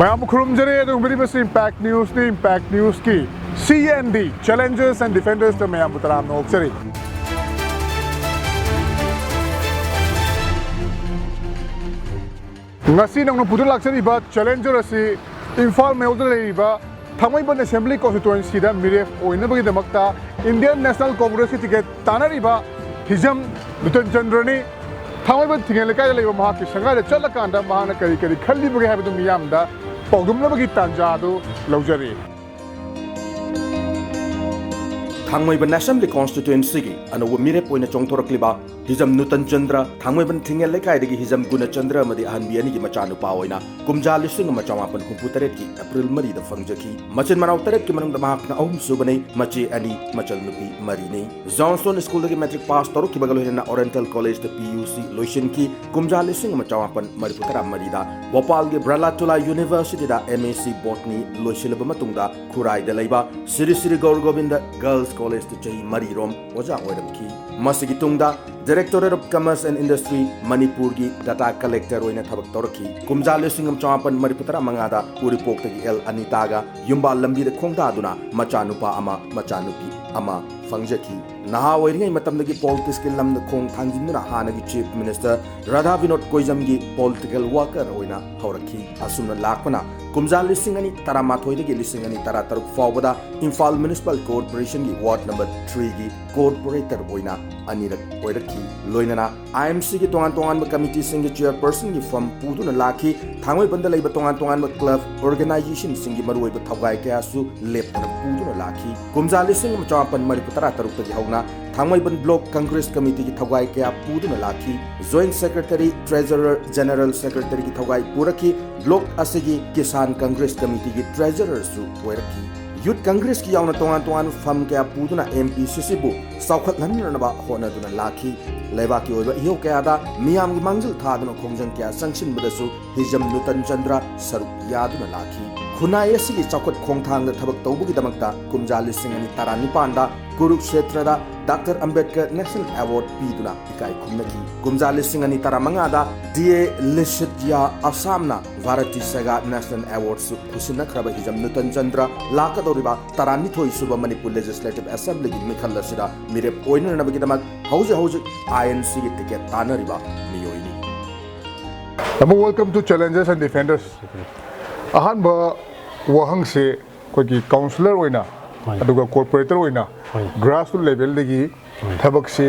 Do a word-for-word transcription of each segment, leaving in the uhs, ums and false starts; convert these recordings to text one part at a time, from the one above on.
ꯃꯌꯥꯝꯕꯨ ꯈꯨꯔꯨꯝꯖꯔꯤ꯫ ꯑꯗꯨꯒ ꯍꯧꯕꯤꯔꯤꯕꯁꯤ Impact Newsꯅꯤ꯫ Impact Newsꯀꯤ C and D, Challengers and Defenders ꯇ ꯃꯌꯥꯝꯕꯨ ꯇꯔꯥꯝꯅ ꯑꯣꯛꯆꯔꯤ꯫ ꯉꯁꯤ ꯅꯧꯅ ꯄꯨꯗꯨꯅ ꯂꯥꯛꯆꯔꯤꯕ Challenger ꯑꯁꯤ ꯏꯝꯐꯥꯜ ꯃꯌꯣꯜꯗ ꯂꯩꯔꯤꯕ ꯊꯥꯡꯃꯩꯕꯟ Assembly Constituencyꯗ ꯃꯤꯔꯦꯞ ꯑꯣꯏꯅꯕꯒꯤꯗꯃꯛꯇ Indian National Congressꯀꯤ ticket ꯇꯥꯟꯅꯔꯤꯕ ꯍꯤꯖꯝ ꯅꯨꯇꯟ ꯆꯟꯗ꯭ꯔꯅꯤ꯫ ꯊꯥꯡꯃꯩꯕꯟ ꯊꯤꯡꯉꯦꯟ ꯂꯩꯀꯥꯏꯗ ꯂꯩꯕ ꯃꯍꯥꯛꯀꯤ ꯁꯪꯒꯥꯏꯗ ꯆꯠꯂꯀꯥꯟꯗ ꯃꯍꯥꯛꯅ ꯀꯔꯤ ꯀꯔꯤ ꯈꯜꯂꯤꯕꯒꯦ ꯍꯥꯏꯕꯗꯨ ꯃꯤꯌꯥꯝꯗ ꯄꯥꯎꯗꯝꯅꯕꯒꯤ ꯇꯥꯟꯖꯥ ꯑꯗꯨ ꯂꯧꯖꯔꯤ꯫ ꯊꯥꯡꯃꯩꯕꯟ Assembly Constituencyꯒꯤ ꯑꯅꯧꯕ ꯃꯤꯔꯦꯞ ꯑꯣꯏꯅ ꯆꯣꯡꯊꯣꯔꯛꯂꯤꯕ ꯍꯤꯖꯝ ꯅꯨꯇꯟ ꯆꯟꯗ꯭ꯔ, ꯊꯥꯡꯃꯩꯕꯟ ꯊꯤꯡꯉꯦꯜ ꯂꯩꯀꯥꯏꯗꯒꯤ ꯍꯤꯖꯝ ꯒꯨꯅꯆꯟꯗ꯭ꯔ ꯑꯃꯗꯤ ꯑꯍꯟꯕꯤ ꯑꯅꯤꯒꯤ ꯃꯆꯥꯅꯨꯄꯥ ꯑꯣꯏꯅ ꯀꯨꯝꯖꯥ ꯂꯤꯁꯤꯡ ꯑꯃ ꯆꯃꯥꯄꯟ ꯍꯨꯝꯐꯨ ꯇꯔꯦꯠꯀꯤ April ꯃꯔꯤꯗ ꯐꯪꯖꯈꯤ꯫ ꯃꯆꯤꯟ ꯃꯅꯥꯎ ꯇꯔꯦꯠꯀꯤ ꯃꯅꯨꯡꯗ ꯃꯍꯥꯛꯅ ꯑꯍꯨꯝꯁꯨꯕꯅꯤ, ꯃꯆꯦ ꯑꯅꯤ, ꯃꯆꯜ ꯅꯨꯄꯤ ꯃꯔꯤꯅꯤ꯫ Johnstone Schoolꯗꯒꯤ matric pass ꯇꯧꯔꯛꯈꯤꯕꯒ ꯂꯣꯏꯅꯅ Oriental Collegeꯇ P U C ꯂꯣꯏꯁꯤꯟꯈꯤ꯫ ꯀꯨꯝꯖꯥ ꯂꯤꯁꯤꯡ ꯑꯃ ꯆꯃꯥꯄꯟ ꯃꯔꯤꯐꯨ ꯇꯔꯥ ꯃꯔꯤꯗ ꯚꯣꯄꯥꯜꯒꯤ ꯕꯔꯂꯥꯇꯨꯂꯥ Universityꯗ M S C Botany ꯂꯣꯏꯁꯤꯜꯂꯕ ꯃꯇꯨꯡꯗ ꯈꯨꯔꯥꯏꯗ ꯂꯩꯕ ꯁ꯭ꯔꯤ ꯁ꯭ꯔꯤ ꯒꯧꯔ ꯒꯣꯕꯤꯟꯗ Girls Collegeꯇ ꯆꯍꯤ ꯃꯔꯤꯔꯣꯝ ꯑꯣꯖꯥ ꯑꯣꯏꯔꯝꯈꯤ꯫ ꯃꯁꯤꯒꯤ ꯇꯨꯡꯗ Directorate of Commerce and Industry ꯃꯅꯤꯄꯨꯔꯒꯤ data collector ꯑꯣꯏꯅ ꯊꯕꯛ ꯇꯧꯔꯛꯈꯤ꯫ ꯀꯨꯝꯖꯥ ꯂꯤꯁꯤꯡ ꯑꯃ ꯆꯃꯥꯄꯟ ꯃꯔꯤꯐꯨ ꯇꯔꯥ ꯃꯉꯥꯗ ꯎꯔꯤꯄꯣꯛꯇꯒꯤ ꯑꯦꯜ ꯑꯅꯤꯇꯥꯒ ꯌꯨꯝꯕꯥꯜ ꯂꯝꯕꯤꯗ ꯈꯣꯡꯗꯥꯗꯨꯅ ꯃꯆꯥꯅꯨꯄꯥ ꯑꯃ, ꯃꯆꯥꯅꯨꯄꯤ ꯑꯃ ꯐꯪꯖꯈꯤ꯫ ꯅꯍꯥ ꯑꯣꯏꯔꯤꯉꯩ ꯃꯇꯝꯗꯒꯤ politicsꯀꯤ ꯂꯝꯗ ꯈꯣꯡ ꯊꯥꯡꯖꯤꯟꯗꯨꯅ ꯍꯥꯟꯅꯒꯤ Chief Minister Radha Vinod ꯀꯣꯏꯖꯝꯒꯤ political worker ꯑꯣꯏꯅ ꯍꯧꯔꯛꯈꯤ꯫ ꯑꯁꯨꯝꯅ ꯂꯥꯛꯄꯅ ꯀꯨꯝꯖꯥ ꯂꯤꯁꯤꯡ ꯑꯅꯤ ꯇꯔꯥꯃꯥꯊꯣꯏꯗꯒꯤ ꯂꯤꯁꯤꯡ ꯑꯅꯤ ꯇꯔꯥꯇꯔꯨꯛ ꯐꯥꯎꯕꯗ Imphal Municipal Corporationꯒꯤ Ward number threeꯒꯤ corporator ꯑꯣꯏꯅ ꯑꯅꯤꯔꯛ ꯑꯣꯏꯔꯛꯈꯤ꯫ ꯂꯣꯏꯅꯅ I M Cꯒꯤ ꯇꯣꯉꯥꯟ ꯇꯣꯉꯥꯟꯕ committeeꯁꯤꯡꯒꯤ chairpersonꯒꯤ ꯐꯝ ꯄꯨꯗꯨꯅ ꯂꯥꯛꯈꯤ꯫ ꯊꯥꯡꯃꯩꯕꯟꯗ ꯂꯩꯕ ꯇꯣꯉꯥꯟ ꯇꯣꯉꯥꯟꯕ club organizationꯁꯤꯡꯒꯤ ꯃꯔꯨꯑꯣꯏꯕ ꯊꯧꯒꯥꯏ ꯀꯌꯥꯁꯨ ꯂꯦꯞꯇꯅ ꯄꯨꯗꯨꯅ ꯂꯥꯛꯈꯤ꯫ ꯀꯨꯝꯖꯥ ꯂꯤꯁꯤꯡ ꯑꯃ ꯆꯃꯥꯄꯟ ꯃꯔꯤꯐꯨ ꯇꯔꯥ ꯇꯔꯨꯛꯇꯒꯤ ꯍꯧꯅ ꯊꯥꯡꯃꯩꯕꯟ Block Congress Committeeꯒꯤ ꯊꯧꯒꯥꯏ ꯀꯌꯥ ꯄꯨꯗꯨꯅ ꯂꯥꯛꯈꯤ꯫ Joint Secretary, Treasurer, General Secretaryꯒꯤ ꯊꯧꯒꯥꯏ ꯄꯨꯔꯛꯈꯤ꯫ Block ꯑꯁꯤꯒꯤ Kisan Congress Committeeꯒꯤ Treasurerꯁꯨ ꯑꯣꯏꯔꯛꯈꯤ꯫ Youth Congressꯀꯤ ꯌꯥꯎꯅ ꯇꯣꯉꯥꯟ ꯇꯣꯉꯥꯟꯕ ꯐꯝ ꯀꯌꯥ ꯄꯨꯗꯨꯅ M P C Cꯕꯨ ꯆꯥꯎꯈꯠꯍꯟꯅꯅꯕ ꯍꯣꯠꯅꯗꯨꯅ ꯂꯥꯛꯈꯤ꯫ ꯂꯩꯕꯥꯛꯀꯤ ꯑꯣꯏꯕ ꯏꯍꯧ ꯀꯌꯥꯗ ꯃꯤꯌꯥꯝꯒꯤ ꯃꯥꯡꯖꯤꯜ ꯊꯥꯗꯨꯅ ꯈꯣꯡꯖꯪ ꯀꯌꯥ ꯆꯪꯁꯤꯟꯕꯗꯁꯨ ꯍꯤꯖꯝ ꯅꯨꯇꯟ ꯆꯟꯗ꯭ꯔ ꯁꯔꯨꯛ ꯌꯥꯗꯨꯅ ꯂꯥꯛꯈꯤ꯫ ꯈꯨꯟꯅꯥꯏ ꯑꯁꯤꯒꯤ ꯆꯥꯎꯈꯠ ꯈꯣꯡꯊꯥꯡꯗ ꯊꯕꯛ ꯇꯧꯕꯒꯤꯗꯃꯛꯇ ꯀꯨꯝꯖꯥ ꯂꯤꯁꯤꯡ ꯑꯅꯤ ꯇꯔꯥꯅꯤꯄꯥꯟꯗ ꯀꯨꯔꯨꯛꯁꯦꯇ꯭ꯔꯗ ꯗꯥꯛꯇꯔ ꯑꯝꯕꯦꯗꯀꯔ ꯅꯦꯁꯅꯦꯜ ꯑꯦꯋꯥꯔꯗ ꯄꯤꯗꯨꯅ ꯏꯀꯥꯏ ꯈꯨꯝꯅꯈꯤ꯫ ꯀꯨꯝꯖꯥ ꯂꯤꯁꯤꯡ ꯑꯅꯤ ꯇꯔꯥꯃꯉꯥꯗ ꯗꯤ ꯑꯦ ꯂꯤꯁꯤꯠꯌꯥ ꯑꯁꯥꯝꯅ ꯚꯥꯔꯇꯤ ꯁꯦꯒꯥ ꯅꯦꯁꯅꯦꯜ ꯑꯦꯋꯥꯔꯗꯁꯨ ꯈꯨꯠꯁꯤꯟꯅꯈ꯭ꯔꯕ ꯍꯤꯖꯝ ꯅꯨꯇꯟ ꯆꯟꯗ꯭ꯔ ꯂꯥꯛꯀꯗꯧꯔꯤꯕ ꯇꯔꯥꯅꯤꯊꯣꯏ ꯁꯨꯕ ꯃꯅꯤꯄꯨꯔ ꯂꯦꯖꯤꯁꯂꯦꯇꯤꯚ ꯑꯦꯁꯦꯝꯕ꯭ꯂꯤꯒꯤ ꯃꯤꯈꯜ ꯑꯁꯤꯗ ꯃꯤꯔꯦꯞ ꯑꯣꯏꯅꯅꯕꯒꯤꯗꯃꯛ ꯍꯧꯖꯤꯛ ꯍꯧꯖꯤꯛ ꯑꯥꯏ ꯑꯦꯟ ꯁꯤꯒꯤ ꯇꯤꯀꯦꯠ ꯇꯥꯟꯅꯔꯤꯕ ꯃꯤꯑꯣꯏꯅꯤ꯫ ꯇꯥꯃꯣ, welcome to Challengers and Defenders. ꯑꯍꯥꯟꯕ ꯋꯥꯍꯪꯁꯦ ꯑꯩꯈꯣꯏꯒꯤ ꯀꯥꯎꯟꯁꯤꯂꯔ ꯑꯣꯏꯅ, ꯍꯣꯏ꯫ ꯑꯗꯨꯒ ꯀꯣꯔꯄꯣꯔꯦꯇꯔ ꯑꯣꯏꯅ, ꯍꯣꯏ꯫ ꯒ꯭ꯔꯥꯁꯔꯨꯠ ꯂꯦꯚꯦꯜꯗꯒꯤ ꯍꯣꯏ꯫ ꯊꯕꯛꯁꯦ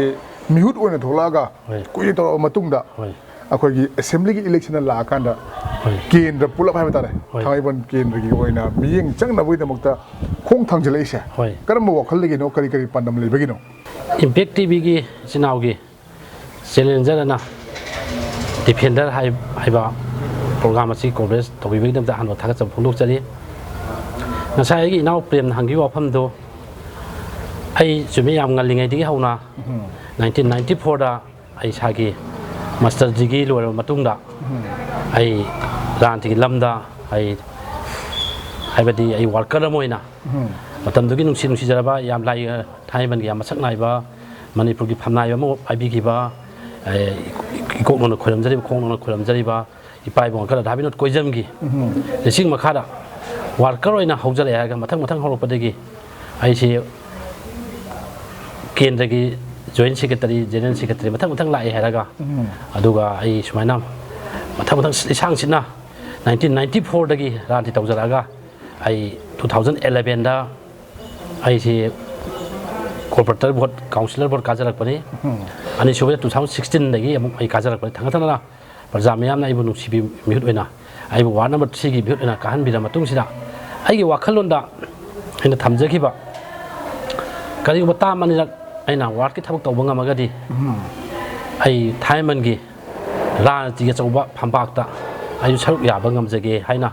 ꯃꯤꯍꯨꯠ ꯑꯣꯏꯅ ꯊꯣꯛꯂꯛꯑꯒ ꯍꯣꯏ꯫ ꯀꯨꯏꯅ ꯇꯧꯔꯛꯑ ꯃꯇꯨꯡꯗ ꯍꯣꯏ꯫ ꯑꯩꯈꯣꯏꯒꯤ ꯑꯦꯁꯦꯝꯕ꯭ꯂꯤꯒꯤ ꯏꯂꯦꯛꯁꯟꯗ ꯂꯥꯛꯑꯀꯥꯟꯗ ꯍꯣꯏ꯫ ꯀꯦꯟꯗ꯭ꯔ ꯄꯨꯂꯞ ꯍꯥꯏꯕ ꯇꯥꯔꯦ, ꯍꯣꯏ꯫ ꯊꯥꯡꯃꯩꯕꯟ ꯀꯦꯟꯗ꯭ꯔꯒꯤ ꯑꯣꯏꯅ ꯃꯤꯠꯌꯦꯡ ꯆꯪꯅꯕꯒꯤꯗꯃꯛꯇ ꯈꯣꯡ ꯊꯥꯡꯖꯤꯜꯂꯛꯏꯁꯦ ꯍꯣꯏ꯫ ꯀꯔꯝꯕ ꯋꯥꯈꯜꯗꯒꯤꯅꯣ, ꯀꯔꯤ ꯀꯔꯤ ꯄꯥꯟꯗꯝ ꯂꯩꯕꯒꯤꯅꯣ? ꯏꯝꯄꯦꯛ ꯇꯤꯚꯤꯒꯤ ꯏꯆꯤꯟ ꯏꯅꯥꯎꯒꯤ ꯆꯦꯂꯦꯟꯖꯔ ꯑꯅ ꯗꯤꯐꯦꯟꯗꯔ ꯍꯥꯏ- ꯍꯥꯏꯕ ꯄ꯭ꯔꯣꯒ꯭ꯔꯥꯝ ꯑꯁꯤ ꯀꯣꯚꯔꯦꯖ ꯇꯧꯕꯤꯕꯒꯤꯗꯃꯛꯇ ꯑꯍꯥꯟꯕ ꯊꯥꯒꯠꯆꯕ ꯐꯣꯡꯗꯣꯛꯆꯔꯤ꯫ ꯉꯁꯥꯏ ꯑꯩꯒꯤ ꯏꯅꯥꯎ ꯄ꯭ꯔꯦꯝꯅ ꯍꯪꯈꯤꯕ ꯋꯥꯐꯝꯗꯨ, ꯑꯩ ꯆꯨꯝꯃꯤ, ꯌꯥꯝ ꯉꯜꯂꯤꯉꯩꯗꯒꯤ ꯍꯧꯅ ꯅꯥꯏꯟꯇꯤꯟ ꯅꯥꯏꯟꯇꯤ ꯐꯣꯔꯗ ꯑꯩ ꯏꯁꯥꯒꯤ ꯃꯥꯁꯇꯔ ꯗꯤꯒ꯭ꯔꯤ ꯂꯣꯏꯔꯕ ꯃꯇꯨꯡꯗ ꯑꯩ ꯔꯥꯖꯅꯤꯇꯤꯒꯤ ꯂꯝꯗ ꯑꯩ, ꯍꯥꯏꯕꯗꯤ ꯑꯩ ꯋꯥꯔꯀꯔ ꯑꯃ ꯑꯣꯏꯅ ꯃꯇꯝꯗꯨꯒꯤ ꯅꯨꯡꯁꯤ ꯅꯨꯡꯁꯤꯖꯔꯕ ꯌꯥꯝ ꯂꯥꯏ ꯊꯥꯡꯃꯩꯕꯟꯒꯤ ꯌꯥꯝ ꯃꯁꯛ ꯅꯥꯏꯕ ꯃꯅꯤꯄꯨꯔꯒꯤ ꯐꯝꯅꯥꯏꯕ ꯑꯃ ꯄꯥꯏꯕꯤꯈꯤꯕ, ꯑꯦ, ꯏꯀꯣꯛ ꯅꯧꯅ ꯈꯣꯏꯔꯝꯖꯔꯤꯕ, ꯈꯣꯡ ꯅꯧꯅ ꯈꯣꯏꯔꯝꯖꯔꯤꯕ ꯏꯄꯥ ꯏꯕꯨꯡ ꯋꯥꯔꯀꯔ ꯔꯥꯙꯥꯕꯤꯅꯣꯗ ꯀꯣꯏꯖꯝꯒꯤ ꯂꯤꯆꯤꯡ ꯃꯈꯥꯗ ꯋꯥꯔꯀꯔ ꯑꯣꯏꯅ ꯍꯧꯖꯔꯛꯑꯦ ꯍꯥꯏꯔꯒ ꯃꯊꯪ ꯃꯊꯪ ꯍꯧꯔꯛꯄꯗꯒꯤ ꯑꯩꯁꯤ ꯀꯦꯟꯗ꯭ꯔꯒꯤ ꯖꯣꯏꯟ ꯁꯦꯀ꯭ꯔꯦꯇꯔꯤ, ꯖꯦꯅꯔꯦꯜ ꯁꯦꯀ꯭ꯔꯦꯇꯔꯤ ꯃꯊꯪ ꯃꯊꯪ ꯂꯥꯛꯑꯦ ꯍꯥꯏꯔꯒ, ꯑꯗꯨꯒ ꯑꯩ ꯁꯨꯃꯥꯏꯅ ꯃꯊꯪ ꯃꯊꯪ ꯂꯤꯁꯥꯡ ꯁꯤꯠꯅ ꯅꯥꯏꯟꯇꯤꯟ ꯅꯥꯏꯟꯇꯤ ꯐꯣꯔꯗꯒꯤ ꯔꯥꯖꯅꯤꯇꯤ ꯇꯧꯖꯔꯛꯑꯒ ꯑꯩ ꯇꯨ ꯊꯥꯎꯖꯟ ꯑꯦꯂꯚꯦꯟꯗ ꯑꯩꯁꯤ ꯀꯣꯔꯄꯣꯔꯦꯇꯔ ꯚꯣꯠ, ꯀꯥꯎꯟꯁꯤꯂꯔ ꯚꯣꯠ ꯀꯥꯖꯔꯛꯄꯅꯤ꯫ ꯑꯅꯤꯁꯨꯕꯗ ꯇꯨ ꯊꯥꯎꯖꯟ ꯁꯤꯛꯁꯇꯤꯟꯗꯒꯤ ꯑꯃꯨꯛ ꯑꯩ ꯀꯥꯖꯔꯛꯄꯅꯤ꯫ ꯊꯪꯅ ꯊꯪꯅꯅ ꯄ꯭ꯔꯖꯥ ꯃꯤꯌꯥꯝꯅ ꯑꯩꯕꯨ ꯅꯨꯡꯁꯤꯕꯤ ꯃꯤꯍꯨꯠ ꯑꯣꯏꯅ ꯑꯩꯕꯨ ꯋꯥꯔꯗ ꯅꯝꯕꯔ ꯊ꯭ꯔꯤꯒꯤ ꯃꯤꯍꯨꯠ ꯑꯣꯏꯅ ꯀꯥꯍꯟꯕꯤꯔ ꯃꯇꯨꯡꯁꯤꯗ ꯑꯩꯒꯤ ꯋꯥꯈꯜꯂꯣꯟꯗ ꯑꯩꯅ ꯊꯝꯖꯈꯤꯕ, ꯀꯔꯤꯒꯨꯝꯕ ꯇꯥꯝ ꯑꯅꯤꯔꯛ ꯑꯩꯅ ꯋꯥꯔꯗꯀꯤ ꯊꯕꯛ ꯇꯧꯕ ꯉꯝꯃꯒꯗꯤ ꯑꯩ ꯊꯥꯡꯃꯩꯕꯟꯒꯤ ꯔꯥꯖꯅꯤꯇꯤꯒꯤ ꯑꯆꯧꯕ ꯐꯝꯄꯥꯛꯇ ꯑꯩꯁꯨ ꯁꯔꯨꯛ ꯌꯥꯕ ꯉꯝꯖꯒꯦ ꯍꯥꯏꯅ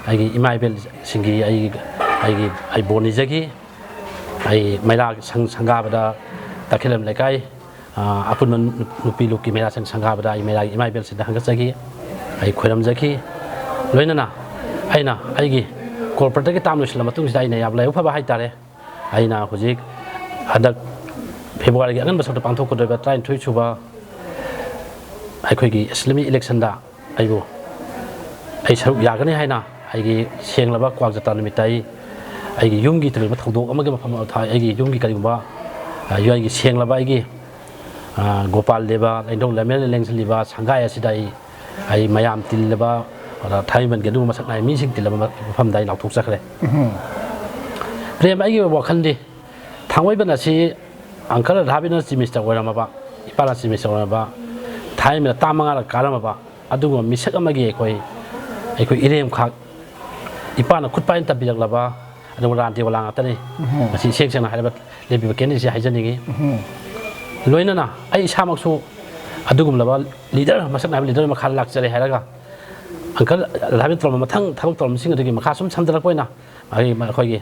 ꯑꯩꯒꯤ ꯏꯃꯥ ꯏꯕꯦꯜꯁꯤꯡꯒꯤ ꯑꯩ, ꯑꯩꯒꯤ, ꯑꯩ ꯕꯣꯔ ꯅꯤꯖꯈꯤ꯫ ꯑꯩ ꯃꯩꯔꯥ ꯁꯪ-, ꯁꯪꯒꯥꯕꯗ ꯇꯈꯦꯜꯂꯝ ꯂꯩꯀꯥꯏ, ꯑ, ꯑꯄꯨꯟꯕ ꯅꯨ-, ꯅꯨꯄꯤ ꯂꯨꯞꯀꯤ ꯃꯩꯔꯥ ꯁꯪ ꯁꯪꯒꯥꯕꯗ ꯑꯩ ꯃꯩꯔꯥꯒꯤ ꯏꯃꯥ ꯏꯕꯦꯜꯁꯤꯡꯗ ꯍꯪꯒꯠꯆꯈꯤ꯫ ꯑꯩ ꯈꯣꯏꯔꯝꯖꯈꯤ꯫ ꯂꯣꯏꯅꯅ ꯑꯩꯅ ꯑꯩꯒꯤ ꯀꯣꯔꯄꯣꯔꯦꯇꯔꯒꯤ ꯇꯥꯝ ꯂꯣꯏꯁꯤꯜꯂ ꯃꯇꯨꯡꯁꯤꯗ ꯑꯩꯅ ꯌꯥꯝ ꯂꯥꯏꯕꯛ ꯐꯕ ꯍꯥꯏꯇꯥꯔꯦ, ꯑꯩꯅ ꯍꯧꯖꯤꯛ ꯍꯟꯗꯛ ꯐꯦꯕ꯭ꯔꯨꯋꯥꯔꯤꯒꯤ ꯑꯉꯟꯕ ꯁꯔꯨꯛꯇ ꯄꯥꯡꯊꯣꯛꯀꯗꯧꯔꯤꯕ ꯇꯔꯥꯅꯤꯊꯣꯏ ꯁꯨꯕ ꯑꯩꯈꯣꯏꯒꯤ ꯑꯦꯁꯦꯝꯕ꯭ꯂꯤ ꯏꯂꯦꯛꯁꯟꯗ ꯑꯩꯕꯨ, ꯑꯩ ꯁꯔꯨꯛ ꯌꯥꯒꯅꯤ ꯍꯥꯏꯅ ꯑꯩꯒꯤ ꯁꯦꯡꯂꯕ ꯀ꯭ꯋꯥꯛ ꯖꯇ꯭ꯔꯥ ꯅꯨꯃꯤꯠꯇ ꯑꯩ ꯑꯩꯒꯤ ꯌꯨꯝꯒꯤ ꯇꯧꯔꯤꯕ ꯊꯧꯗꯣꯛ ꯑꯃꯒꯤ ꯃꯐꯝ, ꯑꯩꯒꯤ ꯌꯨꯝꯒꯤ ꯀꯔꯤꯒꯨꯝꯕ, ꯑ, ꯑꯩꯒꯤ ꯁꯦꯡꯂꯕ ꯑꯩꯒꯤ, ꯑ, ꯒꯣꯄꯥꯜ ꯗꯦꯕ, ꯂꯦꯡꯗꯧ ꯂꯦꯃꯦꯜꯅ ꯂꯦꯡꯁꯤꯜꯂꯤꯕ ꯁꯪꯒꯥꯏ ꯑꯁꯤꯗ ꯑꯩ, ꯑꯩ ꯃꯌꯥꯝ ꯇꯤꯜꯂꯕ, ꯑꯣꯖꯥ ꯊꯥꯡꯃꯩꯕꯟꯒꯤ ꯑꯗꯨꯒꯨꯝꯕ ꯃꯁꯛ ꯅꯥꯏꯕ ꯃꯤꯁꯤꯡ ꯇꯤꯜꯂꯕ ꯃꯐꯝꯗ ꯑꯩ ꯂꯥꯎꯊꯣꯛꯆꯈ꯭ꯔꯦ꯫ ꯄ꯭ꯔꯦꯝ, ꯑꯩꯒꯤ ꯋꯥꯈꯜꯗꯤ ꯊꯥꯡꯃꯩꯕꯟ ꯑꯁꯤ ꯑꯪꯀꯜ ꯔꯥꯙꯥꯕꯤꯅ ꯆꯤꯐ ꯃꯤꯅꯤꯁꯇꯔ ꯑꯣꯏꯔꯝꯃꯕ, ꯏꯄꯥꯅ ꯆꯤꯐ ꯃꯤꯅꯤꯁꯇꯔ ꯑꯣꯏꯔꯝꯃꯕ, ꯊꯥꯏꯅ ꯇꯔꯥ ꯃꯉꯥꯔꯛ ꯀꯥꯔꯝꯃꯕ ꯑꯗꯨꯒꯨꯝꯕ ꯃꯤꯁꯛ ꯑꯃꯒꯤ ꯑꯩꯈꯣꯏ, ꯑꯩꯈꯣꯏ ꯏꯔꯦꯝꯈꯥꯛ, ꯏꯄꯥꯅ ꯈꯨꯠ ꯄꯥꯏꯅ ꯇꯝꯕꯤꯔꯛꯂꯕ ꯑꯗꯨꯒꯨꯝꯕ ꯔꯥꯝꯗꯦꯕ ꯋꯥꯂꯥ ꯉꯥꯛꯇꯅꯤ꯫ ꯃꯁꯤ ꯏꯁꯦꯡ ꯁꯦꯡꯅ ꯍꯥꯏꯔꯕ ꯂꯦꯞꯄꯤꯕ ꯀꯦꯟꯗꯤꯗꯦꯠꯁꯤ ꯍꯥꯏꯖꯅꯤꯡꯉꯤ꯫ ꯂꯣꯏꯅꯅ ꯑꯩ ꯏꯁꯥꯃꯛꯁꯨ ꯑꯗꯨꯒꯨꯝꯂꯕ ꯂꯤꯗꯔ, ꯃꯁꯛ ꯅꯥꯏꯕ ꯂꯤꯗꯔ ꯃꯈꯥꯗ ꯂꯥꯛꯆꯔꯦ ꯍꯥꯏꯔꯒ ꯑꯪꯀꯜ ꯔꯥꯙꯥꯕꯤꯅ ꯇꯧꯔꯝꯕ ꯃꯊꯪ ꯊꯕꯛ ꯊꯧꯔꯝꯁꯤꯡ ꯑꯗꯨꯒꯤ ꯃꯈꯥ ꯁꯨꯝ ꯁꯝꯊꯔꯛꯄ ꯑꯣꯏꯅ ꯑꯩ, ꯑꯩꯈꯣꯏꯒꯤ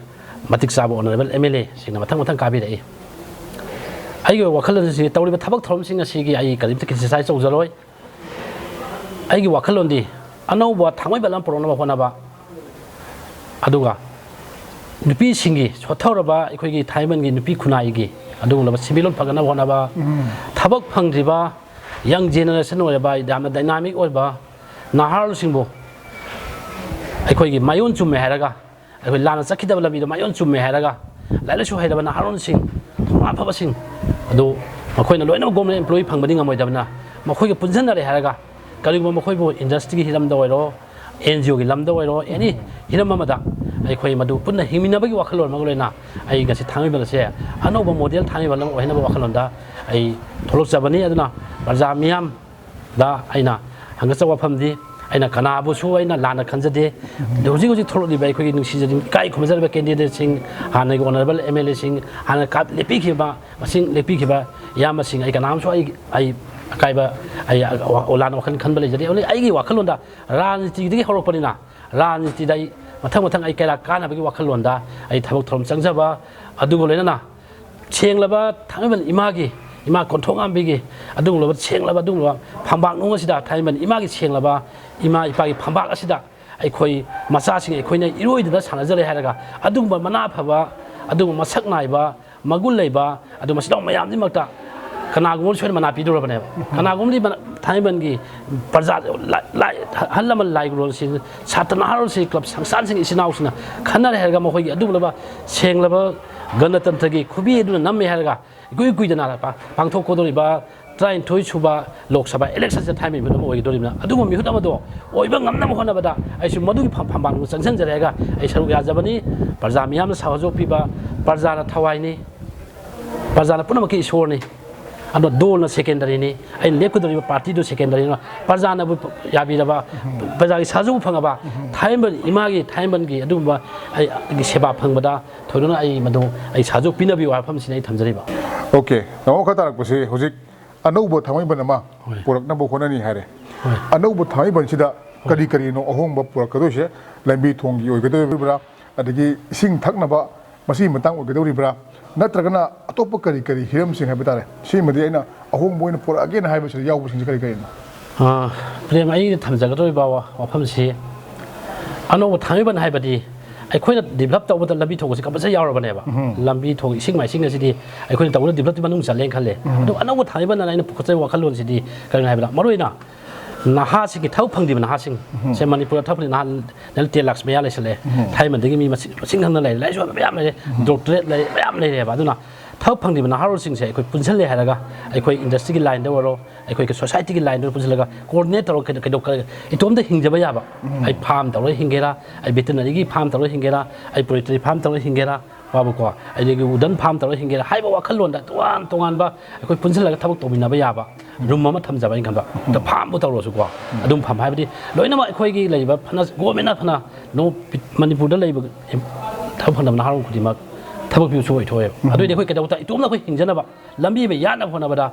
ꯃꯇꯤꯛ ꯆꯥꯕ ꯑꯣꯅꯔꯦꯕꯜ ꯑꯦꯝ ꯑꯦꯜ ꯑꯦꯁꯤꯡꯅ ꯃꯊꯪ ꯃꯊꯪ ꯀꯥꯕꯤꯔꯛꯏ꯫ ꯑꯩꯒꯤ ꯋꯥꯈꯜꯂꯣꯟꯁꯤ ꯇꯧꯔꯤꯕ ꯊꯕꯛ ꯊꯧꯔꯝꯁꯤꯡ ꯑꯁꯤꯒꯤ ꯑꯩ ꯀꯔꯤꯝꯇ ꯀ꯭ꯔꯤꯇꯤꯁꯥꯏꯖ ꯇꯧꯖꯔꯣꯏ꯫ ꯑꯩꯒꯤ ꯋꯥꯈꯜꯂꯣꯟꯗꯤ ꯑꯅꯧꯕ ꯊꯥꯡꯃꯩꯕꯟ ꯑꯃ ꯄꯨꯔꯛꯅꯕ ꯍꯣꯠꯅꯕ, ꯑꯗꯨꯒ ꯅꯨꯄꯤꯁꯤꯡꯒꯤ, ꯁꯣꯠꯊꯍꯧꯔꯕ ꯑꯩꯈꯣꯏꯒꯤ ꯊꯥꯡꯃꯩꯕꯟꯒꯤ ꯅꯨꯄꯤ ꯈꯨꯟꯅꯥꯏꯒꯤ ꯑꯗꯨꯒꯨꯝꯂꯕ ꯁꯦꯟꯃꯤꯠꯂꯣꯟ ꯐꯒꯠꯅꯕ ꯍꯣꯠꯅꯕ, ꯊꯕꯛ ꯐꯪꯗ꯭ꯔꯤꯕ ꯌꯪ ꯖꯦꯅꯦꯔꯦꯁꯟ ꯑꯣꯏꯔꯕ, ꯌꯥꯝꯅ ꯗꯥꯏꯅꯥꯃꯤꯛ ꯑꯣꯏꯕ ꯅꯍꯥꯔꯣꯜꯁꯤꯡꯕꯨ ꯑꯩꯈꯣꯏꯒꯤ ꯃꯥꯏꯑꯣꯟ ꯆꯨꯝꯃꯦ ꯍꯥꯏꯔꯒ, ꯑꯩꯈꯣꯏ ꯂꯥꯟꯅ ꯆꯠꯈꯤꯗꯕ ꯂꯝꯕꯤꯗ ꯃꯥꯏꯑꯣꯟ ꯆꯨꯝꯃꯦ ꯍꯥꯏꯔꯒ, ꯂꯥꯏꯔꯤꯛ ꯂꯥꯏꯁꯨ ꯍꯩꯔꯕ ꯅꯍꯥꯔꯣꯟꯁꯤꯡ, ꯊꯧꯅꯥ ꯐꯕꯁꯤꯡ ꯑꯗꯨ ꯃꯈꯣꯏꯅ ꯂꯣꯏꯅꯃꯛ ꯒꯣꯔꯃꯦꯟ ꯑꯦꯝꯄ꯭ꯂꯣꯌꯤ ꯐꯪꯕꯗꯤ ꯉꯝꯃꯣꯏꯗꯕꯅ, ꯃꯈꯣꯏꯒ ꯄꯨꯟꯁꯤꯟꯅꯔꯦ ꯍꯥꯏꯔꯒ, ꯀꯔꯤꯒꯨꯝꯕ ꯃꯈꯣꯏꯕꯨ ꯏꯟꯗꯁꯇ꯭ꯔꯤꯒꯤ ꯍꯤꯔꯝꯗ ꯑꯣꯏꯔꯣ, ꯑꯦꯟ ꯖꯤ ꯑꯣꯒꯤ ꯂꯝꯗ ꯑꯣꯏꯔꯣ, ꯑꯦꯅꯤ ꯍꯤꯔꯝ ꯑꯃꯗ ꯑꯩꯈꯣꯏ ꯃꯗꯨ ꯄꯨꯟꯅ ꯍꯤꯡꯃꯤꯟꯅꯕꯒꯤ ꯋꯥꯈꯜꯂꯣꯟ ꯑꯃꯒ ꯂꯣꯏꯅꯅ ꯑꯩ ꯉꯁꯤ ꯊꯥꯡꯃꯩꯕꯟ ꯑꯁꯦ ꯑꯅꯧꯕ ꯃꯣꯗꯦꯜ ꯊꯥꯡꯃꯩꯕꯟ ꯑꯃ ꯑꯣꯏꯍꯟꯅꯕ ꯋꯥꯈꯜꯂꯣꯟꯗ ꯑꯩ ꯊꯣꯛꯂꯛꯆꯕꯅꯤ꯫ ꯑꯗꯨꯅ ꯄ꯭ꯔꯖꯥ ꯃꯤꯌꯥꯝ ꯗ ꯑꯩꯅ ꯍꯪꯒꯠꯆꯕ ꯋꯥꯐꯝꯗꯤ, ꯑꯩꯅ ꯀꯅꯥꯕꯨꯁꯨ ꯑꯩꯅ ꯂꯥꯟꯅ ꯈꯟꯖꯗꯦ꯫ ꯍꯧꯖꯤꯛ ꯍꯧꯖꯤꯛ ꯊꯣꯛꯂꯛꯂꯤꯕ ꯑꯩꯈꯣꯏꯒꯤ ꯅꯨꯡꯁꯤꯖꯔꯤꯕ, ꯏꯀꯥꯏ ꯈꯨꯝꯅꯖꯔꯤꯕ ꯀꯦꯟꯗꯤꯗꯦꯠꯁꯤꯡ, ꯍꯥꯟꯅꯒꯤ ꯑꯣꯅꯔꯦꯕꯜ ꯑꯦꯝ ꯑꯦꯜ ꯑꯦꯁꯤꯡ, ꯍꯥꯟꯅ ꯀꯥ-, ꯂꯦꯞꯄꯤꯈꯤꯕ, ꯃꯁꯤꯡ ꯂꯦꯞꯄꯤꯈꯤꯕ ꯏꯌꯥꯝꯕꯁꯤꯡ, ꯑꯩ ꯀꯅꯥꯝꯁꯨ ꯑꯩ, ꯑꯩ ꯑꯀꯥꯏꯕ, ꯑꯩ ꯂꯥꯟꯅ ꯋꯥꯈꯜ ꯈꯟꯕ ꯂꯩꯖꯗꯦ꯫ Only ꯑꯩꯒꯤ ꯋꯥꯈꯜꯂꯣꯟꯗ ꯔꯥꯖꯅꯤꯇꯤꯗꯒꯤ ꯍꯧꯔꯛꯄꯅꯤꯅ, ꯔꯥꯖꯅꯤꯇꯤꯗ ꯑꯩ ꯃꯊꯪ ꯃꯊꯪ ꯑꯩ ꯀꯩꯔꯥꯛ ꯀꯥꯅꯕꯒꯤ ꯋꯥꯈꯜꯂꯣꯟꯗ ꯑꯩ ꯊꯕꯛ ꯊꯧꯔꯝ ꯆꯪꯖꯕ, ꯑꯗꯨꯒ ꯂꯣꯏꯅꯅ ꯁꯦꯡꯂꯕ ꯊꯥꯡꯃꯩꯕꯟ ꯏꯃꯥꯒꯤ, ꯏꯃꯥ ꯀꯣꯟꯊꯣꯛꯉꯥꯝꯕꯤꯒꯤ ꯑꯗꯨꯒꯨꯝꯂꯕ ꯁꯦꯡꯂꯕ ꯑꯗꯨꯒꯨꯝꯂꯕ ꯐꯝꯕꯥꯛ ꯅꯨꯡ ꯑꯁꯤꯗ, ꯊꯥꯡꯃꯩꯕꯟ ꯏꯃꯥꯒꯤ ꯁꯦꯡꯂꯕ ꯏꯃꯥ ꯏꯄꯥꯒꯤ ꯐꯝꯕꯥꯛ ꯑꯁꯤꯗ ꯑꯩꯈꯣꯏ ꯃꯆꯥꯁꯤꯡ ꯑꯩꯈꯣꯏꯅ ꯏꯔꯣꯏꯗꯅ ꯁꯥꯟꯅꯖꯔꯦ ꯍꯥꯏꯔꯒ, ꯑꯗꯨꯒꯨꯝꯕ ꯃꯅꯥ ꯐꯕ, ꯑꯗꯨꯒꯨꯝꯕ ꯃꯁꯛ ꯅꯥꯏꯕ, ꯃꯒꯨꯟ ꯂꯩꯕ, ꯑꯗꯨ ꯃꯁꯤꯗꯧ ꯃꯌꯥꯝꯁꯤꯃꯛꯇ ꯀꯅꯥꯒꯨꯝꯕ ꯑꯃ ꯁꯣꯏꯗꯅ ꯃꯅꯥ ꯄꯤꯗꯧꯔꯕꯅꯦꯕ꯫ ꯀꯅꯥꯒꯨꯝꯕꯗꯤ ꯃꯅꯥ-, ꯊꯥꯡꯃꯩꯕꯟꯒꯤ ꯄ꯭ꯔꯖꯥ, ꯂꯥꯏ-, ꯂꯥꯏ-, ꯑꯍꯜ ꯂꯃꯟ, ꯂꯥꯏꯒꯨꯔꯨꯁꯤꯡ, ꯁꯥꯇ꯭ꯔ ꯅꯍꯥꯔꯣꯜꯁꯤꯡ, ꯀ꯭ꯂꯕ ꯁꯪꯁꯊꯥꯟꯁꯤꯡ, ꯏꯆꯤꯟ ꯏꯅꯥꯎꯁꯤꯡꯅ ꯈꯟꯅꯔꯦ ꯍꯥꯏꯔꯒ, ꯃꯈꯣꯏꯒꯤ ꯑꯗꯨꯒꯨꯝꯂꯕ ꯁꯦꯡꯂꯕ ꯒꯅꯇꯟꯇ꯭ꯔꯒꯤ ꯈꯨꯕꯤ ꯑꯗꯨꯅ ꯅꯝꯃꯦ ꯍꯥꯏꯔꯒ, ꯏꯀꯨꯏ ꯀꯨꯏꯗꯅ ꯄꯥꯡꯊꯣꯛꯀꯗꯧꯔꯤꯕ ꯇꯔꯥꯅꯤꯊꯣꯏ ꯁꯨꯕ ꯂꯣꯛ ꯁꯚꯥ ꯏꯂꯦꯛꯁꯟꯁꯦ ꯊꯥꯏꯃꯩ ꯃꯤꯍꯨꯠ ꯑꯃ ꯑꯣꯏꯒꯗꯧꯔꯤꯕꯅ, ꯑꯗꯨꯒꯨꯝꯕ ꯃꯤꯍꯨꯠ ꯑꯃꯗꯣ ꯑꯣꯏꯕ ꯉꯝꯅꯕ ꯍꯣꯠꯅꯕꯗ ꯑꯩꯁꯨ ꯃꯗꯨꯒꯤ ꯐꯝ-, ꯐꯝꯕꯥꯜ ꯆꯪꯁꯤꯟꯖꯔꯦ ꯍꯥꯏꯔꯒ ꯑꯩ ꯁꯔꯨꯛ ꯌꯥꯖꯕꯅꯤ꯫ ꯄ꯭ꯔꯖꯥ ꯃꯤꯌꯥꯝꯅ ꯁꯍꯖꯣꯛ ꯄꯤꯕ, ꯄ꯭ꯔꯖꯥꯅ ꯊꯋꯥꯏꯅꯤ, ꯄ꯭ꯔꯖꯥꯅ ꯄꯨꯝꯅꯃꯛꯀꯤ ꯏꯁꯣꯔꯅꯤ, ꯑꯗꯣ ꯗꯣꯜꯅ ꯁꯦꯀꯦꯟꯗꯔꯤꯅꯤ, ꯑꯩꯅ ꯂꯦꯞꯀꯗꯧꯔꯤꯕ ꯄꯥꯔꯇꯤꯗꯨ ꯁꯦꯀꯦꯟꯗꯔꯤꯅꯤ꯫ ꯄ꯭ꯔꯖꯥꯅꯕꯨ ꯌꯥꯕꯤꯔꯕ, ꯄ꯭ꯔꯖꯥꯒꯤ ꯁꯍꯖꯣꯛ ꯐꯪꯉꯕ, ꯊꯥꯏꯃꯩ ꯏꯃꯥꯒꯤ, ꯊꯥꯏꯃꯩꯒꯤ ꯑꯗꯨꯒꯨꯝꯕ ꯑꯩꯒꯤ ꯁꯦꯕꯥ ꯐꯪꯕꯗ ꯊꯣꯏꯗꯣꯛꯅ ꯑꯩ ꯃꯗꯨ ꯑꯩ ꯁꯍꯖꯣꯛ ꯄꯤꯅꯕꯤꯌꯨ ꯍꯥꯏꯕ ꯋꯥꯐꯝꯁꯤꯅꯤ ꯑꯩ ꯊꯝꯖꯔꯤꯕ꯫ ꯑꯣꯀꯦ, ꯇꯥꯃꯣ ꯃꯈꯥ ꯇꯥꯔꯛꯄꯁꯤ ꯍꯧꯖꯤꯛ ꯑꯅꯧꯕ ꯊꯥꯡꯃꯩꯕꯟ ꯑꯃ ꯍꯣꯏ꯫ ꯄꯨꯔꯛꯅꯕ ꯍꯣꯠꯅꯅꯤ ꯍꯥꯏꯔꯦ꯫ ꯍꯣꯏ꯫ ꯑꯅꯧꯕ ꯊꯥꯡꯃꯩꯕꯟꯁꯤꯗ ꯀꯔꯤ ꯀꯔꯤꯅꯣ ꯑꯍꯣꯡꯕ ꯄꯨꯔꯛꯀꯗꯣꯏꯁꯦ? ꯂꯝꯕꯤ ꯊꯣꯡꯒꯤ ꯑꯣꯏꯒꯗꯧꯔꯤꯕ꯭ꯔꯥ, ꯑꯗꯒꯤ ꯏꯁꯤꯡ ꯊꯛꯅꯕ ꯃꯁꯤꯒꯤ ꯃꯇꯥꯡ ꯑꯣꯏꯒꯗꯧꯔꯤꯕ꯭ꯔꯥ, ꯅꯠꯇ꯭ꯔꯒꯅ ꯑꯇꯣꯞꯄ ꯀꯔꯤ ꯀꯔꯤ ꯍꯤꯔꯝꯁꯤꯡ ꯍꯥꯏꯕ ꯇꯥꯔꯦ, ꯁꯤꯃꯗꯤ ꯑꯩꯅ ꯑꯍꯣꯡꯕ ꯑꯣꯏꯅ ꯄꯨꯔꯛꯑꯒꯦꯅ ꯍꯥꯏꯕꯁꯤꯗ ꯌꯥꯎꯕꯁꯤꯡꯁꯦ ꯀꯔꯤ ꯀꯔꯤꯅꯣ? ꯑꯥ, ꯄ꯭ꯔꯦꯝ, ꯑꯩꯅ ꯊꯝꯖꯒꯗꯧꯔꯤꯕ ꯋꯥ-, ꯋꯥꯐꯝꯁꯤ, ꯑꯅꯧꯕ ꯊꯥꯡꯃꯩꯕꯟ ꯍꯥꯏꯕꯗꯤ ꯑꯩꯈꯣꯏꯅ ꯗꯤꯕꯂꯞ ꯇꯧꯕꯗ ꯂꯝꯕꯤ ꯊꯣꯡꯁꯤ ꯀꯝꯄꯜꯁꯔꯤ ꯌꯥꯎꯔꯕꯅꯦꯕ꯫ ꯂꯝꯕꯤ ꯊꯣꯡ, ꯏꯁꯤꯡ ꯃꯥꯏꯁꯤꯡ ꯑꯁꯤꯗꯤ ꯑꯩꯈꯣꯏꯅ ꯇꯧꯕꯗ ꯗꯤꯕꯂꯞꯇꯤ ꯃꯅꯨꯡ ꯆꯜꯂꯦꯅ ꯈꯜꯂꯦ꯫ ꯑꯗꯨ ꯑꯅꯧꯕ ꯊꯥꯡꯃꯩꯕꯟ ꯑꯅ ꯑꯩꯅ ꯄꯨꯈꯠꯆꯔꯤꯕ ꯋꯥꯈꯜꯂꯣꯟꯁꯤꯗꯤ ꯀꯔꯤꯅꯣ ꯍꯥꯏꯕꯗ, ꯃꯔꯨꯑꯣꯏꯅ ꯅꯍꯥꯁꯤꯡꯒꯤ ꯊꯕꯛ ꯐꯪꯗ꯭ꯔꯤꯕ ꯅꯍꯥꯁꯤꯡ ꯁꯦ, ꯃꯅꯤꯄꯨꯔꯗ ꯊꯕꯛ ꯐꯪꯗ꯭ꯔꯤꯕ ꯅꯍꯥ ꯅꯦꯜ ꯇꯦꯟ ꯂꯥꯛ ꯃꯌꯥ ꯂꯩꯁꯜꯂꯦ꯫ ꯊꯥꯏꯃꯟꯗꯒꯤ ꯃꯤ ꯃꯁꯤꯡ, ꯃꯁꯤꯡ ꯈꯪꯗꯅ ꯂꯩꯔꯦ, ꯂꯥꯏꯔꯤꯛꯁꯨ ꯍꯩꯕ ꯃꯌꯥꯝ ꯂꯩꯔꯦ, ꯗꯣꯛꯇꯔꯦꯠ ꯂꯩꯔꯦ, ꯃꯌꯥꯝ ꯂꯩꯔꯦꯕ꯫ ꯑꯗꯨꯅ ꯊꯕꯛ ꯐꯪꯗ꯭ꯔꯤꯕ ꯅꯍꯥꯔꯣꯜꯁꯤꯡꯁꯦ ꯑꯩꯈꯣꯏ ꯄꯨꯟꯁꯤꯜꯂꯦ ꯍꯥꯏꯔꯒ, ꯑꯩꯈꯣꯏ ꯏꯟꯗꯁꯇ꯭ꯔꯤꯒꯤ ꯂꯥꯏꯟꯗ ꯑꯣꯏꯔꯣ, ꯑꯩꯈꯣꯏꯒꯤ ꯁꯣꯁꯥꯏꯇꯤꯒꯤ ꯂꯥꯏꯟꯗ ꯄꯨꯟꯁꯤꯜꯂꯒ ꯀꯣꯑꯣꯔꯗꯤꯅꯦꯠ ꯇꯧꯔꯒ ꯀꯩꯗꯧ-, ꯀꯩꯗꯧ-, ꯏꯇꯣꯝꯇ ꯍꯤꯡꯖꯕ ꯌꯥꯕ, ꯑꯩ ꯐꯥꯔꯝ ꯇꯧꯔꯒ ꯍꯤꯡꯒꯦꯔꯥ, ꯑꯩ ꯚꯦꯇꯤꯅꯔꯤꯒꯤ ꯐꯥꯔꯝ ꯇꯧꯔꯒ ꯍꯤꯡꯒꯦꯔꯥ, ꯑꯩ ꯄꯣꯜꯇ꯭ꯔꯤ ꯐꯥꯔꯝ ꯇꯧꯔꯒ ꯍꯤꯡꯒꯦꯔꯥ, ꯋꯥꯕꯀꯣ, ꯑꯗꯒꯤ ꯋꯨꯗꯟ ꯐꯥꯔꯝ ꯇꯧꯔꯒ ꯍꯤꯡꯒꯦꯔꯥ ꯍꯥꯏꯕ ꯋꯥꯈꯜꯂꯣꯟꯗ ꯇꯣꯉꯥꯟ ꯇꯣꯉꯥꯟꯕ ꯑꯩꯈꯣꯏ ꯄꯨꯟꯁꯤꯜꯂꯒ ꯊꯕꯛ ꯇꯧꯃꯤꯟꯅꯕ ꯌꯥꯕ ꯔꯨꯝ ꯑꯃ ꯊꯝꯖꯕ ꯑꯩꯅ ꯈꯟꯕ꯫ ꯑꯗ ꯐꯥꯔꯝꯕꯨ ꯇꯧꯔꯁꯨꯀꯣ, ꯑꯗꯨꯝ ꯐꯥꯔꯝ ꯍꯥꯏꯕꯗꯤ ꯂꯣꯏꯅꯃꯛ ꯑꯩꯈꯣꯏꯒꯤ ꯂꯩꯔꯤꯕ ꯐꯅ, ꯒꯣꯔꯃꯦꯟꯅ ꯐꯅ ꯅꯣ-, ꯃꯅꯤꯄꯨꯔꯗ ꯂꯩꯕ ꯊꯕꯛ ꯐꯪꯗꯕ ꯅꯍꯥꯔꯣꯜ ꯈꯨꯗꯤꯡꯃꯛ ꯊꯕꯛ ꯄꯤꯕꯁꯨ ꯑꯣꯏꯊꯣꯛꯑꯦꯕ꯫ ꯑꯗꯨꯑꯣꯏꯗꯤ ꯑꯩꯈꯣꯏ ꯀꯩꯗꯧꯕ ꯇꯥ-, ꯏꯇꯣꯝꯅ ꯑꯩꯈꯣꯏ ꯍꯤꯡꯖꯅꯕ ꯂꯝꯕꯤ ꯑꯃ ꯌꯥꯠꯅꯕ ꯍꯣꯠꯅꯕꯗ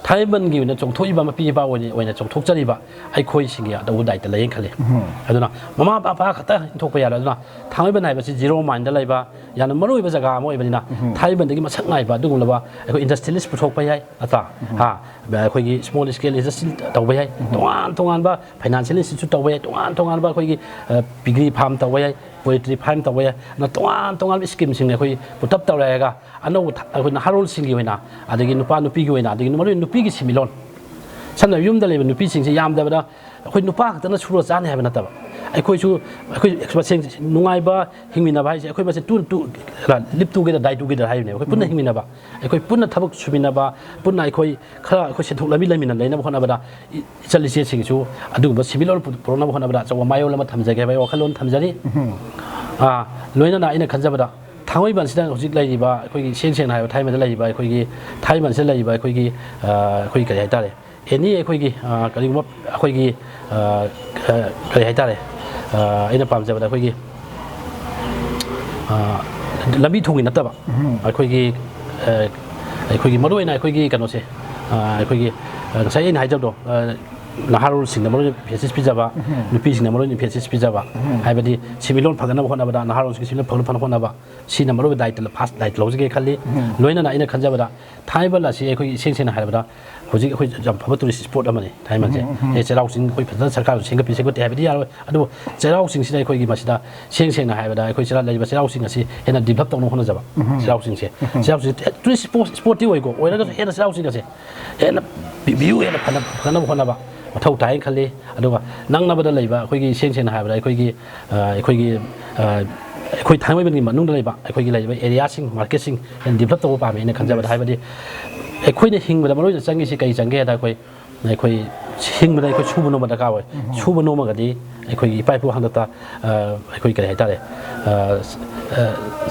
ꯊꯥꯡꯃꯩꯕꯟꯒꯤ ꯑꯣꯏꯅ ꯆꯣꯡꯊꯣꯛꯏꯕ ꯃꯄꯤ ꯏꯄꯥ ꯑꯣꯏꯅ, ꯑꯣꯏꯅ ꯆꯣꯡꯊꯣꯛꯆꯔꯤꯕ ꯑꯩꯈꯣꯏꯁꯤꯡꯒꯤ ꯑꯗꯨ ꯗꯥꯏꯇ ꯂꯩꯌꯦꯅ ꯈꯜꯂꯤ꯫ ꯑꯗꯨꯅ ꯃꯃꯥ ꯃꯄꯥ ꯈꯛꯇ ꯏꯟꯊꯣꯛꯄ ꯌꯥꯔꯣꯏ꯫ ꯑꯗꯨꯅ ꯊꯥꯡꯃꯩꯕꯟ ꯍꯥꯏꯕꯁꯤ ꯖꯤꯔꯣ ꯃꯥꯏꯟꯗ ꯂꯩꯕ ꯌꯥꯝꯅ ꯃꯔꯨ ꯑꯣꯏꯕ ꯖꯒꯥ ꯑꯃ ꯑꯣꯏꯕꯅꯤꯅ, ꯊꯥꯡꯃꯩꯕꯟꯗꯒꯤ ꯃꯁꯛ ꯅꯥꯏꯕ ꯑꯗꯨꯒꯨꯝꯂꯕ ꯑꯩꯈꯣꯏ ꯏꯟꯗꯁꯇ꯭ꯔꯤꯌꯦꯂꯤꯁ ꯄꯨꯊꯣꯛꯄ ꯌꯥꯏ, ꯅꯠꯇ꯭ꯔꯥ? ꯍꯥ? ꯑꯩꯈꯣꯏꯒꯤ small scale industry ꯇꯧꯕ ꯌꯥꯏ, ꯇꯣꯉꯥꯟ ꯇꯣꯉꯥꯟꯕ financial institute ꯇꯧꯕ ꯌꯥꯏ, ꯇꯣꯉꯥꯟ ꯇꯣꯉꯥꯟꯕ ꯑꯩꯈꯣꯏꯒꯤ piggery farm ꯇꯧꯕ ꯌꯥꯏ, poultry farm ꯇꯧꯕ ꯌꯥꯏ, ꯑꯗꯨꯅ ꯇꯣꯉꯥꯟ ꯇꯣꯉꯥꯟꯕ schemeꯁꯤꯡ ꯑꯩꯈꯣꯏ put up ꯇꯧꯔꯛꯑꯒ ꯑꯅꯧꯕ ꯑꯩꯈꯣꯏ ꯅꯍꯥꯔꯣꯜꯁꯤꯡꯒꯤ ꯑꯣꯏꯅ, ꯑꯗꯒꯤ ꯅꯨꯄꯥ ꯅꯨꯄꯤꯒꯤ ꯑꯣꯏꯅ, ꯑꯗꯒꯤ ꯃꯔꯨ ꯑꯣꯏꯅ ꯅꯨꯄꯤꯒꯤ ꯁꯦꯟꯃꯤꯠꯂꯣꯟ, ꯁꯝꯅ ꯍꯥꯏꯔꯕꯗ ꯌꯨꯝꯗ ꯂꯩꯕ ꯅꯨꯄꯤꯁꯤꯡꯁꯦ ꯌꯥꯝꯗꯕꯗ ꯑꯩꯈꯣꯏ ꯅꯨꯄꯥ ꯈꯛꯇꯅ ꯁꯨꯔ ꯆꯥꯅꯤ ꯍꯥꯏꯕ ꯅꯠꯇꯕ, ꯑꯩꯈꯣꯏꯁꯨ ꯑꯩꯈꯣꯏ ꯃꯁꯦꯟ ꯅꯨꯡꯉꯥꯏꯕ ꯍꯤꯡꯃꯤꯟꯅꯕ ꯍꯥꯏꯁꯦ ꯑꯩꯈꯣꯏ ꯃꯁꯦꯟ two two live together, die together ꯍꯥꯏꯕꯅꯦꯕ꯫ ꯑꯩꯈꯣꯏ ꯄꯨꯟꯅ ꯍꯤꯡꯃꯤꯟꯅꯕ, ꯑꯩꯈꯣꯏ ꯄꯨꯟꯅ ꯊꯕꯛ ꯁꯨꯃꯤꯟꯅꯕ, ꯄꯨꯟꯅ ꯑꯩꯈꯣꯏ ꯈꯔ ꯑꯩꯈꯣꯏ ꯁꯦꯟꯊꯣꯛ ꯂꯝꯕꯤ ꯂꯩꯃꯤꯟꯅ ꯂꯩꯅꯕ ꯍꯣꯠꯅꯕꯗ ꯏ- ꯏꯆꯜ ꯏꯆꯦꯁꯤꯡꯁꯨ ꯑꯗꯨꯒꯨꯝꯕ ꯁꯦꯟꯃꯤꯠꯂꯣꯟ ꯄꯨ- ꯄꯨꯔꯛꯅꯕ ꯍꯣꯠꯅꯕꯗ ꯑꯆꯧꯕ ꯃꯥꯏꯑꯣꯟ ꯑꯃ ꯊꯝꯖꯒꯦ ꯍꯥꯏꯕꯒꯤ ꯋꯥꯈꯜꯂꯣꯟ ꯊꯝꯖꯔꯤ꯫ ꯑꯥ, ꯂꯣꯏꯅꯅ ꯑꯩꯅ ꯈꯟꯖꯕꯗ ꯊꯥꯡꯃꯩꯕꯟꯁꯤꯗ ꯍꯧꯖꯤꯛ ꯂꯩꯔꯤꯕ ꯑꯩꯈꯣꯏꯒꯤ ꯏꯁꯦꯡ ꯁꯦꯡꯅ ꯍꯥꯏꯕ ꯊꯥꯡꯃꯩꯕꯟꯗ ꯂꯩꯔꯤꯕ ꯑꯩꯈꯣꯏꯒꯤ ꯊꯥꯡꯃꯩꯕꯟꯁꯤꯗ ꯂꯩꯔꯤꯕ ꯑꯩꯈꯣꯏꯒꯤ ꯑꯩꯈꯣꯏ ꯀꯔꯤ ꯍꯥꯏꯇꯥꯔꯦ, ꯑꯦꯅꯤ ꯑꯩꯈꯣꯏꯒꯤ ꯀꯔꯤꯒꯨꯝꯕ ꯑꯩꯈꯣꯏꯒꯤ ꯀꯔꯤ ꯍꯥꯏꯇꯥꯔꯦ, ꯑꯩꯅ ꯄꯥꯝꯖꯕꯗ ꯑꯩꯈꯣꯏꯒꯤ ꯂꯝꯕꯤ ꯊꯣꯡꯒꯤ ꯅꯠꯇꯕ ꯑꯩꯈꯣꯏꯒꯤ ꯑꯩꯈꯣꯏꯒꯤ ꯃꯔꯨꯑꯣꯏꯅ ꯑꯩꯈꯣꯏꯒꯤ ꯀꯩꯅꯣꯁꯦ, ꯑꯩꯈꯣꯏꯒꯤ ꯉꯁꯥꯏ ꯑꯩꯅ ꯍꯥꯏꯖꯕꯗꯣ, ꯅꯍꯥꯔꯣꯜꯁꯤꯡꯗ ꯃꯔꯨꯑꯣꯏꯅ emphasis ꯄꯤꯖꯕ, ꯅꯨꯄꯤꯁꯤꯡꯗ ꯃꯔꯨꯑꯣꯏꯅ emphasis ꯄꯤꯖꯕ, ꯍꯥꯏꯕꯗꯤ ꯁꯦꯟꯃꯤꯠꯂꯣꯟ ꯐꯒꯠꯅꯕ ꯍꯣꯠꯅꯕꯗ, ꯅꯍꯥꯔꯣꯜꯁꯤꯡꯒꯤ ꯁꯦꯟꯃꯤꯠꯂꯣꯟ ꯐꯒꯠꯅꯕ ꯍꯣꯠꯅꯕ, ꯁꯤꯅ ꯃꯔꯨꯑꯣꯏꯕ ꯗꯥꯏꯇ ꯐꯥꯔꯁ ꯗꯥꯏꯇ ꯂꯧꯖꯒꯦ ꯈꯜꯂꯤ꯫ ꯂꯣꯏꯅꯅ ꯑꯩꯅ ꯈꯟꯖꯕꯗ ꯊꯥꯡꯃꯩꯕꯟ ꯑꯁꯤ ꯑꯩꯈꯣꯏꯒꯤ ꯏꯁꯦꯡ ꯁꯦꯡꯅ ꯍꯥꯏꯔꯕꯗ ꯍꯧꯖꯤꯛ ꯑꯩꯈꯣꯏ ꯌꯥꯝ ꯐꯕ tourist spot ꯑꯃꯅꯤ ꯊꯥꯡꯃꯩꯕꯟꯁꯦ꯫ ꯑꯦ, ꯆꯩꯔꯥꯎ ꯆꯤꯡ ꯑꯩꯈꯣꯏ ꯐꯖꯅ ꯁꯔꯀꯥꯔꯁꯨ ꯁꯦꯝꯒꯠꯄꯤ ꯁꯦꯝꯒꯠꯇꯦ ꯍꯥꯏꯕꯗꯤ ꯌꯥꯔꯣꯏ, ꯑꯗꯨꯕꯨ ꯆꯩꯔꯥꯎ ꯆꯤꯡꯁꯤꯗ ꯑꯩꯈꯣꯏꯒꯤ ꯃꯁꯤꯗ ꯏꯁꯦꯡ ꯁꯦꯡꯅ ꯍꯥꯏꯔꯕꯗ ꯑꯩꯈꯣꯏ ꯆꯩꯔꯥꯎ ꯂꯩꯔꯤꯕ ꯆꯩꯔꯥꯎ ꯆꯤꯡ ꯑꯁꯤ ꯍꯦꯟꯅ develop ꯇꯧꯅꯕ ꯍꯣꯠꯅꯖꯕ꯫ ꯆꯩꯔꯥꯎ ꯆꯤꯡꯁꯦ, ꯆꯩꯔꯥꯎ ꯆꯤꯡ tourist spot, spot ꯇꯤ ꯑꯣꯏꯀꯣ, ꯑꯣꯏꯔꯒꯁꯨ ꯍꯦꯟꯅ ꯆꯩꯔꯥꯎ ꯆꯤꯡ ꯑꯁꯦ ꯍꯦꯟꯅ view ꯍꯦꯟꯅ ꯐꯅ ꯐꯅꯕ ꯍꯣꯠꯅꯕ ꯃꯊꯧ ꯇꯥꯏꯅ ꯈꯜꯂꯤ꯫ ꯑꯗꯨꯒ ꯅꯛꯅꯕꯗ ꯂꯩꯕ ꯑꯩꯈꯣꯏꯒꯤ ꯏꯁꯦꯡ ꯁꯦꯡꯅ ꯍꯥꯏꯔꯕꯗ ꯑꯩꯈꯣꯏꯒꯤ ꯑꯩꯈꯣꯏꯒꯤ ꯑꯩꯈꯣꯏ ꯊꯥꯡꯃꯩꯕꯟꯒꯤ ꯃꯅꯨꯡꯗ ꯂꯩꯕ ꯑꯩꯈꯣꯏꯒꯤ ꯂꯩꯔꯤꯕ area ꯁꯤꯡ, market ꯁꯤꯡ ꯍꯦꯟꯅ develop ꯇꯧꯕ ꯄꯥꯝꯃꯤ ꯑꯩꯅ ꯈꯟꯖꯕꯗ꯫ ꯍꯥꯏꯕꯗꯤ ꯑꯩꯈꯣꯏꯅ ꯍꯤꯡꯕꯗ ꯃꯔꯨꯑꯣꯏꯅ ꯆꯪꯉꯤꯁꯤ ꯀꯔꯤ ꯆꯪꯒꯦ ꯍꯥꯏꯗ ꯑꯩꯈꯣꯏ ꯑꯩꯈꯣꯏ ꯍꯤꯡꯕꯗ ꯑꯩꯈꯣꯏ ꯁꯨꯕ ꯅꯣꯝꯕ ꯗꯔꯀꯥꯔ ꯑꯣꯏ꯫ ꯁꯨꯕ ꯅꯣꯝꯃꯒꯗꯤ ꯑꯩꯈꯣꯏꯒꯤ ꯏꯄꯥ ꯏꯄꯨ ꯍꯥꯛꯇꯛꯇ ꯑꯩꯈꯣꯏ ꯀꯔꯤ ꯍꯥꯏꯇꯥꯔꯦ,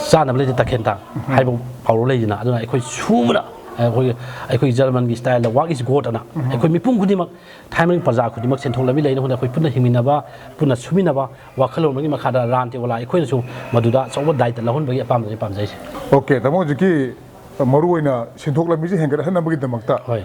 ꯆꯥꯅꯕ ꯂꯩꯇꯦ ꯇꯈꯦꯜ ꯇꯥꯡ ꯍꯥꯏꯕ ꯄꯥꯎꯔꯧ ꯂꯩꯗꯅ꯫ ꯑꯗꯨꯅ ꯑꯩꯈꯣꯏ ꯁꯨꯕꯅ ꯑꯩꯈꯣꯏꯒꯤ ꯑꯩꯈꯣꯏꯒꯤ ꯖꯔꯃꯟꯒꯤ style the work is God ꯑꯅ ꯑꯩꯈꯣꯏ ꯃꯤꯄꯨꯝ ꯈꯨꯗꯤꯡꯃꯛ, ꯊꯥꯏꯃꯔꯤꯛ ꯄ꯭ꯔꯖꯥ ꯈꯨꯗꯤꯡꯃꯛ ꯁꯦꯟꯊꯣꯛ ꯂꯝꯕꯤ ꯂꯩꯅꯕ ꯍꯣꯠꯅ ꯑꯩꯈꯣꯏ ꯄꯨꯟꯅ ꯍꯤꯡꯃꯤꯟꯅꯕ, ꯄꯨꯟꯅ ꯁꯨꯃꯤꯟꯅꯕ ꯋꯥꯈꯜꯂꯣꯟ ꯑꯃꯒꯤ ꯃꯈꯥꯗ ꯔꯥꯟ ꯇꯦꯋꯥꯂꯥ ꯑꯩꯈꯣꯏꯅꯁꯨ ꯃꯗꯨꯗ ꯑꯆꯧꯕ ꯗꯥꯏꯇ ꯂꯧꯍꯟꯕꯒꯤ ꯑꯄꯥꯝꯕꯅꯤ ꯄꯥꯝꯖꯩꯁꯦ꯫ ꯑꯣꯀꯦ, ꯇꯥꯃꯣ, ꯍꯧꯖꯤꯛꯀꯤ ꯃꯔꯨꯑꯣꯏꯅ ꯁꯦꯟꯊꯣꯛ ꯂꯝꯕꯤꯁꯦ ꯍꯦꯟꯒꯠꯍꯟꯅꯕꯒꯤꯗꯃꯛꯇ ꯍꯣꯏ꯫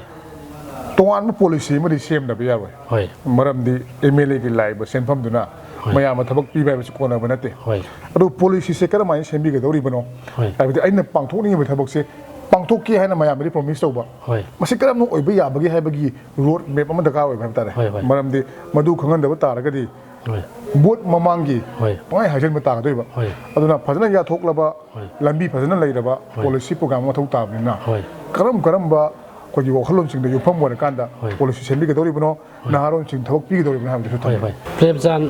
ꯇꯣꯉꯥꯟꯕ ꯄꯣꯂꯤꯁꯤ ꯑꯃꯗꯤ ꯁꯦꯝꯗꯕ ꯌꯥꯔꯣꯏ꯫ ꯍꯣꯏ꯫ ꯃꯔꯝꯗꯤ ꯑꯦꯝ ꯑꯦꯜ ꯑꯦꯒꯤ ꯂꯥꯛꯏꯕ ꯁꯦꯟꯐꯝꯗꯨꯅ ꯍꯣꯏ꯫ ꯃꯌꯥꯝꯅ ꯊꯕꯛ ꯄꯤꯕ ꯍꯥꯏꯕꯁꯤ ꯀꯣꯟꯅꯕ ꯅꯠꯇꯦ꯫ ꯍꯣꯏ꯫ ꯑꯗꯨ ꯄꯣꯂꯤꯁꯤꯁꯦ ꯀꯔꯝꯍꯥꯏꯅ ꯁꯦꯝꯕꯤꯒꯗꯧꯔꯤꯕꯅꯣ? ꯍꯣꯏ꯫ ꯍꯥꯏꯕꯗꯤ ꯑꯩꯅ ꯄꯥꯡꯊꯣꯛꯅꯤꯡꯉꯤꯕ ꯊꯕꯛꯁꯦ ꯄꯥꯡꯊꯣꯛꯀꯦ ꯍꯥꯏꯅ ꯃꯌꯥꯝꯗꯗꯤ ꯄ꯭ꯔꯣꯃꯤꯁ ꯇꯧꯕ꯫ ꯍꯣꯏ꯫ ꯃꯁꯤ ꯀꯔꯝꯅ ꯑꯣꯏꯕ ꯌꯥꯕꯒꯦ ꯍꯥꯏꯕꯒꯤ ꯔꯣꯗ ꯃꯦꯞ ꯑꯃ ꯗꯔꯀꯥꯔ ꯑꯣꯏꯕ ꯍꯥꯏꯕ ꯇꯥꯔꯦ꯫ ꯍꯣꯏ, ꯍꯣꯏ꯫ ꯃꯔꯝꯗꯤ ꯃꯗꯨ ꯈꯪꯍꯟꯗꯕ ꯇꯥꯔꯒꯗꯤ ꯍꯣꯏ꯫ ꯚꯣꯠ ꯃꯃꯥꯡꯒꯤ ꯍꯣꯏ꯫ ꯄꯪꯍꯥꯏ ꯍꯥꯏꯖꯤꯟꯕ ꯇꯥꯒꯗꯣꯏꯕ꯫ ꯍꯣꯏ꯫ ꯑꯗꯨꯅ ꯐꯖꯅ ꯌꯥꯊꯣꯛꯂꯕ, ꯍꯣꯏ꯫ ꯂꯝꯕꯤ ꯐꯖꯅ ꯂꯩꯔꯕ, ꯍꯣꯏ꯫ ꯄꯣꯂꯤꯁꯤ ꯄ꯭ꯔꯣꯒ꯭ꯔꯥꯝ ꯑꯃ ꯃꯊꯧ ꯇꯥꯕꯅꯤꯅ ꯍꯣꯏ꯫ ꯀꯔꯝ ꯀꯔꯝꯕ ꯑꯩꯈꯣꯏꯒꯤ ꯋꯥꯈꯜꯂꯣꯟꯁꯤꯡꯗ ꯌꯨꯝꯐꯝ ꯑꯣꯏꯔꯀꯥꯟꯗ ꯍꯣꯏ꯫ ꯄꯣꯂꯤꯁꯤ ꯁꯦꯝꯕꯤꯒꯗꯧꯔꯤꯕꯅꯣ, ꯅꯍꯥꯔꯣꯜꯁꯤꯡ ꯊꯕꯛ ꯄꯤꯒꯗꯧꯔꯤꯕꯅꯣ ꯍꯥꯏꯕꯗꯨꯁꯨ ꯍꯣꯏ, ꯊꯝꯕꯤꯌꯨ꯫ ꯍꯣꯏ꯫ ꯄ꯭ꯔꯦꯝꯆꯥꯟ,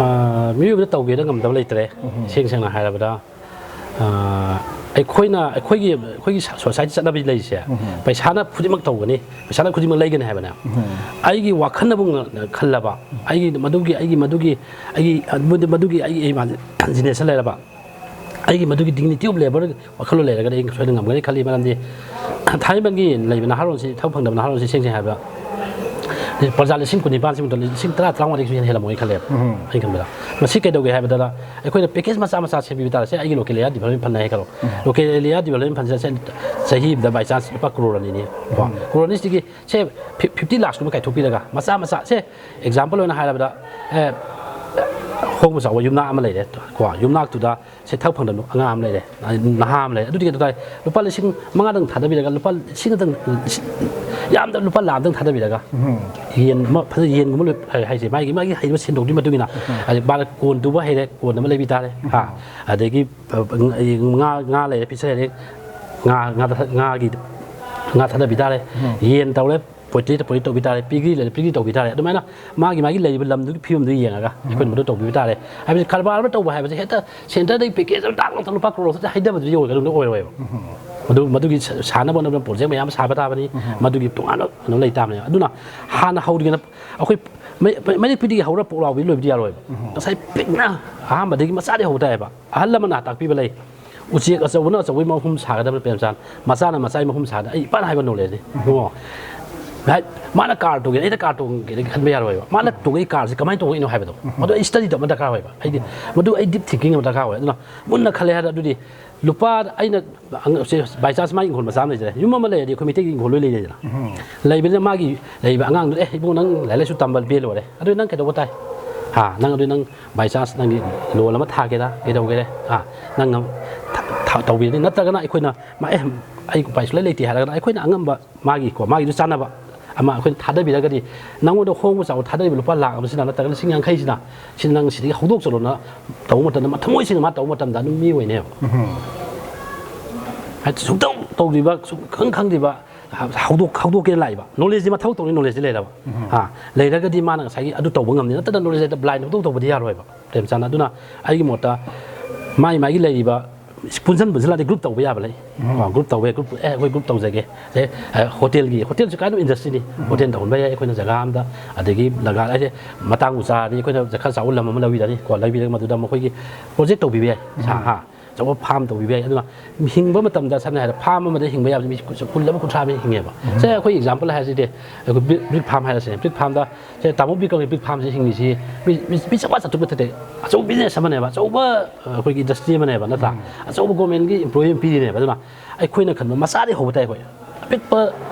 ꯑ, ꯃꯤꯑꯣꯏꯕꯗ ꯇꯧꯒꯦꯅ ꯉꯝꯗꯕ ꯂꯩꯇ꯭ꯔꯦ꯫ ꯏꯁꯦꯡ ꯁꯦꯡꯅ ꯍꯥꯏꯔꯕꯗ, ꯑ, ꯑꯩꯈꯣꯏꯅ, ꯑꯩꯈꯣꯏꯒꯤ, ꯑꯩꯈꯣꯏꯒꯤ ꯁꯣꯁꯥꯏꯇꯤ ꯆꯠꯅꯕꯤ ꯂꯩꯔꯤꯁꯦ, ꯄꯩꯁꯥꯅ ꯈꯨꯗꯤꯡꯃꯛ ꯇꯧꯒꯅꯤ, ꯄꯩꯁꯥꯅ ꯈꯨꯗꯤꯡꯃꯛ ꯂꯩꯒꯅꯤ ꯍꯥꯏꯕꯅꯦ꯫ ꯑꯩꯒꯤ ꯋꯥꯈꯜꯅꯕꯨ ꯉ-, ꯈꯜꯂꯕ, ꯑꯩꯒꯤ ꯃꯗꯨꯒꯤ, ꯑꯩꯒꯤ ꯃꯗꯨꯒꯤ, ꯑꯩꯒꯤ, ꯃꯗꯨ-, ꯃꯗꯨꯒꯤ ꯑꯩꯒꯤ ꯏꯃꯥꯖꯤꯅꯦꯁꯟ ꯂꯩꯔꯕ, ꯑꯩꯒꯤ ꯃꯗꯨꯒꯤ dignity of labour ꯋꯥꯈꯜꯂꯣꯟ ꯂꯩꯔꯒꯗꯤ ꯑꯩ ꯁꯣꯏꯗꯅ ꯉꯝꯒꯅꯤ ꯈꯜꯂꯤ꯫ ꯃꯔꯝꯗꯤ ꯊꯥꯏꯅꯒꯤ ꯂꯩꯕ ꯅꯍꯥꯔꯣꯜꯁꯤ, ꯊꯕꯛ ꯐꯪꯗꯕ ꯅꯍꯥꯔꯣꯜꯁꯤ, ꯁꯦꯡ ꯁꯦꯡꯅ ꯍꯥꯏꯕꯗ, ꯄ꯭ꯔꯖꯥ ꯂꯤꯁꯤꯡ ꯀꯨꯟꯅꯤꯄꯥꯟ ꯁꯤꯃꯛꯇ ꯂꯤꯁꯤꯡ ꯇꯔꯥ, ꯇꯔꯥꯃꯉꯥꯗꯒꯤꯁꯨ ꯍꯦꯟꯅ ꯍꯦꯜꯂꯝꯃꯣꯏ ꯈꯜꯂꯦꯕ꯫ ꯑꯩꯅ ꯈꯟꯕꯗ ꯃꯁꯤ ꯀꯩꯗꯧꯒꯦ ꯍꯥꯏꯕꯗ, ꯑꯩꯈꯣꯏꯅ ꯄꯦꯀꯦꯖ ꯃꯆꯥ ꯃꯆꯥ ꯁꯦꯝꯕꯤꯕ ꯇꯥꯔꯦ꯫ ꯁꯦ, ꯑꯩꯒꯤ local area development fund ꯍꯥꯏ ꯈꯜꯂꯣ꯫ Local area development fund ꯁꯦ ꯆꯍꯤ ꯑꯃꯗ by chance ꯂꯨꯄꯥ ꯀ꯭ꯔꯣꯔ ꯑꯅꯤꯅꯤ꯫ ꯀꯣ, ꯀ꯭ꯔꯣꯔ ꯑꯅꯤꯁꯤꯗꯒꯤ ꯁꯦ ꯐꯤ-, ꯐꯤꯐꯇꯤ ꯂꯥꯛꯁꯀꯨꯝꯕ ꯀꯥꯏꯊꯣꯛꯄꯤꯔꯒ, ꯃꯆꯥ ꯃꯆꯥ, ꯁꯦ, ꯑꯦꯛꯖꯥꯝꯄꯜ ꯑꯣꯏꯅ ꯍꯥꯏꯔꯕꯗ, ꯑꯦ, ꯍꯣꯡꯕ ꯆꯥꯎꯕ ꯌꯨꯝꯅꯥꯛ ꯑꯃ ꯂꯩꯔꯦ꯫ ꯀꯣ, ꯌꯨꯝꯅꯥꯛꯇꯨꯗ ꯁꯦ ꯊꯕꯛ ꯐꯪꯗꯕ ꯑꯉꯥꯡ ꯑꯃ ꯂꯩꯔꯦ, ꯅꯍꯥ ꯑꯃ ꯂꯩꯔꯦ, ꯑꯗꯨꯗꯤ ꯀꯩꯅꯣ ꯇꯥꯏ, ꯂꯨꯄꯥ ꯂꯤꯁꯤꯡ ꯃꯉꯥꯗꯪ ꯊꯥꯗꯕꯤꯔꯒ, ꯂꯨꯄꯥ ꯂꯤꯁꯤꯡ ꯑꯗꯪ, ꯌꯥꯝꯗ ꯂꯨꯄꯥ ꯂꯥꯈ ꯑꯗꯪ ꯊꯥꯗꯕꯤꯔꯒ, ꯌꯦꯟ ꯑꯃ ꯐꯖꯅ, ꯌꯦꯟꯒꯨꯝꯕ ꯂꯣꯏ-, ꯍꯥꯏꯁꯦ, ꯃꯥꯒꯤ, ꯃꯥꯒꯤ ꯍꯩꯕ ꯁꯦꯟꯗꯣꯛꯇꯨꯒꯤ ꯃꯇꯨꯡ ꯏꯟꯅ, ꯑꯗꯩ ꯃꯥꯅ ꯀꯣꯟ ꯇꯨꯕ ꯍꯩꯔꯦ, ꯀꯣꯟ ꯑꯃ ꯂꯩꯕꯤ ꯇꯥꯔꯦ꯫ ꯍꯥ, ꯑꯗꯒꯤ, ꯑ, ꯉꯥ, ꯉꯥ ꯂꯩꯔꯦ, ꯐꯤꯁ ꯂꯩꯔꯦ, ꯉꯥ, ꯉꯥ, ꯉꯥꯒꯤ, ꯉꯥ ꯊꯥꯗꯕꯤ ꯇꯥꯔꯦ꯫ ꯌꯦꯟ ꯇꯧꯔꯦ, ꯄꯣꯜꯇ꯭ꯔꯤꯗ ꯄꯣꯜꯇ꯭ꯔꯤ ꯇꯧꯕꯤ ꯇꯥꯔꯦ, ꯄꯤꯒ꯭ꯔꯤ ꯂꯩꯔꯦ, ꯄꯤꯒ꯭ꯔꯤ ꯇꯧꯕꯤ ꯇꯥꯔꯦ꯫ ꯑꯗꯨꯃꯥꯏꯅ ꯃꯥꯒꯤ, ꯃꯥꯒꯤ ꯂꯩꯔꯤꯕ ꯂꯝꯗꯨꯒꯤ ꯐꯤꯕꯝꯗꯨ ꯌꯦꯡꯉꯒ ꯑꯩꯈꯣꯏꯅ ꯃꯗꯨ ꯇꯧꯕꯤꯕ ꯇꯥꯔꯦ꯫ ꯍꯥꯏꯕꯗꯤ ꯀꯔꯕꯥꯔ ꯑꯃ ꯇꯧꯕ ꯍꯥꯏꯕꯁꯦ ꯍꯦꯛꯇ ꯁꯦꯟꯇꯔꯗꯒꯤ ꯄꯦꯀꯦꯖ ꯑꯃ ꯇꯥꯛ ꯂꯥꯎꯅ ꯂꯨꯄꯥ ꯀ꯭ꯔꯣꯔ ꯈꯛꯇ ꯍꯩꯊꯕꯗꯨꯗꯤ ꯑꯣꯏꯒꯗꯕ ꯑꯣꯏꯔꯣꯏꯕ꯫ ꯃꯗꯨ, ꯃꯗꯨꯒꯤ ꯁꯥ-, ꯁꯥꯅꯕ ꯍꯣꯠꯅꯕꯗ ꯄ꯭ꯔꯣꯖꯦꯛ ꯃꯌꯥꯝ ꯑꯃ ꯁꯥꯕ ꯇꯥꯕꯅꯤ꯫ ꯃꯗꯨꯒꯤ ꯇꯣꯉꯥꯟꯕ ꯀꯩꯅꯣ ꯂꯩ ꯇꯥꯕꯅꯤ꯫ ꯑꯗꯨꯅ ꯍꯥꯟꯅ ꯍꯧꯔꯤꯉꯩꯗ ꯑꯩꯈꯣꯏ ꯃꯩ-, ꯃꯩ-, ꯃꯩꯔꯤꯛ ꯐꯤꯗꯒꯤ ꯍꯧꯔ ꯄꯣꯛꯂꯥꯎꯕꯤ ꯂꯣꯏꯕꯗꯤ ꯌꯥꯔꯣꯏꯕ꯫ ꯉꯁꯥꯏ ꯄꯤꯛꯅ ꯑꯍꯥꯟꯕꯗꯒꯤ ꯃꯆꯥꯗꯒꯤ ꯍꯧꯕ ꯇꯥꯏꯌꯦꯕ꯫ ꯑꯍꯜ ꯂꯃꯟꯅ ꯇꯥꯛꯄꯤꯕ ꯂꯩ꯫ ꯎꯆꯦꯛ ꯑꯆꯧꯕꯅ ꯑꯆꯧꯕꯒꯤ ꯃꯍꯨꯝ ꯁꯥꯒꯗꯕꯅꯤ ꯄ꯭ꯔꯦꯝꯆꯥꯟ, ꯃꯆꯥꯅ ꯃꯆꯥꯒꯤ ꯃꯍꯨꯝ ꯁꯥꯒꯗꯕꯅꯤ꯫ ꯑꯩ ꯏꯄꯥꯅ ꯍꯥꯏꯕ ꯅꯣꯂꯦꯖꯅꯤ ꯏꯕꯨꯡꯉꯣ꯫ ꯍꯥꯏ, ꯃꯥꯅ ꯀꯥꯔ ꯇꯣꯡꯒꯦ, ꯑꯩꯅ ꯀꯥꯔ ꯇꯣꯡꯒꯦꯅ ꯈꯟꯕ ꯌꯥꯔꯣꯏꯕ꯫ ꯃꯥꯅ ꯇꯣꯡꯉꯛꯏ ꯀꯥꯔꯁꯦ ꯀꯃꯥꯏꯅ ꯇꯣꯡꯉꯛꯏꯅꯣ ꯍꯥꯏꯕꯗꯣ, ꯃꯗꯨ ꯑꯩ ꯁ꯭ꯇꯗꯤ ꯇꯧꯕ ꯗꯔꯀꯥꯔ ꯑꯣꯏꯕ꯫ ꯑꯩꯗꯤ ꯃꯗꯨ ꯑꯩ ꯗꯤꯞ ꯊꯤꯡꯀꯤꯡ ꯑꯃ ꯗꯔꯀꯥꯔ ꯑꯣꯏ꯫ ꯑꯗꯨꯅ ꯃꯨꯟꯅ ꯈꯜꯂꯦ ꯍꯥꯏꯔ ꯑꯗꯨꯗꯤ ꯂꯨꯄꯥ, ꯑꯩꯅ ꯑꯉ-, ꯁꯦ, by chance ꯃꯥꯒꯤ ꯏꯪꯈꯣꯜ ꯃꯆꯥ ꯑꯃ ꯂꯩꯖꯔꯦ꯫ ꯌꯨꯝ ꯑꯃ ꯂꯩꯔꯗꯤ ꯑꯩꯈꯣꯏ ꯃꯩꯇꯩꯒꯤ ꯏꯪꯈꯣꯜ ꯂꯣꯏ ꯂꯩꯔꯦꯗꯅ꯫ ꯂꯩꯕꯅꯤꯅ ꯃꯥꯒꯤ ꯂꯩꯕ ꯑꯉꯥꯡꯗꯨꯗ, "ꯑꯦ, ꯏꯕꯨꯡꯉꯣ, ꯅꯪ ꯂꯥꯏꯔꯤꯛ ꯂꯥꯏꯁꯨ ꯇꯝꯕ ꯄꯦꯜ ꯂꯣꯏꯔꯦ꯫ ꯑꯗꯨ ꯅꯪ ꯀꯩꯗꯧꯕ ꯇꯥꯏ? ꯍꯥ, ꯅꯪ ꯑꯗꯨ ꯅꯪ by chance ꯅꯪꯒꯤ ꯂꯣꯟ ꯑꯃ ꯊꯥꯒꯦꯔꯥ, ꯀꯩꯗꯧꯒꯦꯔꯦ? ꯑꯥ, ꯅꯪꯅ ꯊ-, ꯊ-, ꯇꯧꯕꯤꯔꯗꯤ", ꯅꯠꯇ꯭ꯔꯒꯅ ꯑꯩꯈꯣꯏꯅ ꯃꯥ, "ꯑꯦ, ꯑꯩ ꯎꯄꯥꯏ ꯁꯨꯡꯂꯩ ꯂꯩꯇꯦ ꯍꯥꯏꯔꯒꯅ ꯑꯩꯈꯣꯏꯅ ꯑꯉꯝꯕ ꯃꯥꯒꯤꯀꯣ, ꯃꯥꯒꯤꯗꯨ ꯆꯥꯟꯅꯕ ꯑꯃ ꯑꯩꯈꯣꯏꯅ ꯊꯥꯗꯕꯤꯔꯒꯗꯤ, ꯅꯪꯉꯣꯟꯗ ꯍꯣꯡꯕ ꯆꯥꯎꯕ ꯊꯥꯗꯔꯤꯕ ꯂꯨꯄꯥ ꯂꯥꯛ ꯑꯃꯁꯤꯅ ꯅꯠꯇ꯭ꯔꯒ ꯂꯤꯁꯤꯡ ꯌꯥꯡꯈꯩꯁꯤꯅ, ꯁꯤ ꯅꯪ ꯁꯤꯗꯒꯤ ꯍꯧꯗꯣꯛꯆꯔꯣꯅ ꯇꯧꯕ ꯃꯇꯝꯗ, ꯊꯃꯣꯏ ꯁꯦꯡꯅ ꯃꯥ ꯇꯧꯕ ꯃꯇꯝꯗ ꯑꯗꯨꯝ ꯃꯤ ꯑꯣꯏꯅꯦꯕ꯫ ꯍꯥꯏꯗꯤ ꯁꯨꯡꯇꯧ ꯇꯧꯗ꯭ꯔꯤꯕ, ꯁꯨꯡꯈꯪ ꯈꯪꯗ꯭ꯔꯤꯕ, ꯍꯧꯗꯣꯛ-, ꯍꯧꯗꯣꯛꯀꯦꯅ ꯂꯥꯛꯏꯕ꯫ ꯅꯣꯂꯦꯖꯇꯤ ꯃꯊꯧ ꯇꯧꯅꯤ, ꯅꯣꯂꯦꯖꯇꯤ ꯂꯩꯔꯕ꯫ ꯎꯝ꯫ ꯑꯥ, ꯂꯩꯔꯒꯗꯤ ꯃꯥꯅ ꯉꯁꯥꯏꯒꯤ ꯑꯗꯨ ꯇꯧꯕ ꯉꯝꯅꯤ꯫ ꯅꯠꯇ꯭ꯔꯒ ꯅꯣꯂꯦꯖ ꯂꯩꯇ ꯕ꯭ꯂꯥꯏꯟ ꯍꯧꯗꯣꯛ ꯇꯧꯕꯗꯤ ꯌꯥꯔꯣꯏꯕ, ꯄ꯭ꯔꯦꯝꯆꯥꯟꯅ꯫ ꯑꯗꯨꯅ ꯑꯩꯒꯤ ꯃꯣꯠꯇ ꯃꯥꯏ ꯃꯥꯏꯒꯤ ꯂꯩꯔꯤꯕ ꯄꯨꯟꯁꯤꯟ ꯄꯨꯟꯁꯤꯜꯂꯗꯤ ꯒ꯭ꯔꯨꯞ ꯇꯧꯕ ꯌꯥꯕ ꯂꯩ꯫ ꯎꯝ꯫ ꯑꯥ, ꯒ꯭ꯔꯨꯞ ꯇꯧꯕ ꯌꯥꯏ, ꯒ꯭ꯔꯨꯞ, ꯑꯦ, ꯑꯩꯈꯣꯏ ꯒ꯭ꯔꯨꯞ ꯇꯧꯖꯒꯦ꯫ ꯑꯦ, ꯑꯦ, ꯍꯣꯇꯦꯜꯒꯤ, ꯍꯣꯇꯦꯜꯁꯨ ꯀꯥꯏꯅ ꯏꯟꯗꯁꯇ꯭ꯔꯤꯅꯤ꯫ ꯎꯝ꯫ ꯍꯣꯇꯦꯜ ꯇꯧꯍꯟꯕ ꯌꯥꯏ ꯑꯩꯈꯣꯏꯅ ꯖꯒꯥ ꯑꯝꯗ, ꯑꯗꯒꯤ ꯖꯒꯥ ꯍꯥꯏꯁꯦ ꯃꯇꯥꯡꯕꯨ ꯆꯥꯔꯗꯤ ꯑꯩꯈꯣꯏꯅ ꯈꯔ ꯆꯥꯎꯕ ꯂꯝ ꯑꯃ ꯂꯧꯕꯤꯔꯅꯤ ꯀꯣ, ꯂꯩꯕꯤꯔꯒ ꯃꯗꯨꯗ ꯃꯈꯣꯏꯒꯤ ꯄ꯭ꯔꯣꯖꯦꯛ ꯇꯧꯕꯤꯕ ꯌꯥꯏ꯫ ꯁꯥ-, ꯎꯝ꯫ ꯍꯥ, ꯑꯆꯧꯕ ꯐꯥꯔꯝ ꯇꯧꯕꯤꯕ ꯌꯥꯏ꯫ ꯑꯗꯨꯅ ꯍꯤꯡꯕ ꯃꯇꯝꯗ ꯁꯝꯅ ꯍꯥꯏꯔꯕꯗ ꯐꯥꯔꯝ ꯑꯃꯗ ꯍꯤꯡꯕ ꯌꯥꯕꯁꯤ ꯃꯤ ꯀꯨꯟ ꯑꯃ ꯀꯨꯟꯊ꯭ꯔꯥ ꯑꯃ ꯍꯤꯡꯉꯦꯕ꯫ ꯎꯝ꯫ ꯁꯦ ꯑꯩꯈꯣꯏ ꯑꯦꯛꯖꯥꯝꯄꯜ ꯍꯥꯏꯔꯁꯤꯗꯤ, ꯑꯩꯈꯣꯏ ꯕ꯭ꯔꯤꯛ, ꯕ꯭ꯔꯤꯛ ꯐꯥꯔꯝ ꯍꯥꯏꯔꯁꯤꯅꯦ, ꯕ꯭ꯔꯤꯛ ꯐꯥꯔꯝꯗ ꯁꯦ ꯇꯥꯃꯣ ꯕꯤꯀꯝꯒꯤ ꯕ꯭ꯔꯤꯛ ꯐꯥꯔꯝꯁꯤ ꯍꯤꯡꯉꯤꯁꯤ ꯃꯤ, ꯃꯤ, ꯃꯤ ꯆꯥꯝꯃꯉꯥ ꯆꯥꯇ꯭ꯔꯨꯛ ꯅꯠꯇꯦ, ꯑꯆꯧꯕ ꯕꯤꯖꯤꯅꯦꯁ ꯑꯃꯅꯦꯕ, ꯑꯆꯧꯕ, ꯑ, ꯑꯩꯈꯣꯏꯒꯤ ꯏꯟꯗꯁꯇ꯭ꯔꯤ ꯑꯃꯅꯦꯕ, ꯅꯠꯇ꯭ꯔꯥ? ꯎꯝ꯫ ꯑꯆꯧꯕ ꯒꯣꯔꯃꯦꯟꯒꯤ ꯑꯦꯝꯄ꯭ꯂꯣꯌꯤ ꯑꯃ ꯄꯤꯔꯤꯅꯦꯕ꯫ ꯑꯗꯨꯅ ꯑꯩꯈꯣꯏꯅ ꯈꯟꯕ ꯃꯆꯥꯗꯒꯤ ꯍꯧꯕ ꯇꯥꯏ ꯑꯩꯈꯣꯏ꯫ ꯑꯄꯤꯛꯄ,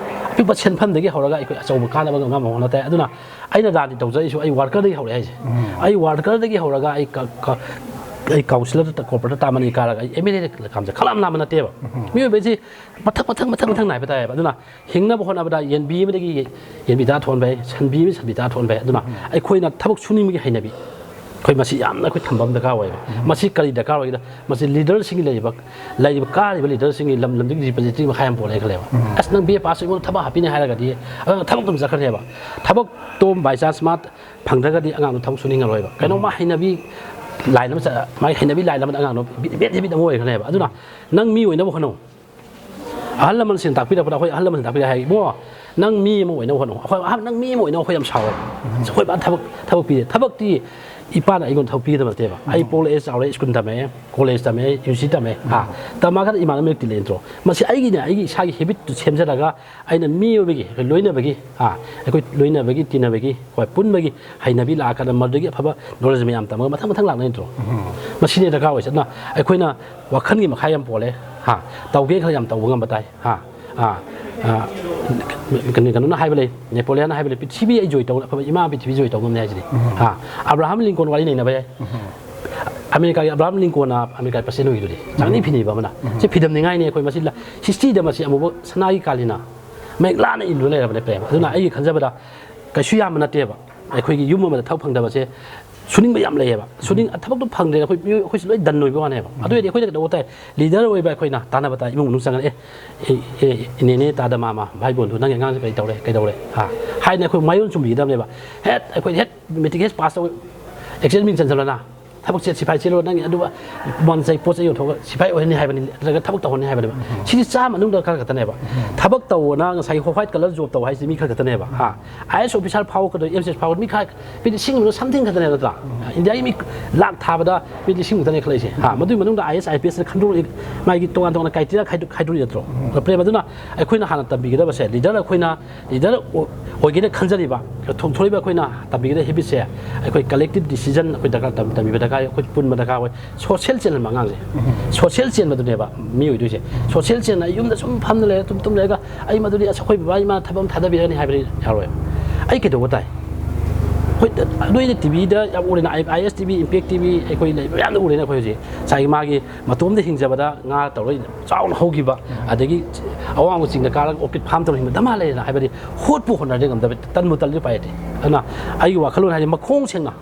ꯑꯄꯤꯛꯄ ꯁꯦꯟꯐꯝꯗꯒꯤ ꯍꯧꯔꯒ ꯑꯩꯈꯣꯏ ꯑꯆꯧꯕ ꯀꯥꯟꯅꯕ ꯉꯝꯕ ꯍꯣꯠꯅ ꯇꯥꯏ꯫ ꯑꯗꯨꯅ ꯑꯩꯅ ꯔꯥꯖꯅꯤꯇꯤ ꯇꯧꯖꯔꯛꯏꯁꯨ ꯑꯩ ꯋꯥꯔꯀꯔꯗꯒꯤ ꯍꯧꯔꯛꯑꯦ ꯍꯥꯏꯁꯦ꯫ ꯎꯝ꯫ ꯑꯩ ꯋꯥꯔꯀꯔꯗꯒꯤ ꯍꯧꯔꯒ ꯑꯩ ꯀ-, ꯀ-, ꯑꯩ ꯀꯥꯎꯟꯁꯤꯂꯔꯗ, ꯀꯣꯔꯄꯣꯔꯦꯇꯔ ꯇꯥꯃꯅꯤ ꯀꯥꯔꯒ ꯑꯩ ꯑꯦꯝ ꯑꯦꯜ ꯑꯦ ꯀꯥꯝꯖ ꯈꯂꯥꯝ ꯂꯥꯝꯕ ꯅꯠꯇꯦꯕ꯫ ꯎꯝ꯫ ꯃꯤꯑꯣꯏꯕꯁꯤ ꯃꯊꯪ, ꯃꯊꯪ, ꯃꯊꯪ, ꯃꯊꯪ ꯅꯥꯏꯕ ꯇꯥꯏꯌꯦꯕ꯫ ꯑꯗꯨꯅ ꯍꯤꯡꯅꯕ ꯍꯣꯠꯅꯕꯗ ꯌꯦꯟꯕꯤ ꯑꯃꯗꯒꯤ ꯌꯦꯟꯕꯤ ꯇꯔꯥ ꯊꯣꯛꯍꯟꯕ ꯌꯥꯏ, ꯁꯟꯕꯤ ꯑꯃꯗꯒꯤ ꯁꯟꯕꯤ ꯇꯔꯥ ꯊꯣꯛꯍꯟꯕ ꯌꯥꯏ꯫ ꯑꯗꯨꯅ ꯎꯝ꯫ ꯑꯩꯈꯣꯏꯅ ꯊꯕꯛ ꯁꯨꯅꯤꯡꯕꯒꯤ ꯍꯩꯅꯕꯤ, ꯑꯩꯈꯣꯏ ꯃꯁꯤ ꯌꯥꯝꯅ ꯑꯩꯈꯣꯏ ꯊꯝꯕ ꯑꯃ ꯗꯔꯀꯥꯔ ꯑꯣꯏꯌꯦꯕ꯫ ꯎꯝ꯫ ꯃꯁꯤ ꯀꯔꯤ ꯗꯔꯀꯥꯔ ꯑꯣꯏꯒꯦꯗ, ꯃꯁꯤ ꯂꯤꯗꯔꯁꯤꯡꯒꯤ ꯂꯩꯔꯤꯕ, ꯂꯩꯔꯤꯕ ꯀꯥꯔꯤꯕ ꯂꯤꯗꯔꯁꯤꯡꯒꯤ ꯂꯝ, ꯂꯝꯗꯨꯒꯤ ꯔꯤꯄ꯭ꯔꯖꯦꯟꯇꯦꯇꯤꯚ ꯃꯈꯥ ꯌꯥꯝ ꯄꯣꯜꯂꯦ ꯈꯜꯂꯦꯕ꯫ ꯎꯝ꯫ ꯑꯁ, ꯅꯪ ꯕꯤ ꯑꯦ ꯄꯥꯁ ꯑꯣꯏꯕ ꯊꯕꯛ ꯍꯥꯞꯄꯤꯅꯦ ꯍꯥꯏꯔꯒꯗꯤ ꯑꯉꯥꯡ ꯊꯕꯛ ꯑꯗꯨꯝ ꯆꯠꯈ꯭ꯔꯅꯦꯕ꯫ ꯊꯕꯛꯇꯣ by chance ꯃꯥ ꯐꯪꯗ꯭ꯔꯒꯗꯤ ꯑꯉꯥꯡꯗꯣ ꯊꯕꯛ ꯁꯨꯅꯤꯡꯉꯔꯣꯏꯕ꯫ ꯀꯩꯅꯣꯝꯃ ꯎꯝ꯫ ꯍꯩꯅꯕꯤ line ꯑꯃ ꯆꯠ-, ꯃꯥꯒꯤ ꯍꯩꯅꯕꯤ line ꯑꯃꯗ ꯑꯉꯥꯡꯗꯣ bad habit ꯑꯃ ꯑꯣꯏꯈ꯭ꯔꯅꯦꯕ꯫ ꯑꯗꯨꯅ ꯅꯪ ꯃꯤ ꯑꯣꯏꯅꯕ ꯍꯣꯠꯅꯧ꯫ ꯑꯍꯜ ꯂꯃꯟꯁꯤꯡꯅ ꯇꯥꯛꯄꯤꯔꯛꯄꯗ, ꯑꯩꯈꯣꯏ ꯑꯍꯜ ꯂꯃꯟꯁꯤꯡꯅ ꯇꯥꯛꯄꯤꯔꯛꯑꯦ ꯍꯥꯏ, "ꯏꯕꯨꯡꯉꯣ, ꯅꯪ ꯃꯤ ꯑꯃ ꯑꯣꯏꯅꯕ ꯍꯣꯠꯅꯧ"꯫ ꯑꯩꯈꯣꯏ ꯑꯍꯜ, "ꯅꯪ ꯃꯤ ꯑꯃ ꯑꯣꯏꯅꯕ ꯑꯩꯈꯣꯏ ꯌꯥꯝ ꯁꯥꯎꯋꯦ꯫ ꯑꯩꯈꯣꯏ ꯕꯥꯅ ꯊꯕꯛ, ꯊꯕꯛ ꯄꯤꯔꯦ"꯫ ꯊꯕꯛꯇꯤ ꯏꯄꯥꯅ ꯑꯩꯉꯣꯟꯗ ꯊꯕꯛ ꯄꯤꯒꯗꯕ ꯅꯠꯇꯦꯕ꯫ ꯑꯩ ꯄꯣꯛꯂꯛꯑꯦ, ꯆꯥꯎꯔꯦ, ꯁ꯭ꯀꯨꯜ ꯇꯝꯃꯛꯑꯦ, ꯀꯣꯂꯦꯖ ꯇꯝꯃꯛꯑꯦ, ꯌꯨꯅꯤꯚꯔꯁꯤꯇꯤ ꯇꯝꯃꯛꯑꯦ꯫ ꯍꯥ? ꯇꯝꯃꯛꯑꯒ ꯏꯃꯥꯟꯅꯕ ꯃꯔꯛꯇꯤ ꯂꯩ ꯅꯠꯇ꯭ꯔꯣ? ꯃꯁꯤ ꯑꯩꯒꯤꯅꯦ, ꯑꯩꯒꯤ ꯏꯁꯥꯒꯤ ꯍꯦꯕꯤꯠꯇꯨ ꯁꯦꯝꯖꯔꯒ ꯑꯩꯅ ꯃꯤ ꯑꯣꯏꯕꯒꯤ, ꯑꯩꯈꯣꯏ ꯂꯣꯏꯅꯕꯒꯤ, ꯍꯥ? ꯑꯩꯈꯣꯏ ꯂꯣꯏꯅꯕꯒꯤ, ꯇꯤꯟꯅꯕꯒꯤ, ꯍꯣꯏ, ꯄꯨꯟꯕꯒꯤ ꯍꯩꯅꯕꯤ ꯂꯥꯛꯑꯀꯥꯟꯗ ꯃꯗꯨꯗꯒꯤ ꯑꯐꯕ ꯅꯣꯂꯦꯖ ꯃꯌꯥꯝ ꯇꯝꯃꯒ ꯃꯊꯪ ꯃꯊꯪ ꯂꯥꯛꯅꯩ ꯅꯠꯇ꯭ꯔꯣ? ꯎꯝ꯫ ꯃꯁꯤꯅꯦ ꯗꯔꯀꯥꯔ ꯑꯣꯏꯁꯦ꯫ ꯑꯗꯨꯅ ꯑꯩꯈꯣꯏꯅ ꯋꯥꯈꯜꯒꯤ ꯃꯈꯥ ꯌꯥꯝ ꯄꯣꯜꯂꯦ꯫ ꯍꯥ? ꯇꯧꯒꯦ ꯈꯜꯂ ꯌꯥꯝ ꯇꯧꯕ ꯉꯝꯕ ꯇꯥꯏ꯫ ꯍꯥ? ꯑꯥ, ꯑꯥ, ꯀꯩꯅꯣ, ꯀꯩꯅꯣꯅ ꯍꯥꯏꯕ ꯂꯩ, ꯅꯦꯄꯣꯂꯤꯌꯟꯅ ꯍꯥꯏꯕ ꯂꯩ, "ꯄ꯭ꯔꯤꯊꯤꯕꯤ ꯑꯩ ꯖꯣꯏ ꯇꯧ, ꯑꯐꯕ ꯏꯃꯥ ꯄ꯭ꯔꯤꯊꯤꯕꯤ ꯖꯣꯏ ꯇꯧ ꯉꯝꯅꯤ" ꯍꯥꯏꯁꯤꯗꯤ꯫ ꯎꯝ꯫ ꯍꯥ? ꯑꯕ꯭ꯔꯥꯍꯥꯝ ꯂꯤꯡꯀꯣꯟ ꯋꯥꯔꯤ ꯅꯩꯅꯕ ꯌꯥꯏ꯫ ꯎꯝ꯫ ꯑꯃꯦꯔꯤꯀꯥꯒꯤ ꯑꯕ꯭ꯔꯥꯍꯥꯝ ꯂꯤꯡꯀꯣꯟꯅ ꯑꯃꯦꯔꯤꯀꯥꯒꯤ ꯄ꯭ꯔꯁꯤꯗꯦꯟ ꯑꯣꯏꯈꯤꯗꯨꯗꯤ ꯆꯥꯡꯅꯤ ꯐꯤꯅꯤꯕ ꯑꯃꯅ꯫ ꯁꯤ ꯐꯤꯗꯝꯅꯤꯉꯥꯏꯅꯤ꯫ ꯑꯩꯈꯣꯏ ꯃꯁꯤ ꯍꯤꯁꯇ꯭ꯔꯤꯗ ꯃꯁꯤ ꯑꯃꯨꯕ ꯁꯅꯥꯒꯤ ꯀꯥꯂꯤꯅ ꯃꯌꯦꯛ ꯂꯥꯅ ꯏꯟꯗꯨꯅ ꯂꯩꯔꯕꯅꯦ ꯄ꯭ꯔꯦꯝ꯫ ꯑꯗꯨꯅ ꯑꯩꯒꯤ ꯈꯟꯖꯕꯗ ꯀꯩꯁꯨ ꯌꯥꯝꯕ ꯅꯠꯇꯦꯕ꯫ ꯑꯩꯈꯣꯏꯒꯤ ꯌꯨꯝ ꯑꯃꯗ ꯊꯕꯛ ꯐꯪꯗꯕꯁꯦ ꯁꯨꯅꯤꯡꯕ ꯌꯥꯝ ꯂꯩꯌꯦꯕ꯫ ꯁꯨꯅꯤꯡ ꯊꯕꯛꯇꯣ ꯐꯪꯗ꯭ꯔꯦꯅ ꯑꯩꯈꯣꯏ ꯃꯤꯑꯣꯏ ꯑꯩꯈꯣꯏꯁꯨ ꯂꯣꯏ ꯗꯟ ꯑꯣꯏꯕ ꯋꯥꯅꯦꯕ꯫ ꯑꯗꯨ ꯑꯣꯏꯔꯗꯤ ꯑꯩꯈꯣꯏꯅ ꯀꯩꯗꯧꯕ ꯇꯥꯏ? ꯂꯤꯗꯔ ꯑꯣꯏꯕ ꯑꯩꯈꯣꯏꯅ ꯇꯥꯟꯅꯕ ꯇꯥꯏ꯫ ꯏꯃꯨꯡ ꯃꯅꯨꯡ ꯆꯪꯉꯛꯑꯦ, "ꯑꯦ, ꯑꯦ, ꯏꯅꯦꯅꯦ, ꯇꯥꯗ ꯃꯥꯃ, ꯚꯥꯏ ꯕꯣꯟꯗꯨ, ꯅꯪꯒꯤ ꯑꯉꯥꯡꯁꯦ ꯀꯔꯤ ꯇꯧꯔꯦ, ꯀꯩꯗꯧꯔꯦ?" ꯍꯥ, ꯍꯥꯏꯅ ꯑꯩꯈꯣꯏ ꯃꯥꯏꯑꯣꯟ ꯆꯨꯝꯕꯤꯒꯗꯕꯅꯦꯕ꯫ ꯍꯦꯠ ꯑꯩꯈꯣꯏ ꯍꯦꯠ ꯃꯦꯇ꯭ꯔꯤꯛ ꯍꯦꯠ ꯄꯥꯁ ꯇꯧ, ꯑꯦꯛꯖꯥꯝ ꯃꯤꯡ ꯆꯟꯁꯤꯜꯂꯣꯅ, ꯊꯕꯛꯁꯦ ꯁꯤꯐꯥꯏ ꯆꯦꯜꯂꯣ, ꯅꯪꯒꯤ ꯑꯗꯨꯒ ꯃꯣꯟ ꯆꯩ ꯄꯣꯠ ꯆꯩ ꯌꯣꯟꯊꯣꯛꯑꯒ ꯁꯤꯐꯥꯏ ꯑꯣꯏꯍꯟꯅꯤ ꯍꯥꯏꯕꯅꯤ, ꯅꯠꯇ꯭ꯔꯒ ꯊꯕꯛ ꯇꯧꯍꯟꯅꯤ ꯍꯥꯏꯕꯅꯦꯕ꯫ ꯁꯤꯗꯤ ꯆꯥꯝꯃ ꯃꯅꯨꯡꯗ ꯈꯔ ꯈꯛꯇꯅꯦꯕ꯫ ꯊꯕꯛ ꯇꯧꯑꯣꯅ ꯉꯁꯥꯏꯒꯤ white collar job ꯇꯧ ꯍꯥꯏꯁꯤꯗꯤ ꯃꯤ ꯈꯔ ꯈꯛꯇꯅꯦꯕ꯫ ꯍꯥ, IAS officer ꯐꯥꯎꯒꯗꯧ, MCS ꯐꯥꯎꯒꯗꯧ ꯃꯤ ꯈꯔ ꯃꯤ ꯂꯤꯁꯤꯡ ꯑꯃ something ꯈꯛꯇꯅꯦ ꯅꯠꯇ꯭ꯔꯥ? ꯏꯟꯗꯤꯌꯥꯒꯤ ꯃꯤ ꯂꯥꯛ ꯊꯥꯕꯗ ꯃꯤ ꯂꯤꯁꯤꯡ ꯈꯛꯇꯅꯦ ꯈꯜꯂꯛꯏꯁꯦ꯫ ꯍꯥ, ꯃꯗꯨꯒꯤ ꯃꯅꯨꯡꯗ IAS, IPS ꯈꯟꯗꯣꯛ, ꯃꯥꯒꯤ ꯇꯣꯉꯥꯟ ꯇꯣꯉꯥꯟꯅ criteria ꯈꯥꯏꯗꯣꯛ-, ꯈꯥꯏꯗꯣꯛꯏ ꯅꯠꯇ꯭ꯔꯣ? ꯄ꯭ꯔꯦꯝ, ꯑꯗꯨꯅ ꯑꯩꯈꯣꯏꯅ ꯍꯥꯟꯅ ꯇꯝꯕꯤꯒꯗꯕꯁꯦ, ꯂꯤꯗꯔ ꯑꯩꯈꯣꯏꯅ ꯂꯤꯗꯔ ꯑꯣꯏꯒꯦꯅ ꯈꯟꯖꯔꯤꯕ, ꯊꯣꯡꯊꯣꯔꯛꯏꯕ ꯑꯩꯈꯣꯏꯅ ꯇꯝꯕꯤꯒꯗꯕ ꯍꯦꯕꯤꯠꯁꯦ, ꯑꯩꯈꯣꯏ collective decision ꯑꯩꯈꯣꯏ ꯗꯔꯀꯥꯔ ꯇꯝ-, ꯇꯝꯕꯤꯕ ꯗꯔꯀꯥꯔ, ꯑꯩꯈꯣꯏ ꯄꯨꯟꯕ ꯗꯔꯀꯥꯔ ꯑꯣꯏ꯫ ꯁꯣꯁꯦꯜ ꯆꯦꯟꯍꯟꯕ ꯑꯉꯥꯡꯁꯦ, ꯁꯣꯁꯦꯜ ꯆꯦꯟꯕꯗꯨꯅꯦꯕ ꯃꯤ ꯑꯣꯏꯗꯣꯏꯁꯦ꯫ ꯁꯣꯁꯦꯜ ꯆꯦꯟꯅ ꯌꯨꯝꯗ ꯁꯨꯝ ꯐꯝꯅ ꯂꯩꯔ, ꯇꯨꯝ ꯇꯨꯝ ꯂꯩꯔꯒ, "ꯑꯩ ꯃꯗꯨꯗꯤ ꯑꯁ ꯑꯩꯈꯣꯏ ꯕꯕꯥ ꯏꯃꯥꯅ ꯊꯕꯛ ꯑꯃ ꯊꯥꯗꯕꯤꯔꯅꯤ" ꯍꯥꯏꯕꯗꯤ ꯌꯥꯔꯣꯏ꯫ ꯑꯩ ꯀꯩꯗꯧꯕ ꯇꯥꯏ? ꯍꯣꯏ, ꯅꯣꯏꯅ TVꯗ ꯌꯥꯝ ꯎꯔꯦꯅ, IAS TV, Impact TV, ꯑꯩꯈꯣꯏ ꯂꯩ ꯃꯌꯥꯝꯅ ꯎꯔꯦꯅ꯫ ꯑꯩꯈꯣꯏ ꯍꯧꯖꯤꯛ ꯉꯁꯥꯏꯒꯤ ꯃꯥꯒꯤ ꯃꯇꯣꯝꯗ ꯍꯤꯡꯖꯕꯗ ꯉꯥ ꯇꯧꯔ ꯆꯥꯎꯅ ꯍꯧꯈꯤꯕ, ꯑꯗꯒꯤ ꯑꯋꯥꯡꯕ ꯆꯤꯡꯗ ꯀꯥꯔꯒ orchid farm ꯇꯧꯔ ꯍꯤꯡꯕ ꯗꯃꯥ ꯂꯩꯔꯦꯅ ꯍꯥꯏꯕꯗꯤ ꯍꯣꯠꯄꯨ ꯍꯣꯠꯅꯔꯗꯤ ꯉꯝꯗꯕ, ꯇꯟꯕꯨ ꯇꯜꯂꯗꯤ ꯎꯄꯥꯏ ꯂꯩꯇꯦ꯫ ꯑꯗꯨꯅ ꯑꯩꯒꯤ ꯋꯥꯈꯜꯂꯣꯟ ꯍꯥꯏꯗꯤ ꯃꯈꯣꯡ ꯁꯦꯡꯅ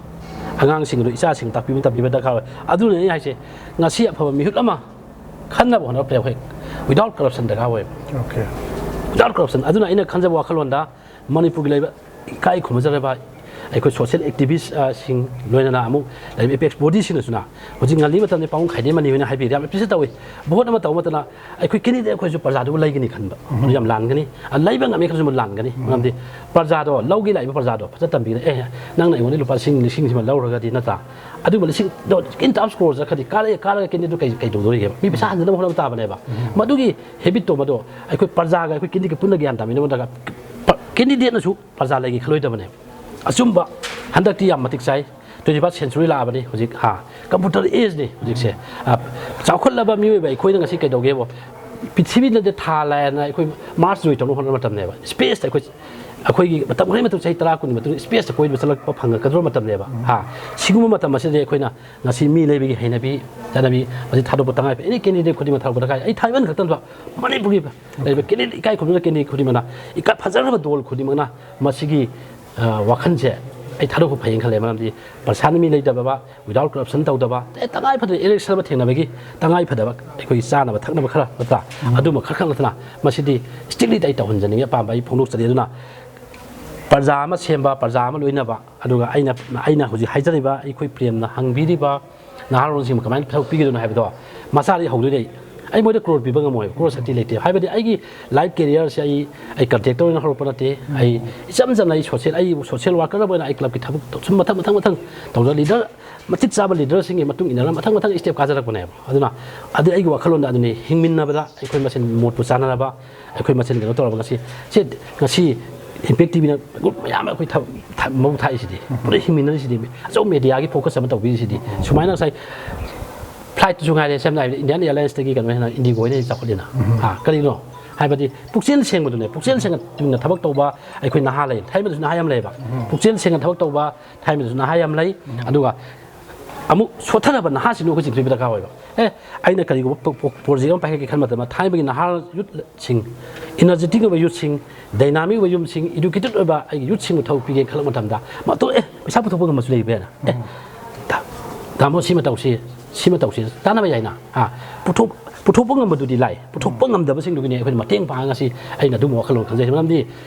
ꯑꯉꯥꯡꯁꯤꯡ ꯑꯗꯨ, ꯏꯆꯥꯁꯤꯡ ꯇꯥꯛꯄꯤꯕ ꯇꯝꯕꯤꯕ ꯗꯔꯀꯥꯔ ꯑꯣꯏ꯫ ꯑꯗꯨꯅꯅꯤ ꯑꯩ ꯍꯥꯏꯁꯦ, ꯉꯁꯤ ꯑꯐꯕ ꯃꯤꯍꯨꯠ ꯑꯃ ꯈꯟꯅꯕ ꯍꯣꯠꯅꯕꯗ ꯑꯩꯈꯣꯏ without corruption ꯗꯔꯀꯥꯔ ꯑꯣꯏꯌꯦꯕ꯫ Okay. Without corruption꯫ ꯑꯗꯨꯅ ꯑꯩꯅ ꯈꯟꯖꯕ ꯋꯥꯈꯜꯂꯣꯟꯗ ꯃꯅꯤꯄꯨꯔꯒꯤ ꯂꯩꯕ ꯏꯀꯥꯏ ꯈꯨꯝꯅꯖꯔꯕ ꯑꯩꯈꯣꯏ social activist, ꯑ, ꯁꯤꯡ, ꯂꯣꯏꯅꯅ ꯑꯃꯨꯛ ꯂꯩꯔꯤꯕ apex body ꯁꯤꯡꯅꯁꯨꯅ ꯍꯧꯖꯤꯛ ꯉꯜꯂꯤ ꯃꯇꯝꯗ ꯄꯥꯕꯨꯡ ꯈꯥꯏꯗꯦꯝ ꯃꯅꯤ ꯍꯣꯏꯅ ꯍꯥꯏꯕꯤꯔꯦ, ꯌꯥꯝ appreciate ꯇꯧꯏ꯫ Vote ꯑꯃ ꯇꯧꯕ ꯃꯇꯝꯗ ꯑꯩꯈꯣꯏ candidate ꯑꯩꯈꯣꯏꯁꯨ ꯄ꯭ꯔꯖꯥꯗꯨꯕꯨ ꯂꯩꯒꯅꯤ ꯈꯟꯕ, ꯃꯗꯨ ꯌꯥꯝ ꯂꯥꯟꯒꯅꯤ꯫ ꯑ, ꯂꯩꯕ ꯉꯝꯃꯤ ꯈꯜꯂꯁꯨ ꯃꯗꯨ ꯂꯥꯟꯒꯅꯤ꯫ ꯃꯔꯝꯗꯤ ꯄ꯭ꯔꯖꯥꯗꯣ, ꯂꯧꯒꯦ ꯂꯥꯛꯏꯕ ꯄ꯭ꯔꯖꯥꯗꯣ ꯐꯖꯅ ꯇꯝꯕꯤꯒꯅꯤ꯫ "ꯑꯦ, ꯅꯪꯅ ꯑꯩꯉꯣꯟꯗ ꯂꯨꯄꯥ ꯂꯤꯁꯤꯡ, ꯂꯤꯁꯤꯡ ꯁꯤꯃ ꯂꯧꯔꯒꯗꯤ" ꯅꯠꯇ꯭ꯔꯥ? ꯑꯗꯨꯒꯨꯝꯕ ꯂꯤꯁꯤꯡꯗꯣ in terms crore ꯆꯠꯈ꯭ꯔꯗꯤ ꯀꯥꯔꯛꯑꯦ, ꯀꯥꯔꯒ candidate ꯗꯨ ꯀꯩ, ꯀꯩ ꯇꯧꯗꯣꯔꯤꯒꯦꯕ? ꯃꯤ ꯄꯩꯁꯥ ꯍꯟꯖꯅꯕ ꯍꯣꯠꯅꯕ ꯇꯥꯕꯅꯦꯕ꯫ ꯃꯗꯨꯒꯤ habit ꯇꯣ ꯃꯗꯣ ꯑꯩꯈꯣꯏ ꯄ꯭ꯔꯖꯥꯒ ꯑꯩꯈꯣꯏ candidate ꯀ ꯄꯨꯟꯅ ꯒ꯭ꯌꯥꯟ ꯇꯥꯃꯤꯟꯅꯕ ꯗꯔꯀꯥꯔ꯫ ꯄ-, candidate ꯅꯁꯨ ꯄ꯭ꯔꯖꯥ ꯂꯩꯒꯦ ꯈꯜꯂꯣꯏꯗꯕꯅꯦꯕ꯫ ꯑꯆꯨꯝꯕ, ꯍꯟꯗꯛꯇꯤ ꯌꯥꯝ ꯃꯇꯤꯛ ꯆꯥꯏ꯫ Twenty first century ꯂꯥꯛꯑꯕꯅꯤ ꯍꯧꯖꯤꯛ, ꯍꯥ, computer age ꯅꯤ ꯍꯧꯖꯤꯛꯁꯦ꯫ ꯑ, ꯆꯥꯎꯈꯠꯂꯕ ꯃꯤꯑꯣꯏꯕ ꯑꯩꯈꯣꯏꯅ ꯉꯁꯤ ꯀꯩꯗꯧꯒꯦꯕꯨ, ꯄ꯭ꯔꯤꯊꯤꯕꯤꯗ ꯊꯥ ꯂꯥꯏꯅ ꯑꯩꯈꯣꯏ Mars ꯖꯣꯏ ꯇꯧꯅꯕ ꯍꯣꯠꯅꯕ ꯃꯇꯝꯅꯦꯕ꯫ Space ꯇ ꯑꯩꯈꯣꯏ ꯑꯩꯈꯣꯏꯒꯤ ꯃꯇꯝ ꯈꯔꯒꯤ ꯃꯇꯨꯡ, ꯆꯍꯤ ꯇꯔꯥ ꯀꯨꯟꯒꯤ ꯃꯇꯨꯡ space ꯇ ꯀꯣꯏꯕ ꯆꯠꯂꯛꯄ ꯐꯪꯉꯛꯀꯗꯕ ꯃꯇꯝꯅꯦꯕ꯫ ꯍꯥ, ꯁꯤꯒꯨꯝꯕ ꯃꯇꯝ ꯑꯁꯤꯗ ꯑꯩꯈꯣꯏꯅ ꯉꯁꯤ ꯃꯤ ꯂꯩꯕꯒꯤ ꯍꯩꯅꯕꯤ, ꯆꯠꯅꯕꯤ, ꯃꯁꯤ ꯊꯥꯗꯣꯛꯄ ꯇꯉꯥꯏ ꯐꯗꯦ꯫ Any candidate ꯈꯨꯗꯤꯡꯃꯛ ꯊꯥꯗꯣꯛꯄ ꯗꯔꯀꯥꯔ꯫ ꯑꯩ ꯊꯥꯏꯃꯟ ꯈꯛꯇ ꯅꯠꯇꯕ, ꯃꯅꯤꯄꯨꯔꯒꯤ ꯂꯩꯔꯤꯕ candidate, ꯏꯀꯥꯏ ꯈꯨꯝꯅꯅ candidate ꯈꯨꯗꯤꯡꯃꯛꯅ, ꯏꯀꯥꯏ ꯐꯖꯈ꯭ꯔꯕ ꯗꯣꯜ ꯈꯨꯗꯤꯡꯃꯛꯅ ꯃꯁꯤꯒꯤ, ꯑ, ꯋꯥꯈꯜꯁꯦ ꯑꯩ ꯊꯥꯗꯣꯛꯄ ꯐꯩꯌꯦꯅ ꯈꯜꯂꯦ꯫ ꯃꯔꯝꯗꯤ ꯄ꯭ꯔꯖꯥꯅ ꯃꯤ ꯂꯩꯇꯕ, without corruption ꯇꯧꯗꯕ, ꯑꯦ, ꯇꯉꯥꯏ ꯐꯗꯕ election ꯑꯃ ꯊꯦꯡꯅꯕꯒꯤ ꯇꯉꯥꯏ ꯐꯗꯕ ꯑꯩꯈꯣꯏꯒꯤ ꯆꯥꯅꯕ ꯊꯛꯅꯕ ꯈꯔ, ꯅꯠꯇ꯭ꯔꯥ? ꯑꯗꯨꯃ ꯈꯔ ꯈꯛ ꯅꯠꯇꯅ, ꯃꯁꯤꯗꯤ strictly ꯑꯩ ꯇꯧꯍꯟꯖꯅꯤꯡꯉꯤ, ꯑꯄꯥꯝꯕ ꯑꯩ ꯐꯣꯡꯗꯣꯛꯆꯔꯤ꯫ ꯑꯗꯨꯅ ꯄ꯭ꯔꯖꯥ ꯑꯃ ꯁꯦꯝꯕ, ꯄ꯭ꯔꯖꯥ ꯑꯃ ꯂꯣꯏꯅꯕ, ꯑꯗꯨꯒ ꯑꯩꯅ, ꯑꯩꯅ ꯍꯧꯖꯤꯛ ꯍꯥꯏꯖꯔꯤꯕ, ꯑꯩꯈꯣꯏ ꯄ꯭ꯔꯦꯝꯅ ꯍꯪꯕꯤꯔꯤꯕ ꯅꯍꯥꯔꯣꯜꯁꯤꯡꯕꯨ ꯀꯃꯥꯏꯅ ꯊꯕꯛ ꯄꯤꯒꯗꯣꯏꯅꯣ ꯍꯥꯏꯕꯗꯣ ꯃꯁꯥꯗꯒꯤ ꯍꯧꯗꯣꯏꯅꯦ꯫ ꯑꯩ ꯃꯣꯏꯗ crore ꯄꯤꯕ ꯉꯝꯃꯣꯏꯕ, crore ꯁꯛꯇꯤ ꯂꯩꯇꯦ꯫ ꯍꯥꯏꯕꯗꯤ ꯑꯩꯒꯤ life career ꯁꯦ ꯑꯩ, ꯑꯩ contractor ꯑꯣꯏꯅ ꯍꯧꯔꯛꯄ ꯅꯠꯇꯦ꯫ ꯑꯩ ꯏꯆꯝ ꯆꯝꯅ ꯑꯩ social, ꯑꯩ social worker ꯑꯃ ꯑꯣꯏꯅ ꯑꯩ club ꯀꯤ ꯊꯕꯛ ꯁꯨꯝ ꯃꯊꯪ, ꯃꯊꯪ, ꯃꯊꯪ ꯇꯧꯖ, leader, ꯃꯇꯤꯛ ꯆꯥꯕ leader ꯁꯤꯡꯒꯤ ꯃꯇꯨꯡ ꯏꯟꯅꯔꯒ ꯃꯊꯪ, ꯃꯊꯪ step ꯀꯥꯖꯔꯛꯄꯅꯦꯕ꯫ ꯑꯗꯨꯅ ꯑꯗꯨ ꯑꯩꯒꯤ ꯋꯥꯈꯜꯂꯣꯟꯗ ꯑꯗꯨꯅꯤ, ꯍꯤꯡꯃꯤꯟꯅꯕꯗ ꯑꯩꯈꯣꯏ ꯃꯁꯦꯟ ꯃꯣꯠꯄꯨ ꯆꯥꯟꯅꯔꯕ, ꯑꯩꯈꯣꯏ ꯃꯁꯦꯟ ꯀꯩꯅꯣ ꯇꯧꯔꯕ ꯉꯁꯤ, ꯁꯤ, ꯉꯁꯤ Impact TV ꯅ group ꯃꯌꯥꯝ ꯑꯩꯈꯣꯏ ꯊꯕꯛ, ꯊ-, ꯃꯕꯨꯛ ꯊꯥꯛꯏꯁꯤꯗꯤ, ꯄꯨꯂꯞ ꯍꯤꯡꯃꯤꯟꯅꯔꯤꯁꯤꯗꯤ, ꯑꯆꯧꯕ media ꯒꯤ focus ꯑꯃ ꯇꯧꯕꯤꯔꯤꯁꯤꯗꯤ꯫ ꯁꯨꯃꯥꯏꯅ ꯉꯁꯥꯏ flight ꯇꯁꯨ ꯉꯥꯏꯔꯦ, ꯁꯝꯅ ꯍꯥꯏꯔꯕꯗ Indian Airlines ꯇꯒꯤ ꯀꯩꯅꯣ ꯍꯦꯟꯅ IndiGo ꯍꯣꯏꯅ ꯍꯦꯟꯅ ꯆꯥꯎꯈꯠꯂꯤꯅ꯫ ꯍꯥ, ꯀꯔꯤꯒꯤꯅꯣ ꯍꯥꯏꯕꯗꯤ ꯄꯨꯛꯆꯦꯜ ꯁꯦꯡꯕꯗꯨꯅꯦ, ꯄꯨꯛꯆꯦꯜ ꯁꯦꯡꯅ ꯊꯕꯛ ꯇꯧꯕ ꯑꯩꯈꯣꯏ ꯅꯍꯥ ꯂꯩ, ꯊꯥꯏꯃꯗꯁꯨ ꯅꯍꯥ ꯌꯥꯝ ꯂꯩꯌꯦꯕ꯫ ꯄꯨꯛꯆꯦꯜ ꯁꯦꯡꯅ ꯊꯕꯛ ꯇꯧꯕ ꯊꯥꯏꯃꯗꯁꯨ ꯅꯍꯥ ꯌꯥꯝ ꯂꯩ꯫ ꯑꯗꯨꯒ ꯑꯃꯨꯛ ꯁꯣꯠꯊꯔꯕ ꯅꯍꯥꯁꯤꯡꯗꯨ ꯑꯩꯈꯣꯏ ꯆꯤꯡꯈꯠꯄꯤꯕ ꯗꯔꯀꯥꯔ ꯑꯣꯏꯕ꯫ ꯑꯦ, ꯑꯩꯅ ꯀꯔꯤꯒꯨꯝꯕ ꯄ꯭ꯔꯣ-, ꯄ꯭ꯔꯣ-, project ꯑꯃ ꯄꯥꯏꯈꯠꯀꯦ ꯈꯟꯕ ꯃꯇꯝꯗ, ꯊꯥꯏꯅꯒꯤ ꯅꯍꯥ youth ꯁꯤꯡ, energetic ꯑꯣꯏꯕ youth ꯁꯤꯡ, dynamic ꯑꯣꯏꯕ youth ꯁꯤꯡ, educated ꯑꯣꯏꯕ ꯑꯩꯒꯤ youth ꯁꯤꯡꯕꯨ ꯊꯕꯛ ꯄꯤꯒꯦꯅ ꯈꯜꯂꯛꯄ ꯃꯇꯝꯗ, ꯃꯇꯨ-, ꯑꯦ, ꯄꯩꯁꯥ ꯄꯨꯊꯣꯛꯄ ꯉꯝꯕꯁꯨ ꯂꯩꯕ ꯌꯥꯏꯅ꯫ ꯑꯦ, ꯇꯥ-, ꯇꯥꯃꯣ, ꯁꯤꯃ ꯇꯧꯁꯤ, ꯁꯤꯃ ꯇꯧꯁꯤ, ꯇꯥꯟꯅꯕ ꯌꯥꯏꯅ꯫ ꯑꯥ, ꯄꯨꯊꯣꯛ-, ꯄꯨꯊꯣꯛꯄ ꯉꯝꯕꯗꯨꯗꯤ ꯂꯥꯏ, ꯄꯨꯊꯣꯛꯄ ꯉꯝꯗꯕꯁꯤꯡꯗꯨꯒꯤꯅꯦ ꯑꯩꯈꯣꯏꯅ ꯃꯇꯦꯡ ꯄꯥꯡꯉꯒ ꯉꯁꯤ ꯑꯩꯅ ꯑꯗꯨꯒꯨꯝꯕ ꯋꯥꯈꯜꯂꯣꯟ ꯈꯟꯖꯩ꯫ ꯃꯔꯝꯗꯤ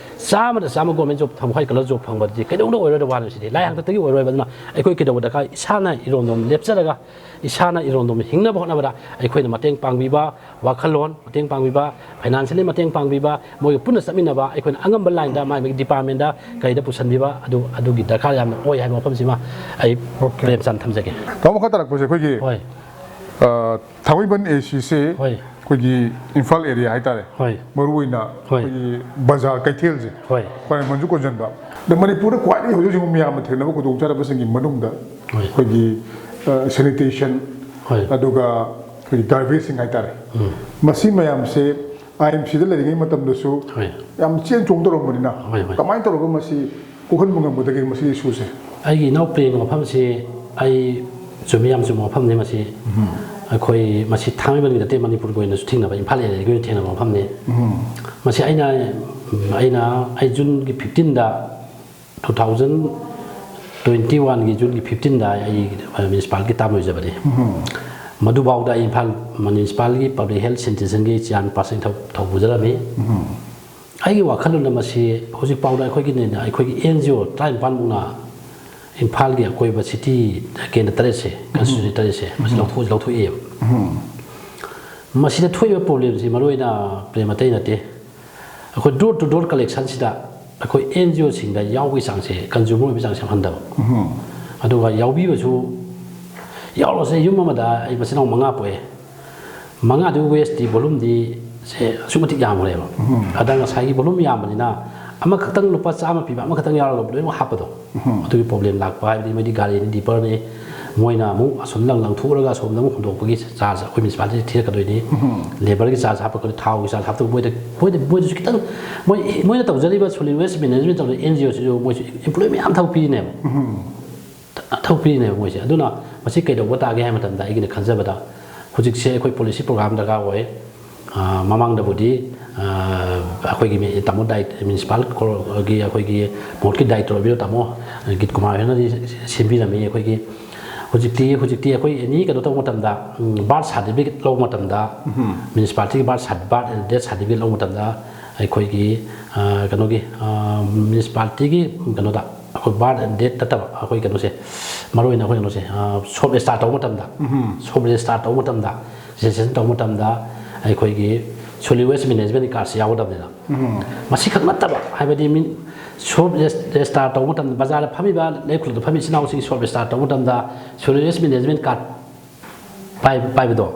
ꯆꯥꯝꯃꯗ ꯆꯥꯝꯃ government job ꯐꯪꯕ, white collar job ꯐꯪꯕꯗꯨꯗꯤ ꯀꯩꯗꯧꯅꯨꯡꯗ ꯑꯣꯏꯔꯣꯏꯗꯕ ꯋꯥꯅꯤ꯫ ꯁꯤꯗꯤ ꯂꯥꯏ ꯍꯥꯛꯇꯛꯇꯒꯤ ꯑꯣꯏꯔꯣꯏꯕ꯫ ꯑꯗꯨꯅ ꯑꯩꯈꯣꯏ ꯀꯩꯗꯧꯕ ꯗꯔꯀꯥꯔ, ꯏꯁꯥꯅ ꯏꯔꯣꯝꯗꯣꯝ ꯂꯦꯞꯆꯔꯒ, ꯏꯁꯥꯅ ꯏꯔꯣꯝꯗꯣꯝ ꯍꯤꯡꯅꯕ ꯍꯣꯠꯅꯕꯗ ꯑꯩꯈꯣꯏꯅ ꯃꯇꯦꯡ ꯄꯥꯡꯕꯤꯕ, ꯋꯥꯈꯜꯂꯣꯟ ꯃꯇꯦꯡ ꯄꯥꯡꯕꯤꯕ, financially ꯃꯇꯦꯡ ꯄꯥꯡꯕꯤꯕ, ꯃꯣꯏꯒ ꯄꯨꯟꯅ ꯆꯠꯃꯤꯟꯅꯕ, ꯑꯩꯈꯣꯏꯅ ꯑꯉꯝꯕ line ꯗ ꯃꯥꯒꯤ ꯃꯥꯒꯤ department ꯗ ꯀꯩꯗ ꯄꯨꯁꯤꯟꯕꯤꯕ, ꯑꯗꯨ, ꯑꯗꯨꯒꯤ ꯗꯔꯀꯥꯔ ꯌꯥꯝꯅ ꯑꯣꯏ ꯍꯥꯏꯕ ꯋꯥꯐꯝꯁꯤꯃ ꯑꯩ Okay. ꯄ꯭ꯔꯦꯝꯆꯥꯟ ꯊꯝꯖꯒꯦ꯫ ꯇꯥꯃꯣ, ꯃꯈꯥ ꯇꯥꯔꯛꯄꯁꯦ ꯑꯩꯈꯣꯏꯒꯤ, ꯍꯣꯏ꯫ ꯑ, ꯊꯥꯡꯃꯩꯕꯟ A C ꯁꯦ ꯍꯣꯏ꯫ ꯑꯩꯈꯣꯏꯒꯤ ꯏꯝꯐꯥꯜ area ꯍꯥꯏꯇꯥꯔꯦ, ꯍꯣꯏ꯫ ꯃꯔꯨꯑꯣꯏꯅ ꯍꯣꯏ꯫ ꯑꯩꯈꯣꯏꯒꯤ ꯕꯖꯥꯔ ꯀꯩꯊꯦꯜꯁꯦ ꯍꯣꯏ꯫ ꯈ꯭ꯋꯥꯏꯔꯥꯡ ꯃꯟꯁꯨ ꯀꯣꯟꯁꯤꯟꯕ꯫ ꯑꯗ ꯃꯅꯤꯄꯨꯔꯗ ꯈ꯭ꯋꯥꯏꯗꯒꯤ ꯍꯧꯖꯤꯛ ꯍꯧꯖꯤꯛ ꯃꯌꯥꯝꯅ ꯊꯦꯡꯅꯕ ꯈꯨꯗꯣꯡꯆꯥꯗꯕꯁꯤꯡꯒꯤ ꯃꯅꯨꯡꯗ ꯍꯣꯏ꯫ ꯑꯩꯈꯣꯏꯒꯤ, ꯑ, sanitation, ꯍꯣꯏ꯫ ꯑꯗꯨꯒ ꯑꯩꯈꯣꯏꯒꯤ garbage ꯁꯤꯡ ꯍꯥꯏꯇꯥꯔꯦ꯫ ꯎꯝ꯫ ꯃꯁꯤ ꯃꯌꯥꯝꯁꯦ ꯑꯥꯏ ꯑꯦꯝ ꯁꯤꯗ ꯂꯩꯔꯤꯉꯩ ꯃꯇꯝꯗꯁꯨ ꯍꯣꯏ ꯌꯥꯝ ꯆꯦꯟ ꯆꯣꯡ ꯇꯧꯔꯝꯕꯅꯤꯅ, ꯍꯣꯏ, ꯍꯣꯏ꯫ ꯀꯃꯥꯏꯅ ꯇꯧꯔꯒ ꯃꯁꯤ ꯀꯣꯛꯍꯟꯕ ꯉꯝꯒꯗꯒꯦ ꯃꯁꯤꯒꯤ ꯏꯁꯨꯁꯦ? ꯑꯩꯒꯤ ꯏꯅꯥꯎ ꯄ꯭ꯔꯦꯝꯒꯤ ꯋꯥꯐꯝꯁꯤ ꯑꯩ ꯆꯨꯝꯃꯤ, ꯌꯥꯝ ꯆꯨꯝꯕ ꯋꯥꯐꯝꯅꯤ ꯃꯁꯤ꯫ ꯑꯩꯈꯣꯏ ꯃꯁꯤ ꯊꯥꯡꯃꯩꯕꯟꯒꯤ ꯅꯠꯇꯦ, ꯃꯅꯤꯄꯨꯔꯒꯤ ꯑꯣꯏꯅꯁꯨ ꯊꯦꯡꯅꯕ, ꯏꯝꯐꯥꯜ ꯑꯦꯔꯤꯌꯥꯒꯤ ꯑꯣꯏꯅ ꯊꯦꯡꯅꯕ ꯋꯥꯐꯝꯅꯤ꯫ ꯃꯁꯤ ꯑꯩꯅ ꯑꯩꯅ ꯑꯩ ꯖꯨꯟꯒꯤ ꯐꯤꯐꯇꯤꯟꯗ, ꯇꯨ ꯊꯥꯎꯖꯟ ꯇ꯭ꯋꯦꯟꯇꯤ ꯋꯥꯟꯒꯤ ꯖꯨꯟꯒꯤ ꯐꯤꯐꯇꯤꯟꯗ ꯑꯩ ꯃ꯭ꯌꯨꯅꯤꯁꯤꯄꯥꯜꯒꯤ ꯇꯥꯝ ꯑꯣꯏꯖꯕꯅꯤ꯫ ꯃꯗꯨꯐꯥꯎꯗ ꯑꯩ ꯏꯝꯐꯥꯜ ꯃ꯭ꯌꯨꯅꯤꯁꯤꯄꯥꯜꯒꯤ ꯄꯕ꯭ꯂꯤꯛ ꯍꯦꯜꯊ ꯁꯦꯅꯤꯇꯦꯁꯟꯒꯤ ꯆꯤꯌꯥꯔ ꯄꯥꯔꯁꯟ ꯊꯧ ꯊꯧ ꯄꯨꯖꯔꯝꯃꯤ꯫ ꯑꯩꯒꯤ ꯋꯥꯈꯜꯂꯣꯟꯗ ꯃꯁꯤ ꯍꯧꯖꯤꯛ ꯐꯥꯎꯗ ꯑꯩꯈꯣꯏꯒꯤꯅꯦꯅ ꯑꯩꯈꯣꯏꯒꯤ ꯑꯦꯟ ꯖꯤ ꯑꯣ ꯇꯔꯥꯅꯤꯄꯥꯜꯃꯨꯛꯅ ꯏꯝꯐꯥꯜꯒꯤ ꯑꯀꯣꯏꯕ ꯁꯤꯇꯤ ꯀꯦꯟꯗ꯭ꯔ ꯇꯔꯦꯠꯁꯦ, ꯀꯟꯁꯇꯤꯇ꯭ꯌꯨꯟꯁꯤ ꯇꯔꯦꯠꯁꯦ ꯃꯁꯤ ꯂꯧꯊꯣꯛ ꯂꯧꯊꯣꯛꯑꯦꯕ꯫ ꯃꯁꯤꯗ ꯊꯣꯛꯏꯕ ꯄ꯭ꯔꯣꯕ꯭ꯂꯦꯝꯁꯤ ꯃꯔꯨꯑꯣꯏꯅ ꯄ꯭ꯔꯦꯝ ꯑꯇꯩ ꯅꯠꯇꯦ, ꯑꯩꯈꯣꯏ ꯗꯣꯔ ꯇꯨ ꯗꯣꯔ ꯀꯂꯦꯛꯁꯟꯁꯤꯗ ꯑꯩꯈꯣꯏ ꯑꯦꯟ ꯖꯤ ꯑꯣꯁꯤꯡꯗ ꯌꯥꯎꯕꯒꯤ ꯆꯥꯡꯁꯦ, ꯀꯟꯖꯨꯃꯔ ꯑꯣꯏꯕꯒꯤ ꯆꯥꯡꯁꯦ ꯌꯥꯝ ꯍꯟꯊꯕ꯫ ꯑꯗꯨꯒ ꯌꯥꯎꯕꯤꯕꯁꯨ, ꯌꯥꯎꯔꯁꯦ, ꯌꯨꯝ ꯑꯃꯗ ꯑꯩ ꯃꯆꯤꯟ ꯃꯅꯥꯎ ꯃꯉꯥ ꯄꯣꯛꯑꯦ, ꯃꯉꯥꯗꯨ ꯋꯦꯁꯇꯤ ꯚꯣꯂꯨꯝꯗꯤ ꯁꯦ ꯑꯁꯨꯛ ꯃꯇꯤꯛ ꯌꯥꯝꯈ꯭ꯔꯦꯕ꯫ ꯑꯗ ꯉꯁꯥꯏꯒꯤ ꯚꯣꯂꯨꯝ ꯌꯥꯝꯕꯅꯤꯅ ꯑꯃꯈꯛꯇꯪ ꯂꯨꯄꯥ ꯆꯥꯝꯃ ꯄꯤꯕ ꯑꯃꯈꯛꯇꯪ ꯌꯥꯎꯔꯒ ꯂꯣꯏꯅꯃꯛ ꯍꯥꯞꯄꯗꯣ, ꯑꯗꯨꯒꯤ ꯄ꯭ꯔꯣꯕ꯭ꯂꯦꯝ ꯂꯥꯛꯄ ꯍꯥꯏꯕꯗꯤ ꯃꯣꯏꯗꯤ ꯒꯥꯔꯤꯅꯤ, ꯗꯤꯄꯔꯅꯤ, ꯃꯣꯏꯅ ꯑꯃꯨꯛ ꯑꯁꯣꯝꯗ ꯂꯪꯊꯣꯛꯎꯔꯒ ꯑꯁꯣꯝꯗ ꯑꯃꯨꯛ ꯍꯨꯟꯗꯣꯛꯄꯒꯤ ꯆꯥꯔꯖ ꯑꯩꯈꯣꯏ ꯃ꯭ꯌꯨꯅꯤꯁꯤꯄꯥꯂꯤꯇꯤꯗ ꯊꯤꯔꯛꯀꯗꯣꯏꯅꯤ꯫ ꯂꯦꯕꯔꯒꯤ ꯆꯥꯔꯖ ꯍꯥꯞꯄꯛꯀꯗꯣꯏꯅꯤ, ꯊꯥꯎꯒꯤ ꯆꯥꯔꯖ ꯍꯥꯞꯇꯧꯕ, ꯃꯣꯏꯗ ꯃꯣꯏꯗ ꯃꯣꯏꯗꯁꯨ ꯈꯤꯇꯪ, ꯃꯣꯏ ꯃꯣꯏꯅ ꯇꯧꯖꯔꯤꯕ ꯁꯣꯂꯤꯠ ꯋꯦꯁ ꯃꯦꯅꯦꯖꯃꯦꯟ ꯇꯧꯔꯤꯕ ꯑꯦꯟ ꯖꯤ ꯑꯣꯁꯤꯁꯨ ꯃꯣꯏꯁꯨ ꯏꯝꯄ꯭ꯂꯣꯏ ꯃꯌꯥꯝ ꯊꯕꯛ ꯄꯤꯔꯤꯅꯦꯕ꯫ ꯊꯕꯛ ꯄꯤꯔꯤꯅꯦꯕ ꯃꯣꯏꯁꯦ꯫ ꯑꯗꯨꯅ ꯃꯁꯤ ꯀꯩꯗꯧꯕ ꯇꯥꯒꯦ ꯍꯥꯏꯕ ꯃꯇꯝꯗ ꯑꯩꯒꯤꯅ ꯈꯟꯖꯕꯗ ꯍꯧꯖꯤꯛꯁꯦ ꯑꯩꯈꯣꯏ ꯄꯣꯂꯤꯁꯤ ꯄ꯭ꯔꯣꯒ꯭ꯔꯥꯝ ꯗꯔꯀꯥꯔ ꯑꯣꯏ꯫ ꯑ, ꯃꯃꯥꯡꯗꯕꯨꯗꯤ, ꯑ, ꯑꯩꯈꯣꯏꯒꯤ ꯃꯤ-, ꯇꯥꯃꯣ ꯗꯥꯏ-, ꯃ꯭ꯌꯨꯅꯤꯁꯤꯄꯥꯜ ꯀꯣꯔꯒꯤ ꯑꯩꯈꯣꯏꯒꯤ ꯃꯍꯨꯠꯀꯤ ꯗꯥꯏꯔꯦꯛꯇꯔ ꯑꯣꯏꯕꯤꯔꯤꯕ ꯇꯥꯃꯣ ꯒꯤꯠ ꯀꯨꯃꯥꯔ ꯍꯣꯏꯅꯗꯤ ꯁꯦꯝꯕꯤꯔꯝꯃꯤ꯫ ꯑꯩꯈꯣꯏꯒꯤ ꯍꯧꯖꯤꯛꯇꯤ, ꯍꯧꯖꯤꯛꯇꯤ ꯑꯩꯈꯣꯏ ꯑꯦꯅꯤ ꯀꯩꯅꯣ ꯇꯧꯕ ꯃꯇꯝꯗ, ꯎꯝ, ꯕꯥꯔꯊ ꯁꯥꯔꯇꯤꯐꯤꯀꯦꯠ ꯂꯧꯕ ꯃꯇꯝꯗ, ꯃ꯭ꯌꯨꯅꯤꯁꯤꯄꯥꯂꯤꯇꯤꯒꯤ ꯕꯥꯔꯊ ꯁꯥꯔ-, ꯕꯥꯔꯊ ꯑꯦꯟ ꯗꯦꯠ ꯁꯥꯔꯇꯤꯐꯤꯀꯦꯠ ꯂꯧꯕ ꯃꯇꯝꯗ ꯑꯩꯈꯣꯏꯒꯤ, ꯑ, ꯀꯩꯅꯣꯒꯤ, ꯑ, ꯃ꯭ꯌꯨꯅꯤꯁꯤꯄꯥꯂꯤꯇꯤꯒꯤ ꯀꯩꯅꯣꯗ ꯑꯩꯈꯣꯏ ꯕꯥꯔꯊ ꯑꯦꯟ ꯗꯦꯠ ꯅꯠꯇꯕ ꯑꯩꯈꯣꯏ ꯀꯩꯅꯣꯁꯦ, ꯃꯔꯨꯑꯣꯏꯅ ꯑꯩꯈꯣꯏ ꯀꯩꯅꯣꯁꯦ, ꯑ, ꯁꯣꯞ ꯔꯦꯖꯤꯁꯇꯥꯔ ꯇꯧꯕ ꯃꯇꯝꯗ, ꯁꯣꯞ ꯔꯦꯖꯤꯁꯇꯥꯔ ꯇꯧꯕ ꯃꯇꯝꯗ, ꯔꯦꯖꯤꯁꯇ꯭ꯔꯦꯁꯟ ꯇꯧꯕ ꯃꯇꯝꯗ ꯑꯩꯈꯣꯏꯒꯤ ꯁꯣꯂꯤꯠ ꯋꯦꯁ ꯃꯦꯅꯦꯖꯃꯦꯟ ꯀꯥꯔꯗꯁꯦ ꯌꯥꯎꯒꯗꯕꯅꯤꯅ꯫ ꯃꯁꯤ ꯈꯛ ꯅꯠꯇꯕ, ꯍꯥꯏꯕꯗꯤ ꯃꯤ ꯁꯣꯞ ꯔꯦꯖꯤꯁꯇꯥꯔ ꯇꯧꯕ ꯃꯇꯝꯗ, ꯕꯖꯥꯔꯗ ꯐꯝꯃꯤꯕ ꯂꯩꯔꯛ ꯈꯨꯜꯂꯛꯇ ꯐꯝꯃꯤ ꯏꯆꯤꯟ ꯏꯅꯥꯎꯁꯤꯡꯒꯤ ꯁꯣꯞ ꯔꯦꯖꯤꯁꯇꯥꯔ ꯇꯧꯕ ꯃꯇꯝꯗ ꯁꯣꯂꯤꯠ ꯋꯦꯁ ꯃꯦꯅꯦꯖꯃꯦꯟ ꯀꯥꯔꯗ ꯄꯥꯏ-, ꯄꯥꯏꯕꯗꯣ,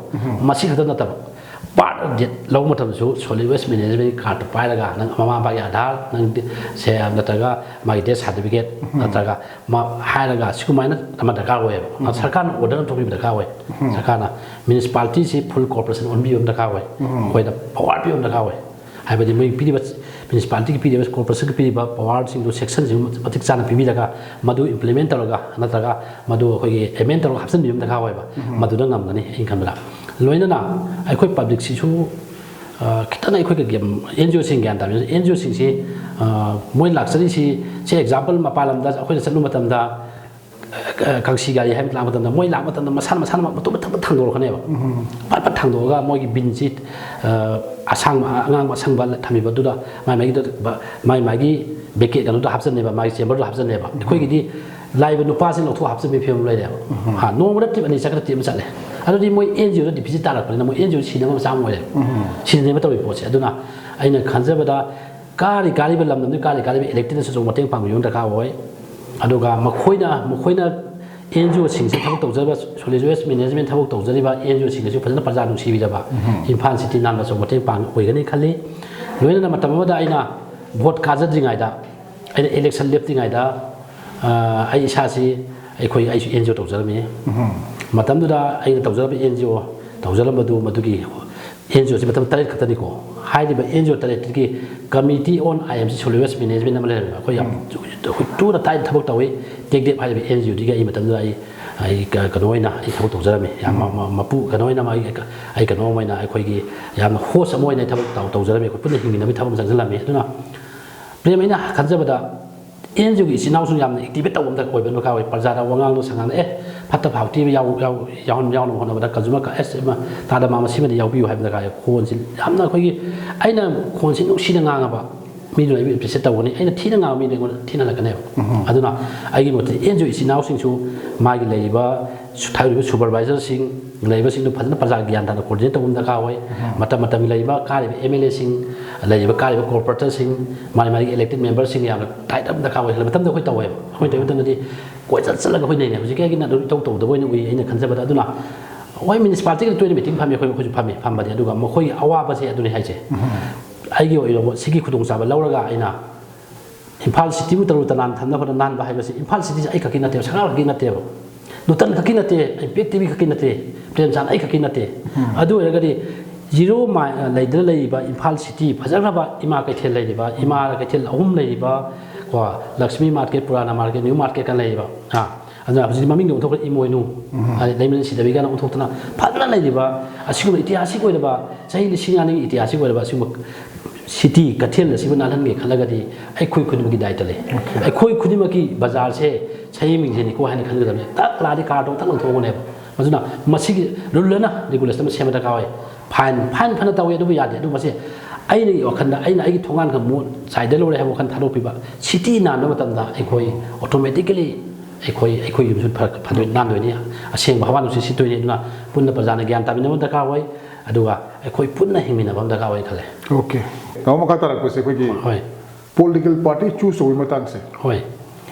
ꯃꯁꯤ ꯈꯛꯇ ꯅꯠꯇꯕ, ꯄꯥꯔꯠ ꯗꯦꯠ ꯂꯧꯕ ꯃꯇꯝꯗꯁꯨ ꯁꯣꯂꯤꯠ ꯋꯦꯁ ꯃꯦꯅꯦꯖꯃꯦꯟꯒꯤ ꯀꯥꯔꯠꯇꯣ ꯄꯥꯏꯔꯒ, ꯅꯪ ꯃꯃꯥ ꯃꯄꯥꯒꯤ ꯑꯥꯙꯥꯔ, ꯅꯪ ꯁꯦ ꯅꯠꯇ꯭ꯔꯒ ꯃꯥꯒꯤ ꯗꯦꯠ ꯁꯥꯔꯇꯤꯐꯤꯀꯦꯠ, ꯅꯠꯇ꯭ꯔꯒ ꯃꯥ ꯍꯥꯏꯔꯒ ꯁꯤꯒꯨꯃꯥꯏꯅ ꯑꯃ ꯗꯔꯀꯥꯔ ꯑꯣꯏꯌꯦꯕ꯫ ꯁꯔꯀꯥꯔꯅ ꯑꯣꯔꯗꯔ ꯑꯃ ꯊꯣꯛꯄꯤꯕ ꯗꯔꯀꯥꯔ ꯑꯣꯏ꯫ ꯁꯔꯀꯥꯔꯅ ꯃ꯭ꯌꯨꯅꯤꯁꯤꯄꯥꯂꯤꯇꯤꯁꯤ ꯐꯨꯜ ꯀꯣꯔꯄꯣꯔꯦꯁꯟ ꯑꯣꯟꯕꯤꯕ ꯑꯃ ꯗꯔꯀꯥꯔ ꯑꯣꯏ꯫ ꯑꯩꯈꯣꯏꯗ ꯄꯋꯥꯔ ꯄꯤꯕ ꯑꯃ ꯗꯔꯀꯥꯔ ꯑꯣꯏ꯫ ꯍꯥꯏꯕꯗꯤ ꯃꯣꯏ ꯄꯤꯔꯤꯕ ꯃ꯭ꯌꯨꯅꯤꯁꯤꯄꯥꯂꯤꯇꯤꯒꯤ ꯄꯤꯔꯤꯕ, ꯀꯣꯔꯄꯣꯔꯦꯁꯟꯒꯤ ꯄꯤꯔꯤꯕ ꯄꯋꯥꯔꯁꯤꯡꯗꯨ, ꯁꯦꯛꯁꯟꯁꯤꯡ ꯃꯇꯤꯛ ꯆꯥꯅ ꯄꯤꯕꯤꯔꯒ, ꯃꯗꯨ ꯏꯝꯄ꯭ꯂꯤꯃꯦꯟ ꯇꯧꯔꯒ, ꯅꯠꯇ꯭ꯔꯒ ꯃꯗꯨ ꯑꯩꯈꯣꯏꯒꯤ ꯑꯦꯃꯦꯟ ꯇꯧꯔꯒ ꯍꯥꯞꯆꯤꯟꯕꯤꯕ ꯑꯃ ꯗꯔꯀꯥꯔ ꯑꯣꯏꯕ꯫ ꯃꯗꯨꯗ ꯉꯝꯒꯅꯤ ꯑꯩꯅ ꯈꯟꯕꯗ꯫ ꯂꯣꯏꯅꯅ ꯑꯩꯈꯣꯏ ꯄꯕ꯭ꯂꯤꯛꯁꯤꯁꯨ, ꯑ, ꯈꯤꯇꯪ ꯑꯩꯈꯣꯏꯒꯤ ꯑꯦꯟ ꯖꯤ ꯑꯣꯁꯤꯡ ꯒ꯭ꯌꯥꯟ ꯇꯥꯕꯤꯌꯨ꯫ ꯑꯦꯟ ꯖꯤ ꯑꯣꯁꯤꯡꯁꯤ, ꯑ, ꯃꯣꯏ ꯂꯥꯛꯆꯔꯤꯁꯤ, ꯁꯤ ꯑꯦꯛꯖꯥꯝꯄꯜ, ꯃꯄꯥꯟ ꯂꯝꯗ ꯑꯩꯈꯣꯏꯅ ꯆꯠꯂꯨꯕ ꯃꯇꯝꯗ, ꯑ, ꯀꯥꯡꯁꯤ ꯒꯥꯔꯤ ꯍꯥꯏꯅ ꯂꯥꯛꯄ ꯃꯇꯝꯗ, ꯃꯣꯏ ꯂꯥꯛꯄ ꯃꯇꯝꯗ ꯃꯁꯥꯅ, ꯃꯁꯥꯅ ꯃꯇꯣꯝ ꯃꯊꯟꯇ ꯊꯥꯡꯗꯣꯔꯛꯀꯅꯦꯕ꯫ ꯄꯠ ꯄꯠ ꯊꯥꯡꯗꯣꯛꯑꯒ ꯃꯣꯏꯒꯤ ꯕꯤꯟꯁꯤ, ꯑ, ꯑꯁꯥꯡꯕ, ꯑꯉꯥꯡꯕ ꯑꯁꯪꯕ ꯊꯝꯃꯤꯕ ꯑꯗꯨꯗ ꯃꯥꯏ ꯃꯥꯏꯒꯤꯗ, ꯃꯥꯏ ꯃꯥꯏꯒꯤ ꯕꯦꯀꯦꯠ ꯀꯩꯅꯣꯗꯣ ꯍꯥꯞꯆꯟꯅꯦꯕ, ꯃꯥꯒꯤ ꯆꯦꯝꯕꯔꯗꯣ ꯍꯥꯞꯆꯟꯅꯦꯕ꯫ ꯑꯩꯈꯣꯏꯒꯤꯗꯤ ꯂꯥꯛꯏꯕ ꯅꯨꯄꯥꯁꯤꯡ ꯂꯧꯊꯣꯛ ꯍꯥꯞꯆꯟꯕꯒꯤ ꯐꯤꯕꯝ ꯂꯩꯔꯦꯕ꯫ ꯍꯥ, ꯅꯣꯡꯃꯗ ꯇ꯭ꯔꯤꯞ ꯑꯅꯤ ꯆꯠꯈ꯭ꯔ ꯇ꯭ꯔꯤꯞ ꯑꯃ ꯆꯠꯂꯦ꯫ ꯑꯗꯨꯗꯤ ꯃꯣꯏ ꯑꯦꯟ ꯖꯤ ꯑꯣꯗ ꯗꯤꯐꯤꯁꯤꯠ ꯇꯥꯔꯛꯄꯅꯤꯅ ꯃꯣꯏ ꯑꯦꯟ ꯖꯤ ꯑꯣ ꯁꯤꯅꯕ ꯃꯆꯥꯛ ꯑꯃ ꯑꯣꯏꯔꯦꯕ꯫ ꯁꯤꯅꯦꯕ ꯇꯧꯔꯤ ꯄꯣꯠꯁꯦ꯫ ꯑꯗꯨꯅ ꯑꯩꯅ ꯈꯟꯖꯕꯗ ꯀꯥꯔꯤ ꯀꯥꯔꯤꯕ ꯂꯝꯗꯝꯗꯨ, ꯀꯥꯔꯤ ꯀꯥꯔꯤꯕ ꯏꯂꯦꯛꯇꯦꯗꯅꯁꯨ ꯑꯆꯧꯕ ꯃꯇꯦꯡ ꯄꯥꯡꯕꯤꯕ ꯑꯃ ꯗꯔꯀꯥꯔ ꯑꯣꯏ꯫ ꯑꯗꯨꯒ ꯃꯈꯣꯏꯅ, ꯃꯈꯣꯏꯅ ꯑꯦꯟ ꯖꯤ ꯑꯣꯁꯤꯡꯁꯤ ꯊꯕꯛ ꯇꯧꯖꯔꯤꯕ, ꯁꯣꯂꯤꯠ ꯋꯦꯁ ꯃꯦꯅꯦꯖꯃꯦꯟ ꯊꯕꯛ ꯇꯧꯖꯔꯤꯕ ꯑꯦꯟ ꯖꯤ ꯑꯣꯁꯤꯡꯗꯁꯨ ꯐꯖꯅ ꯄ꯭ꯔꯖꯥ ꯅꯨꯡꯁꯤꯕꯤꯔꯕ ꯏꯝꯐꯥꯜ ꯁꯤꯇꯤ ꯅꯥꯟꯕ ꯑꯆꯧꯕ ꯃꯇꯦꯡ ꯄꯥꯡ ꯑꯣꯏꯒꯅꯤ ꯈꯜꯂꯤ꯫ ꯂꯣꯏꯅꯅ ꯃꯇꯝ ꯑꯃꯗ ꯑꯩꯅ ꯚꯣꯠ ꯀꯥꯖꯗ꯭ꯔꯤꯉꯩꯗ, ꯑꯩꯅ ꯏꯂꯦꯛꯁꯟ ꯂꯦꯞꯇ꯭ꯔꯤꯉꯩꯗ, ꯑ, ꯑꯩ ꯏꯁꯥꯁꯤ, ꯑꯩꯈꯣꯏ, ꯑꯩꯁꯨ ꯑꯦꯟ ꯖꯤ ꯑꯣ ꯇꯧꯖꯔꯝꯃꯤ꯫ ꯃꯇꯝꯗꯨꯗ ꯑꯩꯅ ꯇꯧꯖꯔꯝꯕ ꯑꯦꯟ ꯖꯤ ꯑꯣ ꯇꯧꯖꯔꯝꯕꯗꯨ, ꯃꯗꯨꯒꯤ ꯑꯦꯟ ꯖꯤ ꯑꯣꯁꯤ ꯃꯇꯝ ꯇꯔꯦꯠ ꯈꯛꯇꯅꯤꯀꯣ꯫ ꯍꯥꯏꯔꯤꯕ and G O ꯇꯔꯦꯠꯇꯨꯒꯤ Committee on I M C Solid Waste Management ꯑꯃ ꯂꯩꯔꯝꯃꯦ꯫ ꯑꯩꯈꯣꯏ ꯌꯥꯝ, ꯑꯩꯈꯣꯏ ꯇꯣꯏꯅ ꯇꯥꯏꯅ ꯊꯕꯛ ꯇꯧꯏ꯫ ꯇꯦꯛ ꯗꯦꯞ ꯍꯥꯏꯔꯤꯕ ꯑꯦꯟ ꯖꯤ ꯑꯣꯗꯨꯒꯤ ꯑꯩ ꯃꯇꯝꯗꯨꯗ ꯑꯩ, ꯑꯩ ꯀ-, ꯀꯩꯅꯣ ꯑꯣꯏꯅ ꯑꯩ ꯊꯕꯛ ꯇꯧꯖꯔꯝꯃꯤ꯫ ꯌꯥꯝ ꯃ-, ꯃ-, ꯃꯄꯨ ꯀꯩꯅꯣ ꯑꯣꯏꯅ ꯑꯩ, ꯑꯩ ꯀꯩꯅꯣ ꯑꯃ ꯑꯣꯏꯅ ꯑꯩꯈꯣꯏꯒꯤ ꯌꯥꯝꯅ ꯍꯣꯁ ꯑꯃ ꯑꯣꯏꯅ ꯑꯩ ꯊꯕꯛ ꯇꯧ-, ꯇꯧꯖꯔꯝꯃꯤ꯫ ꯑꯩꯈꯣꯏ ꯄꯨꯟꯅ ꯍꯤꯡꯃꯤꯟꯅꯕꯒꯤ ꯊꯕꯛ ꯑꯃ ꯆꯪꯁꯤꯜꯂꯝꯃꯤ꯫ ꯑꯗꯨꯅ ꯄ꯭ꯔꯦꯝ, ꯑꯩꯅ ꯈꯟꯖꯕꯗ ꯑꯦꯟ ꯖꯤ ꯑꯣꯒꯤ ꯏꯆꯤꯟ ꯏꯅꯥꯎꯁꯤꯡ ꯌꯥꯝꯅ ꯑꯦꯛꯇꯤꯚꯦꯠ ꯇꯧꯕ ꯑꯃ ꯗꯔꯀꯥꯔ ꯑꯣꯏꯕ ꯗꯔꯀꯥꯔ ꯑꯣꯏ꯫ ꯄ꯭ꯔꯖꯥꯗ ꯋꯥꯉꯥꯡꯗ ꯁꯉꯥꯡꯗ, "ꯑꯦ, ꯐꯠꯇ ꯐꯥꯎꯇꯤ ꯌꯥꯎ-, ꯌꯥꯎ-, ꯌꯥꯎꯍꯟ-, ꯌꯥꯎꯅꯕ ꯍꯣꯠꯅꯕꯗ ꯀꯟꯖꯨꯃꯔ ꯀ-, ꯑꯦꯁ, ꯑꯃ, ꯇꯥꯗ ꯃꯥꯃ ꯁꯤꯃꯗꯤ ꯌꯥꯎꯕꯤꯌꯨ" ꯍꯥꯏꯕ ꯗꯔꯀꯥꯔ ꯑꯣꯏ꯫ ꯈꯣꯟꯁꯤ ꯌꯥꯝꯅ ꯑꯩꯈꯣꯏꯒꯤ, ꯑꯩꯅ ꯈꯣꯟꯁꯤ ꯅꯨꯡꯁꯤꯅ ꯉꯥꯡꯉꯕ ꯃꯤꯗꯨꯅ ꯑꯩꯕꯨ ꯑꯦꯄ꯭ꯔꯤꯁꯤꯌꯦꯠ ꯇꯧꯒꯅꯤ, ꯑꯩꯅ ꯊꯤꯅ ꯉꯥꯡꯕ ꯃꯤꯗꯨꯅ ꯑꯩꯉꯣꯟꯗ ꯊꯤꯅ ꯍꯜꯂꯛꯀꯅꯦꯕ꯫ ꯑꯗꯨꯅ ꯑꯩꯒꯤ ꯃꯣꯠꯇꯗꯤ ꯑꯦꯟ ꯖꯤ ꯑꯣ ꯏꯆꯤꯟ ꯏꯅꯥꯎꯁꯤꯡꯁꯨ ꯃꯥꯒꯤ ꯂꯩꯔꯤꯕ ꯁꯨ-, ꯊꯥꯔꯤꯕ ꯁꯨꯄꯔꯚꯥꯏꯖꯔꯁꯤꯡ ꯂꯩꯔꯤꯕꯁꯤꯡꯗꯨ ꯐꯖꯅ ꯄ꯭ꯔꯖꯥꯒꯤ ꯒ꯭ꯌꯥꯟ ꯇꯥꯅ ꯀꯣꯑꯣꯔꯗꯤꯅꯦꯠ ꯇꯧꯕ ꯑꯃ ꯗꯔꯀꯥꯔ ꯑꯣꯏ꯫ ꯃꯇꯝ ꯃꯇꯝꯒꯤ ꯂꯩꯔꯤꯕ ꯀꯥꯔꯤꯕ ꯑꯦꯝ ꯑꯦꯜ ꯑꯦꯁꯤꯡ, ꯂꯩꯔꯤꯕ ꯀꯥꯔꯤꯕ ꯀꯣꯔꯄꯣꯔꯦꯇꯔꯁꯤꯡ, ꯃꯥꯒꯤ ꯃꯥꯒꯤ ꯏꯂꯦꯛꯇꯦꯗ ꯃꯦꯝꯕꯔꯁꯤꯡ ꯌꯥꯝꯅ ꯇꯥꯏꯠ ꯑꯃ ꯗꯔꯀꯥꯔ ꯑꯣꯏ꯫ ꯃꯇꯝꯗ ꯑꯩꯈꯣꯏ ꯇꯧꯋꯦꯕ꯫ ꯑꯩꯈꯣꯏ ꯇꯧꯕ ꯃꯇꯝꯗꯗꯤ ꯀꯣꯏꯆꯠ ꯆꯠꯂꯒ ꯑꯩꯈꯣꯏ ꯅꯩꯅꯩ꯫ ꯍꯧꯖꯤꯛꯀꯤ ꯑꯩꯒꯤꯅ ꯑꯗꯨꯝ ꯏꯇꯧ ꯇꯧꯗꯕ ꯑꯣꯏꯅ ꯎꯏ ꯑꯩꯅ ꯈꯟꯖꯕꯗ꯫ ꯑꯗꯨꯅ ꯍꯣꯏ, ꯃ꯭ꯌꯨꯅꯤꯁꯤꯄꯥꯂꯤꯇꯤꯒꯤ ꯇꯣꯏꯅ ꯃꯤꯇꯤꯡ ꯐꯝꯃꯤ, ꯑꯩꯈꯣꯏ, ꯑꯩꯈꯣꯏꯁꯨ ꯐꯝꯃꯤ, ꯐꯝꯕꯗꯤ꯫ ꯑꯗꯨꯒ ꯃꯈꯣꯏꯒꯤ ꯑꯋꯥꯕꯁꯦ ꯑꯗꯨꯅꯤ ꯍꯥꯏꯁꯦ꯫ ꯑꯩꯒꯤ ꯑꯣꯏꯕ ꯁꯤꯒꯤ ꯈꯨꯗꯣꯡꯆꯥꯕ ꯂꯧꯔꯒ ꯑꯩꯅ ꯏꯝꯐꯥꯜ ꯁꯤꯇꯤꯕꯨ ꯇꯔꯨ ꯇꯅꯥꯟ ꯊꯝꯅꯕ ꯍꯣꯠꯅ-, ꯅꯥꯟꯕ ꯍꯥꯏꯕꯁꯤ ꯏꯝꯐꯥꯜ ꯁꯤꯇꯤꯁꯦ ꯑꯩ ꯈꯛꯀꯤ ꯅꯠꯇꯦꯕ, ꯁꯔꯀꯥꯔ ꯈꯛꯀꯤ ꯅꯠꯇꯦꯕ, ꯅꯨꯇꯟ ꯈꯛꯀꯤ ꯅꯠꯇꯦ, ꯏꯝꯄꯦꯛ ꯇꯤꯚꯤ ꯈꯛꯀꯤ ꯅꯠꯇꯦ, ꯄ꯭ꯔꯦꯝꯆꯥꯟ ꯑꯩ ꯈꯛꯀꯤ ꯅꯠꯇꯦ꯫ ꯑꯗꯨ ꯑꯣꯏꯔꯒꯗꯤ ꯖꯤꯔꯣ ꯃꯥꯏ-, ꯂꯩꯗꯅ ꯂꯩꯔꯤꯕ ꯏꯝꯐꯥꯜ ꯁꯤꯇꯤ ꯐꯖꯈ꯭ꯔꯕ ꯏꯃꯥ ꯀꯩꯊꯦꯜ ꯂꯩꯔꯤꯕ, ꯏꯃꯥ ꯀꯩꯊꯦꯜ ꯑꯍꯨꯝ ꯂꯩꯔꯤꯕ, ꯀꯣ, ꯂꯛꯁꯃꯤ ꯃꯥꯔꯀꯦꯠ, ꯄꯨꯔꯥꯅꯥ ꯃꯥꯔꯀꯦꯠ, ꯅ꯭ꯌꯨ ꯃꯥꯔꯀꯦꯠꯀ ꯂꯩꯔꯤꯕ, ꯑꯥ, ꯑꯗꯨꯅ ꯍꯧꯖꯤꯛꯇꯤ ꯃꯃꯤꯡꯗꯤ ꯑꯣꯟꯊꯣꯛꯈ꯭ꯔꯦ, ꯏꯃꯣꯏꯅꯨ, ꯎꯝ꯫ ꯑꯗꯩ ꯂꯩꯃꯔꯦꯟ ꯁꯤꯗꯕꯤ ꯀꯥꯏꯅ ꯑꯣꯟꯊꯣꯛꯇꯅ ꯐꯖꯅ ꯂꯩꯔꯤꯕ, ꯑꯁꯤꯒꯨꯝꯕ ꯏꯇꯤꯍꯥꯁꯤꯛ ꯑꯣꯏꯔꯕ, ꯆꯍꯤ ꯂꯤꯁꯤꯡ ꯃꯉꯥꯒꯤ ꯏꯇꯤꯍꯥꯁꯤꯛ ꯑꯣꯏꯔꯕ ꯑꯁꯤꯒꯨꯝꯕ ꯁꯤꯇꯤ ꯀꯩꯊꯦꯜ ꯑꯁꯤꯕꯨ ꯅꯥꯜꯍꯟꯒꯦ ꯈꯜꯂꯒꯗꯤ ꯑꯩꯈꯣꯏ ꯈꯨꯗꯤꯡꯃꯛꯀꯤ ꯗꯥꯏꯇ ꯂꯩ꯫ ꯑꯣꯀꯦ꯫ ꯑꯩꯈꯣꯏ ꯈꯨꯗꯤꯡꯃꯛꯀꯤ ꯕꯖꯥꯔꯁꯦ ꯁꯍꯤ ꯃꯤꯡꯖꯦꯜꯅꯤꯀꯣ ꯍꯥꯏꯅ ꯈꯟꯒꯗꯕꯅꯤ꯫ ꯇꯛ ꯂꯥꯛꯑꯗꯤ ꯀꯥꯔꯗꯣ ꯇꯛ ꯂꯧꯊꯣꯛꯑꯒꯅꯦꯕ꯫ ꯑꯗꯨꯅ ꯃꯁꯤꯒꯤ ꯔꯨꯜ ꯑꯃ, ꯔꯤꯒꯨꯂꯦꯁꯟ ꯑꯃ ꯁꯦꯝꯕ ꯗꯔꯀꯥꯔ ꯑꯣꯏ꯫ ꯐꯥꯏꯟ, ꯐꯥꯏꯟ ꯐꯅ ꯇꯧꯋꯤ, ꯑꯗꯨꯕꯨ ꯌꯥꯗꯦ꯫ ꯑꯗꯨ ꯃꯁꯤ ꯑꯩꯒꯤ ꯋꯥꯈꯜꯗ, ꯑꯩꯅ ꯑꯩꯒꯤ ꯊꯣꯡꯒꯥꯟ ꯈꯔ ꯃꯣꯠ ꯆꯥꯏꯗ ꯂꯣꯏꯔꯦ ꯍꯥꯏꯕ ꯋꯥꯈꯜ ꯊꯥꯗꯣꯛꯄꯤꯕ꯫ ꯁꯤꯇꯤ ꯅꯥꯟꯕ ꯃꯇꯝꯗ ꯑꯩꯈꯣꯏ ꯑꯣꯇꯣꯃꯦꯇꯤꯀꯦꯂꯤ ꯑꯩꯈꯣꯏ, ꯑꯩꯈꯣꯏ ꯌꯨꯝꯁꯨ ꯐꯔ-, ꯐꯗꯣꯏ, ꯅꯥꯟꯗꯣꯏꯅꯤ, ꯑꯁꯦꯡꯕ ꯍꯋꯥ ꯅꯨꯡꯁꯤꯠ ꯁꯤꯠꯇꯣꯏꯅꯤ꯫ ꯑꯗꯨꯅ ꯄꯨꯟꯅ ꯄ꯭ꯔꯖꯥꯅ ꯒ꯭ꯌꯥꯟ ꯇꯥꯃꯤꯟꯅꯕ ꯗꯔꯀꯥꯔ ꯑꯣꯏ, ꯑꯗꯨꯒ ꯑꯩꯈꯣꯏ ꯄꯨꯟꯅ ꯍꯤꯡꯃꯤꯟꯅꯕ ꯑꯃ ꯗꯔꯀꯥꯔ ꯑꯣꯏ ꯈꯜꯂꯦ꯫ ꯑꯣꯀꯦ꯫ ꯇꯥꯃꯣ, ꯃꯈꯥ ꯇꯥꯔꯛꯄꯁꯦ ꯑꯩꯈꯣꯏꯒꯤ ꯍꯣꯏ꯫ ꯄꯣꯂꯤꯇꯤꯀꯦꯜ ꯄꯥꯔꯇꯤ ꯆꯨꯁ ꯇꯧꯕꯒꯤ ꯃꯇꯥꯡꯁꯦ꯫ ꯍꯣꯏ꯫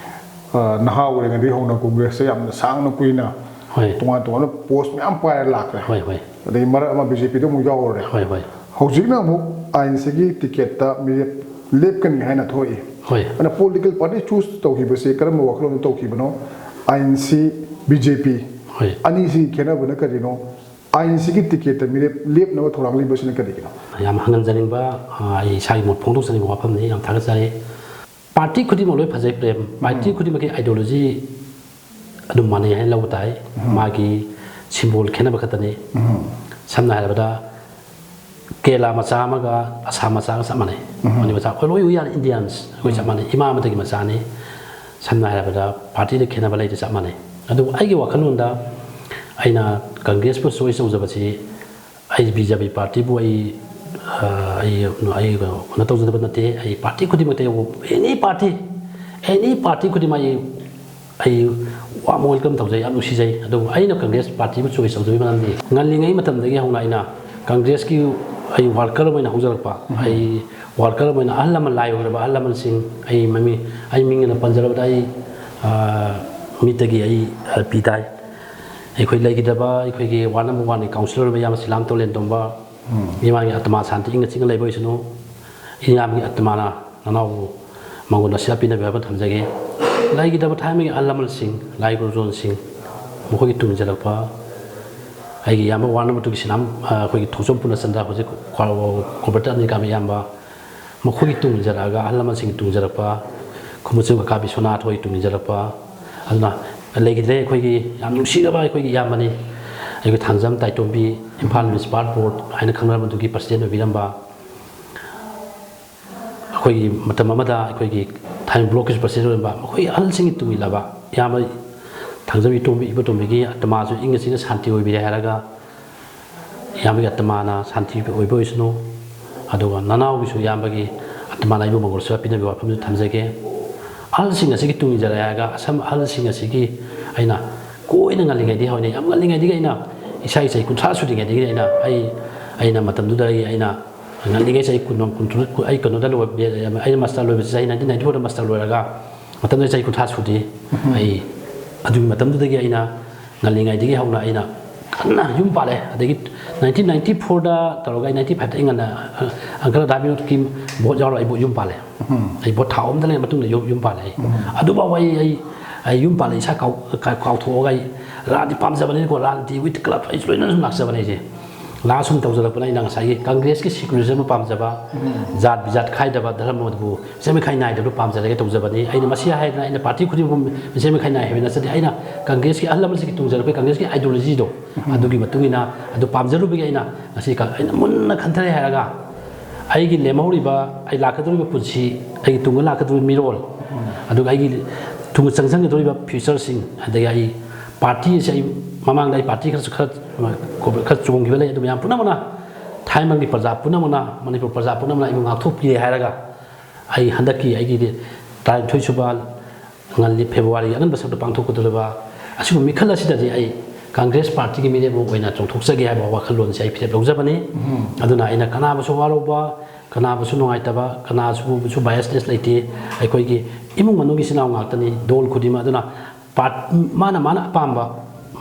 ꯑ, ꯅꯍꯥ ꯑꯣꯏꯔꯤꯉꯩꯗꯒꯤ ꯍꯧꯅ ꯀꯣꯡꯒ꯭ꯔꯦꯁꯇ ꯌꯥꯝꯅ ꯁꯥꯡꯅ ꯀꯨꯏꯅ ꯍꯣꯏ꯫ ꯇꯣꯉꯥꯟ ꯇꯣꯉꯥꯟꯕ ꯄꯣꯁ ꯃꯌꯥꯝ ꯄꯥꯏꯔ ꯂꯥꯛꯈ꯭ꯔꯦ꯫ ꯍꯣꯏ, ꯍꯣꯏ꯫ ꯑꯗꯩ ꯃꯔꯛ ꯑꯃ ꯕꯤ ꯖꯦ ꯄꯤꯗ ꯑꯃꯨꯛ ꯌꯥꯎꯔꯨꯔꯦ꯫ ꯍꯣꯏ, ꯍꯣꯏ꯫ ꯍꯧꯖꯤꯛꯅ ꯑꯃꯨꯛ ꯑꯥꯏ ꯑꯦꯟ ꯁꯤꯒꯤ ꯇꯤꯀꯦꯠꯇ ꯃꯤꯔꯦꯞ ꯂꯦꯞꯀꯅꯤ ꯍꯥꯏꯅ ꯊꯣꯛꯏ꯫ ꯍꯣꯏ꯫ ꯑꯗꯨꯅ ꯄꯣꯂꯤꯇꯤꯀꯦꯜ ꯄꯥꯔꯇꯤ ꯆꯨꯁ ꯇꯧꯈꯤꯕꯁꯦ ꯀꯔꯝꯕ ꯋꯥꯈꯜꯂꯣꯟꯗ ꯇꯧꯈꯤꯕꯅꯣ? ꯑꯥꯏ ꯑꯦꯟ ꯁꯤ, ꯕꯤ ꯖꯦ ꯄꯤ ꯍꯣꯏ꯫ ꯑꯅꯤꯁꯤꯒꯤ ꯈꯦꯠꯅꯕꯅ ꯀꯔꯤꯅꯣ? ꯑꯥꯏ ꯑꯦꯟ ꯁꯤꯒꯤ ꯇꯤꯀꯦꯠꯇ ꯃꯤꯔꯦꯞ ꯂꯦꯞꯅꯕ ꯊꯧꯔꯥꯡ ꯂꯩꯕꯁꯤꯅ ꯀꯔꯤꯒꯤꯅꯣ? ꯌꯥꯝ ꯍꯪꯍꯟꯖꯅꯤꯡꯕ, ꯑ, ꯑꯩ ꯏꯁꯥꯒꯤ ꯃꯣꯠ ꯐꯣꯡꯗꯣꯛꯆꯅꯤꯡꯕ ꯋꯥꯐꯝꯅꯤ꯫ ꯌꯥꯝ ꯊꯥꯒꯠꯆꯔꯤ꯫ ꯄꯥꯔꯇꯤ ꯈꯨꯗꯤꯡꯃꯛ ꯂꯣꯏ ꯐꯖꯩ, ꯄ꯭ꯔꯦꯝ꯫ ꯄꯥꯔꯇꯤ ꯎꯝ꯫ ꯈꯨꯗꯤꯡꯃꯛꯀꯤ ideology ꯑꯗꯨꯝ ꯃꯥꯟꯅꯩ ꯍꯥꯏꯅ ꯂꯧꯕ ꯇꯥꯏ꯫ ꯎꯝ꯫ ꯃꯥꯒꯤ symbol ꯈꯦꯠꯅꯕ ꯈꯛꯇꯅꯤ꯫ ꯎꯝ꯫ ꯁꯝꯅ ꯍꯥꯏꯔꯕꯗ, ꯀꯦꯔꯂꯥ ꯃꯆꯥ ꯑꯃꯒ ꯑꯁꯥꯝ ꯃꯆꯥꯒ ꯆꯞ ꯃꯥꯟꯅꯩ꯫ ꯎꯝ꯫ ꯃꯅꯤ ꯃꯆꯥ, ꯑꯩꯈꯣꯏ ꯂꯣꯏ Indians, ꯑꯩꯈꯣꯏ ꯆꯞ ꯎꯝ꯫ ꯃꯥꯟꯅꯩ꯫ ꯏꯃꯥ ꯑꯃꯗꯒꯤ ꯃꯆꯥꯅꯤ꯫ ꯁꯝꯅ ꯍꯥꯏꯔꯕꯗ, ꯄꯥꯔꯇꯤꯗ ꯈꯦꯠꯅꯕ ꯂꯩꯇꯦ, ꯆꯞ ꯃꯥꯟꯅꯩ꯫ ꯑꯗꯨꯕꯨ ꯑꯩꯒꯤ ꯋꯥꯈꯜꯂꯣꯟꯗ ꯑꯩꯅ ꯀꯪꯒ꯭ꯔꯦꯁꯄꯨ choice ꯇꯧꯖꯕꯁꯤ ꯑꯩ ꯕꯤ ꯖꯦ ꯄꯤ ꯄꯥꯔꯇꯤꯕꯨ ꯑꯩ, ꯑ, ꯑꯩ, ꯑꯩ ꯀꯩꯅꯣ ꯇꯧꯖꯗꯕ ꯅꯠꯇꯦ꯫ ꯑꯩ ꯄꯥꯔꯇꯤ ꯈꯨꯗꯤꯡꯃꯛꯇ ꯌꯥꯎꯕ, any party, any party ꯈꯨꯗꯤꯡꯃꯛ ꯑꯩ, ꯑꯩ warm welcome ꯇꯧꯖꯩ, ꯌꯥꯝ ꯅꯨꯡꯁꯤꯖꯩ꯫ ꯑꯗꯨꯕꯨ ꯑꯩꯅ ꯀꯪꯒ꯭ꯔꯦꯁ ꯄꯥꯔꯇꯤꯕꯨ choice ꯇꯧꯖꯕꯒꯤ ꯃꯔꯝꯗꯤ ꯉꯜꯂꯤꯉꯩ ꯃꯇꯝꯗꯒꯤ ꯍꯧꯅ ꯑꯩꯅ ꯀꯪꯒ꯭ꯔꯦꯁꯀꯤ ꯑꯩ worker ꯑꯃ ꯑꯣꯏꯅ ꯍꯧꯖꯔꯛꯄ꯫ ꯎꯝ꯫ ꯑꯩ worker ꯑꯃ ꯑꯣꯏꯅ ꯑꯍꯜ ꯂꯃꯟ, ꯂꯥꯏ ꯑꯣꯏꯔꯕ ꯑꯍꯜ ꯂꯃꯟꯁꯤꯡ, ꯑꯩ ꯃꯃꯤꯡ, ꯑꯩ ꯃꯤꯡ ꯑꯣꯏꯅ ꯄꯟꯖꯔꯕꯗ ꯑꯩ, ꯑ, ꯃꯤꯠꯇꯒꯤ ꯑꯩ, ꯑ, ꯄꯤ ꯇꯥꯏ꯫ ꯑꯩꯈꯣꯏ ꯂꯩꯈꯤꯗꯕ ꯑꯩꯈꯣꯏꯒꯤ ward number one ꯒꯤ councillor ꯑꯣꯏꯕ ꯏꯌꯥꯝꯕ ꯁꯤꯂꯥꯝ ꯇꯣꯂꯦꯟꯇꯣꯝꯕ, ꯎꯝ꯫ ꯏꯃꯥꯒꯤ ꯑꯇꯃꯥ ꯁꯥꯟꯇꯤ ꯏꯪꯅ ꯆꯤꯛꯅ ꯂꯩꯕ ꯑꯣꯏꯁꯅꯨ꯫ ꯏꯌꯥꯝꯕꯒꯤ ꯑꯇꯃꯥꯅ ꯅꯅꯥꯎꯕꯨ ꯃꯉꯣꯟꯗ ꯁꯤꯗ ꯄꯤꯅꯕ ꯍꯥꯏꯕ ꯊꯝꯖꯒꯦ꯫ ꯂꯩꯈꯤꯗꯕ ꯊꯥꯏꯅꯒꯤ ꯑꯍꯜ ꯂꯃꯟꯁꯤꯡ, ꯂꯥꯏ ꯒꯨꯔꯨꯖꯣꯟꯁꯤꯡ, ꯃꯈꯣꯏꯒꯤ ꯇꯨꯡꯖꯔꯛꯄ, ꯑꯩꯒꯤ ꯏꯌꯥꯝꯕ ward number two ꯒꯤ ꯁꯤꯅꯥꯝ, ꯑ, ꯑꯩꯈꯣꯏꯒꯤ ꯊꯣꯡꯆꯣꯝ ꯄꯨꯔꯅꯆꯟꯗ꯭ꯔ, ꯍꯧꯖꯤꯛ ꯀꯣ-, ꯀꯣ-, ꯀꯣꯔꯄꯣꯔꯦꯇꯔ ꯑꯅꯤꯀꯥꯕ ꯏꯌꯥꯝꯕ, ꯃꯈꯣꯏꯒꯤ ꯇꯨꯡꯖꯔꯛꯑꯒ, ꯑꯍꯜ ꯂꯃꯟꯁꯤꯡꯒꯤ ꯇꯨꯡꯖꯔꯛꯄ, ꯈꯨꯃꯨꯆꯝ ꯀꯀꯥ ꯕꯤꯁ꯭ꯋꯅꯥꯊ ꯍꯣꯏ ꯇꯨꯡꯖꯔꯛꯄ, ꯑꯗꯨꯅ ꯂꯩꯈꯤꯗ꯭ꯔꯦ ꯑꯩꯈꯣꯏꯒꯤ ꯌꯥꯝ ꯅꯨꯡꯁꯤꯔꯕ ꯑꯩꯈꯣꯏꯒꯤ ꯏꯌꯥꯝꯕꯅꯤ꯫ ꯑꯩꯈꯣꯏ ꯊꯥꯡꯖꯝ ꯇꯥꯏꯇꯣꯝꯕꯤ, ꯏꯝꯐꯥꯜ ꯃ꯭ꯌꯨꯅꯤꯁꯤꯄꯥꯜ ꯕꯣꯔꯗ ꯍꯥꯏꯅ ꯈꯪꯅꯔꯝꯕꯗꯨꯒꯤ ꯄ꯭ꯔꯁꯤꯗꯦꯟ ꯑꯣꯏꯕꯤꯔꯝꯕ, ꯑꯩꯈꯣꯏꯒꯤ ꯃꯇꯝ ꯑꯃꯗ ꯑꯩꯈꯣꯏꯒꯤ ꯊꯥꯏꯅ ꯕ꯭ꯂꯣꯛꯀꯤꯁꯨ ꯄ꯭ꯔꯁꯤꯗꯦꯟ ꯑꯣꯏꯔꯝꯕ, ꯃꯈꯣꯏꯒꯤ ꯑꯍꯜꯁꯤꯡꯒꯤ ꯇꯨꯡ ꯏꯜꯂꯕ ꯏꯌꯥꯝꯕ ꯊꯥꯡꯖꯝ ꯏꯇꯣꯝꯕꯤ, ꯏꯕꯣꯇꯣꯝꯕꯤꯒꯤ ꯑꯇꯃꯥꯁꯨ ꯏꯪꯅ ꯆꯤꯛꯅ ꯁꯥꯟꯇꯤ ꯑꯣꯏꯕꯤꯔꯦ ꯍꯥꯏꯔꯒ, ꯏꯌꯥꯝꯕꯒꯤ ꯑꯇꯃꯥꯅ ꯁꯥꯟꯇꯤ ꯑꯣꯏꯕ ꯑꯣꯏꯁꯅꯨ꯫ ꯑꯗꯨꯒ ꯅꯅꯥꯎꯒꯤꯁꯨ ꯏꯌꯥꯝꯕꯒꯤ ꯑꯇꯃꯥꯅ ꯑꯩꯕꯨ ꯃꯪꯒꯣꯜ ꯁꯤꯕꯥ ꯄꯤꯅꯕꯒꯤ ꯋꯥꯐꯝꯁꯨ ꯊꯝꯖꯒꯦ꯫ ꯑꯍꯜꯁꯤꯡ ꯑꯁꯤꯒꯤ ꯇꯨꯡ ꯏꯟꯖꯔꯛꯑꯦ ꯍꯥꯏꯔꯒ ꯑꯁꯝ-, ꯑꯍꯜꯁꯤꯡ ꯑꯁꯤꯒꯤ ꯑꯩꯅ ꯀꯣꯏꯅ ꯉꯜꯂꯤꯉꯩꯗꯒꯤ ꯍꯧꯅ, ꯌꯥꯝ ꯉꯜꯂꯤꯉꯩꯗꯒꯤ ꯑꯩꯅ ꯏꯁꯥꯒꯤ ꯆꯍꯤ ꯀꯨꯟꯊ꯭ꯔꯥ ꯁꯨꯗ꯭ꯔꯤꯉꯩꯗꯒꯤ ꯑꯩꯅ, ꯑꯩ, ꯑꯩꯅ ꯃꯇꯝꯗꯨꯗ ꯑꯩ, ꯑꯩꯅ ꯉꯜꯂꯤꯉꯩ ꯆꯍꯤ ꯀꯨꯟ, ꯀꯨꯟꯇꯔꯨꯛ, ꯑꯩ ꯀꯩꯅꯣꯗ ꯂꯣꯏ-, ꯑꯩꯅ ꯃꯥꯁꯇꯔ ꯂꯣꯏꯕꯁꯦ ꯆꯍꯤ nineteen ninety four ꯗ ꯃꯥꯁꯇꯔ ꯂꯣꯏꯔꯒ, ꯃꯇꯝꯗꯨꯗ ꯆꯍꯤ ꯀꯨꯟꯊ꯭ꯔꯥ ꯁꯨꯗ꯭ꯔꯤ꯫ ꯎꯝ꯫ ꯑꯩ ꯑꯗꯨꯒꯤ ꯃꯇꯝꯗꯨꯗꯒꯤ ꯑꯩꯅ ꯉꯜꯂꯤꯉꯩꯗꯒꯤ ꯍꯧꯅ ꯑꯩꯅ ꯀꯟꯅ ꯌꯨꯝ ꯄꯥꯜꯂꯦ꯫ ꯑꯗꯒꯤ nineteen ninety four ꯗ ꯇꯧꯔꯒ ꯑꯩ ninety five ꯇ ꯑꯩ ꯉꯟꯅ, ꯑ, uncle ꯑꯗꯥ ꯕꯤꯅꯣꯗꯀꯤ ꯚꯣꯠ ꯌꯥꯎꯔꯒ ꯑꯩ ꯚꯣꯠ ꯌꯨꯝ ꯄꯥꯜꯂꯦ꯫ ꯎꯝ꯫ ꯑꯩ ꯚꯣꯠ ꯊꯥ ꯑꯍꯨꯝꯗ ꯂꯩꯔ ꯃꯇꯨꯡꯗ ꯌꯨꯝ, ꯌꯨꯝ ꯄꯥꯜꯂꯦ ꯑꯩ꯫ ꯎꯝ꯫ ꯑꯗꯨꯐꯥꯎꯕ ꯑꯩ, ꯑꯩ, ꯑꯩ ꯌꯨꯝ ꯄꯥꯜꯂꯦ ꯏꯁꯥ ꯀꯥꯎ-, ꯀꯥ-, ꯀꯥꯎꯊꯣꯛꯑꯒ ꯑꯩ ꯔꯥꯟꯗꯤ ꯄꯥꯝꯖꯕꯅꯤꯅꯀꯣ, ꯔꯥꯟꯗꯤ with club ꯑꯩꯁꯨ ꯂꯣꯏꯅ ꯁꯨꯝ ꯂꯥꯛꯆꯕꯅꯦ ꯑꯩꯁꯦ꯫ ꯂꯥꯛꯑ ꯁꯨꯝ ꯇꯧꯖꯔꯛꯄꯅ ꯑꯩꯅ ꯉꯁꯥꯏꯒꯤ ꯀꯪꯒ꯭ꯔꯦꯁꯀꯤ secularism ꯑꯃ ꯄꯥꯝꯖꯕ, ꯎꯝ꯫ ꯖꯥꯠ ꯕꯤꯖꯥꯠ ꯈꯥꯏꯗꯕ, ꯙꯔꯃꯕꯨ ꯃꯤꯆꯪ ꯃꯤꯈꯥꯏ ꯅꯥꯏꯗꯕꯗꯨ ꯄꯥꯝꯖꯔꯒ ꯇꯧꯖꯕꯅꯤ꯫ ꯑꯩꯅ ꯃꯁꯤ ꯍꯥꯏꯗꯅ ꯑꯩꯅ party ꯈꯨꯗꯤꯡꯃꯛꯄꯨ ꯃꯤꯆꯪ ꯃꯤꯈꯥꯏ ꯅꯥꯏ ꯍꯥꯏꯕ ꯅꯠꯆꯗꯦ꯫ ꯑꯩꯅ ꯀꯪꯒ꯭ꯔꯦꯁꯀꯤ ꯑꯍꯜ ꯂꯃꯟꯁꯤꯡꯒꯤ ꯇꯨꯡꯖꯔꯛꯄꯒꯤ ꯀꯪꯒ꯭ꯔꯦꯁꯀꯤ ideology ꯗꯣ, ꯎꯝ꯫ ꯑꯗꯨꯒꯤ ꯃꯇꯨꯡ ꯏꯟꯅ ꯑꯗꯨ ꯄꯥꯝꯖꯔꯨꯕꯒꯤ ꯑꯩꯅ ꯉꯁꯤ ꯀ-, ꯑꯩꯅ ꯃꯨꯟꯅ ꯈꯟꯊꯔꯦ ꯍꯥꯏꯔꯒ ꯑꯩꯒꯤ ꯂꯦꯝꯍꯧꯔꯤꯕ, ꯑꯩ ꯂꯥꯛꯀꯗꯧꯔꯤꯕ ꯄꯨꯟꯁꯤ, ꯑꯩꯒꯤ ꯇꯨꯡꯗ ꯂꯥꯛꯀꯗꯧꯔꯤꯕ ꯃꯤꯔꯣꯜ, ꯎꯝ꯫ ꯑꯗꯨꯒ ꯑꯩꯒꯤ ꯇꯨꯡꯗ ꯆꯪꯁꯤꯟꯒꯗꯧꯔꯤꯕ future ꯁꯤꯡ, ꯑꯗꯒꯤ ꯑꯩ party ꯑꯁꯤ ꯑꯩ ꯃꯃꯥꯡꯗ ꯑꯩ party ꯈꯔꯁꯨ ꯈꯔ, ꯈꯔ ꯆꯣꯡꯈꯤꯕ ꯂꯩ꯫ ꯑꯗꯨ ꯃꯌꯥꯝ ꯄꯨꯝꯅꯃꯛꯅ, ꯊꯥꯏꯃꯪꯒꯤ ꯄ꯭ꯔꯖꯥ ꯄꯨꯝꯅꯃꯛꯅ, ꯃꯅꯤꯄꯨꯔ ꯄ꯭ꯔꯖꯥ ꯄꯨꯝꯅꯃꯛꯅ ꯑꯩꯕꯨ ꯉꯥꯛꯊꯣꯛꯄꯤꯔꯦ ꯍꯥꯏꯔꯒ ꯑꯩ ꯍꯟꯗꯛꯀꯤ ꯑꯩꯒꯤ ꯇꯔꯥꯅꯤꯊꯣꯏ ꯁꯨꯕ ꯉꯜꯂꯤ February ꯒꯤ ꯑꯉꯟꯕ ꯁꯔꯨꯛꯇ ꯄꯥꯡꯊꯣꯛꯀꯗꯧꯔꯤꯕ ꯑꯁꯤꯒꯨꯝꯕ ꯃꯤꯈꯜ ꯑꯁꯤꯗꯗꯤ ꯑꯩ Congress party ꯒꯤ ꯃꯤꯔꯦꯞ ꯑꯃ ꯑꯣꯏꯅ ꯆꯣꯡꯊꯣꯛꯆꯒꯦ ꯍꯥꯏꯕ ꯋꯥꯈꯜꯂꯣꯟꯁꯦ ꯑꯩ ꯐꯤꯔꯦꯞ ꯂꯧꯖꯕꯅꯤ꯫ ꯎꯝ꯫ ꯑꯗꯨꯅ ꯑꯩꯅ ꯀꯅꯥꯕꯨꯁꯨ ꯋꯥꯔꯧꯕ, ꯀꯅꯥꯕꯨꯁꯨ ꯅꯨꯡꯉꯥꯏꯇꯕ, ꯀꯅꯥꯁꯨꯕꯨꯁꯨ biasness ꯂꯩꯇꯦ꯫ ꯑꯩꯈꯣꯏꯒꯤ ꯏꯃꯨꯡ ꯃꯅꯨꯡꯒꯤ ꯏꯆꯤꯟ ꯏꯅꯥꯎ ꯉꯥꯛꯇꯅꯤ, ꯗꯣꯜ ꯈꯨꯗꯤꯡꯃꯛ꯫ ꯑꯗꯨꯅ part-, ꯃꯥꯅ ꯃꯥꯅ ꯑꯄꯥꯝꯕ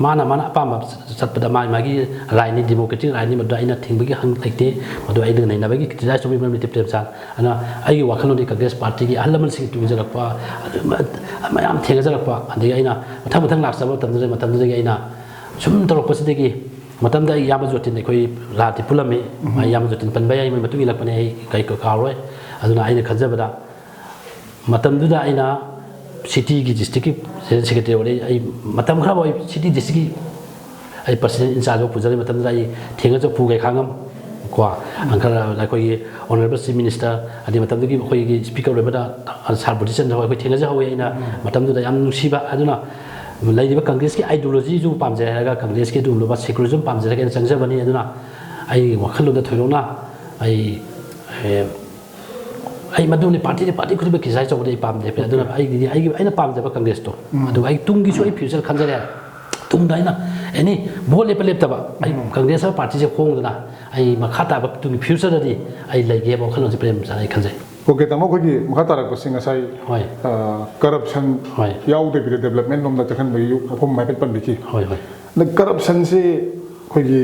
ꯃꯥꯅ ꯃꯥꯅ ꯑꯄꯥꯝꯕ ꯆꯠꯄꯗ ꯃꯥꯒꯤ ꯃꯥꯒꯤ ꯔꯥꯏꯠꯅꯤ, ꯗꯤꯃꯣꯀ꯭ꯔꯦꯇꯤꯛ ꯔꯥꯏꯠꯅꯤ, ꯃꯗꯨꯗ ꯑꯩꯅ ꯊꯤꯡꯕꯒꯤ ꯍꯪ ꯂꯩꯇꯦ꯫ ꯃꯗꯨ ꯑꯩꯅ ꯅꯩꯅꯕꯒꯤ ꯀ꯭ꯔꯤꯇꯤꯁꯥꯏꯁ ꯇꯧꯕꯤꯕ ꯃꯔꯝ ꯂꯩꯇꯦ, ꯄ꯭ꯔꯦꯝꯆꯥꯟ꯫ ꯑꯗꯨꯅ ꯑꯩꯒꯤ ꯋꯥꯈꯜꯂꯣꯟꯗꯤ ꯀꯪꯒ꯭ꯔꯦꯁ ꯄꯥꯔꯇꯤꯒꯤ ꯑꯍꯜ ꯂꯃꯟꯁꯤꯡ ꯇꯨꯡꯖꯔꯛꯄ, ꯃꯌꯥꯝ ꯊꯦꯡꯅꯖꯔꯛꯄ, ꯑꯗꯒꯤ ꯑꯩꯅ ꯃꯊꯪ ꯃꯊꯪ ꯂꯥꯛꯆꯕ ꯃꯇꯝꯗꯨꯗ, ꯃꯇꯝꯗꯨꯗꯒꯤ ꯑꯩꯅ ꯁꯨꯝ ꯇꯧꯔꯛꯄꯁꯤꯗꯒꯤ, ꯃꯇꯝꯗ ꯑꯩ ꯏꯌꯥꯝꯕ ꯖꯣꯇꯤꯟ, ꯑꯩꯈꯣꯏ ꯔꯥꯗꯤ ꯄꯨꯜꯂꯝꯃꯤ꯫ ꯏꯌꯥꯝꯕ ꯖꯣꯇꯤꯟ ꯄꯟꯕ ꯌꯥꯏ, ꯃꯣꯏ ꯃꯇꯨꯡ ꯏꯜꯂꯛꯄꯅꯦ, ꯑꯩ ꯀꯩ ꯀꯥꯎꯔꯣꯏ꯫ ꯑꯗꯨꯅ ꯑꯩꯅ ꯈꯟꯖꯕꯗ, ꯃꯇꯝꯗꯨꯗ ꯑꯩꯅ ꯁꯤꯇꯤꯒꯤ ꯗꯤꯁꯇ꯭ꯔꯤꯛꯀꯤ ꯖꯦꯅꯔꯦꯜ ꯁꯦꯀ꯭ꯔꯦꯇꯔꯤ ꯑꯣꯏꯔꯛꯏ꯫ ꯑꯩ ꯃꯇꯝ ꯈꯔ ꯑꯩ ꯁꯤꯇꯤ ꯗꯤꯁꯇ꯭ꯔꯤꯛꯀꯤ ꯑꯩ ꯄ꯭ꯔꯁꯤꯗꯦꯟ ꯏꯟꯆꯥꯔꯖ ꯑꯃ ꯄꯨꯖꯔꯤ꯫ ꯃꯇꯝꯗꯨꯗ ꯑꯩ ꯊꯦꯡꯅꯖ ꯄꯨ ꯒꯥꯏꯈꯥꯉꯝ ꯀꯣ, ꯑꯪꯀꯔ ꯑꯩꯈꯣꯏꯒꯤ ꯑꯣꯅꯔꯦꯕꯜ ꯆꯤꯐ ꯃꯤꯅꯤꯁꯇꯔ, ꯑꯗꯩ ꯃꯇꯝꯗꯨꯒꯤ ꯑꯩꯈꯣꯏꯒꯤ ꯁ꯭ꯄꯤꯀꯔ ꯑꯣꯏꯕꯗ ꯁꯥꯔ ꯕꯣꯙꯤꯆꯟꯗ꯭ꯔ ꯍꯣꯏ ꯑꯩꯈꯣꯏ ꯊꯦꯡꯅꯖꯍꯧꯋꯤ꯫ ꯑꯩꯅ ꯃꯇꯝꯗꯨꯗ ꯌꯥꯝ ꯅꯨꯡꯁꯤꯕ, ꯑꯗꯨꯅ ꯂꯩꯔꯤꯕ ꯀꯪꯒ꯭ꯔꯦꯁꯀꯤ ꯑꯥꯏꯗꯤꯌꯣꯂꯣꯖꯤꯁꯨ ꯄꯥꯝꯖꯩ ꯍꯥꯏꯔꯒ, ꯀꯪꯒ꯭ꯔꯦꯁꯀꯤ ꯑꯗꯨꯒꯨꯝꯂꯕ ꯁꯦꯀꯨꯂꯔꯤꯖꯝ ꯄꯥꯝꯖꯔꯒ ꯑꯩꯅ ꯆꯪꯖꯕꯅꯤ꯫ ꯑꯗꯨꯅ ꯑꯩꯒꯤ ꯋꯥꯈꯜꯂꯣꯟꯗ ꯊꯣꯏꯗꯣꯛꯅ ꯑꯩ, ꯑꯦ, ꯑꯩ ꯃꯗꯨꯅꯤ, ꯄꯥꯔꯇꯤꯗꯤ, ꯄꯥꯔꯇꯤ ꯈꯨꯗꯤꯡꯃꯛ ꯀ꯭ꯔꯤꯇꯤꯁꯥꯏꯁ ꯇꯧꯕꯗꯤ ꯑꯩ ꯄꯥꯝꯗꯦ꯫ ꯑꯗꯨꯅ ꯑꯩꯒꯤꯗꯤ ꯑꯩꯒꯤ, ꯑꯩꯅ ꯄꯥꯝꯖꯕ ꯀꯪꯒ꯭ꯔꯦꯁꯇꯣ, ꯑꯗꯨꯒ ꯑꯩ ꯇꯨꯡꯒꯤꯁꯨ ꯑꯩ ꯐ꯭ꯌꯨꯆꯔ ꯈꯟꯖꯔꯦ꯫ ꯇꯨꯡꯗ ꯑꯩꯅ ꯑꯦꯅꯤ ꯚꯣꯠ ꯂꯦꯞꯄ ꯂꯦꯞꯇꯕ ꯑꯩ ꯀꯪꯒ꯭ꯔꯦꯁ ꯍꯥꯏꯕ ꯄꯥꯔꯇꯤꯁꯦ ꯍꯣꯡꯗꯅ ꯑꯩ ꯃꯈꯥ ꯇꯥꯕ ꯇꯨꯡꯒꯤ ꯐ꯭ꯌꯨꯆꯔꯗꯗꯤ ꯑꯩ ꯂꯩꯒꯦ ꯍꯥꯏꯕ ꯋꯥꯈꯜꯂꯣꯟꯁꯦ ꯄ꯭ꯔꯦꯝꯆꯥꯟ ꯑꯩ ꯈꯟꯖꯩ꯫ ꯑꯣꯀꯦ, ꯇꯥꯃꯣ, ꯑꯩꯈꯣꯏꯒꯤ ꯃꯈꯥ ꯇꯥꯔꯛꯄꯁꯤ ꯉꯁꯥꯏ, ꯍꯣꯏ꯫ ꯑ, ꯀꯔꯞꯁꯟ ꯍꯣꯏ꯫ ꯌꯥꯎꯗꯕꯤꯗ ꯗꯦꯕꯂꯞꯃꯦꯟ ꯂꯣꯝꯗ ꯆꯠꯍꯟꯕꯒꯤ ꯋꯥꯐꯝ ꯍꯥꯏꯐꯦꯠ ꯄꯟꯕꯤꯈꯤ꯫ ꯍꯣꯏ, ꯍꯣꯏ꯫ ꯑꯗ ꯀꯔꯞꯁꯟꯁꯤ ꯑꯩꯈꯣꯏꯒꯤ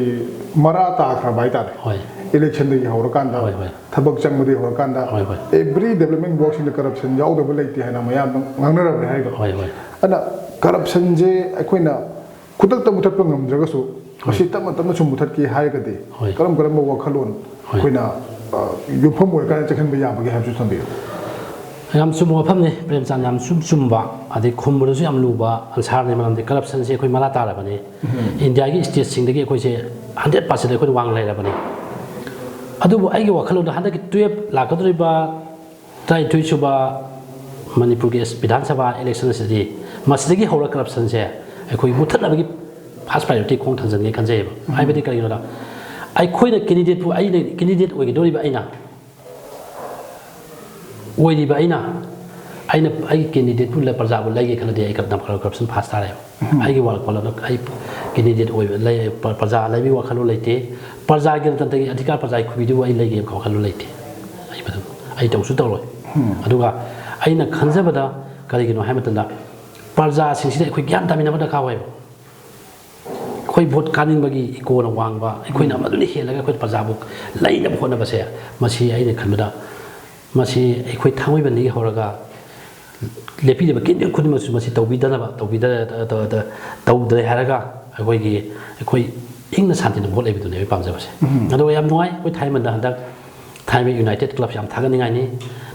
ꯃꯔꯥ ꯇꯥꯈ꯭ꯔꯕ ꯍꯥꯏꯇꯥꯔꯦ꯫ ꯍꯣꯏ꯫ ꯏꯂꯦꯛꯁꯟꯗꯒꯤ ꯍꯧꯔꯀꯥꯟꯗ, ꯍꯣꯏ, ꯍꯣꯏ꯫ ꯊꯕꯛ ꯆꯪꯕꯗꯒꯤ ꯍꯧꯔꯀꯥꯟꯗ, ꯍꯣꯏ, ꯍꯣꯏ꯫ ꯑꯦꯚ꯭ꯔꯤ ꯗꯦꯕꯂꯞꯃꯦꯟ ꯋꯥꯔꯛꯁꯤꯡꯗ ꯀꯔꯞꯁꯟ ꯌꯥꯎꯗꯕ ꯂꯩꯇꯦ ꯍꯥꯏꯅ ꯃꯌꯥꯝꯅ ꯉꯥꯡꯅꯔꯕꯅꯦ ꯍꯥꯏꯔꯤꯕ꯫ ꯍꯣꯏ, ꯍꯣꯏ꯫ ꯑꯗꯨꯅ ꯀꯔꯞꯁꯟꯁꯦ ꯑꯩꯈꯣꯏꯅ ꯈꯨꯗꯛꯇ ꯃꯨꯊꯠꯄ ꯉꯝꯗ꯭ꯔꯒꯁꯨ, ꯍꯣꯏ꯫ ꯃꯁꯤ ꯇꯞꯅ ꯇꯞꯅ ꯁꯨꯝ ꯃꯨꯊꯠꯀꯦ ꯍꯥꯏꯔꯒꯗꯤ, ꯍꯣꯏ꯫ ꯀꯔꯝ ꯀꯔꯝꯕ ꯋꯥꯈꯜꯂꯣꯟ ꯍꯣꯏ꯫ ꯑꯩꯈꯣꯏꯅ, ꯑ, ꯌꯨꯝꯐꯝ ꯑꯣꯏꯔꯀꯥꯟꯗ ꯆꯪꯍꯟꯕ ꯌꯥꯕꯒꯦ ꯍꯥꯏꯕꯁꯨ ꯊꯝꯕꯤꯌꯨ꯫ ꯌꯥꯝ ꯆꯨꯝꯕ ꯋꯥꯐꯝꯅꯤ, ꯄ꯭ꯔꯦꯝꯆꯥꯟ, ꯌꯥꯝ ꯆꯨꯝ ꯆꯨꯝꯕ, ꯑꯗꯩ ꯈꯨꯝꯕꯗꯁꯨ ꯌꯥꯝ ꯂꯨꯕ ꯑꯟꯁꯥꯔꯅꯤ, ꯃꯔꯝꯗꯤ ꯀꯔꯞꯁꯟꯁꯦ ꯑꯩꯈꯣꯏ ꯃꯔꯥ ꯇꯥꯔꯕꯅꯤ꯫ ꯎꯝ꯫ ꯏꯟꯗꯤꯌꯥꯒꯤ ꯁ꯭ꯇꯦꯠꯁꯤꯡꯗꯒꯤ ꯑꯩꯈꯣꯏꯁꯦ ꯍꯟꯗ꯭ꯔꯦꯠ ꯄꯥꯔꯁꯦꯟ ꯑꯩꯈꯣꯏꯅ ꯋꯥꯡ ꯂꯩꯔꯕꯅꯤ꯫ ꯑꯗꯨꯕꯨ ꯑꯩꯒꯤ ꯋꯥꯈꯜꯂꯣꯟꯗ ꯍꯟꯗꯛꯀꯤ ꯇꯨꯌꯦꯜꯞ ꯂꯥꯛꯀꯗꯧꯔꯤꯕ ꯇꯔꯥꯅꯤꯊꯣꯏ ꯁꯨꯕ ꯃꯅꯤꯄꯨꯔꯒꯤ ꯕꯤꯙꯥꯟ ꯁꯚꯥ ꯏꯂꯦꯛꯁꯟ ꯑꯁꯤꯗꯤ ꯃꯁꯤꯗꯒꯤ ꯍꯧꯔ ꯀꯔꯞꯁꯟꯁꯦ ꯑꯩꯈꯣꯏ ꯃꯨꯠꯊꯠꯅꯕꯒꯤ ꯐꯥꯔꯁ ꯄ꯭ꯔꯥꯏꯌꯣꯔꯤꯇꯤ ꯈꯣꯡ ꯊꯥꯡꯖꯤꯟꯒꯦ ꯈꯟꯖꯩꯌꯦꯕ꯫ ꯎꯝ꯫ ꯍꯥꯏꯕꯗꯤ ꯀꯔꯤꯒꯤꯅꯣꯗ, ꯑꯩꯈꯣꯏꯅ ꯀꯦꯟꯗꯤꯗꯦꯠꯄꯨ, ꯑꯩꯅ ꯀꯦꯟꯗꯤꯗꯦꯠ ꯑꯣꯏꯒꯗꯧꯔꯤꯕ ꯑꯩꯅ, ꯑꯣꯏꯔꯤꯕ ꯑꯩꯅ, ꯑꯩꯅ ꯑꯩꯒꯤ ꯀꯦꯟꯗꯤꯗꯦꯠꯄꯨ ꯂ-, ꯄ꯭ꯔꯖꯥꯕꯨ ꯂꯩꯒꯦ ꯈꯜꯂꯗꯤ ꯑꯩ ꯀꯔꯞ-, ꯀꯔꯞꯁꯟ ꯐꯥꯁ ꯇꯥꯔꯦꯕ꯫ ꯎꯝ꯫ ꯑꯩꯒꯤ ꯋꯥꯈꯜꯂꯣꯟꯗ ꯑꯩ ꯀꯦꯟꯗꯤꯗꯦꯠ ꯑꯣꯏꯕ ꯂꯩ, ꯄ꯭ꯔ-, ꯄ꯭ꯔꯖꯥ ꯂꯩꯕꯒꯤ ꯋꯥꯈꯜꯂꯣꯟ ꯂꯩꯇꯦ꯫ ꯄ꯭ꯔꯖꯥꯒꯤ ꯅꯠꯇꯅ ꯑꯙꯤꯀꯥꯔ ꯄ꯭ꯔꯖꯥꯒꯤ ꯈꯨꯕꯤꯗꯨꯕꯨ ꯑꯩ ꯂꯩꯒꯦ ꯍꯥꯏꯕ ꯋꯥꯈꯜꯂꯣꯟ ꯂꯩꯇꯦ꯫ ꯑꯩ ꯃꯗꯨ ꯑꯩ ꯇꯧꯁꯨ ꯇꯧꯔꯣꯏ꯫ ꯎꯝ꯫ ꯑꯗꯨꯒ ꯑꯩꯅ ꯈꯟꯖꯕꯗ ꯀꯔꯤꯒꯤꯅꯣ ꯍꯥꯏꯕ ꯃꯇꯝꯗ ꯄ꯭ꯔꯖꯥꯁꯤꯡꯁꯤꯗ ꯑꯩꯈꯣꯏ ꯒ꯭ꯌꯥꯟ ꯇꯥꯃꯤꯟꯅꯕ ꯗꯔꯀꯥꯔ ꯑꯣꯏꯌꯦꯕ꯫ ꯑꯩꯈꯣꯏ ꯚꯣꯠ ꯀꯥꯅꯤꯡꯕꯒꯤ ꯏꯀꯣꯅ ꯋꯥꯡꯕ, ꯑꯩꯈꯣꯏꯅ ꯃꯗꯨꯅ ꯍꯦꯜꯂꯒ ꯑꯩꯈꯣꯏ ꯄ꯭ꯔꯖꯥꯕꯨ ꯂꯩꯅꯕ ꯍꯣꯠꯅꯕꯁꯦ, ꯃꯁꯤ ꯑꯩꯅ ꯈꯟꯕꯗ ꯃꯁꯤ ꯑꯩꯈꯣꯏ ꯊꯥꯡꯃꯩꯕꯟꯗꯒꯤ ꯍꯧꯔꯒ ꯂꯦꯞꯄꯤꯔꯤꯕ ꯀꯦꯟꯗꯤꯗꯦꯠ ꯈꯨꯗꯤꯡꯃꯛꯁꯨ ꯃꯁꯤ ꯇꯧꯕꯤꯗꯅꯕ, ꯇꯧꯕꯤꯗ-, ꯇꯧ-, ꯇꯧ-, ꯇꯧꯗ꯭ꯔꯦ ꯍꯥꯏꯔꯒ ꯑꯩꯈꯣꯏꯒꯤ, ꯑꯩꯈꯣꯏ ꯏꯪꯅ ꯁꯥꯟꯇꯤꯅ ꯚꯣꯠ ꯂꯩꯕꯗꯨꯅꯦ ꯑꯩꯈꯣꯏ ꯄꯥꯝꯖꯕꯁꯦ꯫ ꯑꯗꯨꯒ ꯌꯥꯝ ꯅꯨꯡꯉꯥꯏ, ꯑꯩꯈꯣꯏ ꯊꯥꯡꯃꯩꯕꯟꯗ ꯍꯟꯗꯛ ꯊꯥꯡꯃꯩꯕꯟ ꯌꯨꯅꯥꯏꯇꯦꯠ ꯀ꯭ꯂꯕ ꯌꯥꯝ ꯊꯥꯒꯠꯅꯤꯡꯉꯥꯏꯅꯤ꯫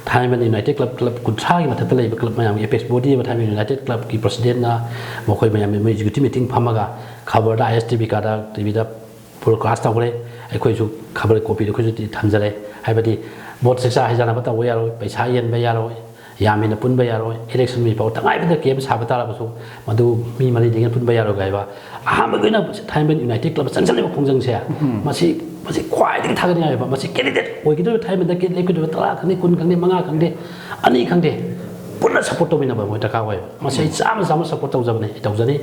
ꯊꯥꯡꯃꯩꯕꯟ ꯌꯨꯅꯥꯏꯇꯦꯠ ꯀ꯭ꯂꯕ, ꯀ꯭ꯂꯕ ꯀꯨꯟꯊ꯭ꯔꯥꯒꯤ ꯃꯊꯛꯇ ꯂꯩꯕ ꯀ꯭ꯂꯕ ꯃꯌꯥꯝꯒꯤ ꯑꯦꯄꯦꯛꯁ ꯕꯣꯗꯤ ꯑꯃ ꯊꯥꯡꯃꯩꯕꯟ ꯌꯨꯅꯥꯏꯇꯦꯠ ꯀ꯭ꯂꯕꯀꯤ ꯄ꯭ꯔꯁꯤꯗꯦꯟꯅ ꯃꯈꯣꯏ ꯃꯌꯥꯝ ꯃꯣꯏ ꯑꯦꯛꯖꯤꯀ꯭ꯌꯨꯇꯤꯚ ꯃꯤꯇꯤꯡ ꯐꯝꯃꯒ ꯈꯕꯔꯗ, ꯑꯥꯏ ꯑꯦꯁ ꯇꯤ ꯚꯤ ꯀꯥꯗ, ꯇꯤ ꯚꯤꯗ ꯕ꯭ꯔꯣꯗꯀꯥꯁ ꯇꯧꯈ꯭ꯔꯦ꯫ ꯑꯩꯈꯣꯏꯁꯨ ꯈꯕꯔ ꯀꯣꯄꯤꯗꯣ ꯑꯩꯈꯣꯏꯁꯨ ꯊꯝꯖꯔꯦ꯫ ꯍꯥꯏꯕꯗꯤ ꯚꯣꯠ ꯆꯥꯛꯆꯥ ꯍꯩꯖꯥꯟꯅꯕ ꯇꯧꯕ ꯌꯥꯔꯣꯏ, ꯄꯩꯁꯥ ꯌꯦꯟꯕ ꯌꯥꯔꯣꯏ, ꯌꯥꯝ ꯍꯦꯟꯅ ꯄꯨꯟꯕ ꯌꯥꯔꯣꯏ, ꯏꯂꯦꯛꯁꯟ ꯃꯤꯐꯥꯎ ꯇꯉꯥꯏ ꯐꯗꯅ ꯀꯦꯝ ꯁꯥꯕ ꯇꯥꯔꯕꯁꯨ ꯃꯗꯨ ꯃꯤ ꯃꯔꯤꯗꯒꯤ ꯍꯦꯟꯅ ꯄꯨꯟꯕ ꯌꯥꯔꯣꯏ ꯍꯥꯏꯕ꯫ ꯑꯍꯥꯟꯕꯒꯤ ꯑꯣꯏꯅ ꯊꯥꯡꯃꯩꯕꯟ ꯌꯨꯅꯥꯏꯇꯦꯠ ꯀ꯭ꯂꯕꯇ ꯆꯪꯁꯤꯜꯂꯤꯕ ꯈꯣꯡꯖꯪꯁꯦ, ꯃꯁꯤ, ꯃꯁꯤ ꯈ꯭ꯋꯥꯏꯗꯒꯤ ꯊꯥꯒꯠꯅꯤꯡꯉꯥꯏ ꯑꯣꯏꯕ, ꯃꯁꯤ ꯀꯦꯟꯗꯤꯗꯦꯠ ꯑꯣꯏꯒꯗꯧꯔꯤꯕ ꯊꯥꯡꯃꯩꯕꯟꯗ ꯀꯦꯟꯗꯤꯗꯦꯠ ꯂꯦꯞꯀꯗꯧꯔꯤꯕ ꯇꯔꯥ ꯈꯪꯗꯦ, ꯀꯨꯟ ꯈꯪꯗꯦ, ꯃꯉꯥ ꯈꯪꯗꯦ, ꯑꯅꯤ ꯈꯪꯗꯦ, ꯄꯨꯟꯅ ꯁꯞꯄꯣꯔꯠ ꯇꯧꯃꯤꯟꯅꯕ ꯑꯃ ꯗꯔꯀꯥꯔ ꯑꯣꯏꯌꯦꯕ꯫ ꯃꯁꯤ ꯑꯩ ꯆꯥꯝꯃ ꯆꯥꯝꯃ ꯁꯞꯄꯣꯔꯠ ꯇꯧꯖꯕꯅꯤ, ꯑꯩ ꯇꯧꯖꯅꯤ꯫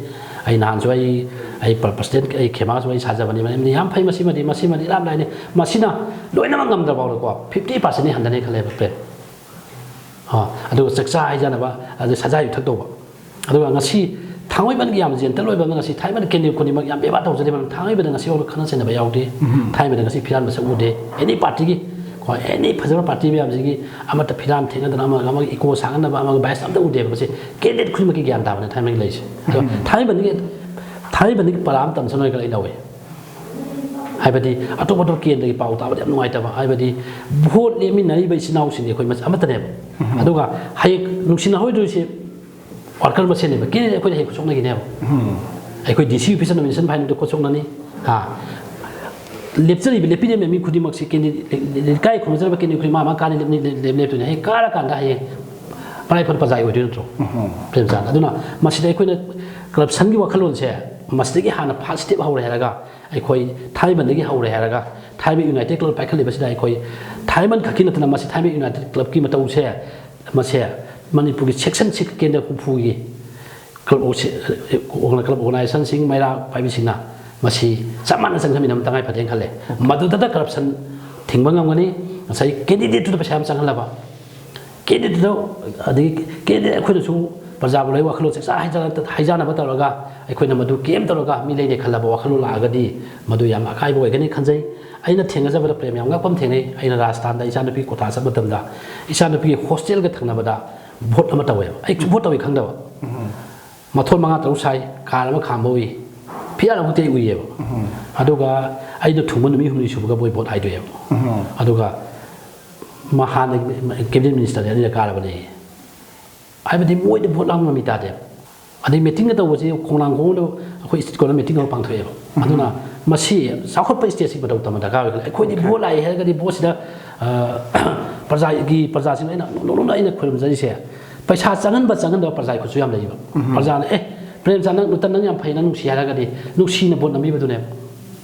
ꯑꯩ ꯅꯍꯥꯟꯁꯨ ꯑꯩ, ꯑꯩ ꯄ꯭ꯔ-, ꯄ꯭ꯔꯁꯤꯗꯦꯟ, ꯑꯩ ꯈꯦꯃꯥꯁꯨ ꯑꯩ ꯁꯥꯖꯕꯅꯤ꯫ ꯃꯔꯝꯗꯤ ꯌꯥꯝ ꯐꯩ, ꯃꯁꯤꯃꯗꯤ, ꯃꯁꯤꯃꯗꯤ ꯏꯔꯥꯏ ꯂꯥꯏꯅꯤ꯫ ꯃꯁꯤꯅ ꯂꯣꯏꯅꯃꯛ ꯉꯝꯗ꯭ꯔ ꯐꯥꯎꯗꯀꯣ, ꯐꯤꯐꯇꯤ ꯄꯥꯔꯁꯦꯟꯗꯤ ꯍꯟꯊꯅꯤ ꯈꯜꯂꯦꯕ ꯄ꯭ꯔꯦꯝ꯫ ꯑꯥ, ꯑꯗꯨꯒ ꯆꯥꯛꯆꯥ ꯍꯩꯖꯥꯟꯅꯕ, ꯑꯗꯩ ꯁꯖꯥ ꯌꯨꯊꯛ ꯇꯧꯕ꯫ ꯑꯗꯨꯒ ꯉꯁꯤ ꯊꯥꯡꯃꯩꯕꯟꯒꯤ ꯌꯥꯝ ꯖꯦꯟꯇꯜ ꯑꯣꯏꯕ ꯑꯃꯅ ꯉꯁꯤ ꯊꯥꯡꯃꯩꯕꯟ ꯀꯦꯟꯗ꯭ꯔ ꯈꯨꯗꯤꯡꯃꯛ ꯌꯥꯝ ꯕꯦꯕꯥꯔ ꯇꯧꯖꯔꯤꯕ, ꯊꯥꯡꯃꯩꯕꯟꯗ ꯉꯁꯤ ꯐꯥꯎꯕ ꯈꯠꯅ ꯆꯩꯅꯕ ꯌꯥꯎꯗꯦ꯫ ꯊꯥꯡꯃꯩꯕꯟꯗ ꯉꯁꯤ ꯐꯤꯔꯥꯟ ꯃꯁꯛ ꯎꯗꯦ꯫ ꯑꯦꯅꯤ ꯄꯥꯔꯇꯤꯒꯤ, ꯀꯣ, ꯑꯦꯅꯤ ꯐꯖꯕ ꯄꯥꯔꯇꯤ ꯃꯌꯥꯝꯁꯤꯒꯤ ꯑꯃꯠꯇ ꯐꯤꯔꯥꯟ ꯊꯦꯡꯅꯗꯅ ꯑꯃꯒ ꯑꯃꯒ ꯏꯀꯣ ꯁꯥꯒꯠꯅꯕ, ꯑꯃꯒ ꯕꯥꯏꯁ ꯑꯝꯇ ꯎꯗꯦꯕ꯫ ꯃꯁꯤ ꯀꯦꯟꯗꯤꯗꯦꯠ ꯈꯨꯗꯤꯡꯃꯛꯀꯤ ꯒ꯭ꯌꯥꯟ ꯇꯥꯕꯅ ꯊꯥꯡꯃꯩꯕꯟ ꯂꯩꯔꯤꯁꯦ꯫ ꯑꯗꯣ ꯊꯥꯡꯃꯩꯕꯟꯗꯒꯤ, ꯊꯥꯡꯃꯩꯕꯟꯗꯒꯤ ꯄꯔꯥ ꯑꯃ ꯇꯝꯁꯅꯣꯏ ꯈꯔ ꯑꯩ ꯂꯧꯋꯦ꯫ ꯍꯥꯏꯕꯗꯤ ꯑꯇꯣꯞ ꯑꯇꯣꯞꯄ ꯀꯦꯟꯗ꯭ꯔꯒꯤ ꯄꯥꯎ ꯇꯥꯕꯗ ꯌꯥꯝ ꯅꯨꯡꯉꯥꯏꯇꯕ꯫ ꯍꯥꯏꯕꯗꯤ ꯚꯣꯠ ꯂꯦꯞꯃꯤꯟꯅꯔꯤꯕ ꯏꯆꯤꯟ ꯏꯅꯥꯎꯁꯤꯡꯗꯤ ꯑꯩꯈꯣꯏ ꯃꯁ-, ꯑꯃꯠꯇꯅꯦꯕ꯫ ꯑꯗꯨꯒ ꯍꯌꯦꯡ ꯅꯨꯡꯁꯤꯅꯍꯧꯗꯣꯏꯁꯦ ꯋꯥꯔꯀꯔ ꯃꯁꯦꯟꯅꯦꯕ꯫ ꯀꯦꯟꯗꯤꯗꯦꯠ ꯑꯩꯈꯣꯏꯗ ꯍꯌꯦꯡ ꯈꯨꯠꯁꯣꯛꯅꯈꯤꯅꯦꯕ꯫ ꯑꯩꯈꯣꯏ ꯗꯤ ꯁꯤ ꯑꯣꯐꯤꯁꯇ ꯅꯣꯃꯤꯅꯦꯁꯟ ꯐꯥꯏꯜꯗ ꯈꯨꯠꯁꯣꯛꯅꯅꯤ꯫ ꯍꯥ? ꯂꯦꯞꯆꯔꯤꯕ, ꯂꯦꯞꯄꯤꯔꯝꯃꯤꯕ ꯃꯤ ꯈꯨꯗꯤꯡꯃꯛꯁꯤ ꯀꯦꯟꯗꯤꯗꯦꯠ, ꯂꯩꯀꯥꯏ ꯈꯨꯝꯅꯖꯔꯕ ꯀꯦꯟꯗꯤꯗꯦꯠ ꯈꯨꯗꯤꯡꯃꯛ ꯃꯥ ꯀꯥꯟꯗ ꯂꯦꯞꯅꯤ-, ꯂꯦꯞ-, ꯂꯦꯞꯇꯣꯏꯅꯤ꯫ ꯍꯌꯦꯡ ꯀꯥꯔꯀꯥꯟꯗ ꯍꯌꯦꯡ ꯄꯔꯥꯏꯐꯝ ꯄ꯭ꯔꯖꯥꯒꯤ ꯑꯣꯏꯗꯣꯏ ꯅꯠꯇ꯭ꯔꯣ? ꯄ꯭ꯔꯦꯝꯆꯥꯟ, ꯑꯗꯨꯅ ꯃꯁꯤꯗ ꯑꯩꯈꯣꯏꯅ ꯀꯔꯞꯁꯟꯒꯤ ꯋꯥꯈꯜꯂꯣꯟꯁꯦ ꯃꯁꯤꯗꯒꯤ ꯍꯥꯟꯅ ꯐꯥꯔꯁ ꯁ꯭ꯇꯦꯞ ꯍꯧꯔꯦ ꯍꯥꯏꯔꯒ, ꯑꯩꯈꯣꯏ ꯊꯥꯡꯃꯩꯕꯟꯗꯒꯤ ꯍꯧꯔꯦ ꯍꯥꯏꯔꯒ, ꯊꯥꯡꯃꯩꯕꯟ ꯌꯨꯅꯥꯏꯇꯦꯠ ꯀ꯭ꯂꯕ ꯄꯥꯏꯈꯠꯂꯤꯕꯁꯤꯗ ꯑꯩꯈꯣꯏ ꯊꯥꯡꯃꯩꯕꯟ ꯈꯛꯀꯤ ꯅꯠꯇꯅ ꯃꯁꯤ ꯊꯥꯡꯃꯩꯕꯟ ꯌꯨꯅꯥꯏꯇꯦꯠ ꯀ꯭ꯂꯕꯀꯤ ꯃꯇꯧꯁꯦ, ꯃꯁꯦ ꯃꯅꯤꯄꯨꯔꯒꯤ ꯁꯦꯛꯁꯟ ꯁꯤꯛꯁ ꯀꯦꯟꯗ꯭ꯔ ꯍꯨꯝꯐꯨꯒꯤ ꯀ꯭ꯂꯕ ꯑꯣ-, ꯁꯤ-, ꯀ꯭ꯂꯕ ꯑꯣꯔꯒꯅꯥꯏꯖꯦꯁꯟꯁꯤꯡ, ꯃꯩꯔꯥ ꯄꯥꯏꯕꯤꯁꯤꯡꯅ ꯃꯁꯤ ꯆꯞ ꯃꯥꯟꯅ ꯆꯪꯁꯤꯟꯃꯤꯟꯅꯕ ꯇꯉꯥꯏ ꯐꯗꯦꯅ ꯈꯜꯂꯦ꯫ ꯃꯗꯨꯗꯇ ꯀꯔꯞꯁꯟ ꯊꯤꯡꯕ ꯉꯝꯒꯅꯤ꯫ ꯉꯁꯥꯏ ꯀꯦꯟꯗꯤꯗꯦꯠꯇꯨꯗ ꯄꯩꯁꯥ ꯌꯥꯝ ꯆꯪꯍꯜꯂꯕ, ꯀꯦꯟꯗꯤꯗꯦꯠꯇꯨꯗ, ꯑꯗꯒꯤ ꯀꯦꯟꯗꯤꯗꯦꯠ ꯑꯩꯈꯣꯏꯅꯁꯨ ꯄ꯭ꯔꯖꯥꯕꯨ ꯂꯣꯏ ꯋꯥꯈꯜꯂꯣꯟ ꯆꯥꯛꯆꯥ ꯍꯩꯖꯥꯅ-, ꯍꯩꯖꯥꯟꯅꯕ ꯇꯧꯔꯒ ꯑꯩꯈꯣꯏꯅ ꯃꯗꯨ ꯀꯦꯝ ꯇꯧꯔꯒ ꯃꯤ ꯂꯩꯅꯦ ꯈꯜꯂꯕ ꯋꯥꯈꯜꯂꯣꯟ ꯂꯥꯛꯑꯒꯗꯤ ꯃꯗꯨ ꯌꯥꯝ ꯑꯀꯥꯏꯕ ꯑꯣꯏꯒꯅꯤ ꯈꯟꯖꯩ꯫ ꯑꯩꯅ ꯊꯦꯡꯅꯖꯕꯗ ꯄ꯭ꯔꯦꯝ ꯌꯥꯝ ꯉꯛꯄ ꯑꯃ ꯊꯦꯡꯅꯩ꯫ ꯑꯩꯅ ꯔꯥꯖꯁꯊꯥꯟꯗ ꯏꯆꯥꯅꯨꯄꯤ ꯀꯣꯊꯥ ꯆꯠꯄ ꯃꯇꯝꯗ ꯏꯆꯥꯅꯨꯄꯤꯒꯤ ꯍꯣꯁꯇꯦꯜꯒ ꯊꯪꯅꯕꯗ ꯚꯣꯠ ꯑꯃ ꯇꯧꯋꯦꯕ꯫ ꯑꯩꯁꯨ ꯚꯣꯠ ꯇꯧꯏ ꯈꯪꯗꯕ꯫ ꯃꯊꯣꯟ ꯃꯉꯥ ꯇꯔꯨꯛ ꯁꯥꯏ, ꯀꯥꯔ ꯑꯃ ꯈꯥꯝꯕ ꯎꯏ, ꯐꯤꯔꯥꯜ ꯑꯃ ꯇꯦꯛ ꯎꯏꯌꯦꯕ꯫ ꯑꯗꯨꯒ ꯑꯩꯅ ꯊꯨꯡꯕ ꯅꯨꯃꯤꯠ ꯍꯨꯝꯅꯤ ꯁꯨꯕꯒ ꯃꯣꯏ ꯚꯣꯠ ꯍꯥꯏꯗꯣꯛꯑꯦꯕ꯫ ꯑꯗꯨꯒ ꯃꯍꯥꯟꯅ ꯀꯦꯕꯤꯅꯦꯠ ꯃꯤꯅꯤꯁꯇꯔ ꯑꯅꯤꯔꯛ ꯀꯥꯔꯕꯅꯦ꯫ ꯍꯥꯏꯕꯗꯤ ꯃꯣꯏꯗ ꯚꯣꯠ ꯂꯥꯡꯕ ꯃꯃꯤ ꯇꯥꯗꯦꯕ꯫ ꯑꯗꯩ ꯃꯤꯇꯤꯡꯒ ꯇꯧꯕꯁꯦ ꯈꯣꯡꯅꯥꯡ ꯈꯣꯡꯗ ꯑꯩꯈꯣꯏ ꯁ꯭ꯇꯦꯠ ꯀꯣꯟꯅ ꯃꯤꯇꯤꯡ ꯑꯃ ꯄꯥꯡꯊꯣꯛꯑꯦꯕ꯫ ꯑꯗꯨꯅ ꯃꯁꯤ ꯆꯥꯎꯈꯠꯄ ꯁ꯭ꯇꯦꯠꯁꯤ ꯃꯇꯧ ꯇꯝꯕ ꯗꯔꯀꯥꯔ ꯑꯣꯏ ꯈꯜꯂꯦ꯫ ꯑꯩꯈꯣꯏꯗꯤ ꯚꯣꯠ ꯂꯥꯛꯑꯦ ꯍꯥꯏꯔꯒꯗꯤ ꯚꯣꯠꯁꯤꯗ, ꯑ, ꯄ꯭ꯔꯖꯥꯒꯤ, ꯄ꯭ꯔꯖꯥꯁꯤꯡ ꯑꯩꯅ ꯅꯣꯡꯅ ꯑꯩꯅ ꯈꯣꯏꯔꯨꯝꯖꯔꯤꯁꯦ ꯄꯩꯁꯥ ꯆꯪꯍꯟꯕ ꯆꯪꯍꯟꯗꯕ ꯄ꯭ꯔꯖꯥꯒꯤ ꯈꯨꯠꯁꯨ ꯌꯥꯝ ꯂꯩꯌꯦꯕ꯫ ꯄ꯭ꯔꯖꯥꯅ, "ꯑꯦ, ꯄ꯭ꯔꯦꯝꯆꯥꯟ, ꯅꯪ, ꯅꯨꯇꯟ, ꯅꯪ ꯌꯥꯝ ꯐꯩ, ꯅꯪ ꯅꯨꯡꯁꯤ" ꯍꯥꯏꯔꯒꯗꯤ ꯅꯨꯡꯁꯤꯅ ꯚꯣꯠ ꯅꯝꯕꯤꯕꯗꯨꯅꯦꯕ꯫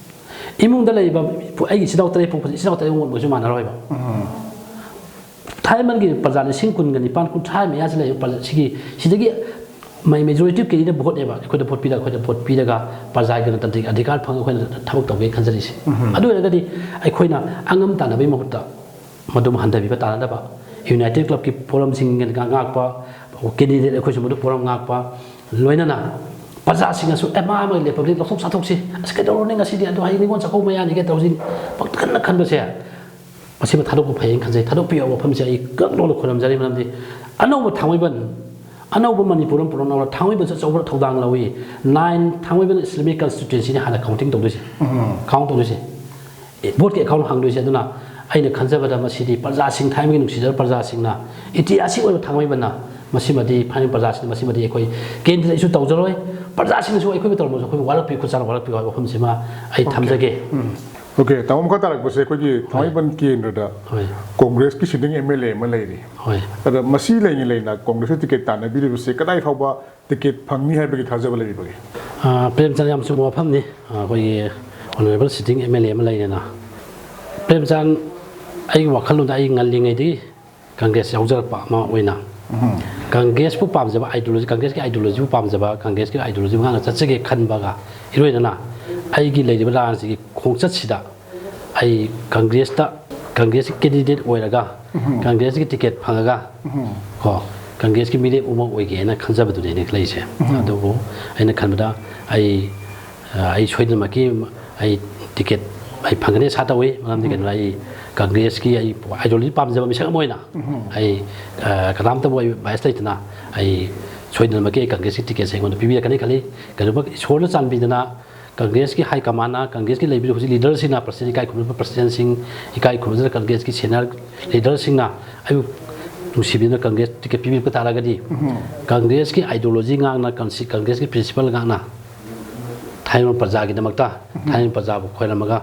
ꯏꯃꯨꯡꯗ ꯂꯩꯔꯤꯕ ꯑꯩꯒꯤ ꯏꯆꯤꯟ ꯏꯅꯥꯎ ꯇꯔꯦꯠ ꯄꯣꯛꯄꯁꯦ ꯏꯆꯤꯟ ꯏꯅꯥꯎ ꯇꯔꯦꯠ ꯑꯣꯟꯕꯁꯨ ꯃꯥꯟꯅꯔꯣꯏꯕ꯫ ꯊꯥꯏꯃꯟꯒꯤ ꯄ꯭ꯔꯖꯥ ꯂꯤꯁꯤꯡ ꯀꯨꯟꯒ ꯅꯤꯄꯥꯟ, ꯀꯨꯟꯊ꯭ꯔꯥ ꯃꯌꯥꯁꯤ ꯂꯩꯔꯤꯕ ꯄ꯭ꯔꯖꯥ ꯁꯤꯒꯤ, ꯁꯤꯗꯒꯤ ꯃꯦ-, ꯃꯦꯖꯣꯔꯤꯇꯤ ꯀꯦꯔꯤꯗ ꯚꯣꯠꯅꯦꯕ꯫ ꯑꯩꯈꯣꯏꯗ ꯚꯣꯠ ꯄꯤꯔꯒ, ꯑꯩꯈꯣꯏꯗ ꯚꯣꯠ ꯄꯤꯔꯒ ꯄ꯭ꯔꯖꯥꯒꯤ ꯒꯅꯇꯟꯇ꯭ꯔꯤꯛ ꯑꯙꯤꯀꯥꯔ ꯐꯪꯉꯒ ꯑꯩꯈꯣꯏꯅ ꯊꯕꯛ ꯇꯧꯒꯦ ꯈꯟꯖꯔꯤꯁꯦ꯫ ꯑꯗꯨ ꯑꯣꯏꯔꯒꯗꯤ ꯑꯩꯈꯣꯏꯅ ꯑꯉꯝ ꯇꯥꯟꯅꯕꯒꯤ ꯃꯍꯨꯠꯇ ꯃꯗꯨꯝ ꯍꯟꯊꯕꯤꯕ ꯇꯥꯅꯅꯕ ꯌꯨꯅꯥꯏꯇꯦꯠ ꯀ꯭ꯂꯕꯀꯤ ꯄꯣꯔꯝꯁꯤꯡ ꯉꯥꯛꯄ, ꯀꯦꯟꯗꯤꯗꯦꯠ ꯑꯩꯈꯣꯏꯁꯨ ꯃꯗꯨ ꯄꯣꯔꯝ ꯉꯥꯛꯄ, ꯂꯣꯏꯅꯅ ꯄ꯭ꯔꯖꯥꯁꯤꯡꯅꯁꯨ, "ꯑꯦ, ꯃꯥ ꯑꯃꯒꯤ ꯂꯦꯞꯄꯕꯗꯤ ꯂꯧꯊꯣꯛ ꯆꯥꯊꯣꯛꯁꯤ, ꯑꯁ, ꯀꯩꯗꯧꯔꯨꯅꯤ ꯉꯁꯤꯗꯤ, ꯑꯗꯨ ꯍꯌꯦꯡ ꯅꯤꯉꯣꯜ ꯆꯥꯛꯀꯧꯕ ꯃꯌꯥꯅꯤ" ꯀꯩ ꯇꯧꯁꯤ, ꯄꯪꯈꯟꯅ ꯈꯟꯕꯁꯦ, ꯃꯁꯤꯃ ꯊꯥꯗꯣꯛꯄ ꯐꯩꯌꯦꯅ ꯈꯟꯖꯩ꯫ ꯊꯥꯗꯣꯛꯄꯤꯌꯣ ꯋꯥꯐꯝꯁꯦ ꯑꯩ ꯀꯛ ꯂꯣꯟꯅ ꯈꯣꯏꯔꯝꯖꯔꯤ꯫ ꯃꯔꯝꯗꯤ ꯑꯅꯧꯕ ꯊꯥꯡꯃꯩꯕꯟ, ꯑꯅꯧꯕ ꯃꯅꯤꯄꯨꯔ ꯑꯃ ꯄꯨꯔꯛꯅꯕ ꯊꯥꯡꯃꯩꯕꯟꯁꯨ ꯑꯆꯧꯕ ꯊꯧꯗꯥꯡ ꯂꯧꯏ꯫ ꯅꯥꯏꯟ ꯊꯥꯡꯃꯩꯕꯟ ꯏꯁꯂꯥꯃꯤꯛ ꯀꯟꯁꯇꯤꯇ꯭ꯌꯨꯑꯦꯟꯁꯤꯅꯤ ꯍꯥꯟꯅ ꯀꯥꯎꯟꯇꯤꯡ ꯇꯧꯗꯣꯏꯁꯦ, ꯀꯥꯎꯟ ꯇꯧꯗꯣꯏꯁꯦ꯫ ꯑꯦ, ꯚꯣꯠꯀꯤ ꯑꯦꯀꯥꯎꯟ ꯍꯥꯡꯗꯣꯏꯁꯦ꯫ ꯑꯗꯨꯅ ꯑꯩꯅ ꯈꯟꯖꯕꯗ ꯃꯁꯤꯗꯤ ꯄ꯭ꯔꯖꯥꯁꯤꯡ, ꯊꯥꯏꯅꯒꯤ ꯅꯨꯡꯁꯤꯖꯔꯕ ꯄ꯭ꯔꯖꯥꯁꯤꯡꯅ, ꯏꯇꯤꯍꯥꯁꯤꯛ ꯑꯣꯏꯕ ꯊꯥꯡꯃꯩꯕꯟꯅ ꯃꯁꯤꯃꯗꯤ, ꯐꯥꯏꯅꯤꯡ ꯄ꯭ꯔꯖꯥꯁꯤꯡꯅ ꯃꯁꯤꯃꯗꯤ ꯑꯩꯈꯣꯏ ꯀꯦꯟꯗ꯭ꯔꯗ ꯑꯩꯁꯨ ꯇꯧꯖꯔꯣꯏ, ꯄ꯭ꯔꯖꯥꯁꯤꯡꯅꯁꯨ ꯑꯩꯈꯣꯏꯕꯨ ꯇꯧꯔꯝꯃꯁꯨ ꯑꯩꯈꯣꯏꯕꯨ ꯋꯥꯔꯛꯄꯤꯌꯨ, ꯈꯨꯠ ꯁꯥꯅ ꯋꯥꯔꯛꯄꯤꯌꯨ ꯍꯥꯏꯕ ꯋꯥꯐꯝꯁꯤꯃ ꯑꯩ ꯊꯝꯖꯒꯦ꯫ ꯑꯣꯀꯦ, ꯇꯥꯃꯣ, ꯃꯈꯥ ꯇꯥꯔꯛꯄꯁꯦ ꯑꯩꯈꯣꯏꯒꯤ ꯊꯥꯡꯃꯩꯕꯟ ꯀꯦꯟꯗ꯭ꯔꯗ ꯍꯣꯏ꯫ ꯀꯣꯡꯒ꯭ꯔꯦꯁꯀꯤ ꯁꯤꯇꯤꯡ ꯑꯦꯝ ꯑꯦꯜ ꯑꯦ ꯑꯃ ꯂꯩꯔꯤ꯫ ꯍꯣꯏ꯫ ꯑꯗ ꯃꯁꯤ ꯂꯩꯅ ꯂꯩꯅ ꯀꯣꯡꯒ꯭ꯔꯦꯁꯀꯤ ꯇꯤꯀꯦꯠ ꯇꯥꯟꯅꯕꯤꯔꯤꯕꯁꯦ ꯀꯗꯥꯏ ꯐꯥꯎꯕ ꯇꯤꯀꯦꯠ ꯐꯪꯅꯤ ꯍꯥꯏꯕꯒꯤ ꯊꯥꯖꯕ ꯂꯩꯕꯤꯕꯒꯦ? ꯑ, ꯄ꯭ꯔꯦꯝꯆꯥꯟ, ꯌꯥꯝ ꯆꯨꯝꯕ ꯋꯥꯐꯝꯅꯤ꯫ ꯑ, ꯑꯩꯈꯣꯏꯒꯤ honourable sitting M L A ꯑꯃ ꯂꯩꯔꯦꯅ꯫ ꯄ꯭ꯔꯦꯝꯆꯥꯟ, ꯑꯩꯒꯤ ꯋꯥꯈꯜꯂꯣꯟꯗ ꯑꯩ ꯉꯜꯂꯤꯉꯩꯗꯒꯤ ꯀꯪꯒ꯭ꯔꯦꯁ ꯌꯥꯎꯖꯔꯛꯄ ꯑꯃ ꯑꯣꯏꯅ ꯀꯪꯒ꯭ꯔꯦꯁꯄꯨ ꯄꯥꯝꯖꯕ ideology, ꯀꯪꯒ꯭ꯔꯦꯁꯀꯤ ideologyꯕꯨ ꯄꯥꯝꯖꯕ, ꯀꯪꯒ꯭ꯔꯦꯁꯀꯤ ideologyꯕꯨ ꯉꯥꯛꯅ ꯆꯠꯆꯒꯦ ꯈꯟꯕꯒ ꯏꯔꯣꯏꯅꯅ ꯑꯩꯒꯤ ꯂꯩꯔꯤꯕ ꯂꯥꯟꯁꯤꯒꯤ ꯈꯣꯡꯆꯠꯁꯤꯗ ꯑꯩ ꯀꯪꯒ꯭ꯔꯦꯁꯇ, ꯀꯪꯒ꯭ꯔꯦꯁꯀꯤ candidate ꯑꯣꯏꯔꯒ, ꯀꯪꯒ꯭ꯔꯦꯁꯀꯤ ꯇꯤꯀꯦꯠ ꯐꯪꯉꯒ, ꯀꯣ, ꯀꯪꯒ꯭ꯔꯦꯁꯀꯤ ꯃꯤꯔꯦꯞ ꯑꯃ ꯑꯣꯏꯒꯦꯅ ꯈꯟꯖꯕꯗꯨꯅꯦ ꯑꯩꯅ ꯈꯜꯂꯛꯏꯁꯦ꯫ ꯑꯗꯨꯕꯨ ꯑꯩꯅ ꯈꯟꯕꯗ ꯑꯩ ꯑ, ꯑꯩ ꯁꯣꯏꯗꯅꯃꯛꯀꯤ ꯑꯩ ꯇꯤꯀꯦꯠ ꯑꯩ ꯐꯪꯒꯅꯤ ꯑꯁꯥ ꯇꯧꯏ꯫ ꯃꯔꯝꯗꯤ ꯀꯩꯅꯣ, ꯑꯩ ꯀꯪꯒ꯭ꯔꯦꯁꯀꯤ ꯑꯩ ideology ꯄꯥꯝꯖꯕ ꯃꯤꯁꯛ ꯑꯃ ꯑꯣꯏꯅ ꯑꯩ ꯑ, ꯀꯅꯥꯝꯇꯕꯨ ꯑꯩ bias ꯂꯩꯇꯅ ꯑꯩ ꯁꯣꯏꯗꯅꯃꯛꯀꯤ ꯑꯩ ꯀꯪꯒ꯭ꯔꯦꯁꯀꯤ ꯇꯤꯀꯦꯠꯁꯦ ꯑꯩꯉꯣꯟꯗ ꯄꯤꯕꯤꯔꯛꯀꯅꯤ ꯈꯜꯂꯤ꯫ ꯀꯩꯒꯨꯝꯕ ꯏꯁꯣꯔꯅ ꯆꯥꯟꯕꯤꯗꯅ ꯀꯪꯒ꯭ꯔꯦꯁꯀꯤ high commandꯅ, ꯀꯪꯒ꯭ꯔꯦꯁꯀꯤ ꯂꯩꯕꯤꯔꯤꯕ ꯍꯧꯖꯤꯛ leaderꯁꯤꯡꯅ, president, ꯏꯀꯥꯏ ꯈꯨꯝꯅꯕ presidentꯁꯤꯡ, ꯏꯀꯥꯏ ꯈꯨꯝꯅꯗꯅ ꯀꯪꯒ꯭ꯔꯦꯁꯀꯤ senior leaderꯁꯤꯡꯅ ꯑꯩꯕꯨ ꯅꯨꯡꯁꯤꯕꯤꯗꯨꯅ ꯀꯪꯒ꯭ꯔꯦꯁ ꯇꯤꯀꯦꯠ ꯄꯤꯕꯤꯔꯛꯄ ꯇꯥꯔꯒꯗꯤ, ꯀꯪꯒ꯭ꯔꯦꯁꯀꯤ ideology ꯉꯥꯛꯅ, ꯀꯪꯁꯤ-, ꯀꯪꯒ꯭ꯔꯦꯁꯀꯤ principle ꯉꯥꯛꯅ ꯊꯥꯏꯅ ꯄ꯭ꯔꯖꯥꯒꯤꯗꯃꯛꯇ, ꯊꯥꯏꯅ ꯄ꯭ꯔꯖꯥꯕꯨ ꯈꯣꯏꯔꯝꯃꯒ,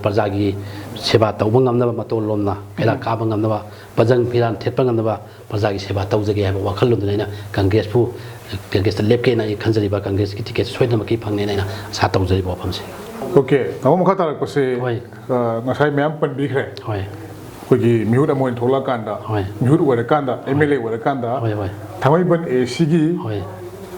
ꯄ꯭ꯔꯖꯥꯒꯤ ꯁꯦꯕꯥ ꯇꯧꯕ ꯉꯝꯅꯕ, ꯃꯇꯣꯟ ꯂꯣꯝꯅ ꯀꯩꯔꯥꯛ ꯀꯥꯕ ꯉꯝꯅꯕ, ꯄꯖꯪ ꯐꯤꯔꯥꯟ ꯊꯦꯠꯄ ꯉꯝꯅꯕ ꯄ꯭ꯔꯖꯥꯒꯤ ꯁꯦꯕꯥ ꯇꯧꯖꯒꯦ ꯍꯥꯏꯕ ꯋꯥꯈꯜꯂꯣꯟꯗꯨꯅ ꯑꯩꯅ ꯀꯪꯒ꯭ꯔꯦꯁꯄꯨ, ꯀꯪꯒ꯭ꯔꯦꯁꯇ ꯂꯦꯞꯀꯦꯅ ꯑꯩ ꯈꯟꯖꯔꯤꯕ, ꯀꯪꯒ꯭ꯔꯦꯁꯀꯤ ꯇꯤꯀꯦꯠꯁꯨ ꯁꯣꯏꯗꯅꯃꯛꯀꯤ ꯐꯪꯅꯦꯅ ꯑꯩꯅ ꯑꯁꯥ ꯇꯧꯖꯔꯤꯕ ꯋꯥꯐꯝꯁꯦ꯫ ꯑꯣꯀꯦ, ꯇꯥꯃꯣ, ꯃꯈꯥ ꯇꯥꯔꯛꯄꯁꯦ, ꯍꯣꯏ꯫ ꯑ, ꯉꯁꯥꯏ ꯃꯌꯥꯝ ꯄꯟꯕꯤꯈ꯭ꯔꯦ꯫ ꯍꯣꯏ꯫ ꯑꯩꯈꯣꯏꯒꯤ ꯃꯤꯍꯨꯠ ꯑꯃ ꯑꯣꯏꯅ ꯊꯣꯛꯂꯛꯑꯀꯥꯟꯗ, ꯍꯣꯏ꯫ ꯃꯤꯍꯨꯠ ꯑꯣꯏꯔꯀꯥꯟꯗ, ꯑꯦꯝ ꯑꯦꯜ ꯑꯦ ꯑꯣꯏꯔꯀꯥꯟꯗ, ꯍꯣꯏ, ꯍꯣꯏ꯫ ꯊꯥꯡꯃꯩꯕꯟ ꯑꯦ ꯁꯤꯒꯤ ꯍꯣꯏ꯫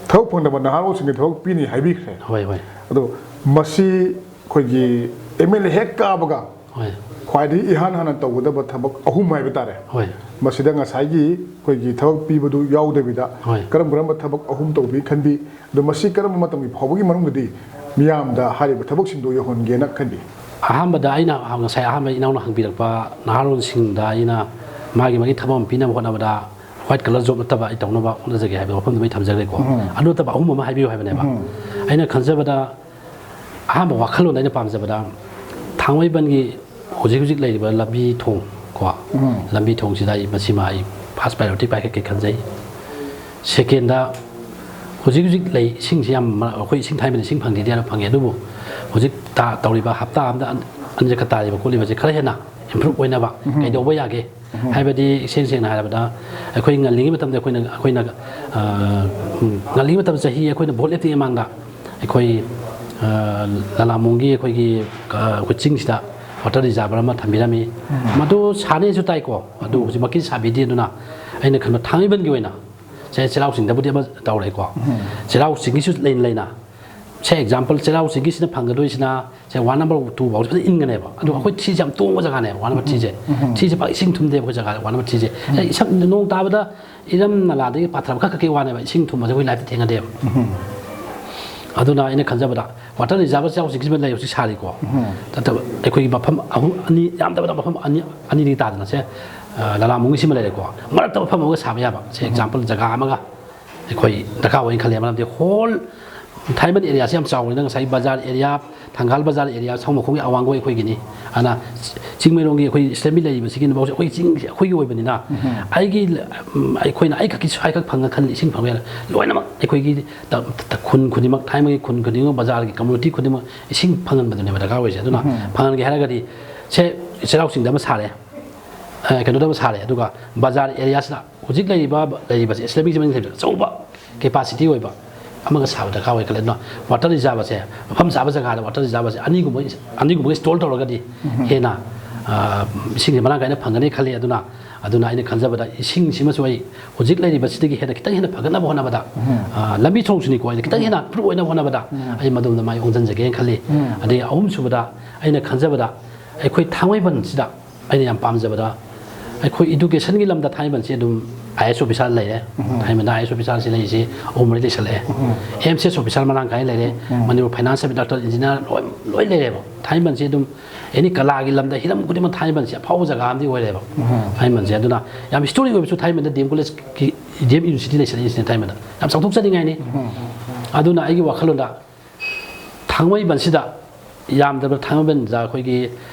ꯊꯕꯛ ꯐꯪꯗꯕ ꯅꯍꯥꯔꯣꯜꯁꯤꯡꯒꯤ ꯊꯕꯛ ꯄꯤꯅꯤ ꯍꯥꯏꯕꯤꯈ꯭ꯔꯦ꯫ ꯍꯣꯏ, ꯍꯣꯏ꯫ ꯑꯗꯣ ꯃꯁꯤ ꯑꯩꯈꯣꯏꯒꯤ ꯑꯦꯝ ꯑꯦꯜ ꯑꯦ ꯍꯦꯛ ꯀꯥꯕꯒ ꯍꯣꯏ꯫ ꯈ꯭ꯋꯥꯏꯗꯒꯤ ꯏꯍꯥꯟ ꯍꯥꯟꯅ ꯇꯧꯒꯗꯕ ꯊꯕꯛ ꯑꯍꯨꯝ ꯍꯥꯏꯕ ꯇꯥꯔꯦ꯫ ꯍꯣꯏ꯫ ꯃꯁꯤꯗ ꯉꯁꯥꯏꯒꯤ ꯑꯩꯈꯣꯏꯒꯤ ꯊꯕꯛ ꯄꯤꯕꯗꯨ ꯌꯥꯎꯗꯕꯤꯗ ꯍꯣꯏ꯫ ꯀꯔꯝ ꯀꯔꯝꯕ ꯊꯕꯛ ꯑꯍꯨꯝ ꯇꯧꯕꯤ ꯈꯟꯕꯤ, ꯑꯗꯣ ꯃꯁꯤ ꯀꯔꯝꯕ ꯃꯇꯝꯒꯤ ꯐꯥꯎꯕꯒꯤ ꯃꯅꯨꯡꯗꯗꯤ ꯃꯤꯌꯥꯝꯗ ꯍꯥꯏꯔꯤꯕ ꯊꯕꯛꯁꯤꯡꯗꯣ ꯌꯧꯍꯟꯒꯦꯅ ꯈꯟꯕꯤ? ꯑꯍꯥꯟꯕꯗ ꯑꯩꯅ ꯉꯁꯥꯏ ꯑꯍꯥꯟꯕ ꯏꯅꯥꯎꯅ ꯍꯪꯕꯤꯔꯛꯄ ꯅꯍꯥꯔꯣꯜꯁꯤꯡꯗ ꯑꯩꯅ ꯃꯥꯒꯤ ꯃꯥꯒꯤ ꯊꯕꯛ ꯑꯃ ꯄꯤꯅꯕ ꯍꯣꯠꯅꯕꯗ white collar job ꯅꯠꯇꯕ ꯑꯩ ꯇꯧꯅꯕ ꯍꯣꯠꯅꯖꯒꯦ ꯍꯥꯏꯕ ꯋꯥꯐꯝꯗꯨꯃ ꯑꯩ ꯊꯝꯖꯈ꯭ꯔꯦꯀꯣ꯫ ꯑꯗꯨ ꯅꯠꯇꯕ ꯑꯍꯨꯝ ꯑꯃ ꯍꯥꯏꯕꯤꯌꯨ ꯍꯥꯏꯕꯅꯦꯕ꯫ ꯑꯩꯅ ꯈꯟꯖꯕꯗ ꯑꯍꯥꯟꯕ ꯋꯥꯈꯜꯂꯣꯟꯗ ꯑꯩꯅ ꯄꯥꯝꯖꯕꯗ ꯊꯥꯡꯃꯩꯕꯟꯒꯤ ꯍꯧꯖꯤꯛ ꯍꯧꯖꯤꯛ ꯂꯩꯔꯤꯕ ꯂꯝꯕꯤ ꯊꯣꯡ ꯀꯣ, ꯂꯝꯕꯤ ꯊꯣꯡꯁꯤꯗ ꯑꯩ ꯃꯁꯤꯃ ꯑꯩ first priority ꯄꯥꯏꯈꯠꯀꯦ ꯈꯟꯖꯩ꯫ Secondꯗ ꯍꯧꯖꯤꯛ ꯍꯧꯖꯤꯛ ꯂꯩ ꯏꯁꯤꯡꯁꯤ ꯌꯥꯝ ꯃꯔ-, ꯑꯩꯈꯣꯏ ꯏꯁꯤꯡ ꯊꯥꯏꯃꯗ ꯏꯁꯤꯡ ꯐꯪꯗꯦꯗꯤ ꯍꯥꯏꯅ ꯐꯪꯉꯦ, ꯑꯗꯨꯕꯨ ꯍꯧꯖꯤꯛ ꯇꯥ-, ꯇꯧꯔꯤꯕ ꯍꯞꯇꯥ ꯑꯃꯗ ꯑꯟ-, ꯑꯅꯤꯔꯛ ꯈꯛ ꯇꯥꯔꯤꯕ ꯈꯣꯠꯂꯤꯕꯁꯦ ꯈꯔ ꯍꯦꯟꯅ improve ꯑꯣꯏꯅꯕ ꯀꯩꯗꯧꯕ ꯌꯥꯒꯦ ꯍꯥꯏꯕꯗꯤ ꯏꯁꯦꯡ ꯁꯦꯡꯅ ꯍꯥꯏꯔꯕꯗ ꯑꯩꯈꯣꯏ ꯉꯜꯂꯤꯉꯩ ꯃꯇꯝꯗ ꯑꯩꯈꯣꯏꯅ, ꯑꯩꯈꯣꯏꯅ, ꯑ, ꯎꯝ, ꯉꯜꯂꯤꯉꯩ ꯃꯇꯝꯗ ꯆꯍꯤ ꯑꯩꯈꯣꯏꯅ vote ꯂꯦꯞꯇ꯭ꯔꯤꯉꯩ ꯃꯃꯥꯡꯗ ꯑꯩꯈꯣꯏ, ꯑ, ꯂꯂꯥꯃꯣꯡꯒꯤ ꯑꯩꯈꯣꯏꯒꯤ, ꯑ, ꯑꯩꯈꯣꯏ ꯆꯤꯡꯁꯤꯗ water reservoir ꯑꯃ ꯊꯝꯕꯤꯔꯝꯃꯤ꯫ ꯃꯗꯨ ꯁꯥꯅꯤꯁꯨ ꯇꯥꯏꯀꯣ, ꯑꯗꯨ ꯍꯧꯖꯤꯛꯃꯛꯀꯤ ꯁꯥꯕꯤꯗꯦ꯫ ꯑꯗꯨꯅ ꯑꯩꯅ ꯈꯟꯕ ꯊꯥꯡꯃꯩꯕꯟꯒꯤ ꯑꯣꯏꯅ ꯆꯦ-, ꯆꯩꯔꯥꯎ ꯆꯤꯡꯗꯕꯨꯗꯤ ꯑꯃ ꯇꯧꯔꯦꯀꯣ꯫ ꯆꯩꯔꯥꯎ ꯆꯤꯡꯒꯤꯁꯨ ꯂꯩꯅ ꯂꯩꯅ ꯁꯦ ꯑꯦꯛꯖꯥꯝꯄꯜ ꯆꯩꯔꯥꯎ ꯆꯤꯡꯒꯤꯁꯤꯅ ꯐꯪꯒꯗꯣꯏꯁꯤꯅ ꯁꯦ ꯋꯥꯔꯗ ꯅꯝꯕꯔ ꯇꯨ ꯐꯥꯎꯁꯦ ꯐꯖꯅ ꯏꯟꯒꯅꯦꯕ꯫ ꯑꯗꯣ ꯑꯩꯈꯣꯏ ꯊ꯭ꯔꯤꯁꯦ ꯌꯥꯝ ꯇꯣꯡꯕ ꯖꯒꯥꯅꯦꯕ, ꯋꯥꯔꯗ ꯅꯝꯕꯔ ꯊ꯭ꯔꯤꯁꯦ꯫ ꯊ꯭ꯔꯤꯁꯦ ꯄꯥꯛ ꯏꯁꯤꯡ ꯊꯨꯝꯗꯦꯕ ꯑꯩꯈꯣꯏ ꯖꯒꯥꯗ, ꯋꯥꯔꯗ ꯅꯝꯕꯔ ꯊ꯭ꯔꯤꯁꯦ꯫ ꯏꯁꯪ ꯅꯣꯡ ꯇꯥꯕꯗ ꯏꯔꯝ ꯅꯂꯥꯗꯒꯤ ꯄꯥꯊꯔꯛꯄ ꯈꯛ ꯈꯛꯀꯤ ꯋꯥꯅꯦꯕ, ꯏꯁꯤꯡ ꯊꯨꯝꯕꯁꯦ ꯑꯩꯈꯣꯏ ꯂꯥꯏꯐꯇ ꯊꯦꯡꯅꯗꯦꯕ꯫ ꯑꯗꯨꯅ ꯑꯩꯅ ꯈꯟꯖꯕꯗ ꯋꯥꯇꯔ ꯔꯤꯖꯥꯔꯚ ꯆꯩꯔꯥꯎ ꯆꯤꯡꯁꯤꯃ ꯂꯩ ꯍꯧꯖꯤꯛ ꯁꯥꯔꯤꯀꯣ꯫ ꯅꯠꯇꯕ ꯑꯩꯈꯣꯏꯒꯤ ꯃꯐꯝ ꯑꯍꯨꯝ, ꯑꯅꯤ, ꯌꯥꯝꯗꯕꯗ ꯃꯐꯝ ꯑꯅꯤ, ꯑꯅꯤꯗꯒꯤ ꯇꯥꯗꯅ ꯁꯦ, ꯑ, ꯂꯂꯥꯃꯨꯡꯒꯤꯁꯤꯃ ꯂꯩꯔꯦꯀꯣ꯫ ꯃꯔꯛꯇ ꯃꯐꯝ ꯑꯃꯒ ꯁꯥꯕ ꯌꯥꯕ, ꯁꯦ ꯑꯦꯛꯖꯥꯝꯄꯜ ꯖꯒꯥ ꯑꯃꯒ ꯑꯩꯈꯣꯏ ꯗꯔꯀꯥꯔ ꯑꯣꯏꯅ ꯈꯜꯂꯦ꯫ ꯃꯔꯝꯗꯤ ꯍꯣꯜ ꯊꯥꯏꯃꯟ ꯑꯦꯔꯤꯌꯥꯁꯤ ꯌꯥꯝ ꯆꯥꯎꯕꯅꯤꯅ ꯉꯁꯥꯏ ꯕꯖꯥꯔ ꯑꯦꯔꯤꯌꯥ, ꯊꯪꯒꯥꯜ ꯕꯖꯥꯔ ꯑꯦꯔꯤꯌꯥ, ꯁꯣꯝ ꯃꯈꯣꯡꯒꯤ ꯑꯋꯥꯡꯒꯣꯏ ꯑꯩꯈꯣꯏꯒꯤꯅꯤ꯫ ꯑꯗꯨꯅ ꯆꯤꯡꯃꯩꯔꯣꯡꯒꯤ ꯑꯩꯈꯣꯏ ꯏꯁꯂꯦꯝꯕꯤ ꯂꯩꯔꯤꯕꯁꯤꯒꯤ ꯅꯨꯡꯕꯥꯎꯁꯦ ꯑꯩꯈꯣꯏ ꯆꯤꯡꯁꯦ ꯑꯩꯈꯣꯏꯒꯤ ꯑꯣꯏꯕꯅꯤꯅ ꯑꯩꯒꯤ, ꯎꯝ, ꯑꯩꯈꯣꯏꯅ ꯑꯩ ꯈꯛꯀꯤ ꯁ꯭ꯋꯥꯏ ꯈꯛ ꯐꯪꯉ ꯈꯜꯂꯤ ꯏꯁꯤꯡ ꯐꯪꯕ ꯌꯥꯔꯦ꯫ ꯂꯣꯏꯅꯃꯛ ꯑꯩꯈꯣꯏꯒꯤ ꯇ-, ꯇ-, ꯈꯨꯟ ꯈꯨꯗꯤꯡꯃꯛ, ꯊꯥꯏꯃꯒꯤ ꯈꯨꯟ ꯈꯨꯗꯤꯡꯃꯛ, ꯕꯖꯥꯔꯒꯤ ꯀꯝꯃꯨꯅꯤꯇꯤ ꯈꯨꯗꯤꯡꯃꯛ ꯏꯁꯤꯡ ꯐꯪꯍꯟꯕꯗꯨꯅꯦꯕ ꯗꯔꯀꯥꯔ ꯑꯣꯏꯔꯤꯁꯦ꯫ ꯑꯗꯨꯅ ꯐꯪꯍꯟꯒꯦ ꯍꯥꯏꯔꯒꯗꯤ ꯁꯦ ꯆꯩꯔꯥꯎ ꯆꯤꯡꯗ ꯑꯃ ꯁꯥꯔꯦ, ꯑ, ꯀꯩꯅꯣꯗ ꯑꯃ ꯁꯥꯔꯦ, ꯑꯗꯨꯒ ꯕꯖꯥꯔ ꯑꯦꯔꯤꯌꯥꯁꯤꯗ ꯍꯧꯖꯤꯛ ꯂꯩꯔꯤꯕ, ꯂꯩꯔꯤꯕꯁꯦ ꯏꯁꯂꯦꯃꯤꯛ ꯖꯃꯤꯟ ꯂꯩꯕꯗ ꯑꯆꯧꯕ ꯀꯦꯄꯥꯁꯤꯇꯤ ꯑꯣꯏꯕ ꯑꯃꯒ ꯁꯥꯕ ꯗꯔꯀꯥꯔ ꯑꯣꯏ ꯈꯜꯂꯦ꯫ ꯑꯗꯨꯅ ꯋꯥꯇꯔ ꯔꯤꯖꯥꯔꯚ ꯑꯁꯦ, ꯃꯐꯝ ꯆꯥꯕ ꯖꯒꯥꯗ ꯋꯥꯇꯔ ꯔꯤꯖꯥꯔꯚ ꯑꯁꯦ ꯑꯅꯤꯒꯨꯝꯕ, ꯑꯅꯤꯒꯨꯝꯕ ꯏꯟꯁꯇꯣꯜ ꯇꯧꯔꯒꯗꯤ ꯍꯦꯟꯅ, ꯑ, ꯏꯁꯤꯡꯁꯦ ꯃꯔꯥꯡ ꯀꯥꯏꯅ ꯐꯪꯒꯅꯤ ꯈꯜꯂꯤ꯫ ꯑꯗꯨꯅ, ꯑꯗꯨꯅ ꯑꯩꯅ ꯈꯟꯖꯕꯗ ꯏꯁꯤꯡꯁꯤꯃꯁꯨ ꯑꯩ ꯍꯧꯖꯤꯛ ꯂꯩꯔꯤꯕꯁꯤꯗꯒꯤ ꯍꯦꯟꯅ ꯈꯤꯇꯪ ꯍꯦꯟꯅ ꯐꯒꯠꯅꯕ ꯍꯣꯠꯅꯕꯗ, ꯑ, ꯂꯝꯕꯤ ꯊꯣꯡꯁꯨꯅꯤꯀꯣ, ꯑꯩꯅ ꯈꯤꯇꯪ ꯍꯦꯟꯅ ꯏꯝꯄ꯭ꯔꯨꯚ ꯑꯣꯏꯅꯕ ꯍꯣꯠꯅꯕꯗ ꯑꯩ ꯃꯗꯣꯝꯗ ꯃꯥꯏ ꯑꯣꯟꯁꯤꯟꯖꯒꯦꯅ ꯈꯜꯂꯤ꯫ ꯑꯗꯒꯤ ꯑꯍꯨꯝꯁꯨꯕꯗ ꯑꯩꯅ ꯈꯟꯖꯕꯗ ꯑꯩꯈꯣꯏ ꯊꯥꯡꯃꯩꯕꯟꯁꯤꯗ ꯑꯩꯅ ꯌꯥꯝ ꯄꯥꯝꯖꯕꯗ, ꯑꯩꯈꯣꯏ ꯏꯗꯨꯀꯦꯁꯟꯒꯤ ꯂꯝꯗ ꯊꯥꯡꯃꯩꯕꯟꯁꯤ ꯑꯗꯨꯝ ꯑꯥꯏ ꯑꯦꯁ ꯑꯣꯐꯤꯁꯥꯔ ꯂꯩꯔꯦ꯫ ꯊꯥꯡꯃꯩꯕꯟꯗ ꯑꯥꯏ ꯑꯦꯁ ꯑꯣꯐꯤꯁꯥꯔꯁꯤ ꯂꯩꯔꯤꯁꯤ ꯑꯍꯨꯝ ꯃꯔꯤ ꯂꯩꯁꯜꯂꯛꯑꯦ꯫ ꯑꯦꯝ ꯁꯤ ꯑꯦꯁ ꯑꯣꯐꯤꯁꯥꯔ ꯃꯔꯥꯡ ꯀꯥꯏꯅ ꯂꯩꯔꯦ꯫ ꯃꯅꯤꯄꯨꯔ ꯐꯥꯏꯅꯥꯟꯁ ꯍꯥꯏꯕ ꯗꯥꯛꯇꯔ ꯏꯟꯖꯤꯅꯤꯌꯥꯔ ꯂꯣꯏ, ꯂꯣꯏ ꯂꯩꯔꯦꯕ꯫ ꯊꯥꯡꯃꯩꯕꯟꯁꯤ ꯑꯗꯨꯝ ꯑꯦꯅꯤ ꯀꯂꯥꯒꯤ ꯂꯝꯗ, ꯍꯤꯔꯝ ꯈꯨꯗꯤꯡꯃꯛ ꯊꯥꯡꯃꯩꯕꯟꯁꯤ ꯑꯐꯥꯎꯕ ꯖꯒꯥ ꯑꯃꯗꯤ ꯑꯣꯏꯔꯦꯕ꯫ ꯊꯥꯡꯃꯩꯕꯟꯁꯦ ꯑꯗꯨꯅ ꯌꯥꯝ ꯍꯤꯁꯇꯣꯔꯤꯛ ꯑꯣꯏꯕꯁꯨ ꯊꯥꯡꯃꯩꯕꯟꯗ ꯗꯤ ꯑꯦꯝ ꯀꯣꯂꯦꯖꯀꯤ, ꯗꯤ ꯑꯦꯝ ꯌꯨꯅꯤꯚꯔꯁꯤꯇꯤ ꯂꯩꯁꯜꯂꯛꯏꯁꯤꯅ ꯊꯥꯡꯃꯩꯕꯟꯗ ꯌꯥꯝ ꯆꯥꯎꯊꯣꯛꯆꯅꯤꯡꯉꯥꯏꯅꯤ꯫ ꯑꯗꯨꯅ ꯑꯩꯒꯤ ꯋꯥꯈꯜꯂꯣꯟꯗ ꯊꯥꯡꯃꯩꯕꯟꯁꯤꯗ ꯌꯥꯝꯗ꯭ꯔꯕꯗ ꯊꯥꯡꯃꯩꯕꯟꯗ ꯑꯩꯈꯣꯏꯒꯤ,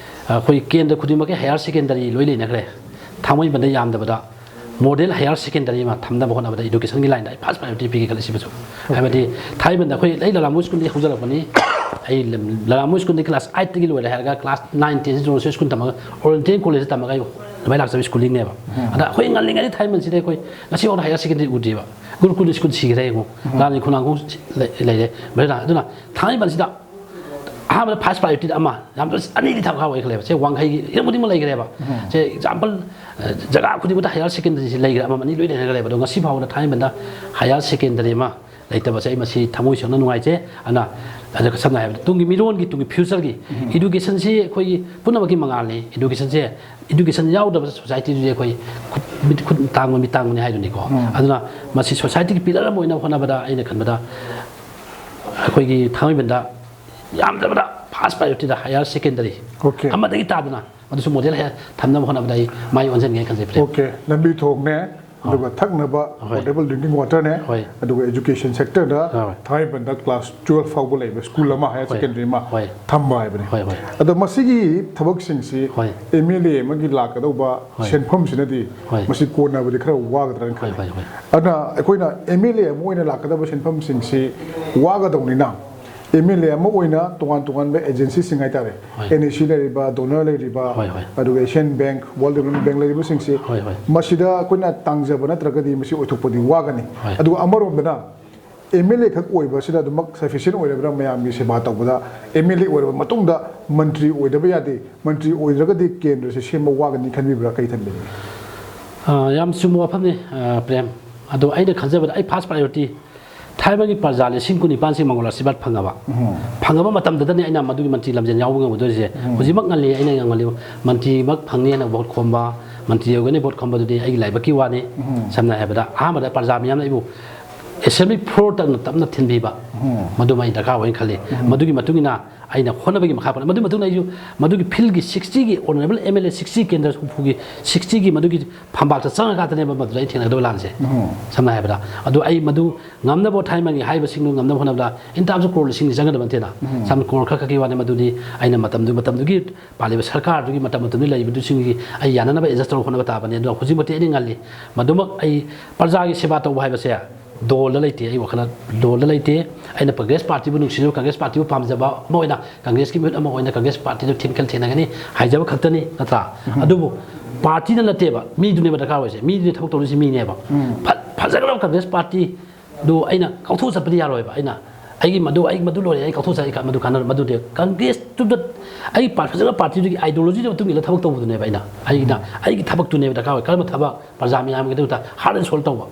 ꯑꯩꯈꯣꯏ ꯀꯦꯟꯗ꯭ꯔ ꯈꯨꯗꯤꯡꯃꯛꯀꯤ ꯍꯥꯌꯔ ꯁꯦꯀꯦꯟꯗꯔꯤ ꯂꯣꯏ ꯂꯩꯅꯈ꯭ꯔꯦ꯫ ꯊꯥꯡꯃꯩꯕꯟꯗ ꯌꯥꯝꯗꯕꯗ ꯃꯣꯗꯦꯜ ꯍꯥꯌꯔ ꯁꯦꯀꯦꯟꯗꯔꯤ ꯑꯃ ꯊꯝꯅꯕ ꯍꯣꯠꯅꯕꯗ ꯏꯗꯨꯀꯦꯁꯟꯒꯤ ꯂꯥꯏꯟꯗ ꯑꯩ ꯐꯥꯔꯁ ꯄ꯭ꯔꯥꯏꯌꯣꯔꯤꯇꯤ ꯄꯤꯒꯦ ꯈꯜꯂꯤ ꯁꯤꯃꯁꯨ꯫ ꯍꯥꯏꯕꯗꯤ ꯊꯥꯡꯃꯩꯕꯟꯗ ꯑꯩꯈꯣꯏ, ꯑꯩ ꯂꯂꯥꯃꯣꯏ ꯁ꯭ꯀꯨꯜꯗꯒꯤ ꯍꯧꯖꯔꯛꯄꯅꯤ꯫ ꯑꯩ ꯂꯂꯥꯃꯣꯏ ꯁ꯭ꯀꯨꯜꯗꯒꯤ ꯀ꯭ꯂꯥꯁ ꯑꯥꯏꯠꯇꯒꯤ ꯂꯣꯏꯔꯦ ꯍꯥꯏꯔꯒ ꯀ꯭ꯂꯥꯁ ꯅꯥꯏꯟ, ꯇꯦꯟꯁꯤ ꯖꯣꯟꯁꯟ ꯁ꯭ꯀꯨꯜ ꯇꯝꯃꯒ ꯑꯣꯔꯤꯌꯦꯟꯇꯦꯜ ꯀꯣꯂꯦꯖꯇ ꯇꯝꯃꯒ ꯑꯩ ꯑꯗꯨꯃꯥꯏꯅ ꯂꯥꯛꯆꯕ ꯁ꯭ꯀꯨꯜꯂꯤꯡꯅꯦꯕ꯫ ꯑꯗ ꯑꯩꯈꯣꯏ ꯉꯜꯂꯤꯉꯩꯗ ꯊꯥꯡꯃꯩꯕꯟꯁꯤꯗ ꯑꯩꯈꯣꯏ ꯉꯁꯤ ꯐꯥꯎꯗ ꯍꯥꯌꯔ ꯁꯦꯀꯦꯟꯗꯔꯤ ꯎꯗ꯭ꯔꯤꯕ꯫ ꯒꯨꯔꯨꯀꯨꯜ ꯁ꯭ꯀꯨꯜ ꯁꯤꯈ꯭ꯔꯦ ꯌꯦꯡꯉꯨ꯫ ꯔꯥꯅꯤ ꯈꯣꯡꯅꯥꯡꯈꯣꯡ ꯂꯩ-, ꯂꯩꯔꯦ꯫ ꯃꯁꯤꯅ, ꯑꯗꯨꯅ ꯊꯥꯡꯃꯩꯕꯟꯁꯤꯗ ꯑꯍꯥꯟꯕꯗ ꯐꯥꯔꯁ ꯄ꯭ꯔꯥꯏꯌꯣꯔꯤꯇꯤꯗ ꯑꯃ, ꯌꯥꯝ ꯑꯅꯤꯗꯤ ꯊꯝꯈꯥ ꯑꯣꯏꯈ꯭ꯔꯦꯕ꯫ ꯁꯦ ꯋꯥꯡꯈꯩꯒꯤ ꯍꯤꯔꯝ ꯈꯨꯗꯤꯡꯃꯛ ꯂꯩꯈ꯭ꯔꯦꯕ꯫ ꯁꯦ ꯑꯦꯛꯖꯥꯝꯄꯜ, ꯑ, ꯖꯒꯥ ꯈꯨꯗꯤꯡꯃꯛꯇ ꯍꯥꯌꯔ ꯁꯦꯀꯦꯟꯗꯔꯤꯁꯤ ꯂꯩꯈ꯭ꯔꯦ, ꯑꯃꯃꯝ ꯑꯅꯤ ꯂꯣꯏ ꯂꯩꯅꯈ꯭ꯔꯦꯕ꯫ ꯑꯗꯣ ꯉꯁꯤ ꯐꯥꯎꯕꯗ ꯊꯥꯡꯃꯩꯕꯟꯗ ꯍꯥꯌꯔ ꯁꯦꯀꯦꯟꯗꯔꯤ ꯑꯃ ꯂꯩꯇꯕꯁꯦ ꯑꯩ ꯃꯁꯤ ꯊꯃꯣꯏ ꯁꯦꯡꯅ ꯅꯨꯡꯉꯥꯏꯖꯩ꯫ ꯑꯗꯨꯅ, ꯑꯗꯨꯒ ꯁꯝꯅ ꯍꯥꯏꯔꯕꯗ ꯇꯨꯡꯒꯤ ꯃꯤꯔꯣꯟꯒꯤ, ꯇꯨꯡꯒꯤ future ꯒꯤ education ꯁꯤ ꯑꯩꯈꯣꯏꯒꯤ ꯄꯨꯝꯅꯃꯛꯀꯤ ꯃꯉꯥꯜꯅꯤ꯫ Education ꯁꯦ, education ꯌꯥꯎꯗꯕ society ꯗꯨꯗꯤ ꯑꯩꯈꯣꯏ ꯈꯨꯠ, ꯃꯤꯠ, ꯈꯨꯠ ꯇꯥꯡꯕ, ꯃꯤꯠ ꯇꯥꯡꯕꯅꯤ ꯍꯥꯏꯗꯨꯅꯤꯀꯣ꯫ ꯑꯗꯨꯅ ꯃꯁꯤ society ꯒꯤ pillar ꯑꯃ ꯑꯣꯏꯅꯕ ꯍꯣꯠꯅꯕꯗ ꯑꯩꯅ ꯈꯟꯕꯗ ꯑꯩꯈꯣꯏꯒꯤ ꯊꯥꯡꯃꯩꯕꯟꯗ ꯌꯥꯝꯗ꯭ꯔꯕꯗ first priority ꯗ higher secondary Okay. ꯑꯃꯗꯒꯤ ꯇꯥꯗꯅ ꯑꯗꯨꯁꯨ model ꯍꯦꯛ ꯊꯝꯅꯕ ꯍꯣꯠꯅꯕꯗ ꯑꯩ ꯃꯥꯏ ꯑꯣꯟꯁꯤꯟꯒꯦ ꯈꯟꯖꯩ, ꯄ꯭ꯔꯦꯝ꯫ Okay, ꯂꯝꯕꯤ ꯊꯣꯡꯅꯦ, ꯑꯗꯨꯒ ꯊꯛꯅꯕ ꯍꯣꯏ꯫ Potable drinking water ꯅꯦ, ꯍꯣꯏ꯫ ꯑꯗꯨꯒ education sector ꯗ ꯍꯣꯏ꯫ ꯊꯥꯡꯃꯩꯕꯟꯗ class twelve ꯐꯥꯎꯕ ꯂꯩꯕ school ꯑꯃ, higher ꯍꯣꯏ꯫ Secondary ꯑꯃ ꯍꯣꯏ꯫ ꯊꯝꯕ ꯍꯥꯏꯕꯅꯤ꯫ ꯍꯣꯏ, ꯍꯣꯏ꯫ ꯑꯗꯣ ꯃꯁꯤꯒꯤ ꯊꯕꯛꯁꯤꯡꯁꯤ ꯍꯣꯏ꯫ M L A ꯑꯃꯒꯤ ꯂꯥꯛꯀꯗꯧꯕ ꯍꯣꯏ꯫ ꯁꯦꯟꯐꯝꯁꯤꯅꯗꯤ ꯍꯣꯏ꯫ ꯃꯁꯤ ꯀꯣꯟꯅꯕꯗꯤ ꯈꯔ ꯋꯥꯒꯗ꯭ꯔꯥꯅ ꯍꯣꯏ, ꯈꯜꯂꯤ꯫ ꯍꯣꯏ, ꯍꯣꯏ꯫ ꯑꯗꯨꯅ ꯑꯩꯈꯣꯏꯅ M L A ꯑꯃ ꯑꯣꯏꯅ ꯂꯥꯛꯀꯗꯕ ꯁꯦꯟꯐꯝꯁꯤꯡꯁꯤ ꯋꯥꯒꯗꯧꯅꯤꯅ, M L A ꯑꯃ ꯑꯣꯏꯅ ꯇꯣꯉꯥꯟ ꯇꯣꯉꯥꯟꯕ agency ꯁꯤꯡ ꯍꯥꯏꯇꯥꯔꯦ, ꯍꯣꯏ꯫ N A C ꯂꯩꯔꯤꯕ, DONER ꯂꯩꯔꯤꯕ, ꯍꯣꯏ, ꯍꯣꯏ꯫ ꯑꯗꯨꯒ Asian Bank, World Development Bank ꯂꯩꯔꯤꯕꯁꯤꯡꯁꯤ, ꯍꯣꯏ, ꯍꯣꯏ꯫ ꯃꯁꯤꯗ ꯑꯩꯈꯣꯏꯅ ꯇꯥꯡꯖꯕ ꯅꯠꯇ꯭ꯔꯒꯗꯤ ꯃꯁꯤ ꯑꯣꯏꯊꯣꯛꯄꯗꯤ ꯋꯥꯒꯅꯤ꯫ ꯍꯣꯏ꯫ ꯑꯗꯨꯒ ꯑꯃꯔꯣꯝꯗꯅ M L A ꯈꯛ ꯑꯣꯏꯕꯁꯤꯅ ꯑꯗꯨꯃꯛ sufficient ꯑꯣꯏꯔꯕ꯭ꯔꯥ ꯃꯌꯥꯝꯒꯤ ꯁꯦꯕꯥ ꯇꯧꯕꯗ? M L A ꯑꯣꯏꯔꯕ ꯃꯇꯨꯡꯗ ꯃꯟꯇ꯭ꯔꯤ ꯑꯣꯏꯗꯕ ꯌꯥꯗꯦ, ꯃꯟꯇ꯭ꯔꯤ ꯑꯣꯏꯗ꯭ꯔꯒꯗꯤ ꯀꯦꯟꯗ꯭ꯔꯁꯦ ꯁꯦꯝꯕ ꯋꯥꯒꯅꯤ ꯈꯟꯕꯤꯕ꯭ꯔꯥ, ꯀꯩ ꯈꯟꯕꯤꯕ꯭ꯔꯥ? ꯑꯥ, ꯌꯥꯝ ꯆꯨꯝꯕ ꯋꯥꯐꯝꯅꯤ, ꯑꯥ, ꯄ꯭ꯔꯦꯝ꯫ ꯑꯗꯣ ꯑꯩꯅ ꯈꯟꯖꯕꯗ ꯑꯩ first priority ꯊꯥꯏꯅꯒꯤ ꯄ꯭ꯔꯖꯥ ꯂꯤꯁꯤꯡ ꯀꯨꯟꯅꯤꯄꯥꯟꯁꯤ ꯃꯪꯒꯣꯜ ꯑꯥꯁꯤꯔꯕꯥꯗ ꯐꯪꯉꯕ꯫ ꯎꯝ꯫ ꯐꯪꯉꯕ ꯃꯇꯝꯗꯨꯗꯅꯦ ꯑꯩꯅ ꯃꯗꯨꯒꯤ ꯃꯟꯇ꯭ꯔꯤ ꯂꯝꯖꯦꯜ ꯌꯥꯎꯕ ꯉꯝꯒꯗꯣꯔꯤꯁꯦ꯫ ꯎꯝ꯫ ꯍꯧꯖꯤꯛꯃꯛ ꯉꯜꯂꯤ, ꯑꯩꯅ ꯌꯥꯝ ꯉꯜꯂꯤ꯫ ꯃꯟꯇ꯭ꯔꯤꯃꯛ ꯐꯪꯅꯤ ꯍꯥꯏꯅ vote ꯈꯣꯝꯕ, ꯃꯟꯇ꯭ꯔꯤ ꯑꯣꯏꯒꯅꯤ vote ꯈꯣꯝꯕꯗꯨꯗꯤ ꯑꯩꯒꯤ ꯂꯥꯏꯕꯛꯀꯤ ꯋꯥꯅꯤ꯫ ꯎꯝ꯫ ꯁꯝꯅ ꯍꯥꯏꯔꯕꯗ ꯑꯍꯥꯟꯕꯗ ꯄ꯭ꯔꯖꯥ ꯃꯤꯌꯥꯝꯅ ꯑꯩꯕꯨ assembly floor ꯇꯞꯅ ꯇꯞꯅ ꯊꯤꯟꯕꯤꯕ, ꯎꯝ꯫ ꯃꯗꯨꯃ ꯑꯩ ꯗꯔꯀꯥꯔ ꯑꯣꯏꯅ ꯈꯜꯂꯤ꯫ ꯎꯝ꯫ ꯃꯗꯨꯒꯤ ꯃꯇꯨꯡ ꯏꯟꯅ ꯑꯩꯅ ꯍꯣꯠꯅꯕꯒꯤ ꯃꯈꯥ ꯄꯣꯟꯅ, ꯃꯗꯨꯒꯤ ꯃꯇꯨꯡꯗ ꯑꯩꯁꯨ ꯃꯗꯨꯒꯤ field ꯒꯤ sixty ꯒꯤ honourable M L A sixty, ꯀꯦꯟꯗ꯭ꯔ ꯍꯨꯝꯐꯨꯒꯤ sixty ꯒꯤ ꯃꯗꯨꯒꯤ ꯐꯝꯕꯥꯛꯇ ꯆꯪꯉꯀꯥꯟꯗꯅꯦꯕ ꯃꯗꯨꯗ ꯑꯩ ꯊꯦꯡꯅꯒꯗꯕ ꯂꯥꯟꯁꯦ꯫ ꯎꯝ꯫ ꯁꯝꯅ ꯍꯥꯏꯔꯕꯗ, ꯑꯗꯨ ꯑꯩ ꯃꯗꯨ ꯉꯝꯅꯕ, ꯊꯥꯏꯃꯒꯤ ꯍꯥꯏꯕꯁꯤꯡꯗꯨ ꯉꯝꯅꯕ ꯍꯣꯠꯅꯕꯗ in terms of crore ꯂꯤꯁꯤꯡꯗꯤ ꯆꯪꯒꯗꯕ ꯅꯠꯇꯦꯅ꯫ ꯎꯝ꯫ ꯁꯝꯅ crore ꯈꯔ ꯈꯛꯀꯤ ꯋꯥꯅꯤ, ꯃꯗꯨꯗꯤ ꯑꯩꯅ ꯃꯇꯝꯗꯨ, ꯃꯇꯝꯗꯨꯒꯤ ꯄꯥꯜꯂꯤꯕ ꯁꯔꯀꯥꯔꯗꯨꯒꯤ ꯃꯇꯝ, ꯃꯇꯝꯗꯨꯒꯤ ꯂꯩꯔꯤꯕꯗꯨꯁꯤꯡꯒꯤ ꯑꯩ ꯌꯥꯅꯅꯕ adjust ꯇꯧꯔꯒ ꯍꯣꯠꯅꯕ ꯇꯥꯕꯅꯤ꯫ ꯑꯗꯨꯅ ꯍꯧꯖꯤꯛꯃꯛꯇꯤ ꯑꯩꯗꯤ ꯉꯜꯂꯤ꯫ ꯃꯗꯨꯃꯛ ꯑꯩ ꯄ꯭ꯔꯖꯥꯒꯤ ꯁꯦꯕꯥ ꯇꯧꯕ ꯍꯥꯏꯕꯁꯦ ꯗꯣꯜꯗ ꯂꯩꯇꯦ, ꯑꯩ ꯋꯥꯈꯜꯗ ꯗꯣꯜꯗ ꯂꯩꯇꯦ꯫ ꯑꯩꯅ Congress party ꯕꯨ ꯅꯨꯡꯁꯤꯖꯕ, Congress party ꯕꯨ ꯄꯥꯝꯖꯕ ꯑꯃ ꯑꯣꯏꯅ Congress ꯀꯤ ꯃꯤꯍꯨꯠ ꯑꯃ ꯑꯣꯏꯅ Congress party ꯗꯨ ꯊꯤꯟꯈꯜ ꯊꯦꯡꯅꯒꯅꯤ ꯍꯥꯏꯖꯕ ꯈꯛꯇꯅꯤ, ꯅꯠꯇ꯭ꯔꯥ? ꯎꯝ꯫ ꯑꯗꯨꯕꯨ party ꯅ ꯅꯠꯇꯦꯕ, ꯃꯤꯗꯨꯅꯦꯕ ꯗꯔꯀꯥꯔ ꯑꯣꯏꯁꯦ꯫ ꯃꯤꯗꯨꯅꯦ ꯊꯕꯛ ꯇꯧꯔꯤꯁꯤ, ꯃꯤꯅꯦꯕ꯫ ꯎꯝ꯫ ꯐ-, ꯐꯖꯈ꯭ꯔꯕ Congress party ꯗꯨ ꯑꯩꯅ ꯀꯥꯎꯊꯣꯛꯑ ꯆꯠꯄꯗꯤ ꯌꯥꯔꯣꯏꯕ꯫ ꯑꯩꯅ ꯑꯩꯒꯤ ꯃꯗꯨ, ꯑꯩ ꯃꯗꯨ ꯂꯣꯏꯔꯦ, ꯑꯩ ꯀꯥꯎꯊꯣꯛꯑ ꯆꯠ-, ꯑꯩ ꯃꯗꯨ ꯀꯥꯟꯅꯔꯣꯏ꯫ ꯃꯗꯨꯗꯤ Congress ꯇꯨꯗ ꯑꯩ ꯄꯥ-, ꯐꯖꯈ꯭ꯔꯕ party ꯗꯨꯒꯤ ideology ꯗꯨꯒꯤ ꯃꯇꯨꯡ ꯏꯜꯂ ꯊꯕꯛ ꯇꯧꯕꯗꯨꯅꯦꯕ ꯑꯩꯅ꯫ ꯑꯩꯅ, ꯎꯝ꯫ ꯑꯩꯒꯤ ꯊꯕꯛꯇꯨꯅꯦꯕ ꯗꯔꯀꯥꯔ ꯑꯣꯏ꯫ ꯀꯔꯝꯕ ꯊꯕꯛ? ꯄ꯭ꯔꯖꯥ ꯃꯤꯌꯥꯝꯒꯤꯗꯃꯛꯇ heart and soul ꯇꯧꯕ꯫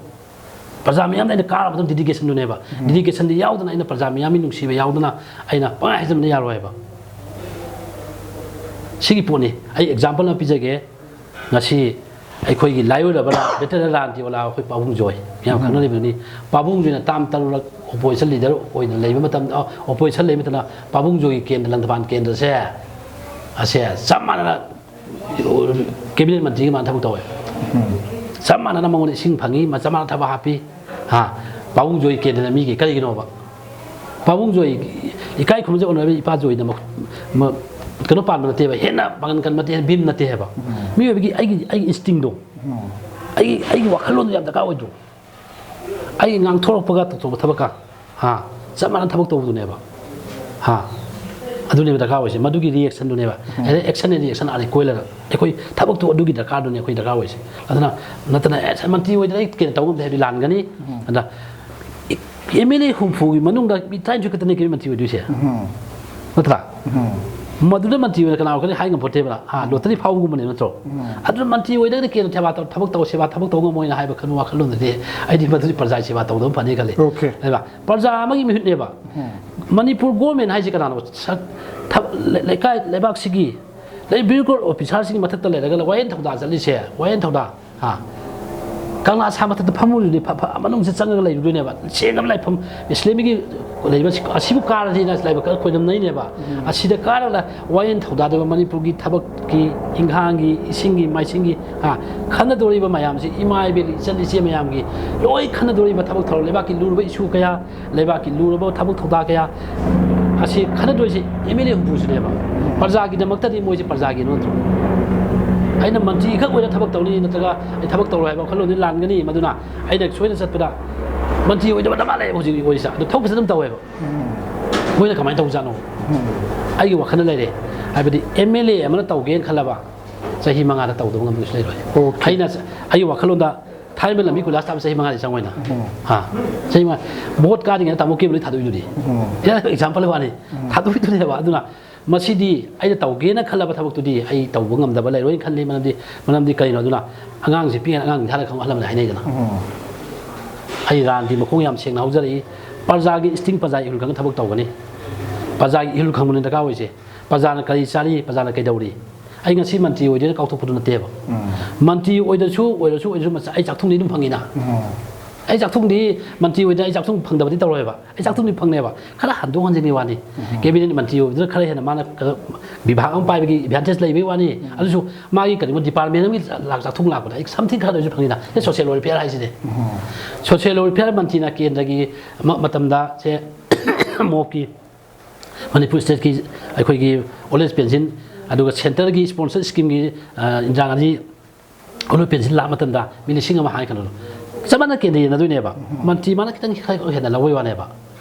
ꯄ꯭ꯔꯖꯥ ꯃꯤꯌꯥꯝꯗ ꯑꯩꯅ ꯀꯥꯔꯕ ꯃꯇꯝ dedication ꯗꯨꯅꯦꯕ꯫ Dedication ꯗꯤ ꯌꯥꯎꯗꯅ, ꯑꯩꯅ ꯄ꯭ꯔꯖꯥ ꯃꯤꯌꯥꯝꯒꯤ ꯅꯨꯡꯁꯤꯕ ꯌꯥꯎꯗꯅ ꯑꯩꯅ ꯄꯪꯍꯥꯏ ꯍꯥꯏꯖꯟꯕꯅ ꯌꯥꯔꯣꯏꯕ꯫ ꯁꯤꯒꯤ ꯄꯣꯠꯅꯤ꯫ ꯑꯩ example ꯑꯃ ꯄꯤꯖꯒꯦ꯫ ꯉꯁꯤ ꯑꯩꯈꯣꯏꯒꯤ ꯂꯥꯏꯑꯣꯏꯔꯕ ꯂꯥꯟ, veteran ꯂꯥꯟ ꯇꯤꯑꯣꯂꯥ ꯑꯩꯈꯣꯏ ꯄꯥꯕꯨꯡ ꯖꯣꯏ, ꯃꯌꯥꯝ ꯎꯝ꯫ ꯈꯪꯅꯔꯤꯕꯅꯤ꯫ ꯄꯥꯕꯨꯡ ꯖꯣꯏꯅ term ꯇꯔꯨꯛꯂꯛ opposition leader ꯑꯣꯏꯅ ꯂꯩꯕ ꯃꯇꯝꯗ, ꯑ, opposition ꯂꯩꯕ ꯃꯇꯝꯗ ꯄꯥꯕꯨꯡ ꯖꯣꯏꯒꯤ ꯀꯦꯟꯗ꯭ꯔ, ꯂꯪꯊꯕꯥꯜ ꯀꯦꯟꯗ꯭ꯔꯁꯦ, ꯑꯁꯦ ꯆꯞ ꯃꯥꯟꯅꯅ cabinet ꯃꯟꯇ꯭ꯔꯤꯒꯤ ꯃꯥꯅ ꯊꯕꯛ ꯇꯧꯋꯦ꯫ ꯎꯝ꯫ ꯆꯞ ꯃꯥꯟꯅꯅ ꯃꯉꯣꯟꯗ ꯏꯁꯤꯡ ꯐꯪꯉꯤ, ꯃ-, ꯆꯞ ꯃꯥꯟꯅꯅ ꯊꯕꯛ ꯍꯥꯞꯄꯤ꯫ ꯍꯥ? ꯄꯥꯕꯨꯡ ꯖꯣꯏ ꯀꯦꯟꯗ꯭ꯔꯅ ꯃꯤꯒꯤ ꯀꯔꯤꯒꯤꯅꯣꯕ? ꯄꯥꯕꯨꯡ ꯖꯣꯏ ꯏꯀꯥꯏ ꯈꯨꯝꯅꯖ ꯑꯣꯏꯅꯕ ꯏꯄꯥ ꯖꯣꯏꯅ ꯃ-, ꯃ-, ꯀꯩꯅꯣ ꯄꯥꯟꯕ ꯅꯠꯇꯦꯕ, ꯍꯦꯟꯅ ꯄꯥꯡꯒꯟ ꯀꯟꯕ ꯅꯠꯇꯦ, ꯍꯦꯟꯅ ꯚꯤꯝ ꯅꯠꯇꯦ ꯍꯥꯏꯕ꯫ ꯎꯝ꯫ ꯃꯤꯑꯣꯏꯕꯒꯤ ꯑꯩꯒꯤ, ꯑꯩꯒꯤ instinct ꯗꯣ, ꯎꯝ꯫ ꯑꯩꯒꯤ, ꯑꯩꯒꯤ ꯋꯥꯈꯜꯂꯣꯟꯗꯣ ꯌꯥꯝ ꯗꯔꯀꯥꯔ ꯑꯣꯏꯗ꯭ꯔꯣ? ꯑꯩꯒꯤ ꯉꯥꯡꯊꯣꯔꯛꯄꯒ ꯇꯧꯊꯣꯛꯄ ꯊꯕꯛꯀ, ꯍꯥ? ꯆꯞ ꯃꯥꯟꯅꯅ ꯊꯕꯛ ꯇꯧꯕꯗꯨꯅꯦꯕ꯫ ꯍꯥ? ꯑꯗꯨꯅꯦꯕ ꯗꯔꯀꯥꯔ ꯑꯣꯏꯁꯦ, ꯃꯗꯨꯒꯤ reaction ꯗꯨꯅꯦꯕ꯫ ꯎꯝ꯫ ꯑꯗꯩ action and reaction are equal ꯍꯥꯏꯅ꯫ ꯑꯩꯈꯣꯏ ꯊꯕꯛꯇꯣ ꯑꯗꯨꯒꯤ ꯗꯔꯀꯥꯔꯗꯨꯅꯦ ꯑꯩꯈꯣꯏ ꯗꯔꯀꯥꯔ ꯑꯣꯏꯁꯦ꯫ ꯑꯗꯨꯅ ꯅꯠꯇꯅ, "ꯑꯦ, ꯁꯥꯔ, ꯃꯟꯇ꯭ꯔꯤ ꯑꯣꯏꯗꯅ ꯑꯩ ꯀꯩꯅꯣ ꯇꯧ ꯉꯝꯗꯦ" ꯍꯥꯏꯕꯗꯤ ꯂꯥꯟꯒꯅꯤ꯫ ꯎꯝ꯫ ꯑꯗ MLA ꯍꯨꯝꯐꯨꯒꯤ ꯃꯅꯨꯡꯗ ꯃꯤ ꯇꯔꯥꯅꯤꯊꯣꯏ ꯈꯛꯇꯅꯦ ꯀꯩꯅꯣ ꯃꯟꯇ꯭ꯔꯤ ꯑꯣꯏꯗꯣꯏꯁꯦ꯫ ꯎꯝ꯫ ꯅꯠꯇ꯭ꯔꯥ? ꯎꯝ꯫ ꯃꯗꯨꯗ ꯃꯟꯇ꯭ꯔꯤ ꯑꯣꯏꯅ ꯀꯅꯥ ꯑꯣꯏꯔꯛꯀꯅꯤ ꯍꯥꯏ ꯉꯝꯄꯣꯠꯇꯦꯕ꯫ ꯍꯥ, ꯎꯝ꯫ Lottery ꯐꯥꯎꯕꯒꯨꯝꯕꯅꯦ, ꯅꯠꯇ꯭ꯔꯣ? ꯎꯝ꯫ ꯑꯗꯨꯅ ꯃꯟꯇ꯭ꯔꯤ ꯑꯣꯏꯗ꯭ꯔꯒꯗꯤ ꯀꯦꯟꯗ꯭ꯔ ꯁꯦꯕꯥ ꯇꯧ-, ꯊꯕꯛ ꯇꯧ-, ꯁꯦꯕꯥ ꯊꯕꯛ ꯇꯧꯕ ꯉꯝꯃꯣꯏꯅ ꯍꯥꯏꯕ ꯈꯟꯕ ꯋꯥꯈꯜꯂꯣꯟꯗꯨꯗꯤ ꯑꯩꯗꯤ ꯃꯗꯨꯗꯤ ꯄ꯭ꯔꯖꯥꯒꯤ ꯁꯦꯕꯥ ꯇꯧꯗꯕ ꯐꯅꯤ ꯈꯜꯂꯤ꯫ Okay꯫ ꯍꯥꯏꯕ, ꯄ꯭ꯔꯖꯥ ꯑꯃꯒꯤ ꯃꯤꯍꯨꯠꯅꯦꯕ꯫ ꯎꯝ꯫ ꯃꯅꯤꯄꯨꯔ government ꯍꯥꯏꯁꯦ ꯀꯅꯥꯅꯣ? ꯁꯛ-, ꯊꯕ-, ꯂꯩ-, ꯂꯩꯀꯥꯏ, ꯂꯩꯕꯥꯛꯁꯤꯒꯤ ꯂꯩ bureaucratic officer ꯁꯤꯡꯒꯤ ꯃꯊꯛꯇ ꯂꯩꯔꯒ ꯋꯥꯌꯦꯜ ꯊꯧꯗꯥ ꯆꯠꯂꯤꯁꯦ, ꯋꯥꯌꯦꯜ ꯊꯧꯗꯥ꯫ ꯍꯥ? ꯀꯪꯂꯥ ꯁꯥ ꯃꯊꯛꯇ ꯐꯝꯃꯨꯔꯤꯗꯨꯗꯤ ꯐ-, ꯐ-, ꯃꯅꯨꯡꯁꯤꯗ ꯆꯪꯉꯒ ꯂꯩꯔꯨꯗꯣꯏꯅꯦꯕ꯫ ꯁꯦꯡꯉꯕ ꯂꯥꯏꯐꯝ, ꯏꯁꯂꯥꯃꯤꯛꯀꯤ ꯂꯩꯕ ꯑꯁꯤ-, ꯑꯁꯤꯕꯨ ꯀꯥꯔꯗꯤꯅ ꯂꯥꯏꯕꯛ ꯀꯟꯅ ꯈꯣꯏꯔꯝꯅꯩꯅꯦꯕ꯫ ꯎꯝ꯫ ꯑꯁꯤꯗ ꯀꯥꯔꯒ ꯋꯥꯌꯦꯜ ꯊꯧꯗꯥꯗꯨꯒ ꯃꯅꯤꯄꯨꯔꯒꯤ ꯊꯕꯛꯀꯤ, ꯏꯪꯈꯥꯡꯒꯤ, ꯏꯁꯤꯡꯒꯤ, ꯃꯥꯏꯁꯤꯡꯒꯤ, ꯍꯥ? ꯈꯟꯅꯗꯣꯔꯤꯕ ꯃꯌꯥꯝꯁꯤ, ꯏꯃꯥ ꯏꯕꯦꯜ, ꯏꯆꯟ ꯏꯆꯦ ꯃꯌꯥꯝꯒꯤ ꯂꯣꯏ ꯈꯟꯅꯗꯣꯔꯤꯕ ꯊꯕꯛ ꯊꯧꯔꯝ, ꯂꯩꯕꯥꯛꯀꯤ ꯂꯨꯔꯕ issue ꯀꯌꯥ, ꯂꯩꯕꯥꯛꯀꯤ ꯂꯨꯔꯕ ꯊꯕꯛ ꯊꯧꯗꯥ ꯀꯌꯥ ꯑꯁꯤ ꯈꯟꯅꯗꯣꯏꯁꯤ MLA ꯍꯨꯝꯐꯨꯁꯤꯅꯦꯕ꯫ ꯄ꯭ꯔꯖꯥꯒꯤꯗꯃꯛꯇꯗꯤ ꯃꯣꯏꯁꯦ ꯄ꯭ꯔꯖꯥꯒꯤ ꯅꯠꯇ꯭ꯔꯣ? ꯑꯩꯅ ꯃꯟꯇ꯭ꯔꯤ ꯈꯛ ꯑꯣꯏꯅ ꯊꯕꯛ ꯇꯧꯅꯤ ꯅꯠꯇ꯭ꯔꯒ ꯑꯩ ꯊꯕꯛ ꯇꯧꯔꯣꯏ ꯍꯥꯏꯕ ꯋꯥꯈꯜꯂꯣꯟꯗꯤ ꯂꯥꯟꯒꯅꯤ꯫ ꯃꯗꯨꯅ ꯑꯩꯅ ꯁꯣꯏꯗꯅ ꯆꯠꯄꯗ ꯃꯟꯇ꯭ꯔꯤ ꯑꯣꯏꯗꯕ ꯗꯃꯥ ꯂꯩꯌꯦꯕ ꯍꯧꯖꯤꯛ ꯑꯣꯏꯔꯤꯁꯦ꯫ ꯑꯗꯨ ꯊꯕꯛ ꯐꯖꯅ ꯑꯗꯨꯝ ꯇꯧꯋꯦꯕ꯫ ꯃꯣꯏꯅ ꯀꯃꯥꯏꯅ ꯇꯧꯖꯥꯠꯅꯣ? ꯑꯩꯒꯤ ꯋꯥꯈꯜꯗ ꯂꯩꯔꯦ꯫ ꯍꯥꯏꯕꯗꯤ MLA ꯑꯃꯅ ꯇꯧꯒꯦꯅ ꯈꯜꯂꯕ ꯆꯍꯤ ꯃꯉꯥꯗ ꯇꯧꯗꯕ ꯉꯝꯕꯁꯨ ꯂꯩꯔꯣꯏ꯫ Okay꯫ ꯑꯩꯅ, ꯑꯩꯒꯤ ꯋꯥꯈꯜꯂꯣꯟꯗ ꯊꯥꯏꯅ ꯂꯝꯕꯤ ꯀꯣꯏꯂꯥꯁ ꯊꯥꯕ ꯆꯍꯤ ꯃꯉꯥꯗꯤ ꯆꯪꯉꯣꯏꯅ꯫ ꯎꯝ꯫ ꯍꯥ? ꯆꯍꯤ ꯃꯉꯥ꯫ ꯚꯣꯠ ꯀꯥꯗ꯭ꯔꯤꯉꯩꯗ ꯇꯥꯃꯣ ꯀꯦꯕꯜꯗꯤ ꯊꯥꯗꯣꯛꯏꯗꯨꯗꯤ꯫ ꯎꯝ꯫ ꯑꯦ, example ꯋꯥꯅꯤ꯫ ꯎꯝ꯫ ꯊꯥꯗꯣꯛꯏꯗꯨꯅꯦꯕ꯫ ꯑꯗꯨꯅ ꯃꯁꯤꯗꯤ ꯑꯩꯅ ꯇꯧꯒꯦꯅ ꯈꯜꯂꯕ ꯊꯕꯛꯇꯨꯗꯤ ꯑꯩ ꯇꯧꯕ ꯉꯝꯗꯕ ꯂꯩꯔꯣꯏꯅ ꯈꯜꯂꯤ꯫ ꯃꯔꯝꯗꯤ, ꯃꯔꯝꯗꯤ ꯀꯔꯤꯅꯣ? ꯑꯗꯨꯅ ꯑꯉꯥꯡꯁꯦ ꯄꯤꯛꯏꯉꯩꯗ ꯑꯉꯥꯡ ꯅꯤꯡꯊꯥꯗ ꯈꯪꯕ ꯑꯍꯜ ꯂꯃꯟꯅ ꯍꯥꯏꯅꯩꯗꯅ꯫ ꯎꯝ꯫ ꯑꯩ ꯔꯥꯟꯗꯤ ꯃꯈꯣꯡ ꯌꯥꯝ ꯁꯦꯡꯅ ꯍꯧꯖꯔꯛꯏ꯫ ꯄ꯭ꯔꯖꯥꯒꯤ ꯁ꯭ꯇꯤꯡ, ꯄ꯭ꯔꯖꯥꯒꯤ ꯏꯍꯨꯜ ꯈꯪꯉ ꯊꯕꯛ ꯇꯧꯒꯅꯤ꯫ ꯄ꯭ꯔꯖꯥꯒꯤ ꯏꯍꯨꯜ ꯈꯪꯕꯅ ꯗꯔꯀꯥꯔ ꯑꯣꯏꯁꯦ꯫ ꯄ꯭ꯔꯖꯥꯅ ꯀꯔꯤ ꯆꯥꯔꯤ, ꯄ꯭ꯔꯖꯥꯅ ꯀꯩꯗꯧꯔꯤ? ꯑꯩ ꯉꯁꯤ ꯃꯟꯇ꯭ꯔꯤ ꯑꯣꯏꯗꯣꯏꯅ ꯀꯥꯎꯊꯣꯛꯄꯗꯨ ꯅꯠꯇꯦꯕ꯫ ꯃꯟꯇ꯭ꯔꯤ ꯑꯣꯏꯗ꯭ꯔꯁꯨ, ꯑꯣꯏꯔꯁꯨ, ꯑꯣꯏꯗ꯭ꯔꯁꯨ, ꯃꯆꯥ-, ꯑꯩ ꯆꯥꯛꯊꯨꯡꯗꯤ ꯑꯗꯨꯝ ꯐꯪꯉꯤꯅ꯫ ꯑꯩ ꯆꯥꯛꯊꯨꯡꯗꯤ ꯃꯟꯇ꯭ꯔꯤ ꯑꯣꯏꯗꯅ ꯑꯩ ꯆꯥꯛꯊꯨꯡ ꯐꯪꯗꯕꯗꯤ ꯇꯧꯔꯣꯏꯕ꯫ ꯑꯩ ꯆꯥꯛꯊꯨꯡꯗꯤ ꯐꯪꯅꯦꯕ꯫ ꯈꯔ ꯍꯟꯗꯣꯛ ꯍꯟꯖꯤꯟꯒꯤ ꯋꯥꯅꯤ꯫ ꯀꯦꯕꯤꯅꯦꯠ ꯃꯟꯇ꯭ꯔꯤ ꯑꯣꯏꯕꯗꯨꯅ ꯈꯔ ꯍꯦꯟꯅ ꯃꯥꯅ ꯈꯔ ꯕꯤꯚꯥꯒ ꯑꯃ ꯄꯥꯏꯕꯒꯤ ꯑꯦꯗꯚꯥꯟꯇꯦꯖ ꯂꯩꯕꯒꯤ ꯋꯥꯅꯤ꯫ ꯑꯗꯨꯁꯨ ꯃꯥꯒꯤ ꯀꯔꯤꯒꯨꯝꯕ ꯗꯤꯄꯥꯔꯠꯃꯦꯟ ꯑꯃꯒꯤ ꯂꯥꯛ ꯆꯥꯛꯊꯨꯡ ꯂꯥꯛꯄꯗ ꯑꯩ ꯁꯝꯊꯤꯡ ꯈꯔꯗ ꯑꯣꯏꯔꯁꯨ ꯐꯪꯉꯤꯅ꯫ ꯑꯦ, ꯁꯣꯁꯤꯌꯦꯜ ꯋꯦꯜꯐꯤꯌꯔ ꯍꯥꯏꯁꯤꯗꯤ꯫ ꯁꯣꯁꯤꯌꯦꯜ ꯋꯦꯜꯐꯤꯌꯔ ꯃꯟꯇ꯭ꯔꯤꯅ ꯀꯦꯟꯗ꯭ꯔꯒꯤ ꯃ-, ꯃꯇꯝꯗ ꯁꯦ ꯃꯣꯞꯀꯤ ꯃꯅꯤꯄꯨꯔ ꯁ꯭ꯇꯦꯠꯀꯤ ꯑꯩꯈꯣꯏꯒꯤ ꯑꯣꯜ ꯑꯦꯖ ꯄꯦꯟꯁꯤꯟ, ꯑꯗꯨꯒ ꯁꯦꯟꯇꯔꯒꯤ ꯁ꯭ꯄꯣꯟꯁꯔ ꯁ꯭ꯀꯤꯝꯒꯤ, ꯑ, Indira Gandhi old age pension ꯂꯥꯛꯄ ꯃꯇꯝꯗ ꯃꯤ ꯂꯤꯁꯤꯡ ꯑꯃ ꯍꯥꯏ ꯈꯜꯂꯣ꯫ ꯆꯞ ꯃꯥꯟꯅ ꯀꯦꯟꯗ꯭ꯔ ꯌꯦꯟꯅꯗꯣꯏꯅꯦꯕ꯫ ꯃꯟꯇ꯭ꯔꯤ ꯃꯥꯅ ꯈꯤꯇꯪ ꯈꯔ ꯍꯦꯟꯅ ꯂꯧꯕꯩ ꯋꯥꯅꯦꯕ꯫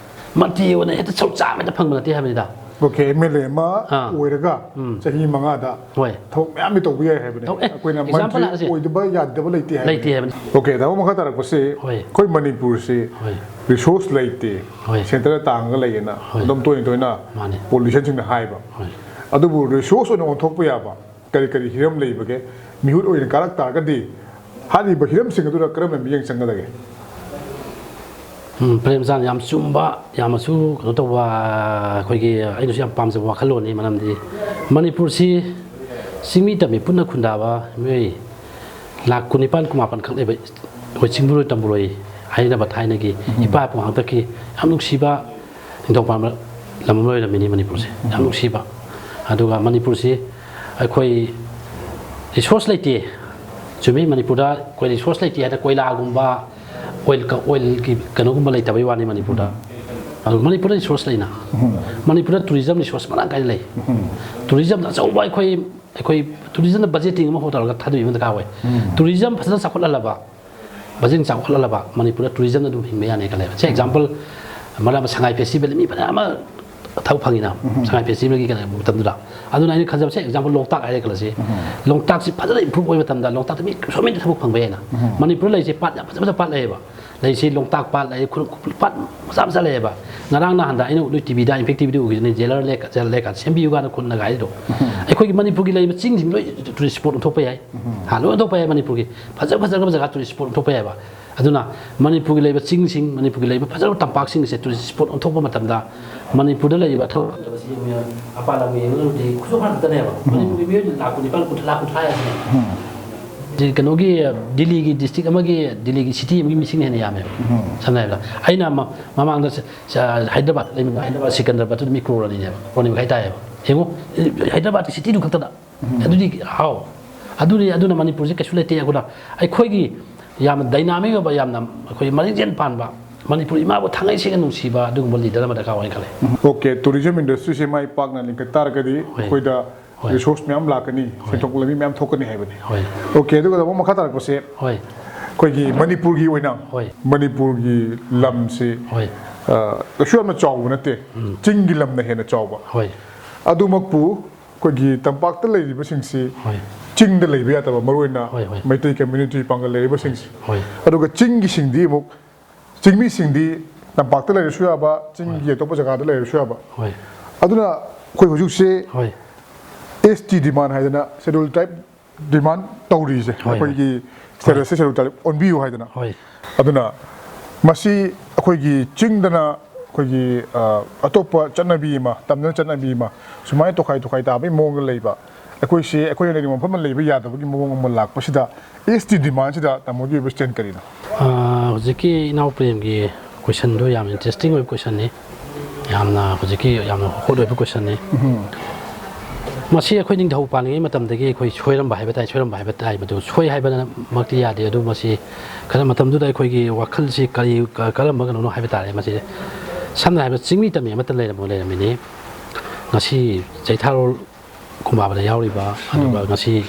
ꯃꯟꯇ꯭ꯔꯤ ꯑꯣꯏꯅ ꯍꯦꯛꯇ ꯁꯔꯨꯛ ꯆꯥꯝꯃ ꯍꯦꯛꯇ ꯐꯪꯕ ꯅꯠꯇꯦ ꯍꯥꯏꯕꯅꯤꯗ꯫ ꯑꯣꯀꯦ, ꯑꯦꯝ ꯑꯦꯜ ꯑꯦ ꯑꯃ ꯑꯥ꯫ ꯑꯣꯏꯔꯒ ꯎꯝ꯫ ꯆꯍꯤ ꯃꯉꯥꯗ ꯍꯣꯏ꯫ ꯊꯕꯛ ꯃꯌꯥꯝꯗꯤ ꯇꯧꯕ ꯌꯥꯏ ꯍꯥꯏꯕꯅꯤ꯫ ꯇꯧ-, ꯑꯦ, ꯑꯩꯈꯣꯏꯅ example ꯃꯟꯇ꯭ꯔꯤ ꯂꯥꯛꯑꯁꯦ꯫ ꯑꯣꯏꯗꯕ ꯌꯥꯗꯕ ꯂꯩꯇꯦ ꯍꯥꯏꯕꯅꯤ꯫ ꯂꯩꯇꯦ ꯍꯥꯏꯕꯅꯤ꯫ ꯑꯣꯀꯦ, ꯇꯥꯃꯣ, ꯃꯈꯥ ꯇꯥꯔꯛꯄꯁꯤ ꯍꯣꯏ꯫ ꯑꯩꯈꯣꯏ ꯃꯅꯤꯄꯨꯔꯁꯤ ꯍꯣꯏ꯫ ꯔꯤꯁꯣꯔꯁ ꯂꯩꯇꯦ, ꯍꯣꯏ꯫ ꯁꯦꯟꯇꯔꯗ ꯇꯥꯡꯉꯒ ꯂꯩꯌꯦꯅ ꯍꯣꯏ꯫ ꯑꯗꯨꯝ ꯇꯣꯏꯅ ꯇꯣꯏꯅ ꯃꯥꯅꯦ꯫ ꯄꯣꯂꯤꯇꯤꯁꯤꯌꯟꯁꯤꯡꯅ ꯍꯥꯏꯕ꯫ ꯍꯣꯏ꯫ ꯑꯗꯨꯕꯨ ꯔꯤꯁꯣꯔꯁ ꯑꯣꯏꯅ ꯑꯣꯟꯊꯣꯛꯄ ꯌꯥꯕ ꯀꯔꯤ ꯀꯔꯤ ꯍꯤꯔꯝ ꯂꯩꯕꯒꯦ? ꯃꯤꯍꯨꯠ ꯑꯣꯏꯅ ꯀꯥꯔꯛ ꯇꯥꯔꯒꯗꯤ ꯍꯥꯏꯔꯤꯕ ꯍꯤꯔꯝꯁꯤꯡ ꯑꯗꯨꯗ ꯀꯔꯝꯕ ꯃꯤꯠꯌꯦꯡ ꯆꯪꯒꯗꯒꯦ? ꯎꯝ, ꯄ꯭ꯔꯦꯝꯆꯥꯟ, ꯌꯥꯝ ꯆꯨꯝꯕ, ꯌꯥꯝꯅꯁꯨ ꯀꯩꯅꯣ ꯇꯧꯕ, ꯑꯩꯈꯣꯏꯒꯤ ꯑꯩꯅꯁꯨ ꯌꯥꯝ ꯄꯥꯝꯖꯕ ꯋꯥꯈꯜꯂꯣꯟꯅꯤ꯫ ꯃꯔꯝꯗꯤ ꯃꯅꯤꯄꯨꯔꯁꯤ ꯆꯤꯡꯃꯤ ꯇꯝꯃꯤ ꯄꯨꯟꯅ ꯈꯨꯟꯗꯥꯕ ꯃꯤꯑꯣꯏ ꯂꯥꯈ ꯀꯨꯟꯅꯤꯄꯥꯟ, ꯀꯨꯟꯃꯥꯄꯟ ꯈꯛ ꯂꯩꯕ ꯑꯩꯈꯣꯏ ꯆꯤꯡꯃꯤꯔꯣꯏ ꯇꯝꯕꯨꯔꯣꯏ ꯍꯥꯏꯅꯕ ꯊꯥꯏꯅꯒꯤ ꯎꯝ꯫ ꯏꯄꯥ ꯏꯄꯨ ꯍꯥꯛꯇꯛꯀꯤ ꯌꯥꯝ ꯅꯨꯡꯁꯤꯕ ꯅꯤꯡꯊꯧ ꯄꯥꯟꯕ ꯂꯝ ꯑꯃ ꯑꯣꯏꯔꯝꯃꯤꯅꯤ ꯃꯅꯤꯄꯨꯔꯁꯦ꯫ ꯌꯥꯝ ꯎꯝ꯫ ꯅꯨꯡꯁꯤꯕ꯫ ꯑꯗꯨꯒ ꯃꯅꯤꯄꯨꯔꯁꯤ ꯑꯩꯈꯣꯏ ꯔꯤꯁꯣꯔꯁ ꯂꯩꯇꯦ꯫ ꯆꯨꯝꯃꯤ, ꯃꯅꯤꯄꯨꯔꯗ ꯑꯩꯈꯣꯏ ꯔꯤꯁꯣꯔꯁ ꯂꯩꯇꯦ ꯍꯥꯏꯅ ꯀꯣꯏꯂꯥꯒꯨꯝꯕ, ꯑꯣꯏꯜ ꯀ-, ꯑꯣꯏꯜꯒꯤ ꯀꯩꯅꯣꯒꯨꯝꯕ ꯂꯩꯇꯕꯩ ꯋꯥꯅꯤ ꯃꯅꯤꯄꯨꯔꯗ꯫ ꯑꯗꯨ ꯃꯅꯤꯄꯨꯔꯗ ꯔꯤꯁꯣꯔꯁ ꯂꯩꯅ꯫ ꯎꯝ꯫ ꯃꯅꯤꯄꯨꯔꯗ ꯇꯨꯔꯤꯖꯝ ꯔꯤꯁꯣꯔꯁ ꯃꯔꯥꯡ ꯀꯥꯏꯅ ꯂꯩ꯫ ꯎꯝ꯫ ꯇꯨꯔꯤꯖꯝꯗ ꯑꯆꯧꯕ ꯑꯩꯈꯣꯏ, ꯑꯩꯈꯣꯏ ꯇꯨꯔꯤꯖꯝꯗ ꯕꯖꯦꯠꯇꯤꯡ ꯑꯃ ꯍꯣ ꯇꯧꯔꯒ ꯊꯥꯗꯕꯤꯕ ꯑꯃ ꯗꯔꯀꯥꯔ ꯑꯣꯏ꯫ ꯎꯝ꯫ ꯇꯨꯔꯤꯖꯝ ꯐꯖꯅ ꯆꯥꯎꯈꯠꯍꯜꯂꯕ, ꯕꯖꯦꯠ ꯆꯥꯎꯈꯠꯍꯜꯂꯕ ꯃꯅꯤꯄꯨꯔꯗ ꯇꯨꯔꯤꯖꯝꯅ ꯑꯗꯨꯝ ꯍꯤꯡꯕ ꯌꯥꯅꯤ ꯈꯜꯂꯦꯕ꯫ ꯁꯦ, ꯑꯦꯛꯖꯥꯝꯄꯜ, ꯃꯔꯛ ꯑꯃ ꯁꯉꯥꯏ ꯐꯦꯁꯇꯤꯚꯦꯜ ꯃꯤ ꯐꯅꯌꯥꯝ ꯑꯃ ꯊꯕꯛ ꯐꯪꯉꯤꯅ, ꯎꯝ꯫ ꯁꯉꯥꯏ ꯐꯦꯁꯇꯤꯚꯦꯜꯒꯤ ꯀꯩꯅꯣ ꯃꯇꯝꯗꯨꯗ꯫ ꯑꯗꯨꯅ ꯑꯩꯅ ꯈꯟꯖꯕꯁꯦ, ꯑꯦꯛꯖꯥꯝꯄꯜ, ꯂꯣꯛꯇꯥꯛ ꯍꯥꯏꯔꯦ ꯈꯜꯂꯁꯤ꯫ ꯎꯝ꯫ ꯂꯣꯛꯇꯥꯛꯁꯤ ꯐꯖꯅ ꯏꯝꯄ꯭ꯔꯨꯚ ꯑꯣꯏꯕ ꯃꯇꯝꯗ ꯂꯣꯛꯇꯥꯛꯇ ꯃꯤ ꯁꯣꯃꯦꯟꯗ ꯊꯕꯛ ꯐꯪꯕ ꯌꯥꯏꯅ꯫ ꯎꯝ꯫ ꯃꯅꯤꯄꯨꯔꯗ ꯂꯩꯔꯤꯁꯦ ꯄꯥꯠ ꯌꯥꯝ ꯐꯖ ꯐꯖꯕ ꯄꯥꯠ ꯂꯩꯌꯦꯕ꯫ ꯂꯩꯁꯤ ꯂꯣꯛꯇꯥꯛ ꯄꯥꯠ ꯂꯩ, ꯈꯨꯔ-, ꯄꯥꯠ ꯃꯆꯥ ꯃꯆꯥ ꯂꯩꯌꯦꯕ꯫ ꯉꯔꯥꯡ ꯅꯍꯥꯟꯗ ꯑꯩꯅ ꯅꯣꯏ ꯇꯤꯚꯤꯗ, ꯏꯝꯄꯦꯛ ꯇꯤꯚꯤꯗ ꯎꯈꯤꯗꯨꯅꯦ, ꯖꯦꯂꯔ ꯂꯦꯛ, ꯖꯦꯂꯔ ꯂꯦꯛ ꯀꯥꯟꯗ ꯁꯦꯝꯕꯤꯌꯨ ꯀꯥꯟꯗ ꯈꯨꯟꯅꯒ ꯍꯥꯏꯗꯣ꯫ ꯎꯝ꯫ ꯑꯩꯈꯣꯏꯒꯤ ꯃꯅꯤꯄꯨꯔꯒꯤ ꯂꯩꯔꯤꯕ ꯆꯤꯡꯁꯤꯡ ꯂꯣꯏ tourist spot ꯑꯣꯟꯊꯣꯛꯄ ꯌꯥꯏ꯫ ꯍꯥ, ꯂꯣꯏ ꯑꯣꯟꯊꯣꯛꯄ ꯌꯥꯏ ꯃꯅꯤꯄꯨꯔꯒꯤ꯫ ꯐꯖ ꯐꯖꯈ꯭ꯔꯕ ꯖꯒꯥ tourist spot ꯑꯣꯟꯊꯣꯛꯄ ꯌꯥꯏꯕ꯫ ꯑꯗꯨꯅ ꯃꯅꯤꯄꯨꯔꯒꯤ ꯂꯩꯕ ꯆꯤꯡꯁꯤꯡ, ꯃꯅꯤꯄꯨꯔꯒꯤ ꯂꯩꯕ ꯐꯖꯔꯕ ꯇꯝꯄꯥꯛꯁꯤꯡꯁꯦ tourist spot ꯑꯣꯟꯊꯣꯛꯄ ꯃꯇꯝꯗ ꯃꯅꯤꯄꯨꯔꯗ ꯂꯩꯔꯤꯕ ꯊꯕꯛ ꯐꯪꯗꯕꯁꯤ ꯌꯦꯡꯉꯨ, ꯃꯄꯥꯟ ꯂꯝꯒ ꯌꯦꯡꯉꯨꯔꯗꯤ ꯈꯨꯠꯁꯨ ꯈꯔ ꯈꯛꯇꯅꯦꯕ꯫ ꯃꯅꯤꯄꯨꯔꯒꯤ ꯃꯤꯑꯣꯏ ꯂꯥꯈ ꯀꯨꯟꯅꯤꯄꯥꯟ, ꯀꯨꯟꯊ꯭ꯔꯥ, ꯂꯥꯈ ꯀꯨꯟꯊ꯭ꯔꯥ ꯍꯥꯏꯁꯤꯅꯦ꯫ ꯁꯤ ꯀꯩꯅꯣꯒꯤ ꯗꯤꯜꯂꯤꯒꯤ district ꯑꯃꯒꯤ, ꯗꯤꯜꯂꯤꯒꯤ city ꯑꯃꯒꯤ ꯃꯤꯁꯤꯡꯅ ꯍꯦꯟꯅ ꯌꯥꯝꯃꯦꯕ꯫ ꯁꯝꯅ ꯍꯥꯏꯔꯕꯗ ꯑꯩꯅ ꯃ-, ꯃꯃꯥꯡꯗ ꯁ-, ꯁ-, ꯍꯥꯏꯗ꯭ꯔꯕꯥꯗ ꯂꯩꯕ, ꯍꯥꯏꯗ꯭ꯔꯕꯥꯗ ꯁꯤꯀꯟꯗꯔꯕꯥꯗꯇꯨꯗ ꯃꯤ ꯀ꯭ꯔꯣꯔ ꯑꯅꯤꯅꯦꯕ, ꯀ꯭ꯔꯣꯔ ꯑꯅꯤ ꯃꯈꯥꯏ ꯇꯥꯏꯌꯦꯕ꯫ ꯌꯦꯡꯉꯨ, ꯍꯥꯏꯗ꯭ꯔꯕꯥꯗꯀꯤ cityꯗꯨ ꯈꯛꯇꯗ꯫ ꯑꯗꯨꯗꯤ ꯍꯥꯎ, ꯑꯗꯨꯅꯤ, ꯑꯗꯨꯅ ꯃꯅꯤꯄꯨꯔꯁꯦ ꯀꯩꯁꯨ ꯂꯩꯇꯦ꯫ ꯑꯗꯨꯅ ꯑꯩꯈꯣꯏꯒꯤ ꯌꯥꯝꯅ dynamic ꯑꯣꯏꯕ, ꯌꯥꯝꯅ ꯑꯩꯈꯣꯏ ꯃꯔꯤꯡꯖꯦꯜ ꯄꯥꯟꯕ, ꯃꯅꯤꯄꯨꯔ ꯏꯃꯥꯕꯨ ꯊꯥꯡꯒꯩ ꯁꯦꯡꯅ ꯅꯨꯡꯁꯤꯕ ꯑꯗꯨꯒꯨꯝꯕ leader ꯑꯃ ꯗꯔꯀꯥꯔ ꯑꯣꯏꯅ ꯈꯜꯂꯦ꯫ OK, tourism industryꯁꯦ ꯃꯥꯏ ꯄꯥꯛꯅ ꯂꯤꯡꯈꯠ ꯇꯥꯔꯒꯗꯤ ꯍꯣꯏ꯫ ꯑꯩꯈꯣꯏꯗ ꯍꯣꯏ꯫ Resource ꯃꯌꯥꯝ ꯂꯥꯛꯀꯅꯤ, ꯍꯣꯏ꯫ ꯁꯦꯟꯊꯣꯛ ꯂꯝꯕꯤ ꯃꯌꯥꯝ ꯊꯣꯛꯀꯅꯤ ꯍꯥꯏꯕꯅꯤ꯫ ꯍꯣꯏ꯫ OK, ꯑꯗꯨꯒ ꯑꯃꯨꯛ ꯃꯈꯥ ꯇꯥꯔꯛꯄꯁꯦ ꯍꯣꯏ꯫ ꯑꯩꯈꯣꯏꯒꯤ ꯃꯅꯤꯄꯨꯔꯒꯤ ꯑꯣꯏꯅ, ꯍꯣꯏ꯫ ꯃꯅꯤꯄꯨꯔꯒꯤ ꯂꯝꯁꯤ, ꯍꯣꯏ꯫ ꯑ, ꯀꯩꯁꯨ ꯌꯥꯝꯅ ꯆꯥꯎꯕ ꯅꯠꯇꯦ, ꯎꯝ꯫ ꯆꯤꯡꯒꯤ ꯂꯝꯅ ꯍꯦꯟꯅ ꯆꯥꯎꯕ꯫ ꯍꯣꯏ꯫ ꯑꯗꯨꯃꯛꯄꯨ ꯑꯩꯈꯣꯏꯒꯤ ꯇꯝꯄꯥꯛꯇ ꯂꯩꯔꯤꯕꯁꯤꯡꯁꯤ ꯍꯣꯏ꯫ ꯆꯤꯡꯗ ꯂꯩꯕ ꯌꯥꯗꯕ, ꯃꯔꯨꯑꯣꯏꯅ ꯍꯣꯏ, ꯍꯣꯏ꯫ ꯃꯩꯇꯩ community, ꯄꯥꯡꯒꯜ ꯂꯩꯔꯤꯕꯁꯤꯡꯁꯤ꯫ ꯍꯣꯏ꯫ ꯑꯗꯨꯒ ꯆꯤꯡꯒꯤꯁꯤꯡꯗꯤ ꯑꯃꯨꯛ, ꯆꯤꯡꯃꯤꯁꯤꯡꯗꯤ ꯇꯝꯄꯥꯛꯇ ꯂꯩꯔꯁꯨ ꯌꯥꯕ, ꯆꯤꯡꯒꯤ ꯍꯣꯏ꯫ ꯑꯇꯣꯞꯄ ꯖꯒꯥꯗ ꯂꯩꯔꯁꯨ ꯌꯥꯕ꯫ ꯍꯣꯏ꯫ ꯑꯗꯨꯅ ꯑꯩꯈꯣꯏ ꯍꯧꯖꯤꯛꯁꯦ ꯍꯣꯏ꯫ ST demand ꯍꯥꯏꯗꯅ Scheduled Tribe demand ꯇꯧꯔꯤꯁꯦ, ꯍꯣꯏ, ꯍꯣꯏ꯫ ꯑꯩꯈꯣꯏꯒꯤ statusꯁꯦ Scheduled Tribe ꯑꯣꯟꯕꯤꯌꯨ ꯍꯥꯏꯗꯅ꯫ ꯍꯣꯏ꯫ ꯑꯗꯨꯅ ꯃꯁꯤ ꯑꯩꯈꯣꯏꯒꯤ ꯆꯤꯡꯗꯅ ꯑꯩꯈꯣꯏꯒꯤ, ꯑ, ꯑꯇꯣꯞꯄ ꯆꯠꯅꯕꯤ ꯑꯃ, ꯇꯝꯗꯅ ꯆꯠꯅꯕꯤ ꯑꯃ, ꯁꯨꯃꯥꯏꯅ ꯇꯣꯈꯥꯏ ꯇꯣꯈꯥꯏ ꯇꯥꯕꯒꯤ ꯃꯑꯣꯡꯗ ꯂꯩꯕ, ꯑꯩꯈꯣꯏꯁꯦ ꯑꯩꯈꯣꯏꯅ ꯂꯩꯅꯤꯡꯕ ꯃꯐꯝꯗ ꯂꯩꯕ ꯌꯥꯗꯕꯒꯤ ꯃꯑꯣꯡ ꯑꯃ ꯂꯥꯛꯄꯁꯤꯗ ST demandꯁꯤꯗ ꯇꯥꯃꯣꯒꯤ ꯑꯣꯏꯕ stand ꯀꯔꯤꯅꯣ? ꯑ, ꯍꯧꯖꯤꯛꯀꯤ ꯏꯅꯥꯎ ꯄ꯭ꯔꯦꯝꯒꯤ questionꯗꯣ ꯌꯥꯝ interesting ꯑꯣꯏꯕ questionꯅꯤ꯫ ꯌꯥꯝꯅ ꯍꯧꯖꯤꯛꯀꯤ ꯌꯥꯝꯅ hot ꯑꯣꯏꯕ questionꯅꯤ꯫ ꯎꯝ꯫ ꯃꯁꯤ ꯑꯩꯈꯣꯏ ꯅꯤꯡꯊꯧ ꯄꯥꯜꯂꯤꯉꯩ ꯃꯇꯝꯗꯒꯤ ꯑꯩꯈꯣꯏ ꯁꯣꯏꯔꯝꯕ ꯍꯥꯏꯕ ꯇꯥꯏ, ꯁꯣꯏꯔꯝꯕ ꯍꯥꯏꯕ ꯇꯥꯏ, ꯃꯗꯨ ꯁꯣꯏ ꯍꯥꯏꯕꯃꯛꯇꯤ ꯌꯥꯗꯦ꯫ ꯑꯗꯨ ꯃꯁꯤ ꯈꯔ ꯃꯇꯝꯗꯨꯗ ꯑꯩꯈꯣꯏꯒꯤ ꯋꯥꯈꯜꯁꯤ ꯀꯔꯤ, ꯀ-, ꯀꯔꯝꯕ ꯀꯩꯅꯣꯅꯣ ꯍꯥꯏꯕ ꯇꯥꯔꯦ꯫ ꯃꯁꯤ ꯁꯝꯅ ꯍꯥꯏꯔꯕꯗ ꯆꯤꯡꯃꯤ ꯇꯝꯃꯤ ꯑꯃꯠꯇ ꯂꯩꯔꯝꯃꯣ-, ꯂꯩꯔꯝꯃꯤꯅꯤ꯫ ꯉꯁꯤ ꯆꯩꯊꯥꯔꯣꯜ ꯀꯨꯝꯕꯥꯕꯗ ꯌꯥꯎꯔꯤꯕ, ꯑꯗꯨꯒ ꯎꯝ꯫ ꯉꯁꯤ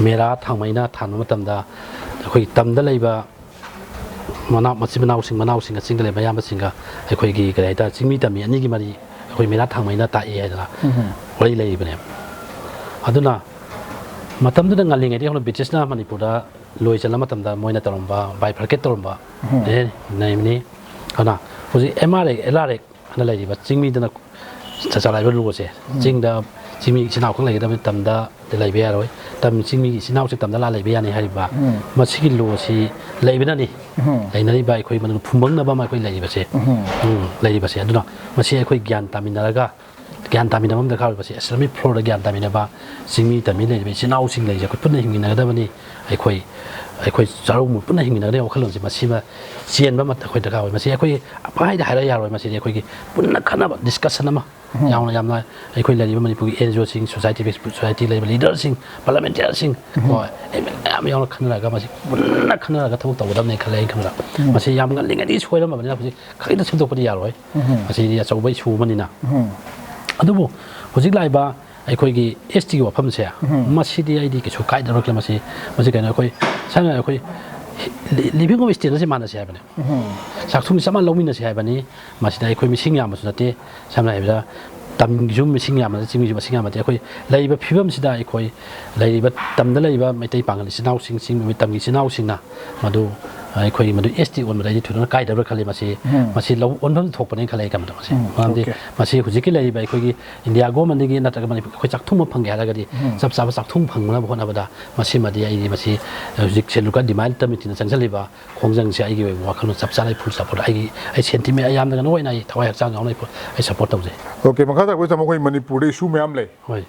ꯃꯦꯔꯥ ꯊꯥꯡꯃꯩꯅ ꯊꯥꯟꯕ ꯃꯇꯝꯗ ꯑꯩꯈꯣꯏꯒꯤ ꯇꯝꯗ ꯂꯩꯕ ꯃꯅꯥꯎ-, ꯃꯆꯤꯟ ꯃꯅꯥꯎꯁꯤꯡ, ꯃꯅꯥꯎꯁꯤꯡ, ꯆꯤꯡꯗ ꯂꯩꯕ ꯑꯌꯥꯝꯕꯁꯤꯡꯒ ꯑꯩꯈꯣꯏꯒꯤ ꯀꯔꯤ ꯍꯥꯏꯇꯥꯔꯦ, ꯆꯤꯡꯃꯤ ꯇꯝꯃꯤ ꯑꯅꯤꯒꯤ ꯃꯔꯤ ꯑꯩꯈꯣꯏ ꯃꯦꯔꯥ ꯊꯥꯡꯃꯩꯅ ꯇꯥꯛꯑꯦ ꯍꯥꯏꯗꯅ ꯎꯝ꯫ ꯋꯥꯔꯤ ꯂꯩꯔꯤꯕꯅꯦꯕ꯫ ꯑꯗꯨꯅ ꯃꯇꯝꯗꯨꯗ ꯉꯜꯂꯤꯉꯩꯗꯒꯤ ꯍꯧꯅ ꯕ꯭ꯔꯤꯇꯤꯁꯅ ꯃꯅꯤꯄꯨꯔꯗ ꯂꯣꯏ ꯆꯜꯂ ꯃꯇꯝꯗ ꯃꯣꯏꯅ ꯇꯧꯔꯝꯕ, bifurcate ꯇꯧꯔꯝꯕ ꯎꯝ꯫ ꯂꯩꯔꯝꯃꯤꯅꯤ꯫ ꯑꯗꯨꯅ ꯍꯧꯖꯤꯛ MR Act, LR Act ꯍꯥꯏꯅ ꯂꯩꯔꯤꯕ ꯆꯤꯡꯃꯤꯗꯅ ꯆꯆꯥ ꯂꯥꯏꯕ ꯂꯣꯁꯦ ꯆꯤꯡꯗ ꯆꯤꯡꯃꯤ ꯏꯆꯤꯟ ꯏꯅꯥꯎꯈꯛ ꯂꯩꯒꯗꯕꯅꯤ, ꯇꯝꯗ ꯂꯩꯕ ꯌꯥꯔꯣꯏ꯫ ꯇꯝ ꯆꯤꯡꯃꯤꯒꯤ ꯏꯆꯤꯟ ꯏꯅꯥꯎꯁꯦ ꯇꯝꯗ ꯂꯥ ꯂꯩꯕ ꯌꯥꯅꯤ ꯍꯥꯏꯔꯤꯕ ꯃꯁꯤꯒꯤ ꯂꯣꯁꯤ ꯂꯩꯕꯅꯅꯤ ꯂꯩꯅꯔꯤꯕ ꯑꯩꯈꯣꯏ ꯃꯅꯨꯡ ꯐꯨꯝꯕꯪꯅꯕ ꯑꯃ ꯑꯩꯈꯣꯏ ꯂꯩꯔꯤꯕꯁꯦ꯫ ꯎꯝ, ꯂꯩꯔꯤꯕꯁꯦ꯫ ꯑꯗꯨꯅ ꯃꯁꯤ ꯑꯩꯈꯣꯏ ꯒ꯭ꯌꯥꯟ ꯇꯥꯃꯤꯟꯅꯔꯒ, ꯒ꯭ꯌꯥꯟ ꯇꯥꯃꯤꯟꯅꯕ ꯑꯃ ꯗꯔꯀꯥꯔ ꯑꯣꯏꯕꯁꯦ, ꯑꯦꯁꯦꯝꯕ꯭ꯂꯤ ꯐ꯭ꯂꯣꯔꯗ ꯒ꯭ꯌꯥꯟ ꯇꯥꯃꯤꯟꯅꯕ, ꯆꯤꯡꯃꯤ ꯇꯝꯃꯤ ꯂꯩꯔꯤꯕ ꯏꯆꯤꯟ ꯏꯅꯥꯎꯁꯤꯡ ꯂꯩꯔꯤꯁꯦ ꯑꯩꯈꯣꯏ ꯄꯨꯟꯅ ꯍꯤꯡꯃꯤꯟꯅꯒꯗꯕꯅꯤ꯫ ꯑꯩꯈꯣꯏ, ꯑꯩꯈꯣꯏ ꯆꯥꯔꯧ ꯄꯨꯟꯅ ꯍꯤꯡꯃꯤꯟꯅꯒꯗꯕ ꯋꯥꯈꯜꯂꯣꯟꯁꯦ ꯃꯁꯤꯃ ꯆꯦꯟꯕ ꯑꯃ ꯑꯩꯈꯣꯏ ꯗꯔꯀꯥꯔ ꯑꯣꯏ꯫ ꯃꯁꯤ ꯑꯩꯈꯣꯏ ꯄꯪꯍꯥꯏꯗ ꯍꯥꯏꯔ ꯌꯥꯔꯣꯏ꯫ ꯃꯁꯤꯗꯤ ꯑꯩꯈꯣꯏꯒꯤ ꯄꯨꯟꯅ ꯈꯟꯅꯕ, ꯗꯤꯁꯀꯁꯟ ꯑꯃ ꯌꯥꯝꯅ, ꯌꯥꯝꯅ ꯑꯩꯈꯣꯏ ꯂꯩꯔꯤꯕ ꯃꯅꯤꯄꯨꯔꯒꯤ ꯑꯦꯟ ꯖꯤ ꯑꯣꯁꯤꯡ, ꯁꯣꯁꯥꯏꯇꯤ, ꯁꯣꯁꯥꯏꯇꯤ ꯂꯩꯔꯤꯕ ꯂꯤꯗꯔꯁꯤꯡ, ꯄꯥꯔꯂꯤꯌꯥꯃꯦꯟꯇꯔꯤꯌꯥꯟꯁꯤꯡ, ꯀꯣ, ꯑꯩ ꯃꯌꯥꯝ ꯌꯥꯎꯅ ꯈꯟꯅꯔꯒ ꯃꯁꯤ ꯄꯨꯟꯅ ꯈꯟꯅꯔꯒ ꯊꯕꯛ ꯇꯧꯒꯗꯕꯅꯦ ꯈꯜꯂꯦ ꯑꯩꯅ ꯈꯟꯕꯗ꯫ ꯃꯁꯤ ꯌꯥꯝ ꯉꯜꯂꯤꯉꯩꯗꯒꯤ ꯁꯣꯏꯔꯝꯃꯕꯅꯤꯅ ꯍꯧꯖꯤꯛ ꯈꯪꯗ ꯁꯦꯝꯗꯣꯛꯄꯗꯤ ꯌꯥꯔꯣꯏ꯫ ꯃꯁꯤꯗꯤ ꯑꯆꯧꯕ ꯏꯁꯨ ꯑꯃꯅꯤꯅ꯫ ꯑꯗꯨꯕꯨ ꯍꯧꯖꯤꯛ ꯂꯥꯛꯏꯕ ꯑꯩꯈꯣꯏꯒꯤ ꯑꯦꯁ ꯇꯤꯒꯤ ꯋꯥꯐꯝꯁꯦ, ꯃꯁꯤꯗꯤ ꯑꯩꯗꯤ ꯀꯩꯁꯨ ꯀꯥꯏꯗꯕ꯭ꯔꯥ ꯈꯜꯂꯦ꯫ ꯃꯁꯤ, ꯃꯁꯤ ꯀꯩꯅꯣ, ꯑꯩꯈꯣꯏ ꯁꯝꯅ ꯍꯥꯏꯔꯕꯗ ꯑꯩꯈꯣꯏ ꯂꯤ-, ꯂꯤꯚꯤꯡ ꯔꯨꯝ ꯁ꯭ꯇꯦꯟꯗꯔꯁꯦ ꯃꯥꯟꯅꯁꯦ ꯍꯥꯏꯕꯅꯦ꯫ ꯆꯥꯛꯊꯨꯝꯁꯦ ꯆꯞ ꯃꯥꯟꯅ ꯂꯧꯃꯤꯟꯅꯁꯦ ꯍꯥꯏꯕꯅꯤ꯫ ꯃꯁꯤꯗ ꯑꯩꯈꯣꯏ ꯃꯤꯁꯤꯡ ꯌꯥꯝꯕꯁꯨ ꯅꯠꯇꯦ꯫ ꯁꯝꯅ ꯍꯥꯏꯔꯕꯗ ꯇꯝꯒꯤꯁꯨ ꯃꯤꯁꯤꯡ ꯌꯥꯝꯕ ꯅꯠꯇꯦ, ꯆꯤꯡꯃꯤꯁꯨ ꯃꯁꯤꯡ ꯌꯥꯝꯕ ꯅꯠꯇꯦ꯫ ꯑꯩꯈꯣꯏ ꯂꯩꯔꯤꯕ ꯐꯤꯕꯝꯁꯤꯗ ꯑꯩꯈꯣꯏ ꯂꯩꯔꯤꯕ ꯇꯝꯗ ꯂꯩꯔꯤꯕ ꯃꯩꯇꯩ ꯄꯥꯉꯜ ꯏꯆꯤꯟ ꯏꯅꯥꯎꯁꯤꯡ, ꯆꯤꯡ ꯇꯝꯒꯤ ꯏꯆꯤꯟ ꯏꯅꯥꯎꯁꯤꯡꯅ ꯃꯗꯨ ꯑꯩꯈꯣꯏ ꯃꯗꯨ ꯑꯦꯁ ꯇꯤ ꯑꯣꯟꯕꯗ ꯑꯩꯗꯤ ꯊꯣꯏꯗꯣꯛꯅ ꯀꯥꯏꯗꯕ꯭ꯔꯥ ꯈꯜꯂꯤ꯫ ꯃꯁꯤ, ꯃꯁꯤ ꯂꯧ ꯑꯣꯟꯐꯝ ꯊꯣꯛꯄꯅꯦꯅ ꯈꯜꯂꯦ ꯑꯩ ꯀꯩꯅꯣꯗ꯫ ꯃꯁꯤ ꯃꯔꯝꯗꯤ ꯑꯣꯀꯦ꯫ ꯃꯁꯤ ꯍꯧꯖꯤꯛꯀꯤ ꯂꯩꯔꯤꯕ ꯑꯩꯈꯣꯏꯒꯤ ꯏꯟꯗꯤꯌꯥ ꯒꯣꯔꯃꯦꯟꯗꯒꯤ ꯅꯠꯇ꯭ꯔꯒ ꯃꯅꯤꯄꯨꯔ ꯑꯩꯈꯣꯏ ꯆꯥꯛꯊꯨꯡ ꯑꯃ ꯐꯪꯒꯦ ꯍꯥꯏꯔꯒꯗꯤ ꯆꯞ ꯆꯥꯕ ꯆꯥꯛꯊꯨꯡ ꯐꯪꯅꯕ ꯍꯣꯠꯅꯕꯗ ꯃꯁꯤꯃꯗꯤ ꯑꯩꯗꯤ ꯃꯁꯤ ꯍꯧꯖꯤꯛ ꯁꯦꯗꯨꯜ ꯀꯥꯁ ꯗꯤꯃꯥꯟ ꯀꯃꯤꯇꯤꯅ ꯆꯪꯁꯤꯜꯂꯤꯕ ꯈꯣꯡꯖꯪꯁꯦ ꯑꯩꯒꯤ ꯑꯣꯏꯕ ꯋꯥꯈꯜꯂꯣꯟ ꯆꯞ ꯆꯥꯅ ꯑꯩ ꯐꯨꯜ ꯁꯄꯣꯔꯠ, ꯑꯩꯒꯤ, ꯑꯩ ꯁꯦꯟꯇꯤꯃꯦꯟ, ꯑꯩ ꯌꯥꯝꯅ ꯀꯩꯅꯣ ꯑꯣꯏꯅ ꯑꯩ ꯊꯋꯥꯏ ꯍꯛꯆꯥꯡ ꯌꯥꯎꯅ ꯑꯩ ꯐꯨ-, ꯑꯩ ꯁꯄꯣꯔꯠ ꯇꯧꯖꯩ꯫ ꯑꯣꯀꯦ, ꯃꯈꯥ ꯇꯥꯔꯛꯄꯗ ꯇꯥꯃꯣ ꯑꯩꯈꯣꯏ ꯃꯅꯤꯄꯨꯔꯗ ꯏꯁꯨ ꯃꯌꯥꯝ ꯂꯩ꯫ ꯍꯣꯏ꯫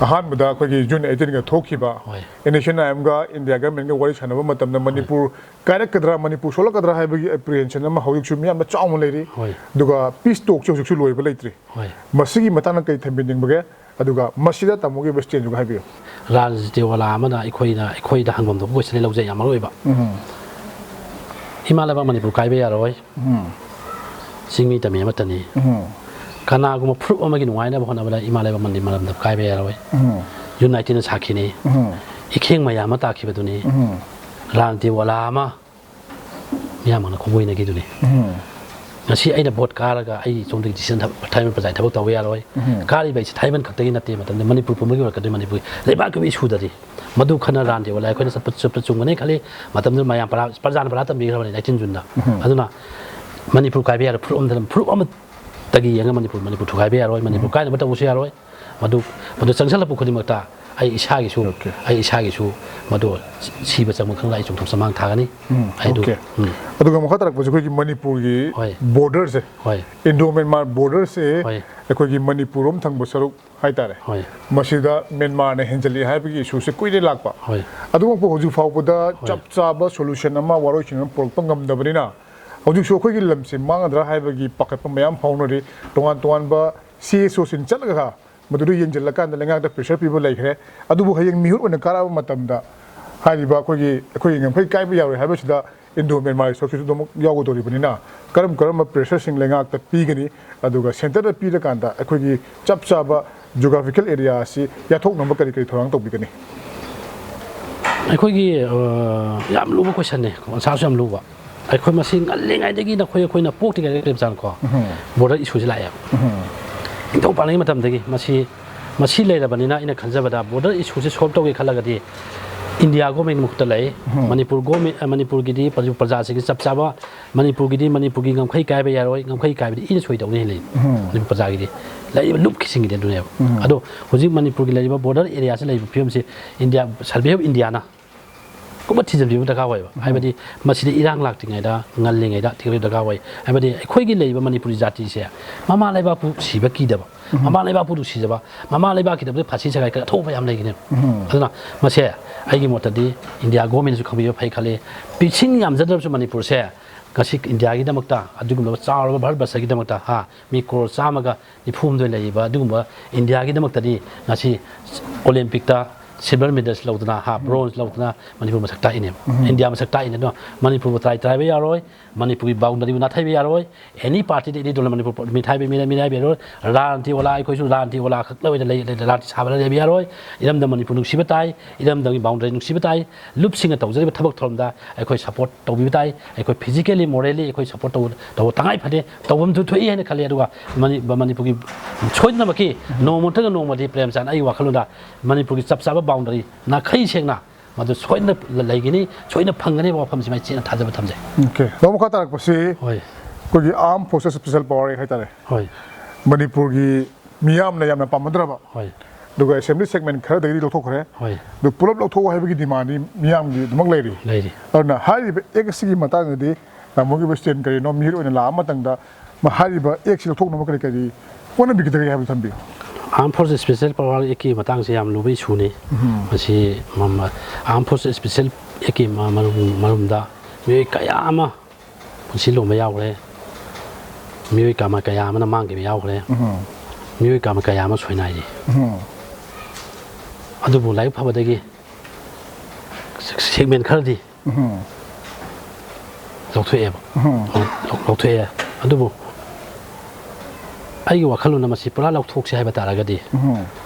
ꯑꯍꯥꯟꯕꯗ ꯑꯩꯈꯣꯏꯒꯤ ꯖꯨꯟ ꯑꯩꯠꯇꯤꯟꯒ ꯊꯣꯛꯈꯤꯕ ꯍꯣꯏ꯫ ꯑꯦꯟ ꯑꯦꯁ ꯑꯦꯟ ꯑꯥꯏ ꯑꯦꯝꯒ ꯏꯟꯗꯤꯌꯥ ꯒꯃꯦꯟꯒ ꯋꯥꯔꯤ ꯁꯥꯟꯅꯕ ꯃꯇꯝꯗ ꯃꯅꯤꯄꯨꯔ ꯀꯥꯏꯔꯛꯀꯗ꯭ꯔꯥ, ꯃꯅꯤꯄꯨꯔ ꯁꯣꯛꯂꯛꯀꯗ꯭ꯔꯥ ꯍꯥꯏꯕꯒꯤ ꯑꯦꯄ꯭ꯔꯤꯍꯦꯟꯁꯟ ꯑꯃ ꯍꯧꯖꯤꯛꯁꯨ ꯃꯤꯌꯥꯝꯅ ꯆꯥꯎꯅ ꯂꯩꯔꯤ꯫ ꯍꯣꯏ꯫ ꯑꯗꯨꯒ ꯄꯤꯁ ꯇꯣꯛꯁꯦ ꯍꯧꯖꯤꯛꯁꯨ ꯂꯣꯏꯕ ꯂꯩꯇ꯭ꯔꯤ꯫ ꯍꯣꯏ꯫ ꯃꯁꯤꯒꯤ ꯃꯇꯥꯡꯗ ꯀꯔꯤ ꯊꯝꯕꯤꯅꯤꯡꯕꯒꯦ? ꯑꯗꯨꯒ ꯃꯁꯤꯗ ꯇꯥꯃꯣꯒꯤ ꯑꯣꯏꯕ ꯁ꯭ꯇꯦꯟꯁꯗꯨꯒ ꯍꯥꯏꯕꯤꯌꯨ꯫ ꯔꯥꯖꯅꯤꯇꯤ ꯋꯥꯂꯥ ꯑꯃꯅ ꯑꯩꯈꯣꯏꯅ, ꯑꯩꯈꯣꯏꯗ ꯍꯪꯐꯝ ꯊꯣꯛꯄ ꯀꯣꯏꯁꯟ ꯑꯩ ꯂꯧꯖꯩ, ꯌꯥꯝ ꯃꯔꯨ ꯑꯣꯏꯕ꯫ ꯎꯝ꯫ ꯏꯃꯥ ꯂꯩꯕꯥꯛ ꯃꯅꯤꯄꯨꯔ ꯀꯥꯏꯕ ꯌꯥꯔꯣꯏ꯫ ꯎꯝ꯫ ꯆꯤꯡꯃꯤ ꯇꯝꯃꯤ ꯑꯃꯠꯇꯅꯤ꯫ ꯎꯝ꯫ ꯀꯅꯥꯒꯨꯝꯕ ꯐꯨꯔꯨꯞ ꯑꯃꯒꯤ ꯅꯨꯡꯉꯥꯏꯅꯕ ꯍꯣꯠꯅꯕꯗ ꯏꯃꯥ ꯂꯩꯕꯥꯛ ꯃꯅꯤꯄꯨꯔ ꯃꯔꯝꯗ ꯀꯥꯏꯕ ꯌꯥꯔꯣꯏ꯫ ꯎꯝ꯫ ꯖꯨꯟ ꯑꯩꯠꯇꯤꯟꯗ ꯁꯥꯈꯤꯅꯤ꯫ ꯎꯝ꯫ ꯏꯈꯦꯡ ꯃꯌꯥꯝ ꯑꯃ ꯇꯥꯈꯤꯕꯗꯨꯅꯤ꯫ ꯎꯝ꯫ ꯔꯥꯖꯅꯤꯇꯤ ꯋꯥꯂꯥ ꯑꯃ ꯃꯤꯌꯥꯝ ꯑꯃꯅ ꯈꯣꯡꯒꯣꯏꯅꯈꯤꯗꯨꯅꯤ꯫ ꯎꯝ꯫ ꯉꯁꯤ ꯑꯩꯅ ꯚꯣꯠ ꯀꯥꯔꯒ ꯑꯩ ꯁꯣꯝꯗꯒꯤ ꯗꯤꯁꯤꯖꯟ ꯊꯕ-, ꯊꯥꯏꯃꯟ ꯄ꯭ꯔꯖꯥꯒꯤ ꯊꯕꯛ ꯇꯧꯕ ꯌꯥꯔꯣꯏ꯫ ꯎꯝ꯫ ꯀꯥꯔꯤꯕ ꯑꯩꯁꯦ ꯊꯥꯏꯃꯟ ꯈꯛꯇꯒꯤ ꯅꯠꯇꯦ, ꯃꯇꯝꯗ ꯃꯅꯤꯄꯨꯔ ꯄꯨꯝꯕꯒꯤ ꯑꯣꯏꯔꯛꯀꯗꯣꯏ, ꯃꯅꯤꯄꯨꯔꯒꯤ ꯂꯩꯕꯥꯛꯀꯤ ꯑꯣꯏꯕ ꯏꯁꯨꯗꯗꯤ꯫ ꯃꯗꯨ ꯈꯟꯅ ꯔꯥꯖꯅꯤꯇꯤ ꯋꯥꯂꯥ ꯑꯩꯈꯣꯏꯅ ꯆꯠꯄ, ꯆꯠꯄ ꯆꯨꯝꯒꯅꯤ ꯈꯜꯂꯤ꯫ ꯃꯇꯝꯗꯨꯗ ꯃꯌꯥꯝ ꯄꯔꯥ, ꯄ꯭ꯔꯖꯥꯅ ꯄꯔꯥ ꯇꯝꯕꯤꯈ꯭ꯔꯕꯅꯤ ꯑꯩꯠꯇꯤꯟ ꯖꯨꯟꯗ꯫ ꯎꯝ꯫ ꯑꯗꯨꯅ ꯃꯅꯤꯄꯨꯔ ꯀꯥꯏꯕ ꯌꯥꯔꯣꯏ, ꯐꯨꯔꯨꯞ ꯑꯃꯗ, ꯐꯨꯔꯨꯞ ꯑꯃ ꯇꯒꯤ ꯌꯦꯡꯉ ꯃꯅꯤꯄꯨꯔ ꯃꯅꯤꯄꯨꯔ ꯊꯨꯒꯥꯏꯕ ꯌꯥꯔꯣꯏ, ꯃꯅꯤꯄꯨꯔ ꯀꯥꯏꯅꯕ ꯇꯧꯕꯁꯨ ꯌꯥꯔꯣꯏ꯫ ꯃꯗꯨ ꯃꯗꯨ ꯆꯪꯁꯤꯜꯂꯛꯄ ꯈꯨꯗꯤꯡꯃꯛꯇ ꯑꯩ ꯏꯁꯥꯒꯤꯁꯨ ꯑꯩ ꯏꯁꯥꯒꯤꯁꯨ ꯃꯗꯨ ꯁꯤꯕ ꯆꯪꯕ ꯈꯪꯗ ꯑꯩ ꯆꯣꯡꯊꯣꯛ ꯆꯃꯥꯡ ꯊꯥꯒꯅꯤ꯫ ꯑꯩ ꯑꯗꯨ ꯑꯣꯀꯦ꯫ ꯎꯝ꯫ ꯑꯗꯨꯒ ꯃꯈꯥ ꯇꯥꯔꯛꯄꯁꯦ ꯑꯩꯈꯣꯏꯒꯤ ꯃꯅꯤꯄꯨꯔꯒꯤ ꯍꯣꯏ꯫ ꯕꯣꯔꯗꯔꯁꯦ, ꯍꯣꯏ꯫ ꯏꯟꯗꯣ ꯃꯦꯟꯃꯥꯔ ꯕꯣꯔꯗꯔꯁꯦ ꯍꯣꯏ꯫ ꯑꯩꯈꯣꯏꯒꯤ ꯃꯅꯤꯄꯨꯔ ꯔꯣꯝ ꯊꯪꯕ ꯁꯔꯨꯛ ꯍꯥꯏꯇꯥꯔꯦ꯫ ꯍꯣꯏ꯫ ꯃꯁꯤꯗ ꯃꯦꯟꯃꯥꯔꯅ ꯍꯦꯟꯖꯜꯂꯤ ꯍꯥꯏꯕꯒꯤ ꯏꯁꯨꯁꯦ ꯀꯨꯏꯔꯦ ꯂꯥꯛꯄ꯫ ꯍꯣꯏ꯫ ꯑꯗꯨꯃꯛꯄꯨ ꯍꯧꯖꯤꯛ ꯐꯥꯎꯕꯗ ꯍꯣꯏ꯫ ꯆꯞ ꯆꯥꯕ ꯁꯣꯂꯨꯁꯟ ꯑꯃ, ꯋꯥꯔꯣꯏꯁꯤꯟ ꯑꯃ ꯄꯨꯔꯛꯄ ꯉꯝꯗꯕꯅꯤꯅ ꯍꯧꯖꯤꯛꯁꯨ ꯑꯩꯈꯣꯏꯒꯤ ꯂꯝꯁꯦ ꯃꯥꯡꯒꯗ꯭ꯔꯥ ꯍꯥꯏꯕꯒꯤ ꯄꯥꯈꯠꯄ ꯃꯌꯥꯝ ꯐꯥꯎꯅꯔꯤ꯫ ꯇꯣꯉꯥꯟ ꯇꯣꯉꯥꯟꯕ ꯁꯤ ꯑꯦꯁ ꯑꯣꯁꯤꯡ ꯆꯠꯂꯒ ꯃꯗꯨꯗ ꯌꯦꯡꯁꯤꯜꯂꯀꯥꯟꯗ ꯂꯩꯉꯥꯛꯇ ꯄ꯭ꯔꯦꯁꯔ ꯄꯤꯕ ꯂꯩꯈ꯭ꯔꯦ꯫ ꯑꯗꯨꯕꯨ ꯍꯌꯦꯡ ꯃꯤꯍꯨꯠ ꯑꯣꯏꯅ ꯀꯥꯔꯛꯑꯕ ꯃꯇꯝꯗ ꯍꯥꯏꯔꯤꯕ ꯑꯩꯈꯣꯏꯒꯤ, ꯑꯩꯈꯣꯏꯒꯤ ꯉꯝꯈꯩ ꯀꯥꯏꯕ ꯌꯥꯔꯣꯏ ꯍꯥꯏꯕꯁꯤꯗ ꯏꯟꯗꯣ ꯃꯦꯟꯃꯥꯔ ꯁꯔꯨꯛꯁꯤꯁꯨ ꯑꯗꯨꯃꯛ ꯌꯥꯎꯒꯗꯧꯔꯤꯕꯅꯤꯅ ꯀꯔꯝ ꯀꯔꯝꯕ ꯄ꯭ꯔꯦꯁꯔꯁꯤꯡ ꯂꯩꯉꯥꯛꯇ ꯄꯤꯒꯅꯤ, ꯑꯗꯨꯒ ꯁꯦꯟꯇꯔꯗ ꯄꯤꯔꯀꯥꯟꯗ ꯑꯩꯈꯣꯏꯒꯤ ꯆꯞ ꯆꯥꯕ ꯖꯤꯑꯣꯒ꯭ꯔꯥꯐꯤꯀꯦꯜ ꯑꯦꯔꯤꯌꯥ ꯑꯁꯤ ꯌꯥꯊꯣꯛꯅꯕ ꯀꯔꯤ ꯀꯔꯤ ꯊꯧꯔꯥꯡ ꯇꯧꯕꯤꯒꯅꯤ? ꯑꯩꯈꯣꯏꯒꯤ, ꯑ, ꯌꯥꯝ ꯂꯨꯕ ꯀꯣꯏꯁꯟꯅꯦ, ꯑꯟꯁꯥꯔꯁꯨ ꯌꯥꯝ ꯂꯨꯕ꯫ ꯑꯩꯈꯣꯏ ꯃꯁꯤ ꯉꯜꯂꯤꯉꯩꯗꯒꯤ ꯅꯈꯣꯏ, ꯑꯩꯈꯣꯏꯅ ꯄꯣꯛꯇ꯭ꯔꯤꯉꯩꯗꯒꯤ ꯂꯩꯕꯖꯥꯠꯅꯤꯀꯣ, ꯎꯝ꯫ ꯕꯣꯔꯗꯔ ꯏꯁꯨꯁꯤ ꯂꯥꯛꯑꯦꯕ꯫ ꯎꯝ꯫ ꯅꯤꯡꯊꯧ ꯄꯥꯜꯂꯤꯉꯩ ꯃꯇꯝꯗꯒꯤ ꯃꯁꯤ, ꯃꯁꯤ ꯂꯩꯔꯕꯅꯤꯅ ꯑꯩꯅ ꯈꯟꯖꯕꯗ ꯕꯣꯔꯗꯔ ꯏꯁꯨꯁꯤ ꯁꯣꯜꯕ ꯇꯧꯒꯦ ꯈꯜꯂꯒꯗꯤ ꯏꯟꯗꯤꯌꯥ ꯒꯣꯔꯃꯦꯟꯒꯤ ꯃꯈꯨꯠꯇ ꯂꯩ꯫ ꯎꯝ꯫ ꯃꯅꯤꯄꯨꯔ ꯒꯣꯔꯃꯦꯟ, ꯑ, ꯃꯅꯤꯄꯨꯔꯒꯤꯗꯤ ꯄ꯭ꯔꯖꯥ-, ꯄ꯭ꯔꯖꯥꯁꯤꯡꯒꯤ ꯆꯞ ꯆꯥꯕ, ꯃꯅꯤꯄꯨꯔꯒꯤꯗꯤ ꯃꯅꯤꯄꯨꯔꯒꯤ ꯉꯝꯈꯩ ꯀꯥꯏꯕ ꯌꯥꯔꯣꯏ, ꯉꯝꯈꯩ ꯀꯥꯏꯕꯗꯤ ꯏꯅ ꯁꯣꯏ ꯇꯧꯅꯤ ꯍꯥꯏꯅ ꯂꯩ꯫ ꯎꯝ꯫ ꯃꯅꯤꯄꯨꯔ ꯄ꯭ꯔꯖꯥꯒꯤꯗꯤ ꯂꯩꯔꯤꯕ ꯂꯨꯞꯈꯤꯁꯤꯡꯒꯤꯗꯤ ꯑꯗꯨꯅꯦꯕ꯫ ꯎꯝ꯫ ꯑꯗꯣ ꯍꯧꯖꯤꯛ ꯃꯅꯤꯄꯨꯔꯒꯤ ꯂꯩꯔꯤꯕ ꯕꯣꯔꯗꯔ ꯑꯦꯔꯤꯌꯥꯁꯤ ꯂꯩꯔꯤꯕ ꯐꯤꯕꯝꯁꯤ ꯏꯟꯗꯤꯌꯥ, ꯁꯔꯚꯦ ꯑꯣꯐ ꯏꯟꯗꯤꯌꯥꯅ ꯀꯨꯞꯅ ꯊꯤꯖꯤꯟꯕꯤꯕ ꯗꯔꯀꯥꯔ ꯑꯣꯏꯌꯦꯕ꯫ ꯎꯝ꯫ ꯍꯥꯏꯕꯗꯤ ꯃꯁꯤꯗ ꯏꯔꯥꯡ ꯂꯥꯛꯇ꯭ꯔꯤꯉꯩꯗ, ꯉꯜꯂꯤꯉꯩꯗ ꯊꯤꯒꯠꯄꯤꯕ ꯗꯔꯀꯥꯔ ꯑꯣꯏ꯫ ꯍꯥꯏꯕꯗꯤ ꯑꯩꯈꯣꯏꯒꯤ ꯂꯩꯔꯤꯕ ꯃꯅꯤꯄꯨꯔꯤ ꯖꯥꯇꯤꯁꯦ ꯃꯃꯥ ꯂꯩꯕꯥꯛꯄꯨ ꯁꯤꯕ ꯀꯤꯗꯕ, ꯎꯝ꯫ ꯃꯃꯥ ꯂꯩꯕꯥꯛꯄꯨ ꯅꯨꯡꯁꯤꯖꯕ, ꯃꯃꯥ ꯂꯩꯕꯥꯛꯀꯤꯗꯃꯛꯇ ꯐꯥꯁꯤ ꯁꯦꯒꯥꯏ ꯑꯊꯧꯕ ꯌꯥꯝ ꯂꯩꯒꯅꯦꯕ꯫ ꯎꯝ꯫ ꯑꯗꯨꯅ ꯃꯁꯦ ꯑꯩꯒꯤ ꯃꯣꯠꯇꯗꯤ ꯏꯟꯗꯤꯌꯥ ꯒꯣꯔꯃꯦꯟꯅꯁꯨ ꯈꯪꯕꯤꯕ ꯐꯩ ꯈꯜꯂꯤ꯫ ꯄꯤꯛꯁꯤꯡ ꯌꯥꯝꯖꯗ꯭ꯔꯕꯁꯨ ꯃꯅꯤꯄꯨꯔꯁꯦ ꯉꯁꯤ ꯏꯟꯗꯤꯌꯥꯒꯤꯗꯃꯛꯇ, ꯑꯗꯨꯒꯨꯝꯂꯕ ꯆꯥꯎꯔꯕ ꯚꯥꯔꯠ ꯕꯔꯁꯒꯤꯗꯃꯛꯇ, ꯍꯥ, ꯃꯤ ꯀ꯭ꯔꯣꯔ ꯆꯥꯝꯃꯒ ꯅꯤꯐꯨ ꯍꯨꯝꯗꯣꯏ ꯂꯩꯔꯤꯕ ꯑꯗꯨꯒꯨꯝꯕ ꯏꯟꯗꯤꯌꯥꯒꯤꯗꯃꯛꯇꯗꯤ ꯉꯁꯤ ꯑꯣꯂꯦꯝꯄꯤꯛꯇ ꯁꯤꯜꯚꯔ ꯃꯦꯗꯜꯁ ꯂꯧꯗꯅ, ꯍꯥ, ꯕ꯭ꯔꯣꯟꯖ ꯂꯧꯗꯅ ꯃꯅꯤꯄꯨꯔ ꯃꯁꯛ ꯇꯥꯛꯏꯅꯦꯕ꯫ ꯎꯝ꯫ ꯏꯟꯗꯤꯌꯥ ꯃꯁꯛ ꯇꯥꯛꯏꯅꯦ꯫ ꯑꯗꯨꯅ ꯃꯅꯤꯄꯨꯔꯕꯨ ꯇꯔꯥꯏ ꯇꯔꯥꯏꯕ ꯌꯥꯔꯣꯏ, ꯃꯅꯤꯄꯨꯔꯒꯤ ꯕꯥꯎꯟꯗꯔꯤꯕꯨ ꯅꯥꯊꯩꯕ ꯌꯥꯔꯣꯏ꯫ ꯑꯦꯅꯤ ꯄꯥꯔꯇꯤꯗ, ꯑꯦꯅꯤ ꯗꯣꯜꯅ ꯃꯅꯤꯄꯨꯔ ꯃꯤꯊꯥꯏꯕ-, ꯃꯤꯔꯥꯏ-, ꯃꯤꯔꯥꯏꯕ ꯌꯥꯔꯣꯏ꯫ ꯔꯥꯟꯇꯤ ꯑꯣꯂꯥ, ꯑꯩꯈꯣꯏꯁꯨ ꯔꯥꯟꯇꯤ ꯑꯣꯂꯥ ꯈꯛꯇ ꯑꯣꯏꯅ ꯂꯩ-, ꯂꯩ-, ꯔꯥꯟꯇꯤ ꯁꯥꯕꯅ ꯂꯩꯕ ꯌꯥꯔꯣꯏ꯫ ꯏꯔꯝꯗꯝ ꯃꯅꯤꯄꯨꯔ ꯅꯨꯡꯁꯤꯕ ꯇꯥꯏ, ꯏꯔꯝꯗꯝꯒꯤ ꯕꯥꯎꯟꯗꯔꯤ ꯅꯨꯡꯁꯤꯕ ꯇꯥꯏ꯫ ꯂꯨꯞꯁꯤꯡꯅ ꯇꯧꯖꯔꯤꯕ ꯊꯕꯛ ꯊꯧꯔꯝꯗ ꯑꯩꯈꯣꯏ ꯁꯄꯣꯔꯠ ꯇꯧꯕꯤꯕ ꯇꯥꯏ꯫ ꯑꯩꯈꯣꯏ ꯐꯤꯖꯤꯀꯦꯜꯂꯤ, ꯃꯣꯔꯦꯜꯂꯤ ꯑꯩꯈꯣꯏ ꯁꯄꯣꯔꯠ ꯇꯧꯕ, ꯇꯧꯕ ꯇꯉꯥꯏ ꯐꯗꯦ, ꯇꯧꯐꯝꯁꯨ ꯊꯣꯛꯏ ꯍꯥꯏꯅ ꯈꯜꯂꯤ꯫ ꯑꯗꯨꯒ ꯃꯅꯤ-, ꯃꯅꯤꯄꯨꯔꯒꯤ ꯁꯣꯏꯗꯅꯃꯛꯀꯤ ꯅꯣꯡꯃ ꯅꯠꯇ꯭ꯔꯒ ꯅꯣꯡꯃꯗꯤ ꯄ꯭ꯔꯦꯝꯆꯥꯟ, ꯑꯩꯒꯤ ꯋꯥꯈꯜꯂꯣꯟꯗ ꯃꯅꯤꯄꯨꯔꯒꯤ ꯆꯞ ꯆꯥꯕ ꯕꯥꯎꯟꯗꯔꯤ ꯅꯥꯈꯩ ꯁꯦꯡꯅ ꯃꯗꯨ ꯁꯣꯏꯗꯅ ꯂꯩꯒꯅꯤ, ꯁꯣꯏꯗꯅ ꯐꯪꯒꯅꯤ ꯍꯥꯏꯕ ꯋꯥꯐꯝꯁꯤꯃ ꯑꯩ ꯆꯦꯠꯅ ꯊꯥꯖꯕ ꯊꯝꯖꯩ꯫ ꯑꯣꯀꯦ꯫ ꯑꯗꯣ ꯃꯈꯥ ꯇꯥꯔꯛꯄꯁꯤ ꯍꯣꯏ꯫ ꯑꯩꯈꯣꯏꯒꯤ Armed Forces Special Power Act ꯍꯥꯏꯇꯥꯔꯦ, ꯍꯣꯏ ꯃꯅꯤꯄꯨꯔꯒꯤ ꯃꯤꯌꯥꯝꯅ ꯌꯥꯝꯅ ꯄꯥꯝꯅꯗ꯭ꯔꯕ, ꯍꯣꯏ ꯑꯗꯨꯒ assembly segment ꯈꯔꯗꯒꯤꯗꯤ ꯂꯧꯊꯣꯛꯈ꯭ꯔꯦ, ꯍꯣꯏ ꯑꯗꯨ ꯄꯨꯂꯞ ꯂꯧꯊꯣꯛꯑꯣ ꯍꯥꯏꯕꯒꯤ demandꯗꯤ ꯃꯤꯌꯥꯝꯒꯤ ꯑꯗꯨꯃꯛ ꯂꯩꯔꯤ꯫ ꯂꯩꯔꯤ꯫ ꯑꯗꯨꯅ ꯍꯥꯏꯔꯤꯕ act ꯑꯁꯤꯒꯤ ꯃꯇꯥꯡꯗꯗꯤ ꯇꯥꯃꯣꯒꯤ stand ꯀꯔꯤꯅꯣ, ꯃꯤꯍꯨꯠ ꯑꯣꯏꯅ ꯂꯥꯛꯑ ꯃꯇꯝꯗ ꯃ-, ꯍꯥꯏꯔꯤꯕ act ꯑꯁꯤ ꯂꯧꯊꯣꯛꯅꯕ ꯀꯔꯤ ꯀꯔꯤ ꯍꯣꯠꯅꯕꯤꯒꯗꯒꯦ ꯍꯥꯏꯕꯗꯨ ꯊꯝꯕꯤꯌꯨ꯫ Armed Forces Special Power Actꯀꯤ ꯃꯇꯥꯡꯁꯦ ꯌꯥꯝ ꯂꯨꯕ issueꯅꯤ꯫ ꯃꯁꯤ ꯃꯃ-, Armed Forces Special Actꯀꯤ ꯃ-, ꯃꯔꯨꯝ-, ꯃꯔꯨꯝꯗ ꯃꯤꯑꯣꯏ ꯀꯌꯥ ꯑꯃ ꯄꯨꯟꯁꯤ ꯂꯣꯝꯕ ꯌꯥꯎꯈ꯭ꯔꯦ, ꯃꯤꯑꯣꯏ ꯀꯃ-, ꯀꯌꯥ ꯑꯃꯅ ꯃꯥꯡꯈꯤꯕ ꯌꯥꯎꯈ꯭ꯔꯦ, ꯃꯤꯑꯣꯏ ꯀꯃ-, ꯀꯌꯥ ꯑꯃ ꯁꯣꯏꯅꯥꯏꯔꯤ꯫ ꯑꯗꯨꯕꯨ ꯂꯥꯏꯕꯛ ꯐꯕꯗꯒꯤ segment ꯈꯔꯗꯤ ꯂꯧꯊꯣꯛꯑꯦꯕ꯫ ꯂꯧ-, ꯂꯧꯊꯣꯛꯑꯦ꯫ ꯑꯗꯨꯕꯨ ꯑꯩꯒꯤ ꯋꯥꯈꯜꯂꯣꯟꯅ ꯃꯁꯤ ꯄꯨꯔꯥ ꯂꯧꯊꯣꯛꯁꯦ ꯍꯥꯏꯕ ꯇꯥꯔꯒꯗꯤ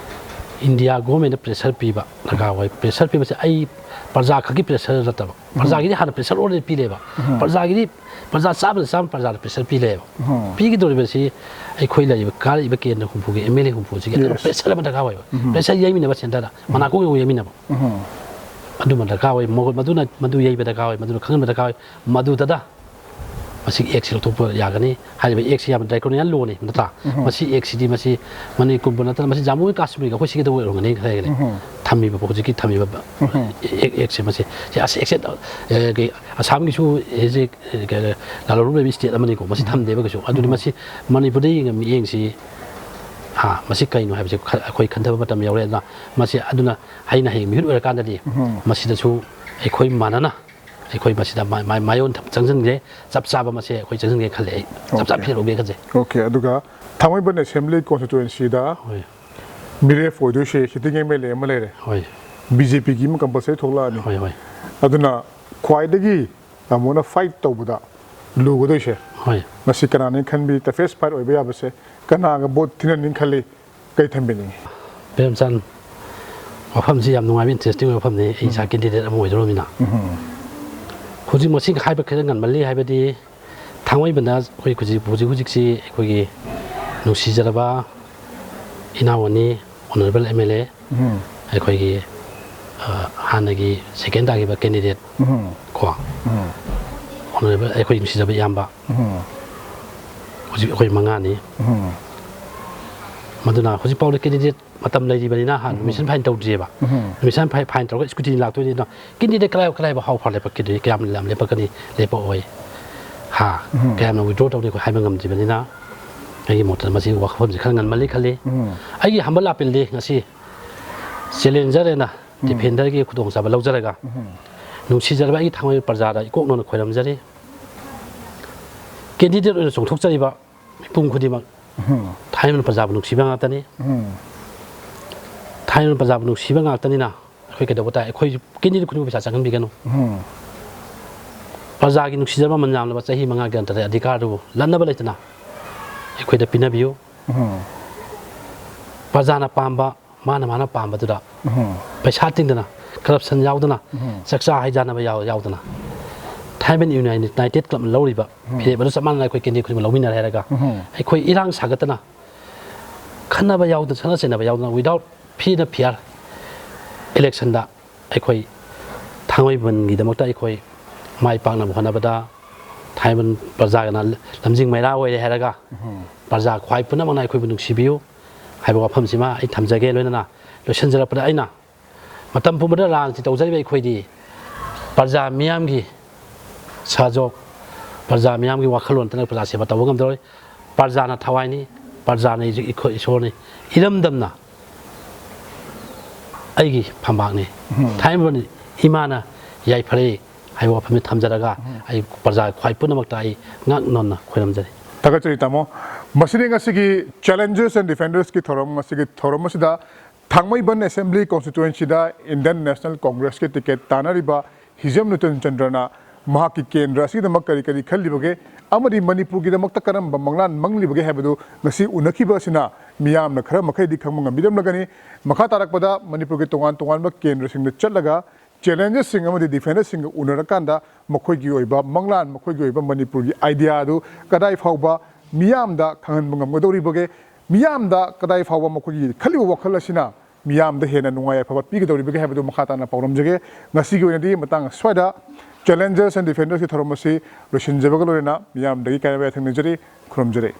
India governmentꯅ pressure ꯄꯤꯕ ꯗꯔꯀꯥꯔ ꯑꯣꯏ꯫ Pressure ꯄꯤꯕꯁꯦ ꯑꯩ ꯄ꯭ꯔꯖꯥ ꯈꯛꯀꯤ pressure ꯅꯠꯇꯕ, ꯄ꯭ꯔꯖꯥꯒꯤꯗꯤ ꯍꯥꯟꯅ pressure already ꯄꯤ ꯂꯩꯕ꯫ ꯄ꯭ꯔꯖꯥꯒꯤꯗꯤ, ꯄ꯭ꯔꯖꯥ ꯆꯥꯝꯃꯗ ꯆꯥꯝꯃ ꯄ꯭ꯔꯖꯥꯗ pressure ꯄꯤ ꯂꯩꯕ꯫ ꯄꯤꯒꯗꯧꯔꯤꯕꯁꯤ ꯑꯩꯈꯣꯏ ꯂꯩꯔꯤꯕ, ꯀꯥꯔꯛꯏꯕ ꯀꯦꯟꯗ꯭ꯔ ꯍꯨꯝꯐꯨꯒꯤ MLA ꯍꯨꯝꯐꯨꯁꯤꯒꯤ ꯑꯗꯨꯝ Yes. pressure ꯑꯃ ꯗꯔꯀꯥꯔ ꯑꯣꯏꯕ꯫ Pressure ꯌꯩꯃꯤꯟꯅꯕ centreꯗ, ꯃꯅꯥꯀꯣꯡ ꯌꯧꯅ ꯌꯩꯃꯤꯟꯅꯕ꯫ ꯑꯗꯨꯃ ꯗꯔꯀꯥꯔ ꯑꯣꯏ꯫ ꯃ-, ꯃꯗꯨꯅ, ꯃꯗꯨ ꯌꯩꯕ ꯗꯔꯀꯥꯔ ꯑꯣꯏ, ꯃꯗꯨꯅ ꯈꯪꯍꯟꯕ ꯗꯔꯀꯥꯔ ꯑꯣꯏ꯫ ꯃꯗꯨꯗꯗ ꯃꯁꯤ actꯁꯤ ꯂꯧꯊꯣꯛꯄ ꯌꯥꯒꯅꯤ꯫ ꯍꯥꯏꯔꯤꯕ actꯁꯤ ꯌꯥꯝ draconian lawꯅꯤ ꯅꯠꯇ꯭ꯔꯥ? ꯃꯁꯤ actꯁꯤꯗꯤ ꯃꯁꯤ ꯃꯅꯤꯄꯨꯔ ꯅꯠꯇꯅ ꯃꯁꯤ ꯖꯝꯃꯨ ꯀꯥꯁꯃꯤꯔꯒ ꯑꯩꯈꯣꯏ ꯁꯤꯒꯗꯧꯕ ꯑꯣꯏꯔꯝꯒꯅꯤ ꯈꯜꯂꯦ꯫ ꯊꯝꯃꯤꯕ, ꯍꯧꯖꯤꯛꯀꯤ ꯊꯝꯃꯤꯕ act, actꯁꯦ ꯃꯁꯤ, ꯁꯤ ꯑꯁ, act, ꯑꯦ, ꯀꯩ, ꯑꯁꯥꯝꯒꯤꯁꯨ ꯍꯧꯖꯤꯛ, ꯑꯦ, ꯀꯩ, ꯂꯥꯜꯍꯧꯔꯤꯕ state ꯑꯃꯅꯤꯀꯣ, ꯃꯁꯤ ꯊꯝꯗꯦꯕ ꯀꯩꯁꯨ꯫ ꯑꯗꯨꯅ ꯃꯁꯤ ꯃꯅꯤꯄꯨꯔꯗ ꯌꯦꯡꯉ ꯃꯤꯠꯌꯦꯡꯁꯤ, ꯍꯥ, ꯃꯁꯤ ꯀꯩꯅꯣ ꯍꯥꯏꯕꯁꯦ ꯈ-, ꯑꯩꯈꯣꯏ ꯈꯟꯊꯕ ꯃꯇꯝ ꯌꯧꯔꯦ꯫ ꯑꯗꯨꯅ ꯃꯁꯤ, ꯑꯗꯨꯅ ꯑꯩꯅ ꯍꯌꯦꯡ ꯃꯤꯍꯨꯠ ꯑꯣꯏꯔꯀꯥꯟꯗꯗꯤ ꯃꯁꯤꯗꯁꯨ ꯑꯩꯈꯣꯏ ꯃꯥꯟꯅꯅ ꯑꯩꯈꯣꯏ ꯃꯁꯤꯗ ꯃꯥ-, ꯃꯥ-, ꯃꯥꯏꯑꯣꯟ ꯆꯪꯁꯤꯟꯒꯦ, ꯆꯞ ꯆꯥꯕ ꯃꯁꯦ ꯑꯩꯈꯣꯏ ꯆꯪꯁꯤꯟꯒꯦ ꯈꯜꯂꯦ ꯑꯩ꯫ ꯆꯞ ꯆꯥꯕ Okay. ꯐꯤꯔꯦꯞ ꯂꯧꯒꯦ ꯈꯟꯖꯩ꯫ Okay, ꯑꯗꯨꯒ ꯊꯥꯡꯃꯩꯕꯟ Assembly Constituencyꯗ ꯍꯣꯏ꯫ ꯃꯤꯔꯦꯞ ꯑꯣꯏꯗꯣꯏꯁꯦ sitting MLA ꯑꯃ ꯂꯩꯔꯦ, ꯍꯣꯏ꯫ BJPꯒꯤ ꯑꯃ compulsory ꯊꯣꯛꯂꯛꯑꯅꯤ꯫ ꯍꯣꯏ, ꯍꯣꯏ꯫ ꯑꯗꯨꯅ ꯈ꯭ꯋꯥꯏꯗꯒꯤ ꯇꯥꯃꯣꯅ fight ꯇꯧꯕꯗ ꯂꯨꯒꯗꯣꯏꯁꯦ ꯍꯣꯏ꯫ ꯃꯁꯤ ꯀꯅꯥꯅꯤ ꯈꯟꯕꯤ, toughest fight ꯑꯣꯏꯕ ꯌꯥꯕꯁꯦ ꯀꯅꯥꯒ vote ꯊꯤꯅꯅꯤ ꯈꯜꯂꯤ, ꯀꯩ ꯊꯝꯕꯤꯅꯤꯡꯉꯤ? ꯄ꯭ꯔꯦꯝꯆꯟ, ꯋꯥꯐꯝꯁꯤ ꯌꯥꯝ ꯅꯨꯡꯉꯥꯏꯕ, interesting ꯑꯣꯏꯕ ꯋꯥꯐꯝꯅꯤ꯫ ꯑꯩ ꯏꯁꯥ candidate ꯑꯃ ꯑꯣꯏꯗꯧꯔꯕꯅꯤꯅ꯫ ꯍꯧꯖꯤꯛ ꯃꯁꯤ ꯍꯥꯏꯕ ꯈꯤꯇꯪ ꯉꯟꯃꯜꯂꯤ, ꯍꯥꯏꯕꯗꯤ ꯊꯥꯡꯃꯩꯕꯟꯗ ꯑꯩꯈꯣꯏ ꯍꯧꯖꯤꯛ, ꯍꯧꯖꯤꯛ ꯍꯧꯖꯤꯛꯁꯤ ꯑꯩꯈꯣꯏꯒꯤ ꯅꯨꯡꯁꯤꯖꯔꯕ ꯏꯅꯥꯎ ꯑꯅꯤ, Honourable MLA, ꯑꯩꯈꯣꯏꯒꯤ, ꯑ, ꯍꯥꯟꯅꯒꯤ second ꯇꯥꯈꯤꯕ candidate ꯀꯣ, Honourable ꯑꯩꯈꯣꯏ ꯅꯨꯡꯁꯤꯖꯕ ꯏꯌꯥꯝꯕ, ꯍꯧꯖꯤꯛ ꯑꯩꯈꯣꯏ ꯃꯉꯥꯅꯤ꯫ ꯃꯗꯨꯅ ꯍꯧꯖꯤꯛꯐꯥꯎꯗ candidate ꯃꯇꯝ ꯂꯩꯔꯤꯕꯅꯤꯅ ꯍꯥꯟꯅ nomination file ꯇꯧꯗ꯭ꯔꯤꯑꯕ꯫ Nomination file, file ꯇꯧꯔꯒ scrutiny ꯂꯥꯛꯇꯣꯏꯅꯤꯅ candidate ꯀꯗꯥꯏ ꯀꯗꯥꯏ ꯍꯥꯎ ꯐꯥꯎ ꯂꯦꯞꯄꯛꯀꯗꯣꯏ, ꯀꯌꯥꯝ ꯌꯥꯝ ꯂꯦꯞꯄꯛꯀꯅꯤ, ꯂꯦꯞꯄꯛꯑꯣꯏ, ꯍꯥ, ꯀꯌꯥꯝꯅ withdraw ꯇꯧꯅꯤ ꯑꯩꯈꯣꯏ ꯍꯥꯏꯕ ꯉꯝꯗ꯭ꯔꯤꯕꯅꯤꯅ ꯑꯩꯒꯤ ꯃꯣꯠꯇ ꯃꯁꯤꯒꯤ ꯋꯥꯐꯝꯁꯦ ꯈꯔ ꯉꯟꯃꯜꯂꯤ ꯈꯜꯂꯤ꯫ ꯑꯩꯒꯤ humble appeal ꯗꯤ ꯉꯁꯤ challenger ꯑꯦꯟ defender ꯒꯤ ꯈꯨꯗꯣꯡꯆꯥꯕ ꯂꯧꯖꯔꯒ ꯅꯨꯡꯁꯤꯖꯔꯕ ꯑꯩꯒꯤ ꯊꯥꯡꯃꯩ ꯄ꯭ꯔꯖꯥꯗ ꯏꯀꯣꯛ ꯅꯧꯅ ꯈꯣꯏꯔꯝꯖꯔꯤ꯫ Candidate ꯑꯣꯏꯅ ꯆꯣꯡꯊꯣꯛꯆꯔꯤꯕ ꯃꯤꯄꯨꯝ ꯈꯨꯗꯤꯡꯃꯛ ꯊꯥꯏꯃꯟ ꯄ꯭ꯔꯖꯥꯕꯨ ꯅꯨꯡꯁꯤꯕ ꯉꯥꯛꯇꯅꯤ꯫ ꯊꯥꯏꯃꯟ ꯄ꯭ꯔꯖꯥꯕꯨ ꯅꯨꯡꯁꯤꯕ ꯉꯥꯛꯇꯅꯤꯅ ꯑꯩꯈꯣꯏ ꯀꯩꯗꯧꯕ ꯇꯥꯏ? ꯑꯩꯈꯣꯏ candidate ꯈꯨꯗꯤꯡꯃꯛ ꯄꯩꯁꯥ ꯆꯪꯍꯟꯕꯤꯒꯅꯨ꯫ ꯄ꯭ꯔꯖꯥꯒꯤ ꯅꯨꯡꯁꯤꯖꯕ ꯃꯃꯜ ꯌꯥꯝꯂꯕ ꯆꯍꯤ ꯃꯉꯥꯒꯤ ꯒꯅꯇꯟꯇ꯭ꯔꯒꯤ ꯑꯙꯤꯀꯥꯔ ꯑꯗꯨꯕꯨ ꯂꯠꯅꯕ ꯂꯩꯇꯅ ꯑꯩꯈꯣꯏꯗ ꯄꯤꯅꯕꯤꯌꯨ꯫ ꯄ꯭ꯔꯖꯥꯅ ꯄꯥꯝꯕ, ꯃꯥꯅ ꯃꯥꯅ ꯄꯥꯝꯕꯗꯨꯗ ꯄꯩꯁꯥ ꯇꯤꯡꯗꯅ, corruption ꯌꯥꯎꯗꯅ, ꯆꯥꯛꯆꯥ ꯍꯩꯖꯥꯟꯅꯕ ꯌꯥꯎ-, ꯌꯥꯎꯗꯅ ꯊꯥꯏꯃꯟ United Club ꯅ ꯂꯧꯔꯤꯕ ꯐꯤꯔꯦꯞ ꯑꯗꯨ ꯆꯞ ꯃꯥꯟꯅꯅ ꯑꯩꯈꯣꯏ candidate ꯈꯨꯗꯤꯡꯃꯛ ꯂꯧꯃꯤꯟꯅꯔꯦ ꯍꯥꯏꯔꯒ ꯑꯩꯈꯣꯏ ꯏꯔꯥꯡ ꯁꯥꯒꯠꯇꯅ, ꯈꯠꯅꯕ ꯌꯥꯎꯗꯅ, ꯈꯠꯅ ꯆꯩꯅꯕ ꯌꯥꯎꯗꯅ, without free and fair election ꯗ ꯑꯩꯈꯣꯏ ꯊꯥꯡꯃꯩꯕꯟꯒꯤꯗꯃꯛꯇ ꯑꯩꯈꯣꯏ ꯃꯥꯏ ꯄꯥꯛꯅꯕ ꯍꯣꯠꯅꯕꯗ ꯊꯥꯡꯃꯩꯕꯟ ꯄ꯭ꯔꯖꯥꯒꯅ ꯂꯝꯖꯤꯡ ꯃꯩꯔꯥ ꯑꯣꯏꯔꯦ ꯍꯥꯏꯔꯒ ꯄ꯭ꯔꯖꯥ ꯈ꯭ꯋꯥꯏ ꯄꯨꯝꯅꯃꯛꯅ ꯑꯩꯈꯣꯏꯕꯨ ꯅꯨꯡꯁꯤꯕꯤꯌꯨ ꯍꯥꯏꯕ ꯋꯥꯐꯝꯁꯤꯃ ꯑꯩ ꯊꯝꯖꯒꯦ꯫ ꯂꯣꯏꯅꯅ ꯂꯣꯏꯁꯤꯟꯖꯔꯛꯄꯗ ꯑꯩꯅ ꯃꯇꯝ ꯄꯨꯝꯕꯗ ꯔꯥꯖꯅꯤꯇꯤ ꯇꯧꯖꯔꯤꯕ ꯑꯩꯈꯣꯏꯗꯤ ꯄ꯭ꯔꯖꯥ ꯃꯤꯌꯥꯝꯒꯤ ꯁꯍꯖꯣꯛ, ꯄ꯭ꯔꯖꯥ ꯃꯤꯌꯥꯝꯒꯤ ꯋꯥꯈꯜꯂꯣꯟ ꯅꯠꯇꯅ ꯄ꯭ꯔꯖꯥ ꯁꯦꯕꯥ ꯇꯧꯕ ꯉꯝꯖꯔꯣꯏ꯫ ꯄ꯭ꯔꯖꯥꯅ ꯊꯋꯥꯏꯅꯤ, ꯄ꯭ꯔꯖꯥꯅ ꯏꯈꯣ-, ꯏꯁꯣꯔꯅꯤ꯫ ꯏꯔꯝꯗꯝꯅ ꯑꯩꯒꯤ ꯐꯝꯕꯥꯛꯅꯤ꯫ ꯊꯥꯏꯅ ꯏꯃꯥꯅ ꯌꯥꯏꯐꯔꯦ ꯍꯥꯏꯕ ꯋꯥꯐꯝꯁꯤ ꯊꯝꯖꯔꯒ ꯑꯩ ꯄ꯭ꯔꯖꯥ ꯈ꯭ꯋꯥꯏ ꯄꯨꯝꯅꯃꯛꯇ ꯑꯩ ꯉꯥꯛ ꯅꯣꯟꯅ ꯈꯣꯏꯔꯝꯖꯔꯤ꯫ ꯊꯥꯒꯠꯆꯔꯤ ꯇꯥꯃꯣ꯫ ꯃꯁꯤꯅꯤ ꯉꯁꯤꯒꯤ Challengers and Defenders ꯀꯤ ꯊꯧꯔꯝ, ꯉꯁꯤꯒꯤ ꯊꯧꯔꯝ ꯑꯁꯤꯗ ꯊꯥꯡꯃꯩꯕꯟ Assembly Constituency ꯗ Indian National Congress ꯀꯤ ticket ꯇꯥꯟꯅꯔꯤꯕ ꯍꯤꯖꯝ ꯅꯨꯇꯟ ꯆꯟꯗ꯭ꯔꯅ ꯃꯍꯥꯛꯀꯤ ꯀꯦꯟꯗ꯭ꯔ ꯑꯁꯤꯒꯤꯗꯃꯛ ꯀꯔꯤ ꯀꯔꯤ ꯈꯜꯂꯤꯕꯒꯦ ꯑꯃꯗꯤ ꯃꯅꯤꯄꯨꯔꯒꯤꯗꯃꯛꯇ ꯀꯔꯝꯕ ꯃꯪꯂꯥꯟ ꯃꯪꯂꯤꯕꯒꯦ ꯍꯥꯏꯕꯗꯨ ꯉꯁꯤ ꯎꯅꯈꯤꯕ ꯑꯁꯤꯅ ꯃꯤꯌꯥꯝꯅ ꯈꯔ ꯃꯈꯩꯗꯤ ꯈꯪꯕ ꯉꯝꯕꯤꯔꯝꯂꯒꯅꯤ꯫ ꯃꯈꯥ ꯇꯥꯔꯛꯄꯗ ꯃꯅꯤꯄꯨꯔꯒꯤ ꯇꯣꯉꯥꯟ ꯇꯣꯉꯥꯟꯕ ꯀꯦꯟꯗ꯭ꯔꯁꯤꯡꯗ ꯆꯠꯂꯒ challenges ꯁꯤꯡ ꯑꯃꯗꯤ defenders ꯁꯤꯡꯒ ꯎꯅꯔꯀꯥꯟꯗ ꯃꯈꯣꯏꯒꯤ ꯑꯣꯏꯕ ꯃꯪꯂꯥꯟ, ꯃꯈꯣꯏꯒꯤ ꯑꯣꯏꯕ ꯃꯅꯤꯄꯨꯔꯒꯤ idea ꯑꯗꯨ ꯀꯗꯥꯏ ꯐꯥꯎꯕ ꯃꯤꯌꯥꯝꯗ ꯈꯪꯍꯟꯕ ꯉꯝꯒꯗꯧꯔꯤꯕꯒꯦ, ꯃꯤꯌꯥꯝꯗ ꯀꯗꯥꯏ ꯐꯥꯎꯕ ꯃꯈꯣꯏꯒꯤ ꯈꯜꯂꯤꯕ ꯋꯥꯈꯜ ꯑꯁꯤꯅ ꯃꯤꯌꯥꯝꯗ ꯍꯦꯟꯅ ꯅꯨꯡꯉꯥꯏ ꯌꯥꯏꯐꯕ ꯄꯤꯒꯗꯧꯔꯤꯕꯒꯦ ꯍꯥꯏꯕꯗꯨ ꯃꯈꯥ ꯇꯥꯅ ꯄꯥꯎꯗꯝꯖꯒꯦ꯫ ꯉꯁꯤꯒꯤ ꯑꯣꯏꯅꯗꯤ ꯃꯇꯥꯡ ꯑꯁ꯭ꯋꯥꯏꯗ Challengers and Defendersꯀꯤ ꯊꯧꯔꯝ ꯑꯁꯤ ꯂꯣꯏꯁꯤꯟꯖꯕꯒ ꯂꯣꯏꯅꯅ ꯃꯤꯌꯥꯝꯗꯒꯤ ꯀꯥꯏꯅꯕ ꯌꯥꯊꯪ ꯅꯤꯖꯔꯤ꯫ ꯈꯨꯔꯨꯝꯖꯔꯤ꯫